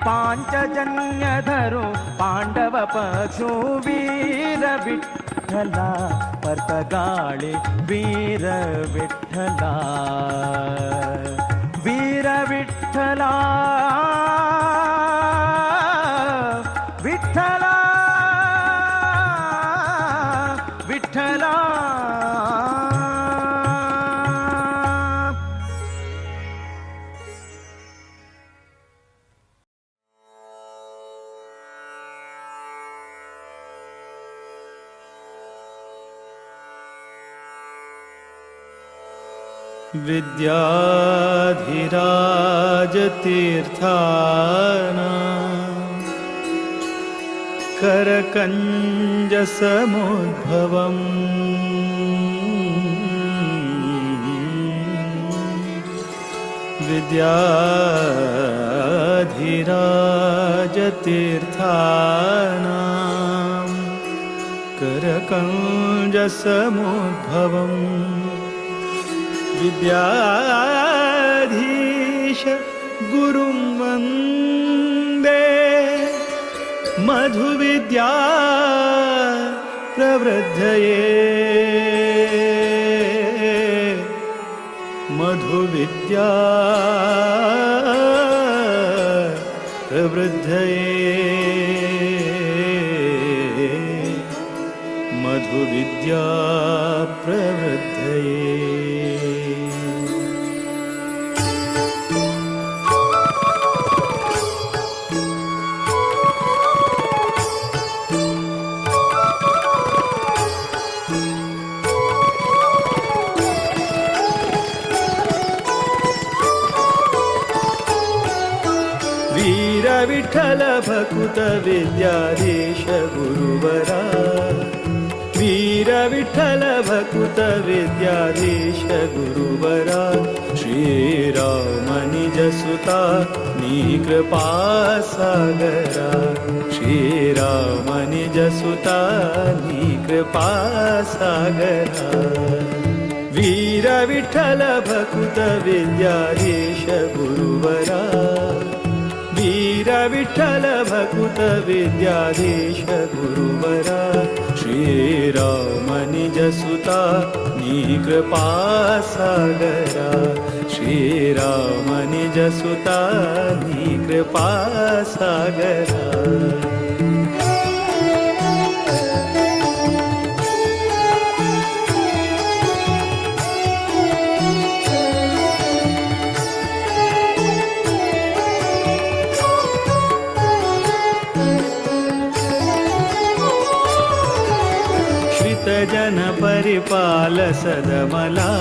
पांचजन्य धरु पांडव पक्षु वीर विठ्ठला विठ्ठला पर्तगाळी वीर विठ्ठला वीर विठ्ठला विठ्ठला विठ्ठला. विद्याधिराजतीर्थाना करकञ्जसमुद्भवम् विद्याधिराजतीर्थाना करकञ्जसमुद्भवम् विद्याधीश गुरुं वन्दे मधुविद्या प्रवृद्धये मधुविद्या प्रवृद्धये मधुविद्या प्रवृद्धये. विठ्ठल भकुत विद्याधीश गुरुवरा वीर विठ्ठल भकुत विद्याधीश गुरुवरा श्रीराम निजसुता नी कृपा सागरा श्रीराम निजसुता नी कृपा सागरा वीर विठ्ठल भकुत विद्याधीश गुरुवरा वीर विठ्ठल भकुत विद्याधीश गुरुवरा श्रीराम निजसुता नी कृपा सागरा श्रीराम निजसुता नी कृपा सागरा. जन परिपाल सदमला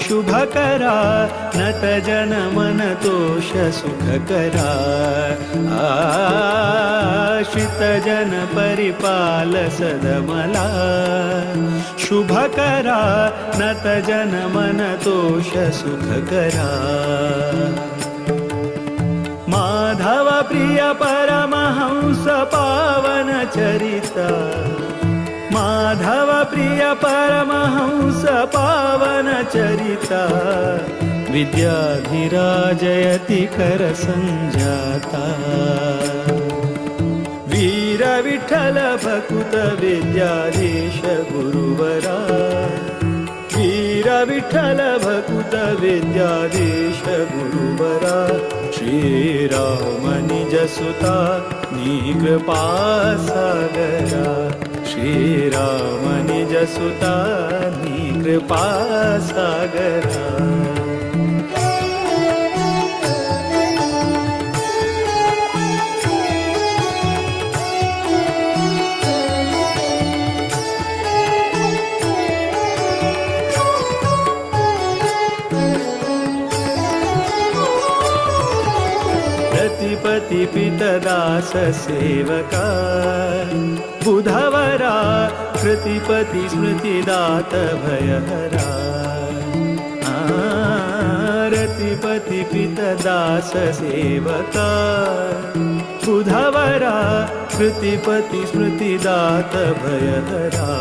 शुभकरा नत जन मन तोष सुखकरा आश्रित जन परिपाल सदमला शुभकरा नत जन मन तोष सुखकरा माधव प्रिय परमहंस पावन चरिता माधव प्रिय परमहंस पावन चरिता विद्याधिराजयति कर संजाता वीर विठ्ठल भकुत विद्याधीश गुरुवरा वीर विठ्ठल भकुत विद्याधीश गुरुवरा श्रीराम निजसुता नी कृपा सागरा श्रीराम निजसुता नी कृपा सागरा. रतिपति पितदास सेवका बुधवरा कृतिपति स्मृतिदात भयहरा रतिपति पितदास सेवका बुधवरा कृतिपति स्मृतिदात भयहरा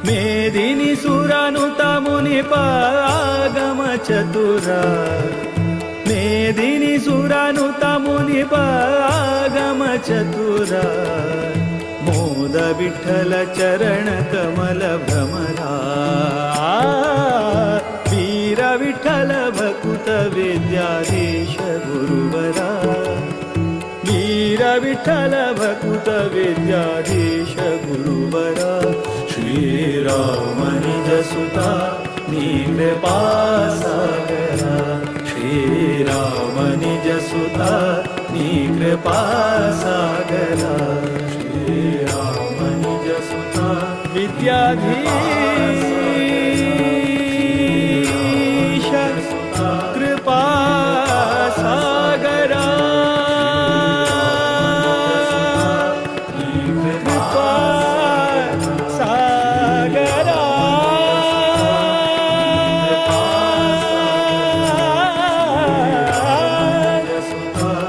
मेदिनी सुरानुता मुनिपागम चतुरा मेदिनी सुरानुता मुनिपागम चतुरा ಮುಕುಂದ ವಿಠಲ ಚರಣ ಕಮಲ ಭ್ರಮರಾ ವೀರ ವಿಠಲ ಭಕುತ ವಿದ್ಯಾಧೀಶ ಗುರುವರ ವೀರ ವಿಠಲ ಭಕುತ ವಿದ್ಯಾಧೀಶ ಗುರುವರ ಶ್ರೀರಾಮ ನಿಜ ಸುತ ನೀ ಕೃಪಾ ಸಾಗರ ಶ್ರೀರಾಮ ನಿಜ ಸುತ ನೀ ಕೃಪಾ ಸಾಗರ ಶ್ರೀರಾಮ ನಿಜ ಸುತ ವಿದ್ಯಾಧೀಶ ಕೃಪಾ ಸಾಗರ ಕೃಪಾ ಸಾಗರ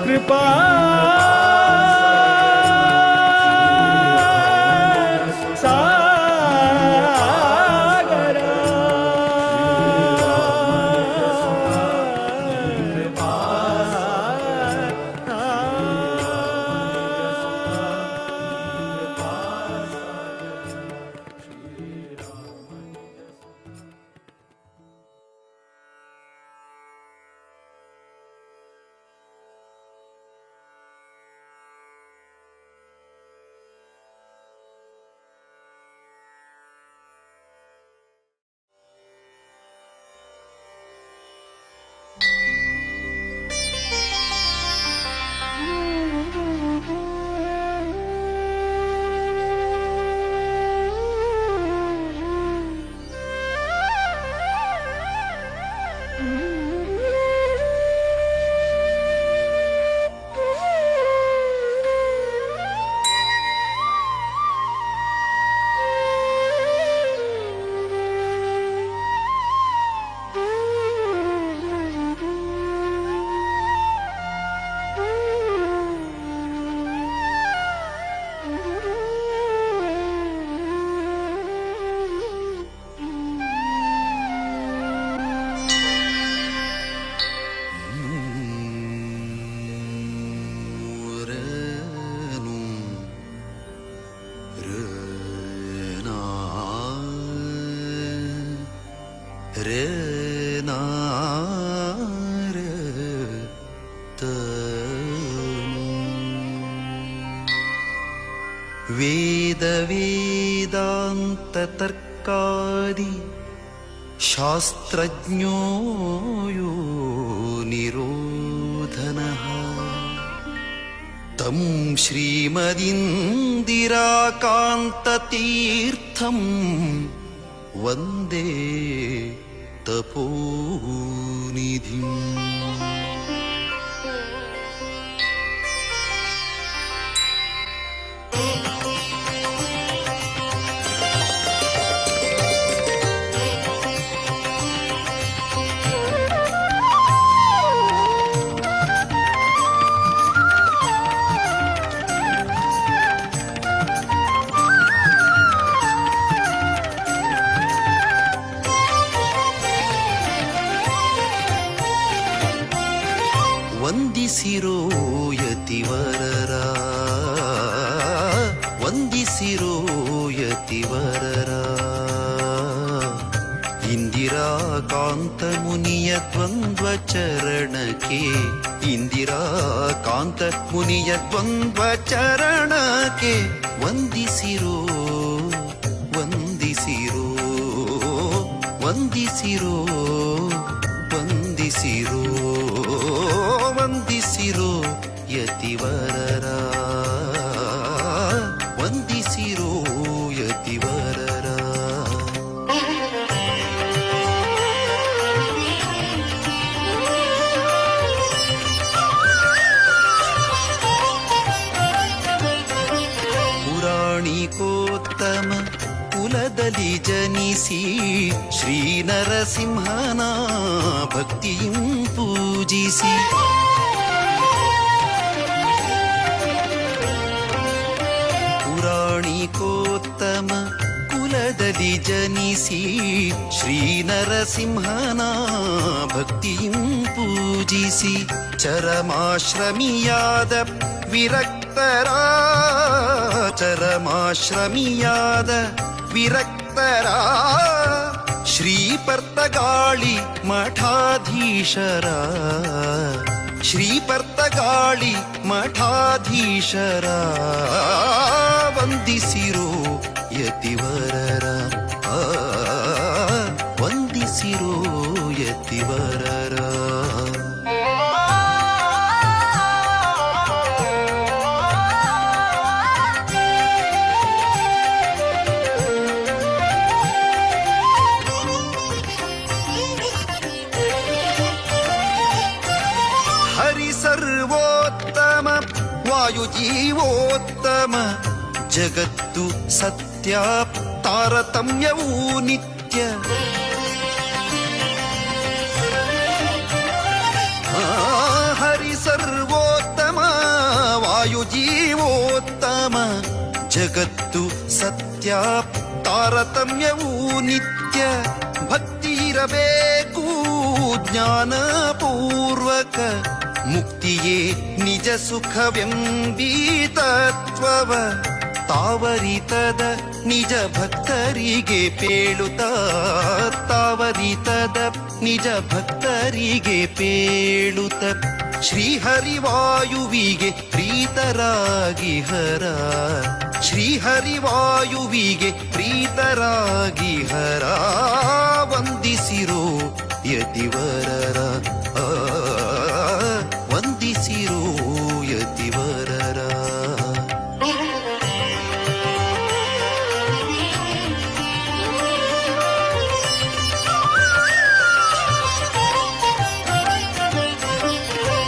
ಕೃಪಾ ಸಾಗರ ವೇದ ವೇದಾಂತ ತರ್ಕಾದಿ ಶಾಸ್ತ್ರಜ್ಞೋ ಯೋ ನಿರೋಧನಃ ತಂ ಶ್ರೀಮದಿಂದಿರಾಕಾಂತತೀರ್ಥಂ ವಂದೇ ತಪೋನಿಧಿಂ. ವಂದಿಸಿರೋ ಯತಿವರರ ವಂದಿಸಿರೋ ಯತಿವರರ ಇಂದಿರಾಕಾಂತ ಮುನಿಯ ದ್ವಂದ್ವ ಚರಣಕ್ಕೆ ಇಂದಿರಾಕಾಂತ ಮುನಿಯ ದ್ವಂದ್ವ ಚರಣಕ್ಕೆ ವಂದಿಸಿರೋ ವಂದಿಸಿರೋ ವಂದಿಸಿರೋ ವಂದಿಸಿರೋ ವಂದಿಸಿರೋ ಯತಿವರರ ವಂದಿಸಿರೋ ಯತಿವರರ. ಪುರಾಣಿಕೋತ್ತಮ ಕುಲದಲ್ಲಿ ಜನಿಸಿ ಶ್ರೀ ನರಸಿಂಹನ ಭಕ್ತಿಯಂ ಪೂಜಿಸಿ ಪುರಾಣಿಕೋತ್ತಮ ಕುಲದಲ್ಲಿ ಕುಲದಲ್ಲಿ ಜನಿಸಿ ಶ್ರೀ ನರಸಿಂಹನ ಭಕ್ತಿಯಂ ಪೂಜಿಸಿ ಚರಮಾಶ್ರಮಿಯಾದ ವಿರಕ್ತರ ಚರಮಾಶ್ರಮಿಯಾದ ವಿರಕ್ತರ ಶ್ರೀ ಪರ್ತಗಾಳಿ ಮಠಾಧೀಶರ ಶ್ರೀ ಪರ್ತಗಾಳಿ ಮಠಾಧೀಶರ ವಂದಿಸಿರೋ ಯತಿವರರ ವಂದಿಸಿರೋ ಯತಿವರರ. ಹರಿ ಸರ್ವೋತ್ತಮ ವಾಯುಜೀವೋತ್ತಮ ಜಗತ್ತು ಸತ್ಯ ತಾರತಮ್ಯವೂ ನಿತ್ಯ. ಹರಿ ಸರ್ವೋತ್ತಮ ವಾಯುಜೀವೋತ್ತಮ ಜಗತ್ತು ಸತ್ಯ ತಾರತಮ್ಯವೂ ನಿತ್ಯ. ಭಕ್ತಿ ಇರಬೇಕು ಜ್ಞಾನಪೂರ್ವಕ ಮುಕ್ತಿಯೇ ನಿಜ ಸುಖವೆಂಬೀ ತತ್ವವ ತಾವರಿತದ ನಿಜ ಭಕ್ತರಿಗೆ ಪೇಳುತ್ತ ತಾವರಿತದ ನಿಜ ಭಕ್ತರಿಗೆ ಪೇಳುತ್ತ ಶ್ರೀಹರಿವಾಯುವಿಗೆ ಪ್ರೀತರಾಗಿ ಹರ ಶ್ರೀಹರಿವಾಯುವಿಗೆ ಪ್ರೀತರಾಗಿ ಹರ ವಂದಿಸಿರೋ ಯತಿವರರ ವಂದಿಸಿರೋ ಯತಿವರರ.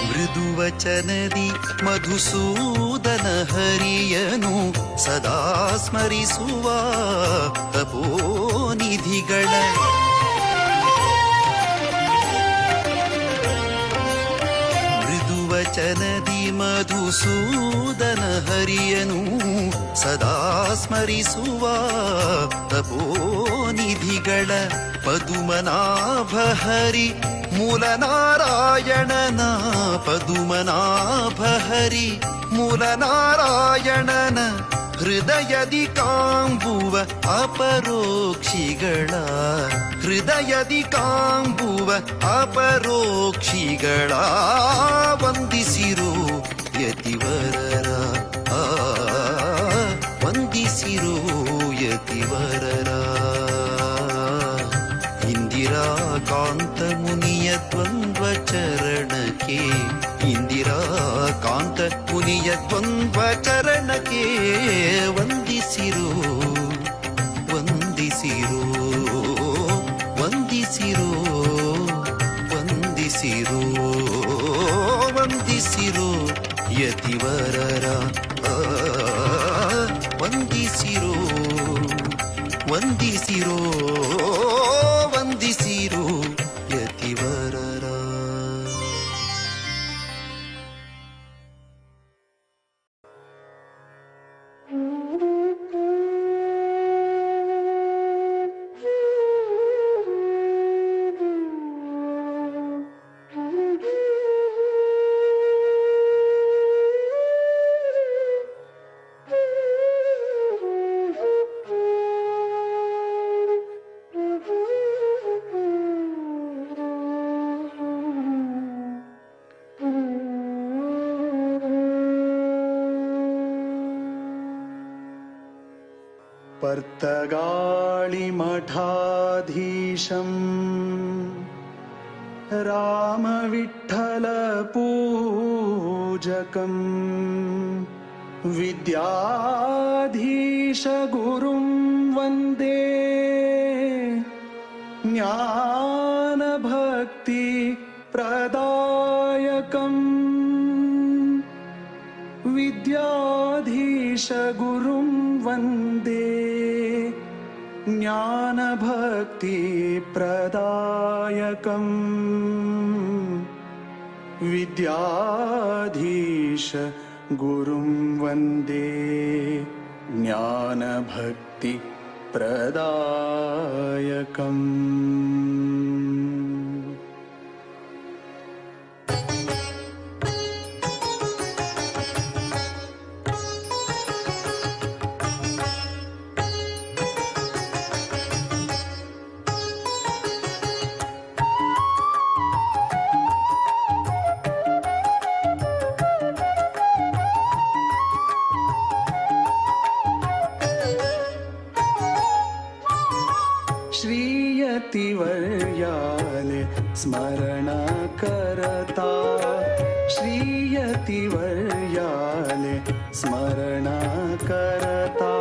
ಮೃದುವಚನದಿ ಮಧುಸೂದನ ಹರಿಯನು ಸದಾ ಸ್ಮರಿಸುವ ತಪೋನಿಧಿಗಳ ಮೃದುವಚನದಿ ಮಧುಸೂದನ ಹರಿಯನು ಸದಾ ಸ್ಮರಿಸುವ ತಪೋನಿಧಿಗಳ ಪದುಮನಾಭ ಹರಿ ಮೂಲನಾರಾಯಣನ ಪದುಮನಾಭ ಹರಿ ಮೂಲನಾರಾಯಣನ ಹೃದಯದಿ ಕಾಂಬುವ ಅಪರೋಕ್ಷಿಗಳ ಹೃದಯದಿ ಕಾಂಬುವ ಅಪರೋಕ್ಷಿಗಳ ವಂದಿಸಿರೋ ಯತಿವರರ ವಂದಿಸಿರೋ ಯತಿವರರ. ಇಂದಿರಾ ಕಾಂತ ಮುನಿಯ ದ್ವಂದ್ವ ಚರಣಕ್ಕೆ ಇಂದಿರಾ ಕಾಂತ ಮುನಿಯ ದ್ವಂದ್ವ ಚರಣಕ್ಕೆ ವಂದಿಸಿರೋ ವಂದಿಸಿರೋ ವಂದಿಸಿರೋ ವಂದಿಸಿರೋ ವಂದಿಸಿರೋ ಯತಿವರರ ವಂದಿಸಿರೋ ವಂದಿಸಿರೋ ವಂದಿಸಿರೋ ಯತಿವರರ. पर्तगाळिमठाधीशं रामविठ्ठलपूजकं विद्याधीशगुरुं वन्दे ज्ञानभक्तिप्रदायकम् विद्याधीशगुरुं वन्दे ज्ञानभक्तिप्रदायकम् विद्याधीश गुरुं वन्दे ज्ञानभक्तिप्रदायकम्। प्रदायकम्। श्रीयतिवर्याले स्मरण करता, श्रीयतिवर्याले स्मरण करता,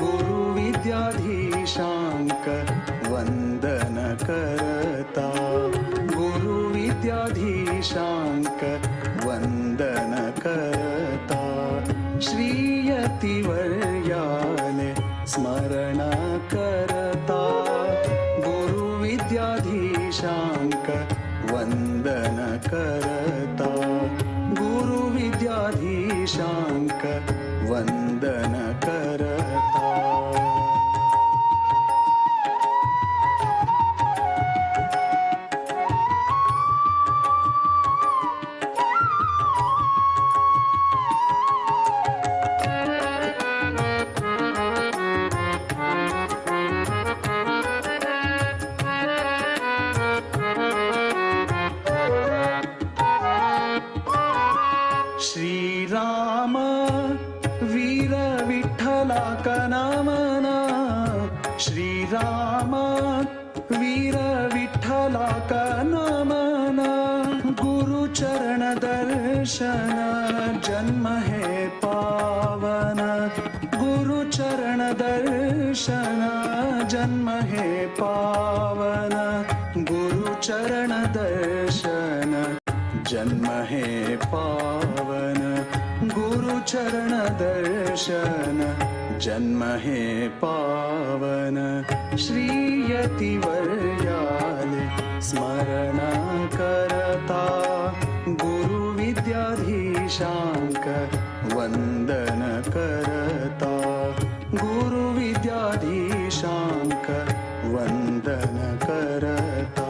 गुरुविद्याधीशांक वंदन करता, गुरुविद्याधीशांक वंदन करता, श्रीयतिवर्याले स्मरण करता, गुरुविद्याधीशांक वंदन करता, गुरुविद्याधीशांक वंदन करता। श्रीराम वीर विठ्ठला कनामना, श्रीराम वीर विठ्ठला कनामना, गुरुचरण दर्शन जन्म हे पावन, गुरुचरण दर्शन जन्म हे पावन, गुरुचरण दर्शन जन्म हे पावन, गुरुचरण दर्शन जन्म हे पावन, श्रीयतिवर्याले स्मरण करता, गुरुविद्याधीशांक वंदन करता, गुरुविद्याधीशांक वंदन करता।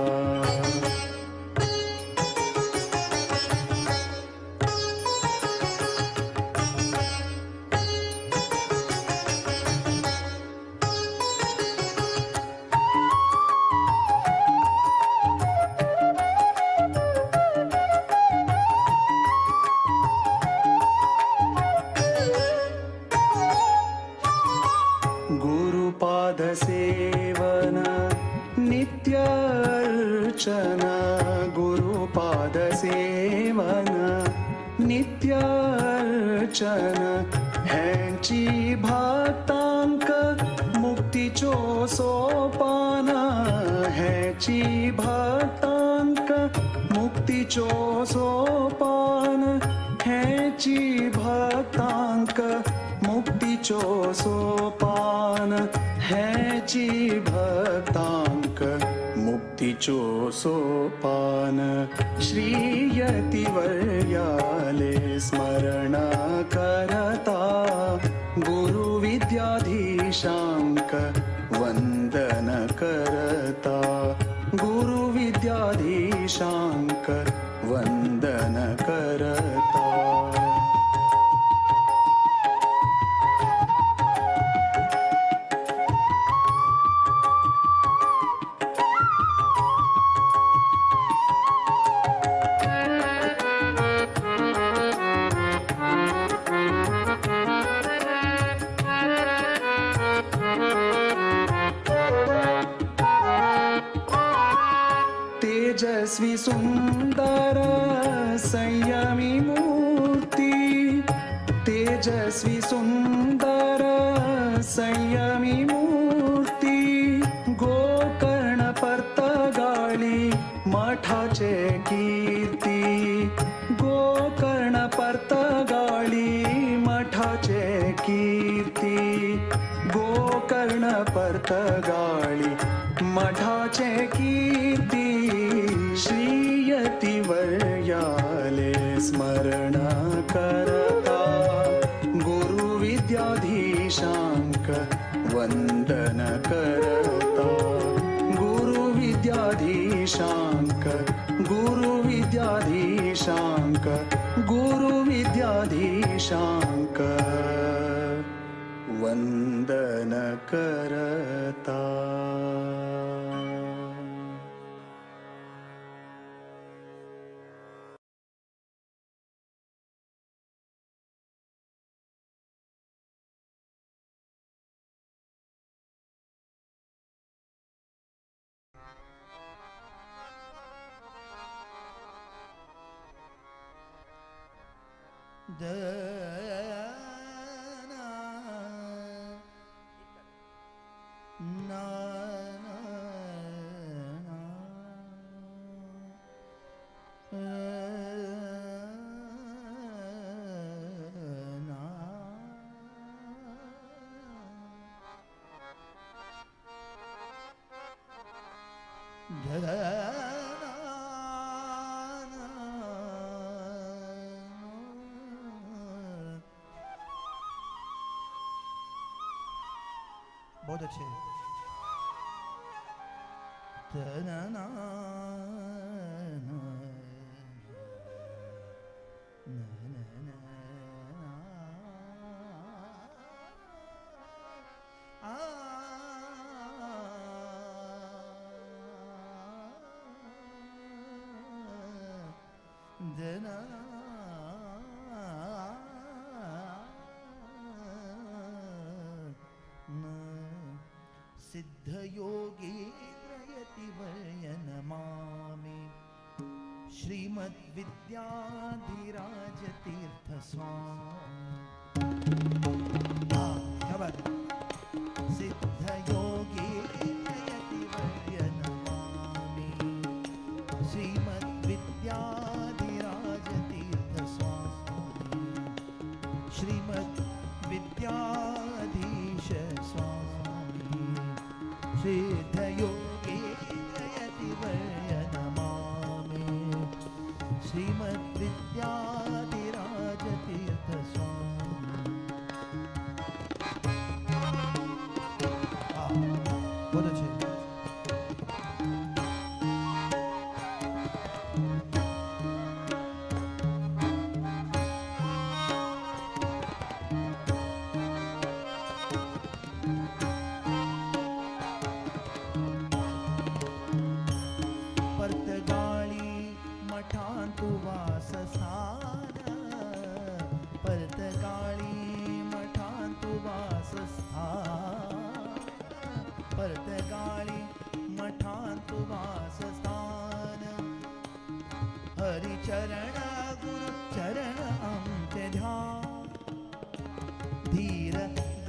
गुरुपाद सेवन नित्य अर्चन, गुरुपाद सेवन नित्य अर्चन, हेंची भक्तांक मुक्तीचो सोपान, हेंची भक्तांक मुक्तीचो सोपान, हेंची भक्तांक मुक्तीचो सोपान, हेंची भक्तांक मुक्तीचो सोपान, श्रीयतिवर्याले स्मरण करता, गुरुविद्याधीशांक वंदन करता, गुरुविद्याधीशांक वंदन करता। तेजस्वी सुंदर संयमी मूर्ति, तेजस्वी सुंदर संयमी मूर्ति, गोकर्ण पर्तगाळी मठाचे कीर्ती, गोकर्ण पर्तगाळी मठाचे कीर्ती, गोकर्ण पर्तगाळी मठाचे कीर्ती, श्रीयतिवर्याले स्मरण करता, गुरुविद्याधीशांक वंदन विद्याधीशांक गुरु विद्याधीशांक गुरु विद्याधीशांक वंदन करता। बहुत अच्छे। सिद्धयोगेन्द्रयतिवर्यनमामि श्रीमद्विद्याधिराजतीर्थ स्वामी। क्या बात है। सिद्धयोगेन्द्रयतिवर्यनमामि श्रीमद्विद्याधिराजतीर्थ स्वामी श्रीमद्विद्याधीश स्वामी सिद्धयोगेन्द्रयतिवर्यनमामि श्रीमद्विद्याधिराजतीर्थ स्वामी। बहुत अच्छे। पर्तगाळी मठांतु वासस्थान पर्तगाळी मठांतु वासस्थान पर्तगाळी मठांतु वासस्थान हरिचरण गुरु चरण आमचे ध्यान धीर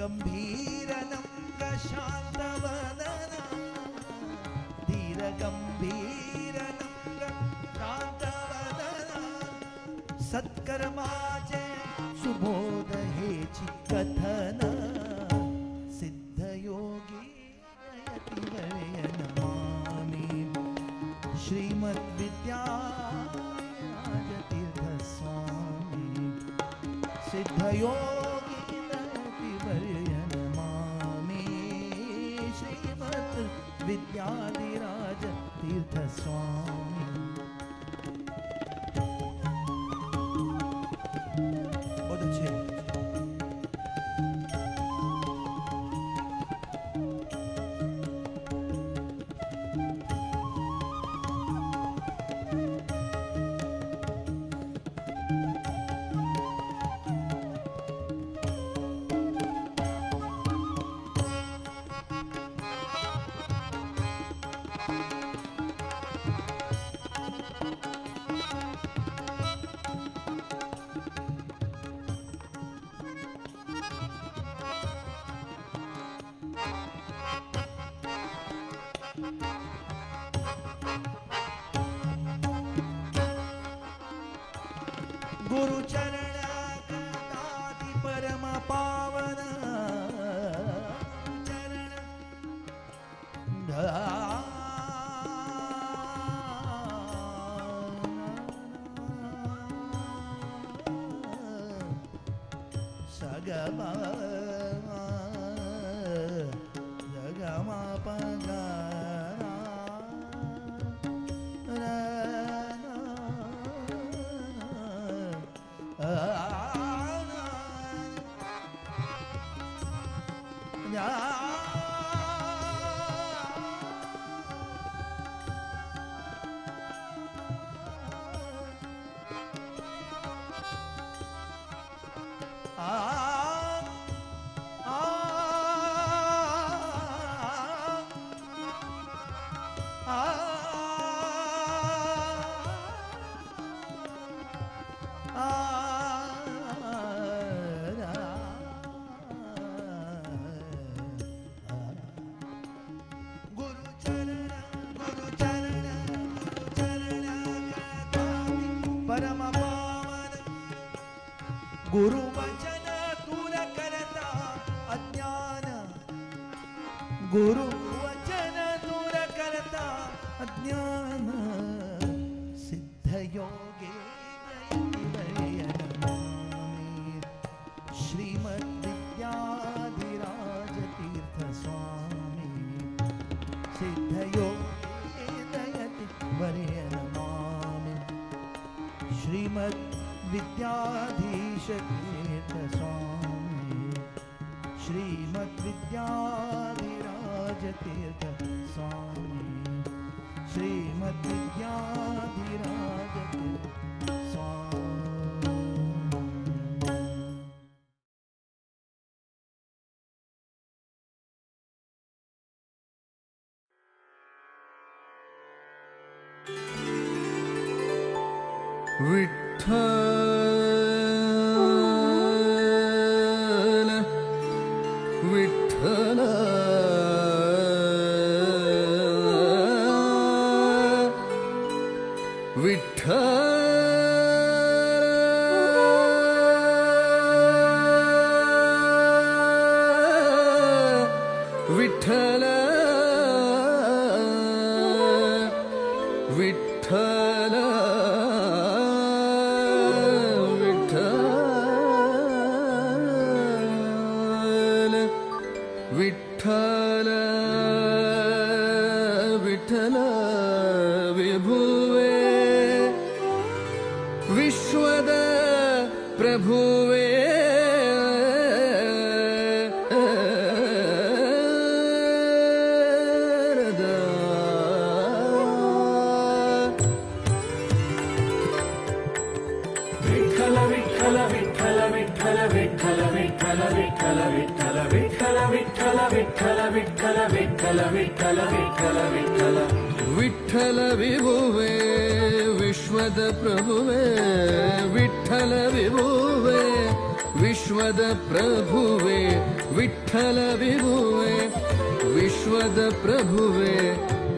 गंभीर नम्र शांत वदन धीर गंभीर नम्र शांत वदन सत्कर्माचे सुबोध हेची कथन सिद्धयोगी यतिवर्यनमामि श्रीमद्विद्याराजतीर्थ स्वामी सिद्धयोगी यतिवर्यनमामि श्रीमद् विद्याधिराज तीर्थ स्वामी। बहुत अच्छे। गुरु चरण कदाति परम पावन चरण सगमा जगमा पगा परम पावन गुरु वचन दूर करता अज्ञान गुरु वचन दूर करता अज्ञान सिद्ध योगे श्रीमद् विद्याधिराज तीर्थ स्वामी सिद्ध योगे दयति वर्य नमामि श्रीमद् विद्याधीश तीर्थ स्वामी श्रीमद् विद्याधिराज तीर्थ स्वामी श्रीमद् विद्याधिराज तीर्थ स्वामी. विठ्ठल विठ्ठल विठ्ठल विठ्ठल विठ्ठल विठ्ठल विठ्ठल विठ्ठल विभुवे विश्वद प्रभुवे विठ्ठल विठ्ठल विठ्ठल विठ्ठल विठ्ठल विठ्ठल विठ्ठल विठ्ठल विठ्ठल विठ्ठल विठ्ठल विठ्ठल विठ्ठल विठ्ठल विठ्ठल विठ्ठल विठ्ठल विभुवे विश्वद प्रभुवे विठ्ठल विभुवे विश्वद प्रभुवे विठ्ठल विभुवे विश्वद प्रभुवे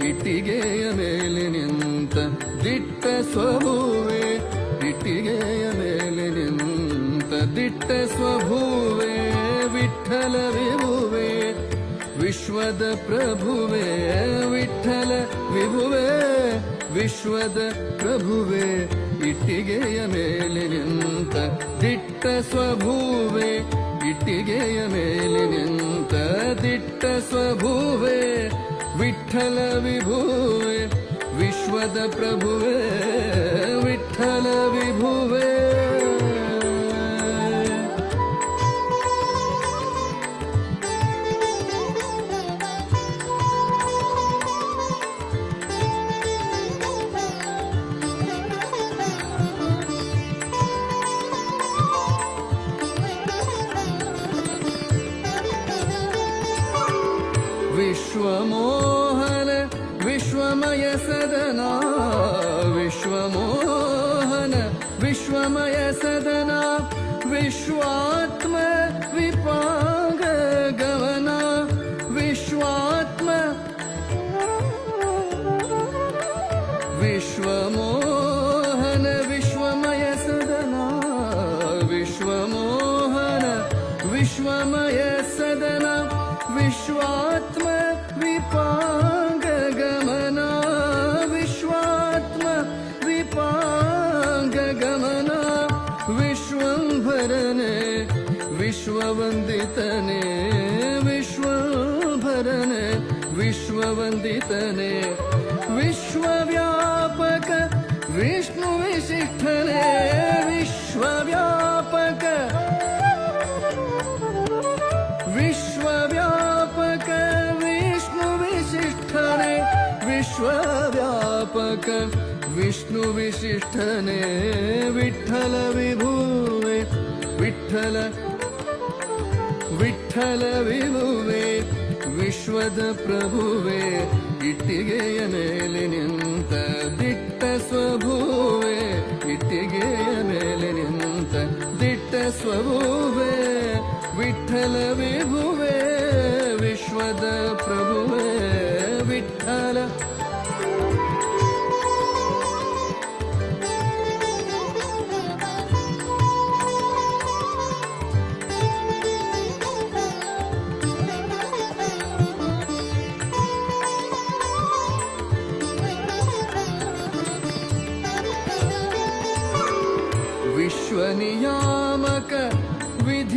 ಇಟ್ಟಿಗೆಯ ಮೇಲೆ ನಿಂತ ದಿಟ್ಟ ಸ್ವಭುವೆ ಇಟ್ಟಿಗೆಯ ಮೇಲೆ ನಿಂತ ದಿಟ್ಟ ಸ್ವಭುವೆ ವಿಠ್ಠಲ ವಿಭುವೆ ವಿಶ್ವದ ಪ್ರಭುವೆ ವಿಠ್ಠಲ ವಿಭುವೆ ವಿಶ್ವದ ಪ್ರಭುವೆ ಇಟ್ಟಿಗೆಯ ಮೇಲೆ ನಿಂತ ದಿಟ್ಟ ಸ್ವಭುವೆ ಇಟ್ಟಿಗೆಯ ಮೇಲೆ ನಿಂತ ದಿಟ್ಟ ಸ್ವಭುವೆ ವಿಠ್ಠಲ ವಿಭುವೆ ವಿಶ್ವದ ಪ್ರಭುವೆ ವಿಠ್ಠಲ ವಿಭುವೆ. विश्वमोहन विश्वमय सदना विश्वमोहन विश्वमय सदना विश्वात्म विपांग गमना विश्वात्म विश्वमोहन विश्वमय सदना विश्वमोहन विश्वमय सदना विश्वात्म विपांग गमना विश्वात्म विपांग गमना विश्वंभरने विश्ववंदितने विश्वंभरने विश्ववंदितने विश्वव्यापक विष्णु विशिष्ठने विश्वव्यापक विश्वव्यापक विष्णु विशिष्ठने विश्वव्यापक विष्णु विशिष्ठने विठ्ठल विभुवे विठ्ठल विठ्ठल विभुवे ವಿಶ್ವದ ಪ್ರಭುವೆ ಇಟ್ಟಿಗೆಯ ಮೇಲೆ ನಿಂತ ದಿಟ್ಟ ಸ್ವಭುವೆ ಇಟ್ಟಿಗೆಯ ಮೇಲೆ ನಿಂತ ದಿಟ್ಟ ಸ್ವಭುವೆ ವಿಠ್ಠಲ ವಿಭುವೆ ವಿಶ್ವದ ಪ್ರಭುವೆ ವಿಠ್ಠಲ.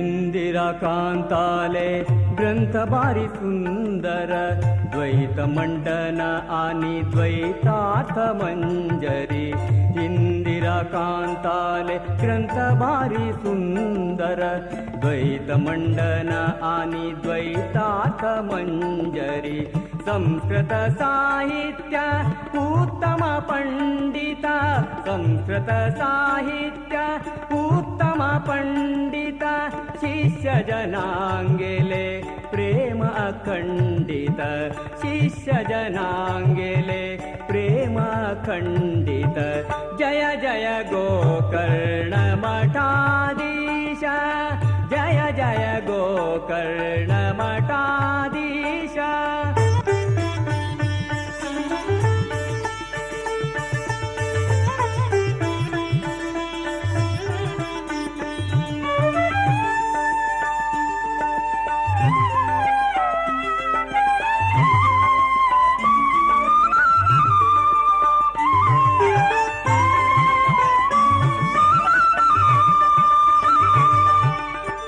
ಇಂದಿರಾ ಕಾಂತಾಲೆ ಗ್ರಂಥ ಬಾರಿ ಸುಂದರ ದ್ವೈತ ಮಂಡನ ಆನಿ ದ್ವೈತಾರ್ಥ ಮಂಜರಿ. ಇಂದಿರಾ ಕಾಂತಾಲೆ ಗ್ರಂಥ ಬಾರಿ ಸುಂದರ ದ್ವೈತ ಮಂಡನ ಆನಿ ದ್ವೈತಾರ್ಥ ಮಂಜರಿ. ಸಂಸ್ಕೃತ ಸಾಹಿತ್ಯ ಉತ್ತಮ ಪಂಡಿತ, ಸಂಸ್ಕೃತ ಸಾಹಿತ್ಯ ಉತ್ತಮ ಪಂಡಿತ, ಶಿಷ್ಯ ಜನಾಂಗೆಲೆ ಪ್ರೇಮ ಅಖಂಡಿತ, ಶಿಷ್ಯ ಜನಾಂಗೆಲೆ ಪ್ರೇಮ ಅಖಂಡಿತ. ಜಯ ಜಯ ಗೋಕರ್ಣ ಮಠಾಧೀಶ, ಜಯ ಜಯ ಗೋಕರ್ಣ ಮಠಾಧೀಶ.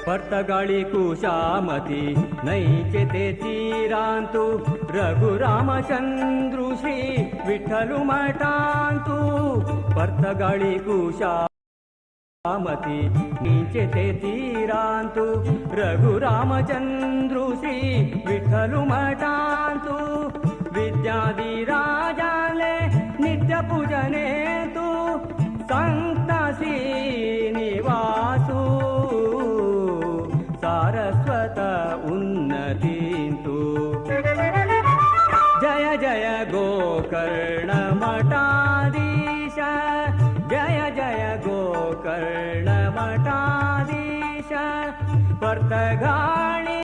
ಪರ್ತಗಾಳಿ ಕುಶಾಮತಿ ನೈಚತೆ ತೀರಾಂತು, ರಘುರಾಮಚಂದ್ರು ಶ್ರೀ ವಿಠಲು ಮಠಾಂತು. ಪರ್ತಗಾಳಿ ಕುಶಾಮತಿ ನೀಚತೆ ತೀರಾಂತು, ರಘುರಾಮಚಂದ್ರು ಶ್ರೀ ವಿಠಲು ಮಠಾಂತು. ವಿದ್ಯಾಧಿರಾಜಾಲೆ ನಿತ್ಯ ಪೂಜನೇತು, ಸಂತ ಶ್ರೀನಿವಾಸು ಸಾರಸ್ವತ ಉನ್ನತೀಂತು. ಜಯ ಜಯ ಗೋಕರ್ಣ ಮಠಾಧೀಶ, ಜಯ ಜಯ ಗೋಕರ್ಣ ಮಠಾಧೀಶ. ಪರ್ತಗಾಳಿ